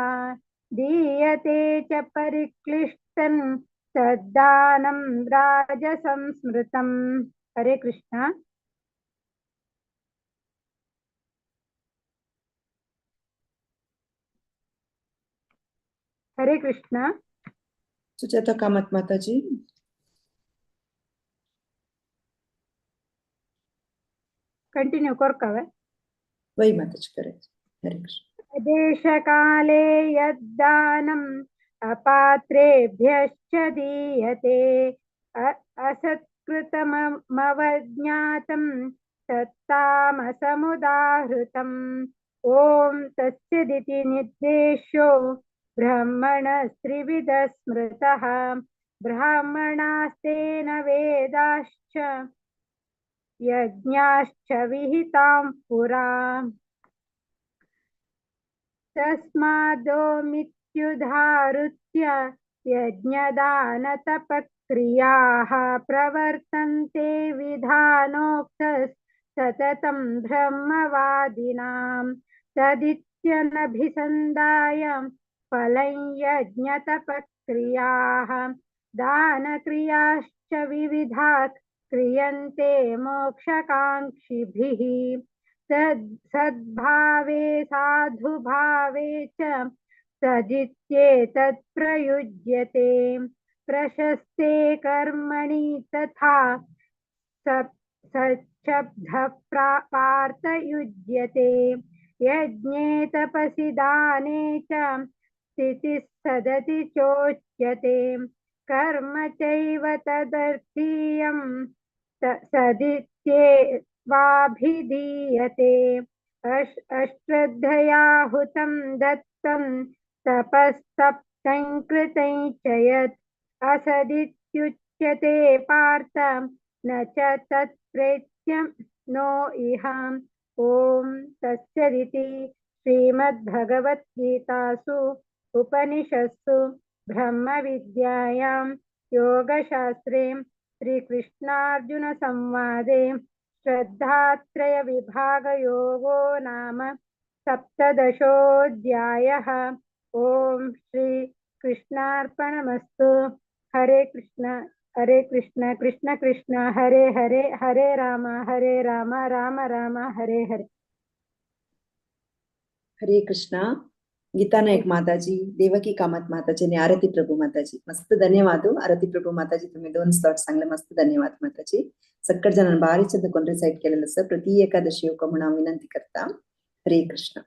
दीयते च परिक्लिष्टं तद्दानं राजसंस्मृतं। हरे कृष्ण। हरे कृष्ण। सुजाता कामत माताजी। कंटिन्यू कोरकावे वही माताजी करे। हरे कृष्ण। देशकाले यद्दानम् अपात्रेभ्यश्च दीयते असत्कृतमवज्ञातं तत्तामसमुदाहृतम्। ॐ तत्सदिति निर्देशो ब्राह्मणस्त्रिविधः स्मृतः। ब्राह्मणास्तेन वेदाश्च यज्ञाश्च विहितां पुरा। तस्मादो मित्युधारुत्य यज्ञदानतपक्रियाः प्रवर्तन्ते विधानोक्तः सततं ब्रह्मवादिनां। तदित्यनभिसन्धाय फलं यज्ञतपक्रियाः दानक्रियाश्च विविधाः क्रियन्ते मोक्षकाङ्क्षिभिः। सद्भावे साधुभावे च सजित्येतत् प्रयुज्यते। प्रशस्ते कर्मणि तथा सच्छब्दः पार्थयुज्यते। यज्ञे तपसि दाने च स्थितिः सदति चोच्यते। कर्म चैव तदर्थीयं सदित्येवाभिधीयते। अश्रद्धया हुतं दत्तं तपस्तप्तं कृतं च यत् असदित्युच्यते पार्थ न च तत्प्रेत्यं नो इह। ॐ तत्सदिति श्रीमद्भगवद्गीतासु उपनिषत्सु ब्रह्मविद्यायां योगशास्त्रे श्रीकृष्णार्जुनसंवादे श्रद्धात्रयविभागयोगो नाम सप्तदशोऽध्यायः। ॐ श्री कृष्णार्पणमस्तु। हरे कृष्ण हरे कृष्ण कृष्ण कृष्ण हरे हरे, हरे राम राम राम हरे हरे। हरे कृष्णा। गीता नायक माताजी, देवकी कामत माताजी आणि आरती प्रभू माताजी, मस्त धन्यवाद। आरती प्रभू माताजी तुम्ही दोन स्लॉट सांगले, मस्त धन्यवाद माताजी। सक्कट जणांना भारी चंद कोण रिसाइट केलेलं सर प्रति एकादशी योग म्हणून विनंती करता। हरे कृष्ण।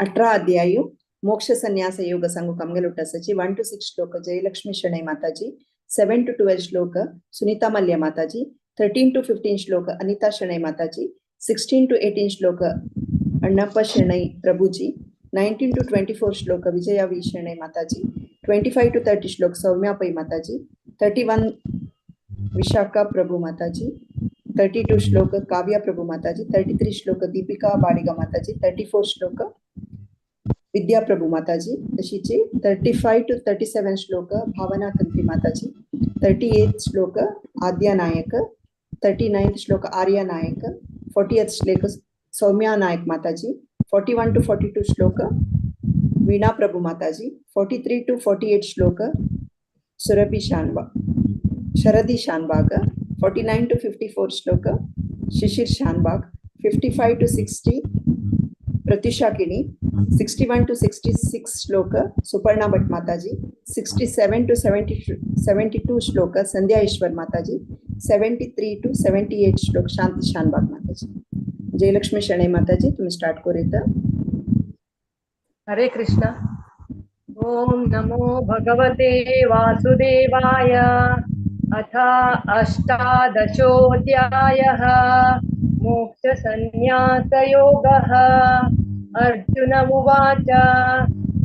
18 अध्याय मोक्ष संन्यास योग सांगू कामगेल उठासाची 1 to 6 श्लोक जयलक्ष्मी शणै माताजी, 7 to 12 श्लोक सुनीता मल्य माताजी, 13 to 15 श्लोक अनिता शणै माताजी, 16 to 18 श्लोक अण्णप्पा शणै प्रभुजी, 19 to 24 श्लोक Vijaya we Shenoy Mataji, 25 to 30 श्लोक सौम्या पै माताजी, 31 विशाखा प्रभु माताजी, 32 श्लोक काव्या प्रभु माताजी, 33 श्लोक दीपिका बाडिगा माताजी, 34 श्लोक विद्या प्रभु माताजी, तशीचे 35 to 37 श्लोक भावना तंत्री माताजी, 38 श्लोक आद्या नायक, 39 श्लोक आर्या नायक, 40th श्लोक सौम्या नायक माताजी, 41 to 42 श्लोक वीणा प्रभु माताजी, 43 to 48 श्लोक सुरभि शानबाग शरदी शानबाग, 49 to 54 श्लोक शिशिर Shanbhag, 55 to 60 Pratyusha Kini, 61 to 66 श्लोक सुपर्णा भट्ट माताजी, 67 to 72 श्लोक संध्या ईश्वर माताजी, 73 to 78 श्लोक शांति शानबाग माताजी। जयलक्ष्मी शणै माताजी तुम्ही स्टार्ट करूया। हरे कृष्णा। ओम नमो भगवते वासुदेवाय। अथ अष्टादशोऽध्यायः मोक्षसंन्यासयोगः। अर्जुन उवाच,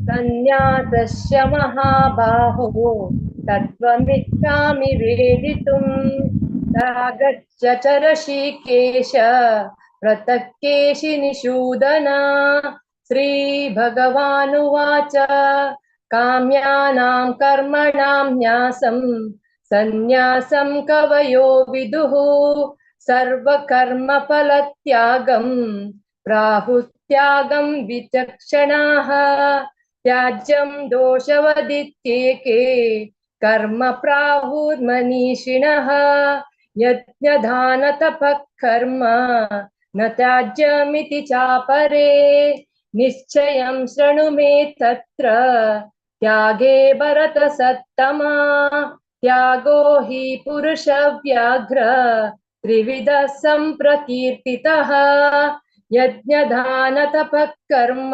संन्यासस्य महाबाहो तत्त्वमिच्छामि वेदितुम्। त्यागस्य च ऋषिकेश पृथक्केशि निषूदन। श्रीभगवानुवाच, काम्यानां कर्मणां न्यासं सन्न्यासं कवयो विदुः। सर्वकर्मफलत्यागं प्राहुस्त्यागं विचक्षणाः। त्याज्यं दोषवदित्येके कर्म प्राहुर्मनीषिणः। यज्ञदानतपः कर्म न त्याज्यमिति चापरे। निश्चयं शृणु मे तत्र त्यागे भरतसत्तमा। त्यागो हि पुरुषव्याघ्र त्रिविधः सम्प्रकीर्तितः। यज्ञदानतपः कर्म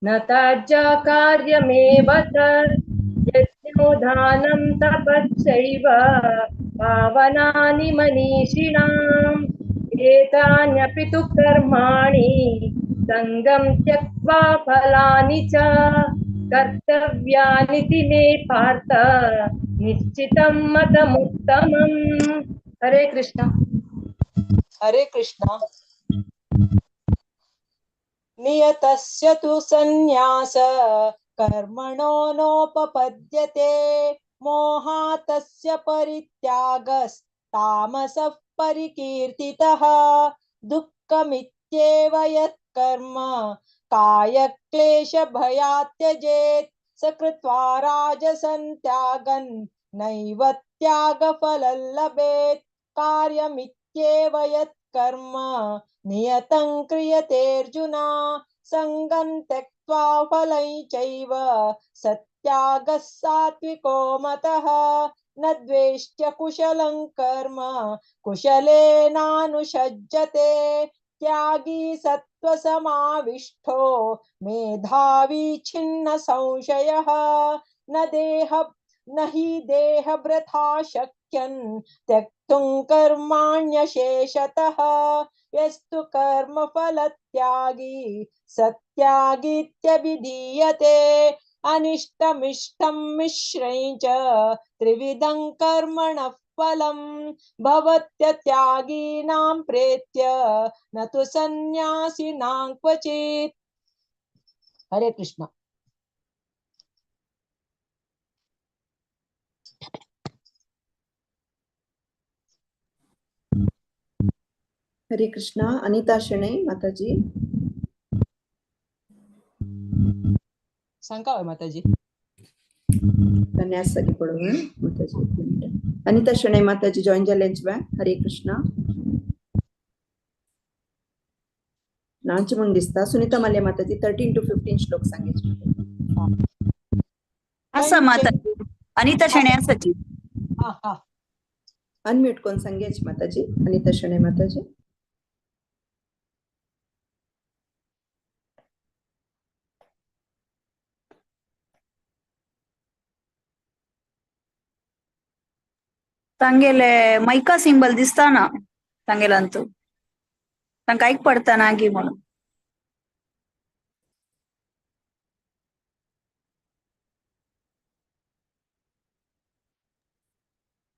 न त्याज्य कार्यमेव तत्। यज्ञो दानं तपश्चैव पावनानि मनीषिणाम्। एतान्यपि तु कर्माणि सङ्गं त्यक्त्वा फलानि च कर्तव्यानिति मे पार्थ निश्चितं मतमुत्तमम्। हरे कृष्ण। हरे कृष्ण। नियतस्य तु संन्यास कर्मणो नोपपद्यते। मोहातस्य परित्यागस्तामसः परिकीर्तितः। दुःखमित्येव यत् कर्म कायक्लेशभयात् त्यजेत्। स कृत्वा राजसं त्यागन् नैव त्यागफलं लभेत्। कार्यमित्येव यत् कर्म नियतं क्रियतेऽर्जुन। सङ्गं त्यक्त्वा फलं चैव सत्यागः सात्विको मतः। न द्वेष्ट्य कुशलं कर्म कुशलेनानुषज्जते। त्यागी सत्त्वसमाविष्टो मेधावी छिन्न संशयः। न हि देहभृता शक्यं त्यक्तुं कर्माण्यशेषतः। यस्तु कर्मफलत्यागी सत्यागीत्यभिधीयते। अनिष्टमिष्टं मिश्रं च त्रिविधं कर्मणः फलं भवत्यत्यागीनां प्रेत्य न तु सन्न्यासिनां क्वचित्। हरे कृष्ण। हरे कृष्णा। अनिता शणै माताजी। सांगा माताजी। संन्यास सगी पडू माताजी। एक मिनिट। अनिता शणै माताजी जॉईन जाल्यांची बा। हरे कृष्णा। नाच म्हूण दिसता। सुनीता माल्या माताजी 13 to 15 श्लोक सांगेचे। आसा माताजी। अनिता शणै आसाची। अनम्यूट कोण सांगेच माताजी। अनिता शणै माताजी। तांगेले मैका सिंबल दिसता ना तांगेलांतू तांकां आयक पडता ना गी म्हणून।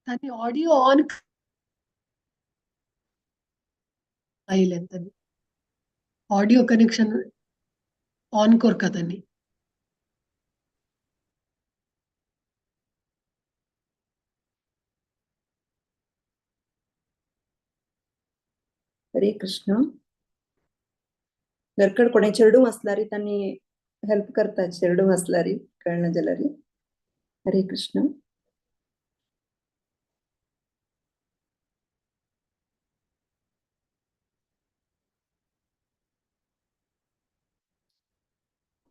तांणी ऑडियो ऑन आयिल्लें तांणी ऑडियो कनेक्शन ऑन करका तांणी। हरे कृष्ण। घरकड कोणे चेडूं आसल्यार तांणी हेल्प करता। चेडूं आसल्यार कळना जाल्यार। हरे कृष्ण।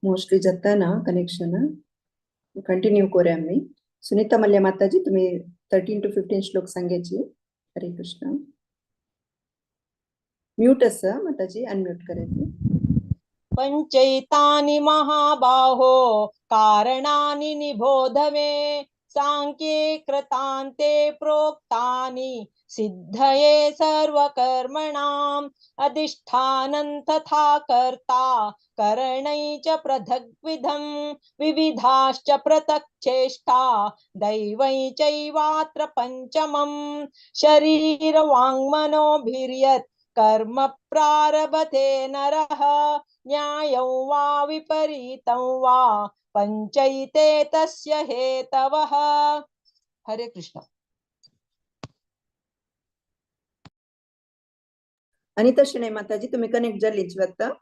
मोस्टली जाता ना कनेक्शन। कंटिन्यू करूया आमी। सुनीता मल्ल्या माताजी तुम्ही 13 to 15 श्लोक सांगायची। हरे कृष्ण। म्यूट आसा माताजी, अनम्यूट करायचं। पंचैतानि महाबाहो कारणानि निबोध मे। सांख्ये कृतान्ते प्रोक्तानि सिद्धये सर्वकर्मणाम् अधिष्ठानं तथा कर्ता करणै च पृथग्विधं विविधाश्च पृथक् चेष्टा दैवै चैवात्र पञ्चमं शरीरवाङ्मनोभिर्यत् कर्म प्रारभते नरः न्यायं वा विपरीतं वा पंचैते तस्य हेतवः। हरे कृष्ण। अनिता शणै माताजी तुम्ही कनेक्ट जाल्लीच वाटतं।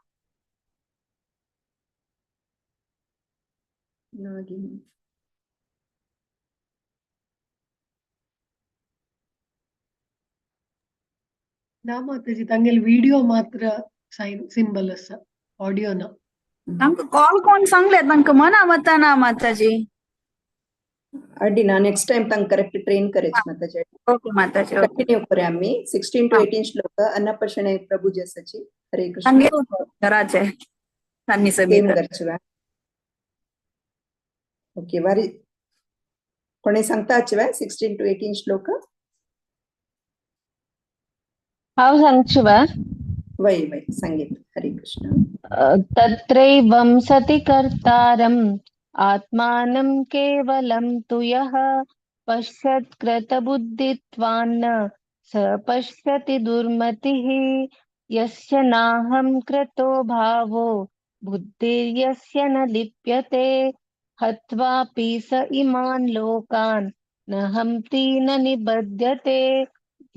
ना माताजी तांगेले व्हिडिओ मात्र साइन सिंबल आसा, ऑडियो ना। तांकां कॉल कोण सांगले तांकां मना वता ना माताजी। अड्डी ना, नेक्स्ट टाइम तांकां करेक्ट ट्रेन करायची माताजी। ओके माताजी, ओके। कंटिन्यू करूया आम्ही 16 टू 18 श्लोक अन्नप्पा शणै प्रभुजी आसाची। हरे कृष्ण। तांगे घराचे तांनी सेम घरचे वा। ओके वारी कोणी सांगता वा 16 टू 18 श्लोक? हांव सांगची वा? वय वय सांगीत। हरे कृष्ण। तत्रैवं सति कर्तारम् आत्मानं केवलं तु यः पश्यत्कृतबुद्धित्वान्न स पश्यति दुर्मतिः। यस्य नाहं कृतो भावो बुद्धिर्यस्य न लिप्यते। हत्वापि स इमान् लोकान् न हन्ति न निबध्यते।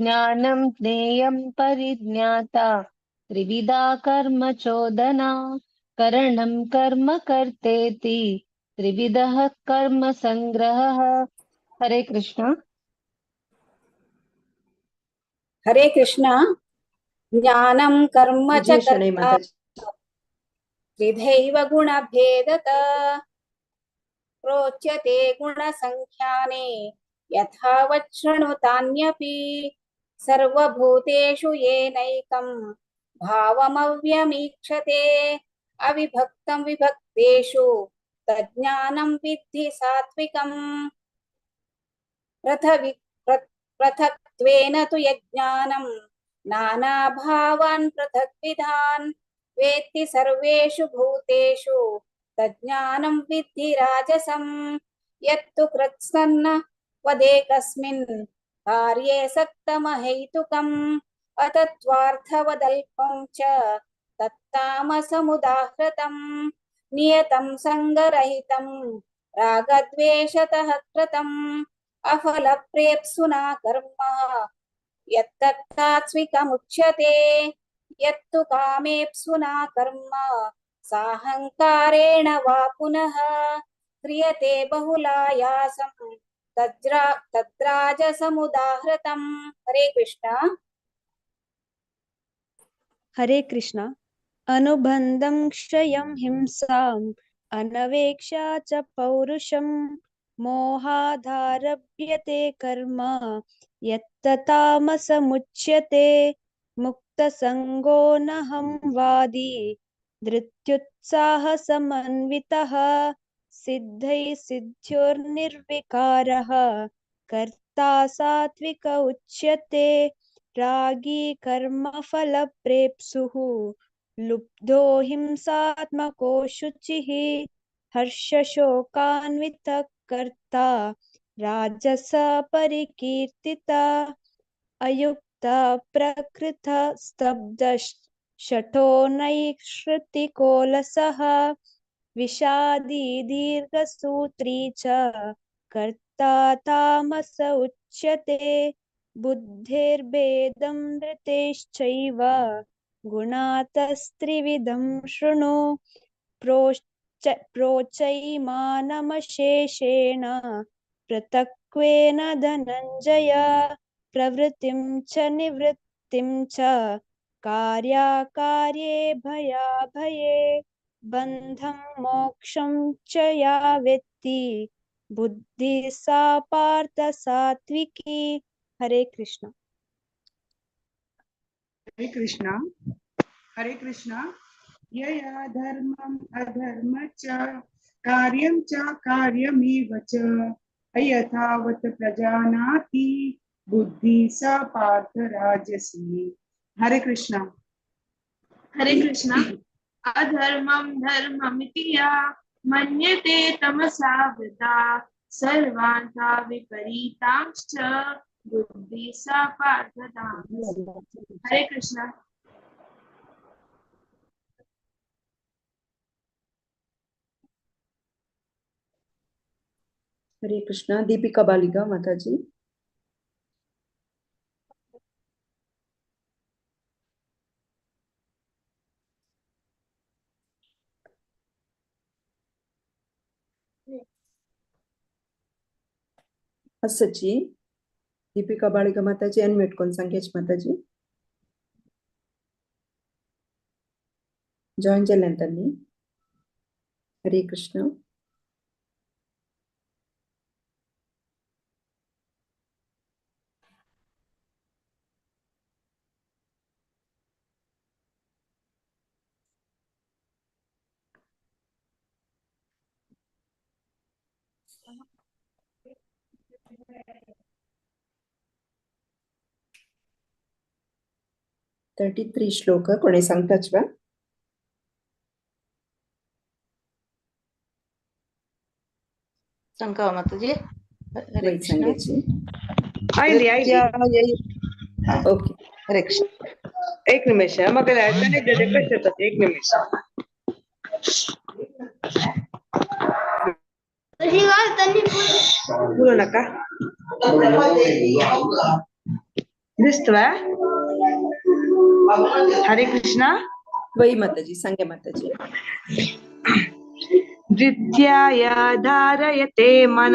ज्ञानं ज्ञेयं परिज्ञाता त्रिविधा कर्म चोदना। करणं कर्म कर्तेति त्रिविधः कर्म संग्रहः। हरे कृष्ण। हरे कृष्ण। ज्ञानं कर्म च कर्ता त्रिधैव गुणभेदत प्रोच्यते गुणसंख्याने यथावत् शृणुतान्यपि। सर्वभूतेषु येनैकं भावमव्यमीक्षते। अविभक्तं विभक्तेषु तज्ज्ञानं विद्धि सात्विकम्। पृथक्त्वेन तु यज्ञानं नानाभावान् पृथग्विधान् वेत्ति सर्वेषु भूतेषु तज्ज्ञानं विद्धि राजसं। यत्तु कृत्स्नन्न वदेकस्मिन् कार्ये सक्तमहैतुकम् अतत्त्वार्थवदल्पं च तत्तामसमुदाहृतं। नियतं सङ्गरहितं रागद्वेषतः कृतम् अफलप्रेप्सुना कर्म यत्तत्तात्विकमुच्यते। यत्तु कामेप्सुना कर्म साहङ्कारेण वा पुनः क्रियते बहुलायासं तद्राजसमुदाहृतं। हरे कृष्ण। हरे कृष्ण। अनुबन्धं क्षयं हिंसाम् अनवेक्षा च पौरुषं मोहादारभ्यते कर्म यत्ततामसमुच्यते। मुक्तसङ्गो नहं वादी धृत्युत्साहसमन्वितः सिद्धैः सिद्ध्योर्निर्विकारः कर्ता सात्विक उच्यते। रागी कर्मफलप्रेप्सुः लुब्धो हिंसात्मको शुचिः हर्षशोकान्वितः कर्ता राजस परिकीर्तिता। अयुक्त प्रकृत स्तब्ध शठो नैश्रुतिकोलसः विषादी दीर्घसूत्री च कर्ता तामस उच्यते। बुद्धिर्भेदं धृतेश्चैव गुणातस्त्रिविधं शृणु। प्रोचैमानमशेषेण पृथक्त्वेन धनञ्जय प्रवृत्तिं च निवृत्तिं च कार्याकार्ये भयाभये बन्धं मोक्षं च या वेत्ति बुद्धिः सा पार्थ सात्विकी। हरे कृष्ण। हरे कृष्णा। हरे कृष्णा। यया धर्मम् अधर्म च कार्यं च कार्यमेव च अयथावत् प्रजानाति बुद्धि सा पार्थ राजसी। हरे कृष्णा। हरे कृष्णा। अधर्मं धर्ममिति या मन्यते तमसा वृता सर्वान्ता विपरीतांश्च बुद्धि सा पार्थ तामसी। हरे कृष्णा। हरे कृष्णा। दीपिका बालिका माताजी। असची दीपिका बालिका माताजी अनम्यूट कोण सांगेच माताजी जॉईन जाल्यान त्यांनी। हरे कृष्ण। 33 श्लोक कोणी सांगताच वा? सांगा माताजी। हरे वय कृष्ण। सांगायची। आयली आयली। ओके। हरे कृष्ण। एक निमिष मग कनेक्ट जाता एक निमिष। बोलू नका दिसतोय। हरे कृष्णा। वही माताजी सांगे माताजी। द्वितीय धारयते मन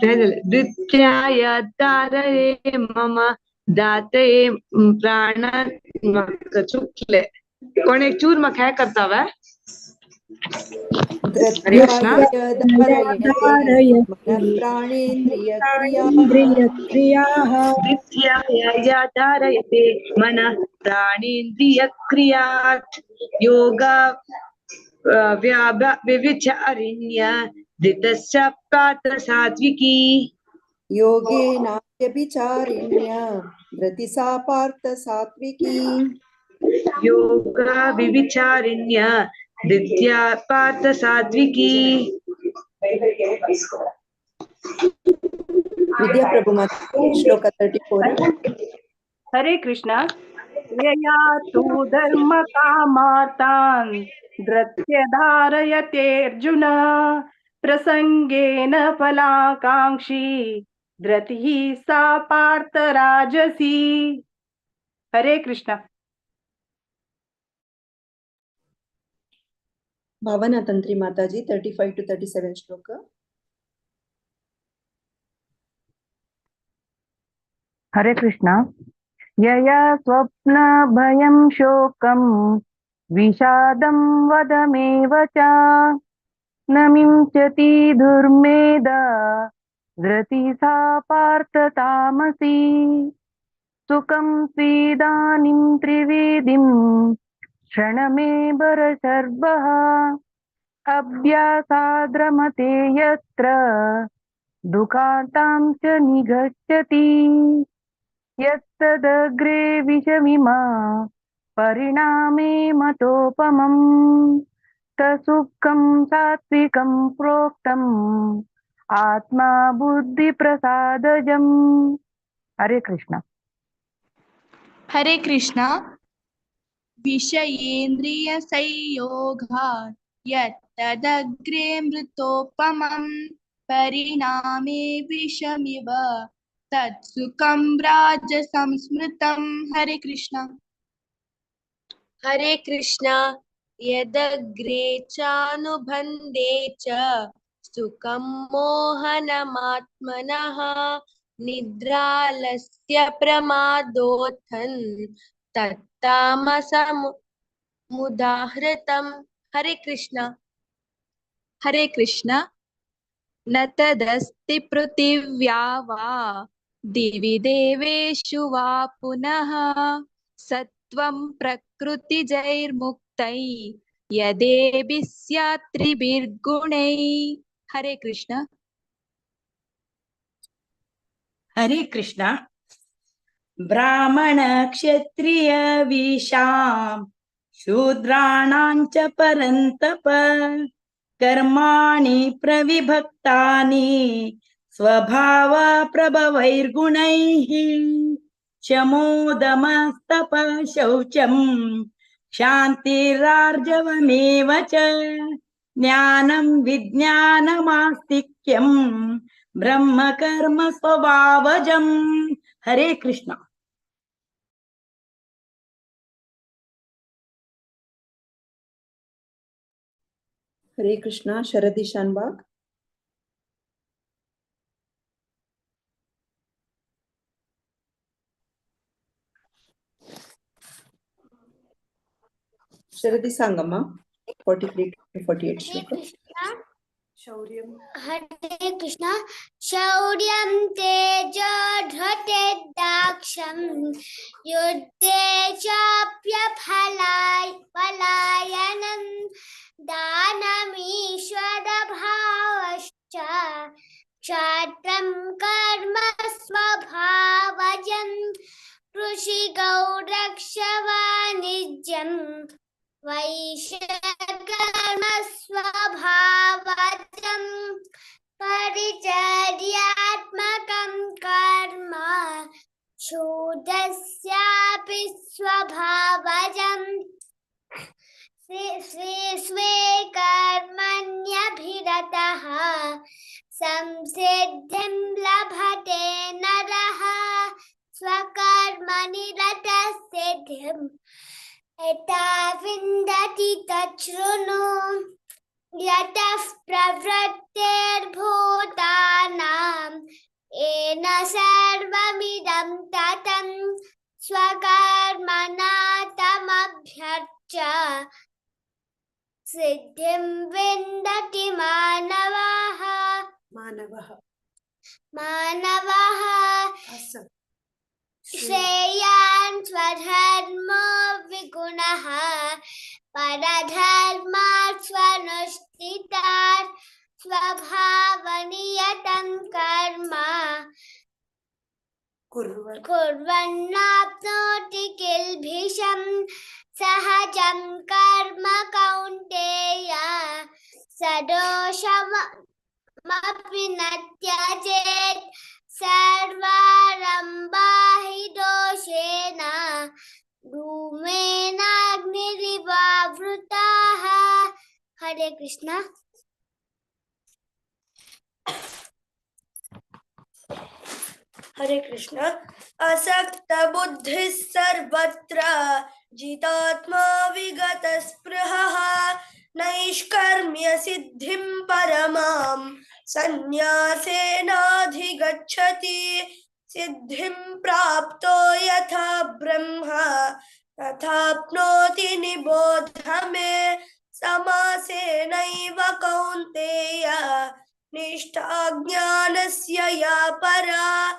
द्वितीय धारये मम दातये प्राण चुकले कोण एक चूर मग काय करतावे। हरे कृष्णा। द्वितीय धारयते मन प्राणेन्द्रिय क्रियात् योग व्यभिचारिण्य धृतस्य पार्थ सात्विकी। योगेनाव्यभिचारिण्य धृति सा पार्थ सात्विकी। योग व्यभिचारिण्य धृत्या पार्थ सात्विकी। विद्या प्रभु माता श्लोक 34। हरे कृष्णा। यया तु धर्म कामार्तान् धृत्य धारयते अर्जुन प्रसंगेन फलाकांक्षी धृतिः सा पार्थ राजसी। हरे कृष्णा। भावना तंत्री माताजी 35 to 37 श्लोक। हरे कृष्णा। यया स्वप्न भयं शोकं विषादं वदमेव च न मिंचति दुर्मेधा धृति सा पार्थ तामसी। सुखं स्वीदानीं त्रिविधिं क्षणमे बरसर्वः अभ्यासाद्रमते यत्र दुःखान्तां च निगच्छति। यत्तदग्रे विषमिमा परिणामे मतोपमं तसुखं सात्विकं प्रोक्तम् आत्मा बुद्धिप्रसादजम्। हरे कृष्णा। हरे कृष्णा। विषयेन्द्रिय संयोगात् यत्तदग्रे मृतोपमं परिणामे विषमिव तत्सुखं राजसंस्मृतं। हरे कृष्णा। हरे कृष्णा। यदग्रे चानुबन्धे च सुखं मोहनमात्मनः निद्रालस्य प्रमादोत्थं तत्तामसमुदाहृतम्। हरे कृष्णा। हरे कृष्णा। न तदस्ति पृथिव्या वा दिवि देवेषु वा पुनः सत्त्वं प्रकृतिजैर्मुक्तै यदेभिः स्यात् त्रिभिर्गुणैः। हरे कृष्ण। हरे कृष्ण। ब्राह्मण क्षत्रिय विशां शूद्राणां च परन्तप कर्माणि प्रविभक्तानि स्वभाव प्रभवैर्गुणैः शमोदमस्तप शौचं शान्तिरार्जवमेव च ज्ञानं विज्ञानमास्तिक्यं ब्रह्म कर्म स्वभावजम्। हरे कृष्ण। हरे कृष्णा। शरदी शानबाग। शरदी सांगम्मा 43 to 48 श्लोक। शौर्यं। हरे कृष्णा। शौर्यं तेजो धृतिर्दाक्ष्यं युद्धे चाप्यफलाय पलायनं दानमीश्वरभावश्च क्षात्रं कर्म स्वभावजं कृषिगौरक्षवाणिज्यं वैश्यकर्म स्वभावजं परिचर्यात्मकं कर्म शूद्रस्यापि स्वभावजं स्वे स्वे कर्मण्यभिरतः संसिद्धिं लभते नरः स्वकर्मनिरतः सिद्धिं यथा विन्दति तच्छृणु। यतः प्रवृत्तिर्भूतानां येन सर्वमिदं ततं स्वकर्मणा तमभ्यर्च्य सिद्धिं विन्दति मानवाः। मानवः मानवः श्रेयान् स्वधर्मो विगुणः परधर्मात् स्वनुष्ठितात् स्वभावनियतं कर्म कुर्वन्नाप्नोति किल्बिषं सहजं कर्म कौन्तेय सदोषमपि न त्यजेत् सर्वारम्भा हि दोषेण धूमेनाग्निरिवावृताः। हरे कृष्णा। हरे कृष्ण। असक्त बुद्धिः सर्वत्र जितात्मा विगतस्पृहः नैष्कर्म्य सिद्धिं परमां सन्न्यासेनाधिगच्छति। सिद्धिं प्राप्तो यथा ब्रह्म तथाप्नोति निबोध मे। समासेनैव कौन्तेय निष्ठा ज्ञानस्य या परा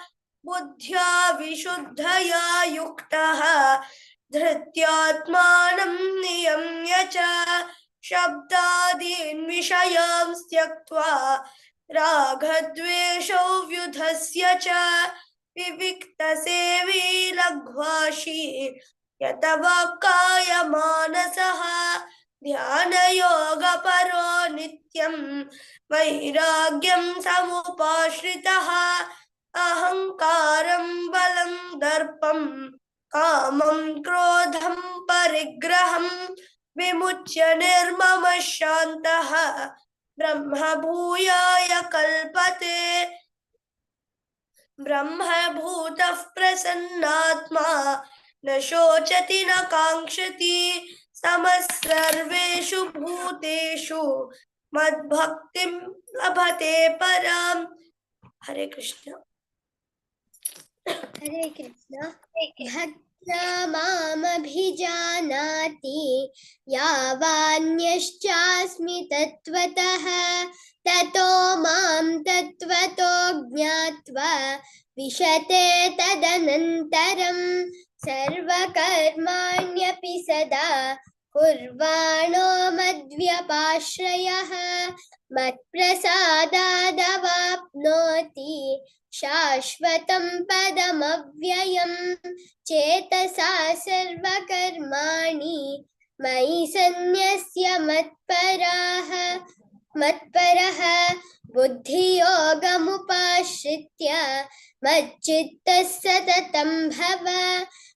बुद्ध्या विशुद्धया युक्तः धृत्यात्मानं नियम्य च शब्दादीन् विषयान् त्यक्त्वा रागद्वेषौ व्युधस्य च विविक्तसेवी लघ्वाशी यत वाक्कायमानसः ध्यानयोगपरो नित्यं वैराग्यं समुपाश्रितः अहंकारं बलं दर्पं कामं क्रोधं परिग्रहं विमुच्य निर्ममः शान्तः ब्रह्मभूयाय कल्पते। ब्रह्मभूतः प्रसन्नात्मा न शोचति न काङ्क्षति समः सर्वेषु भूतेषु मद्भक्तिं लभते पराम्। हरे कृष्ण। हरे कृष्ण। भक्त्या मामभिजानाति यावान्यश्चास्मि तत्त्वतः ततो मां तत्त्वतो ज्ञात्वा विशते तदनन्तरं सर्वकर्माण्यपि सदा कुर्वाणो मद्व्यपाश्रयः मत्प्रसादादवाप्नोति शाश्वतं पदमव्ययम्। चेतसा सर्वकर्माणि मयि सन्न्यस्य मत्परः बुद्धियोगमुपाश्रित्य मच्चित्तः सततं भव।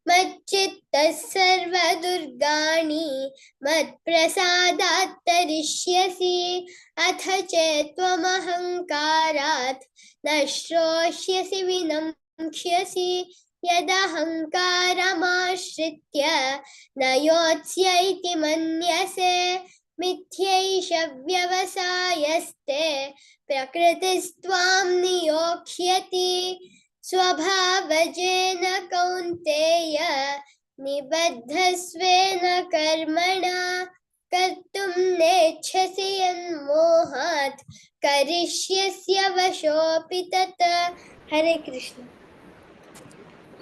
मच्चित्तः सर्वदुर्गाणि मत्प्रसादात् तरिष्यसि। अथ चेत्त्वमहङ्कारात् न श्रोष्यसि विनङ्क्ष्यसि। यदहङ्कारमाश्रित्य न योत्स्य इति मन्यसे। मिथ्यैष व्यवसायस्ते प्रकृतिस्त्वां नियोक्ष्यति। स्वभावजेन कौन्तेय निबद्धस्वेन कर्मणा। कर्तुं नेच्छसि यन्मोहात् करिष्यस्य वशोऽपि तत्। हरे कृष्ण।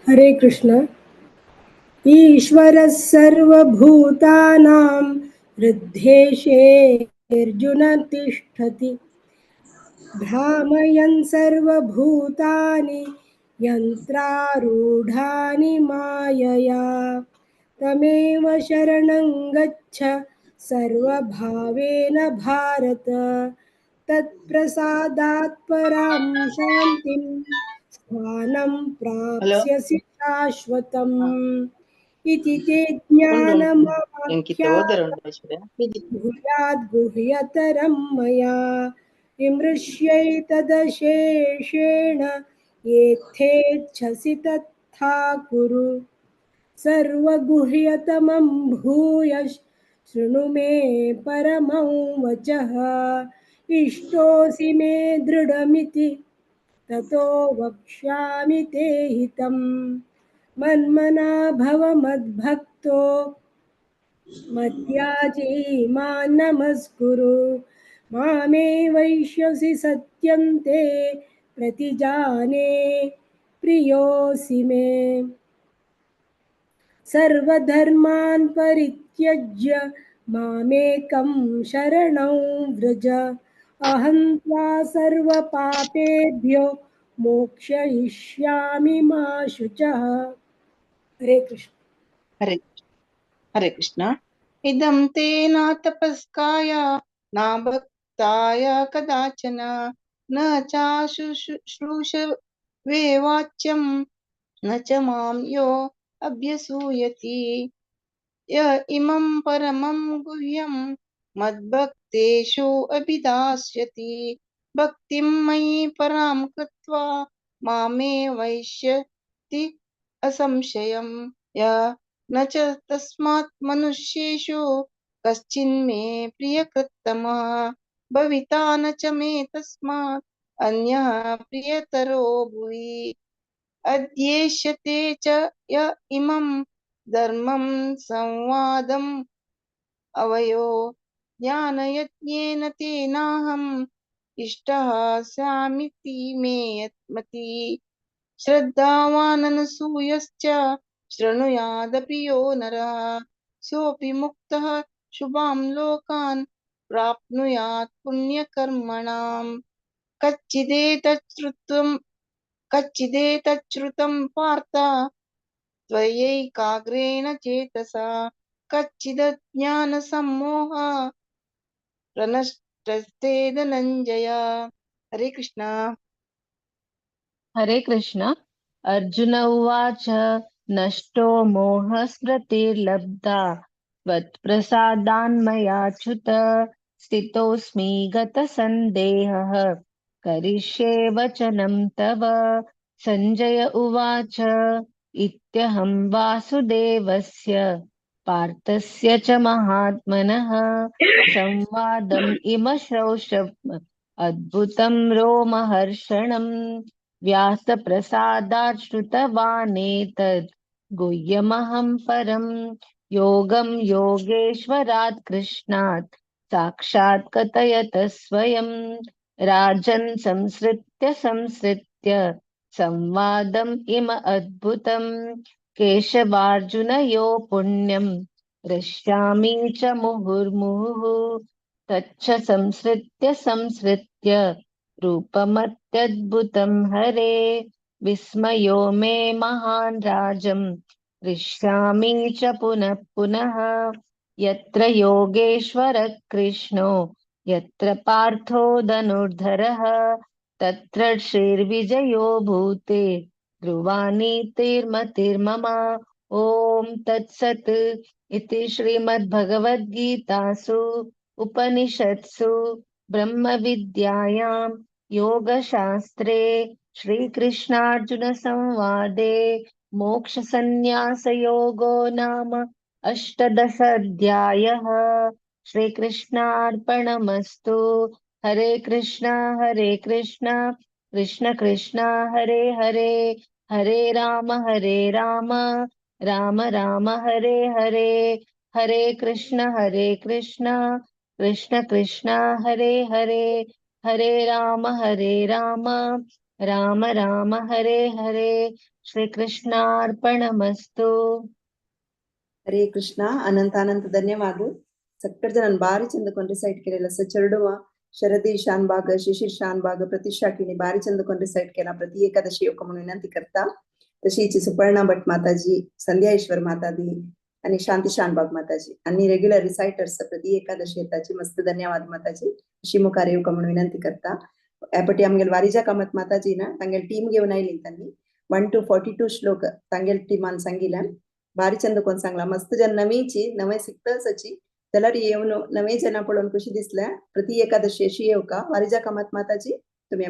हरे कृष्ण। ईश्वरः सर्वभूतानां हृद्देशेऽर्जुन तिष्ठति। भ्रामयन् सर्वभूतानि यन्त्रारूढानि मायया। तमेव शरणं गच्छ सर्वभावेन भारत। तत्प्रसादात् परां शान्तिं स्थानं प्राप्स्यसि शाश्वतम्। इति ते ज्ञानमाख्यातं गुह्याद् गुह्यतरं मया। विमृश्यैतदशेषेण येथेच्छसि तथा कुरु। सर्वगुह्यतमं भूयः शृणु मे परमं वचः। इष्टोऽसि मे दृढमिति ततो वक्ष्यामि ते हितम्। मन्मना भव मद्भक्तो मद्याजी मां नमस्कुरु। मामे वैष्यसि सत्यं ते प्रतिजाने प्रियोऽसि मे। सर्वधर्मान् परित्यज्य मामेकं शरणं व्रज। अहं त्वा सर्वपापेभ्यो मोक्षयिष्यामि मा शुचः। हरे कृष्ण। हरे हरे कृष्ण। इदं ते न तपस्काय न भक्ताय कदाचन न चाशुश्रूषवे वाच्यं न च मां यो अभ्यसूयति। य इमं परमं गुह्यं मद्भक्तेषु अभिदास्यति। भक्तिं मयि परां कृत्वा मामे वैष्यति असंशयम्। य न च तस्मात् मनुष्येषु कश्चिन्मे प्रियकृत्तमः भविता न च मे तस्मात् अन्यः प्रियतरो भुवि। अद्येष्यते च य इमं धर्मं संवादम् अवयो ज्ञानयज्ञेन तेनाहम् इष्टः स्यामिति मे मतिः। श्रद्धावाननसूयश्च शृणुयादपि यो नरः सोऽपि मुक्तः शुभां लोकान् प्राप्नुयात् पुण्यकर्मणाम्। कच्चिदेतच्छ्रुतं पार्थ त्वयैकाग्रेण चेतसा। कच्चिदज्ञानसम्मोह प्रनष्टस्ते धनञ्जय। हरे कृष्ण। हरे कृष्ण। अर्जुन उवाच नष्टो मोहस्मृतिर्लब्धा त्वत्प्रसादान्मयाच्युत स्थितोऽस्मि गतसन्देहः करिष्ये वचनं तव। सञ्जय उवाच इत्यहं वासुदेवस्य पार्थस्य च महात्मनः संवादम् इमश्रौषम् अद्भुतं रोमहर्षणम् व्यासप्रसादात् श्रुतवानेतद् गुह्यमहं परं योगं योगेश्वरात् कृष्णात् साक्षात् कथयत स्वयं। राजन् संसृत्य संसृत्य संवादम् इम अद्भुतं केशवार्जुनयो पुण्यं हृष्यामि च मुहुर्मुहुः। तच्च संसृत्य संसृत्य रूपमत्यद्भुतं हरे। विस्मयो मे महान् राजं हृष्यामि च पुनः पुनः। यत्र योगेश्वर कृष्णो यत्र पार्थो धनुर्धरः तत्र श्रीर्विजयो भूते ध्रुवानीतिर्मतिर्मम। ॐ तत्सत् इति श्रीमद्भगवद्गीतासु उपनिषत्सु ब्रह्मविद्यायां योगशास्त्रे श्रीकृष्णार्जुनसंवादे मोक्षसंन्यासयोगो नाम अष्टादशाध्यायः। श्रीकृष्णार्पणमस्तु। हरे कृष्णा कृष्ण कृष्ण हरे हरे, हरे राम राम राम हरे हरे, हरे कृष्ण कृष्ण कृष्ण हरे हरे, हरे राम राम राम हरे हरे। श्रीकृष्णार्पणमस्तु। हरे कृष्णा। अनंत अनंत धन्यवाद। सगळे जणांनी बारी चंद कोण रिसाइट केलेलं असं चरडुवा शरदी शानबाग शिशिर शानबाग प्रतिष्ठा किणी बारी चंद कोण रिसाइट केला प्रति एकादशी योग म्हणून विनंती करता। तशीच सुपर्णा भट माताजी, संध्या ईश्वर माताजी आणि शांती शानबाग माताजी आणि रेग्युलर रिसाइटर्स प्रति एकादशी येताची मस्त धन्यवाद माताजी। अशी मुखार येवका म्हणून विनंती करता। यापटी आमगेल वारिजा कामत माताजी ना तांगेल टीम घेऊन आयली त्यांनी 1 to 42 श्लोक तांगेल टीमान सांगितलं। बारी चंद कोण सांगला मस्त जन नवीची नवे शिकतसची जाल्यार येवन नवे जना पळोवन खुशी दिसल्या। प्रति एकादशी अशी येवका वारिजा कामत माताजी तुम्ही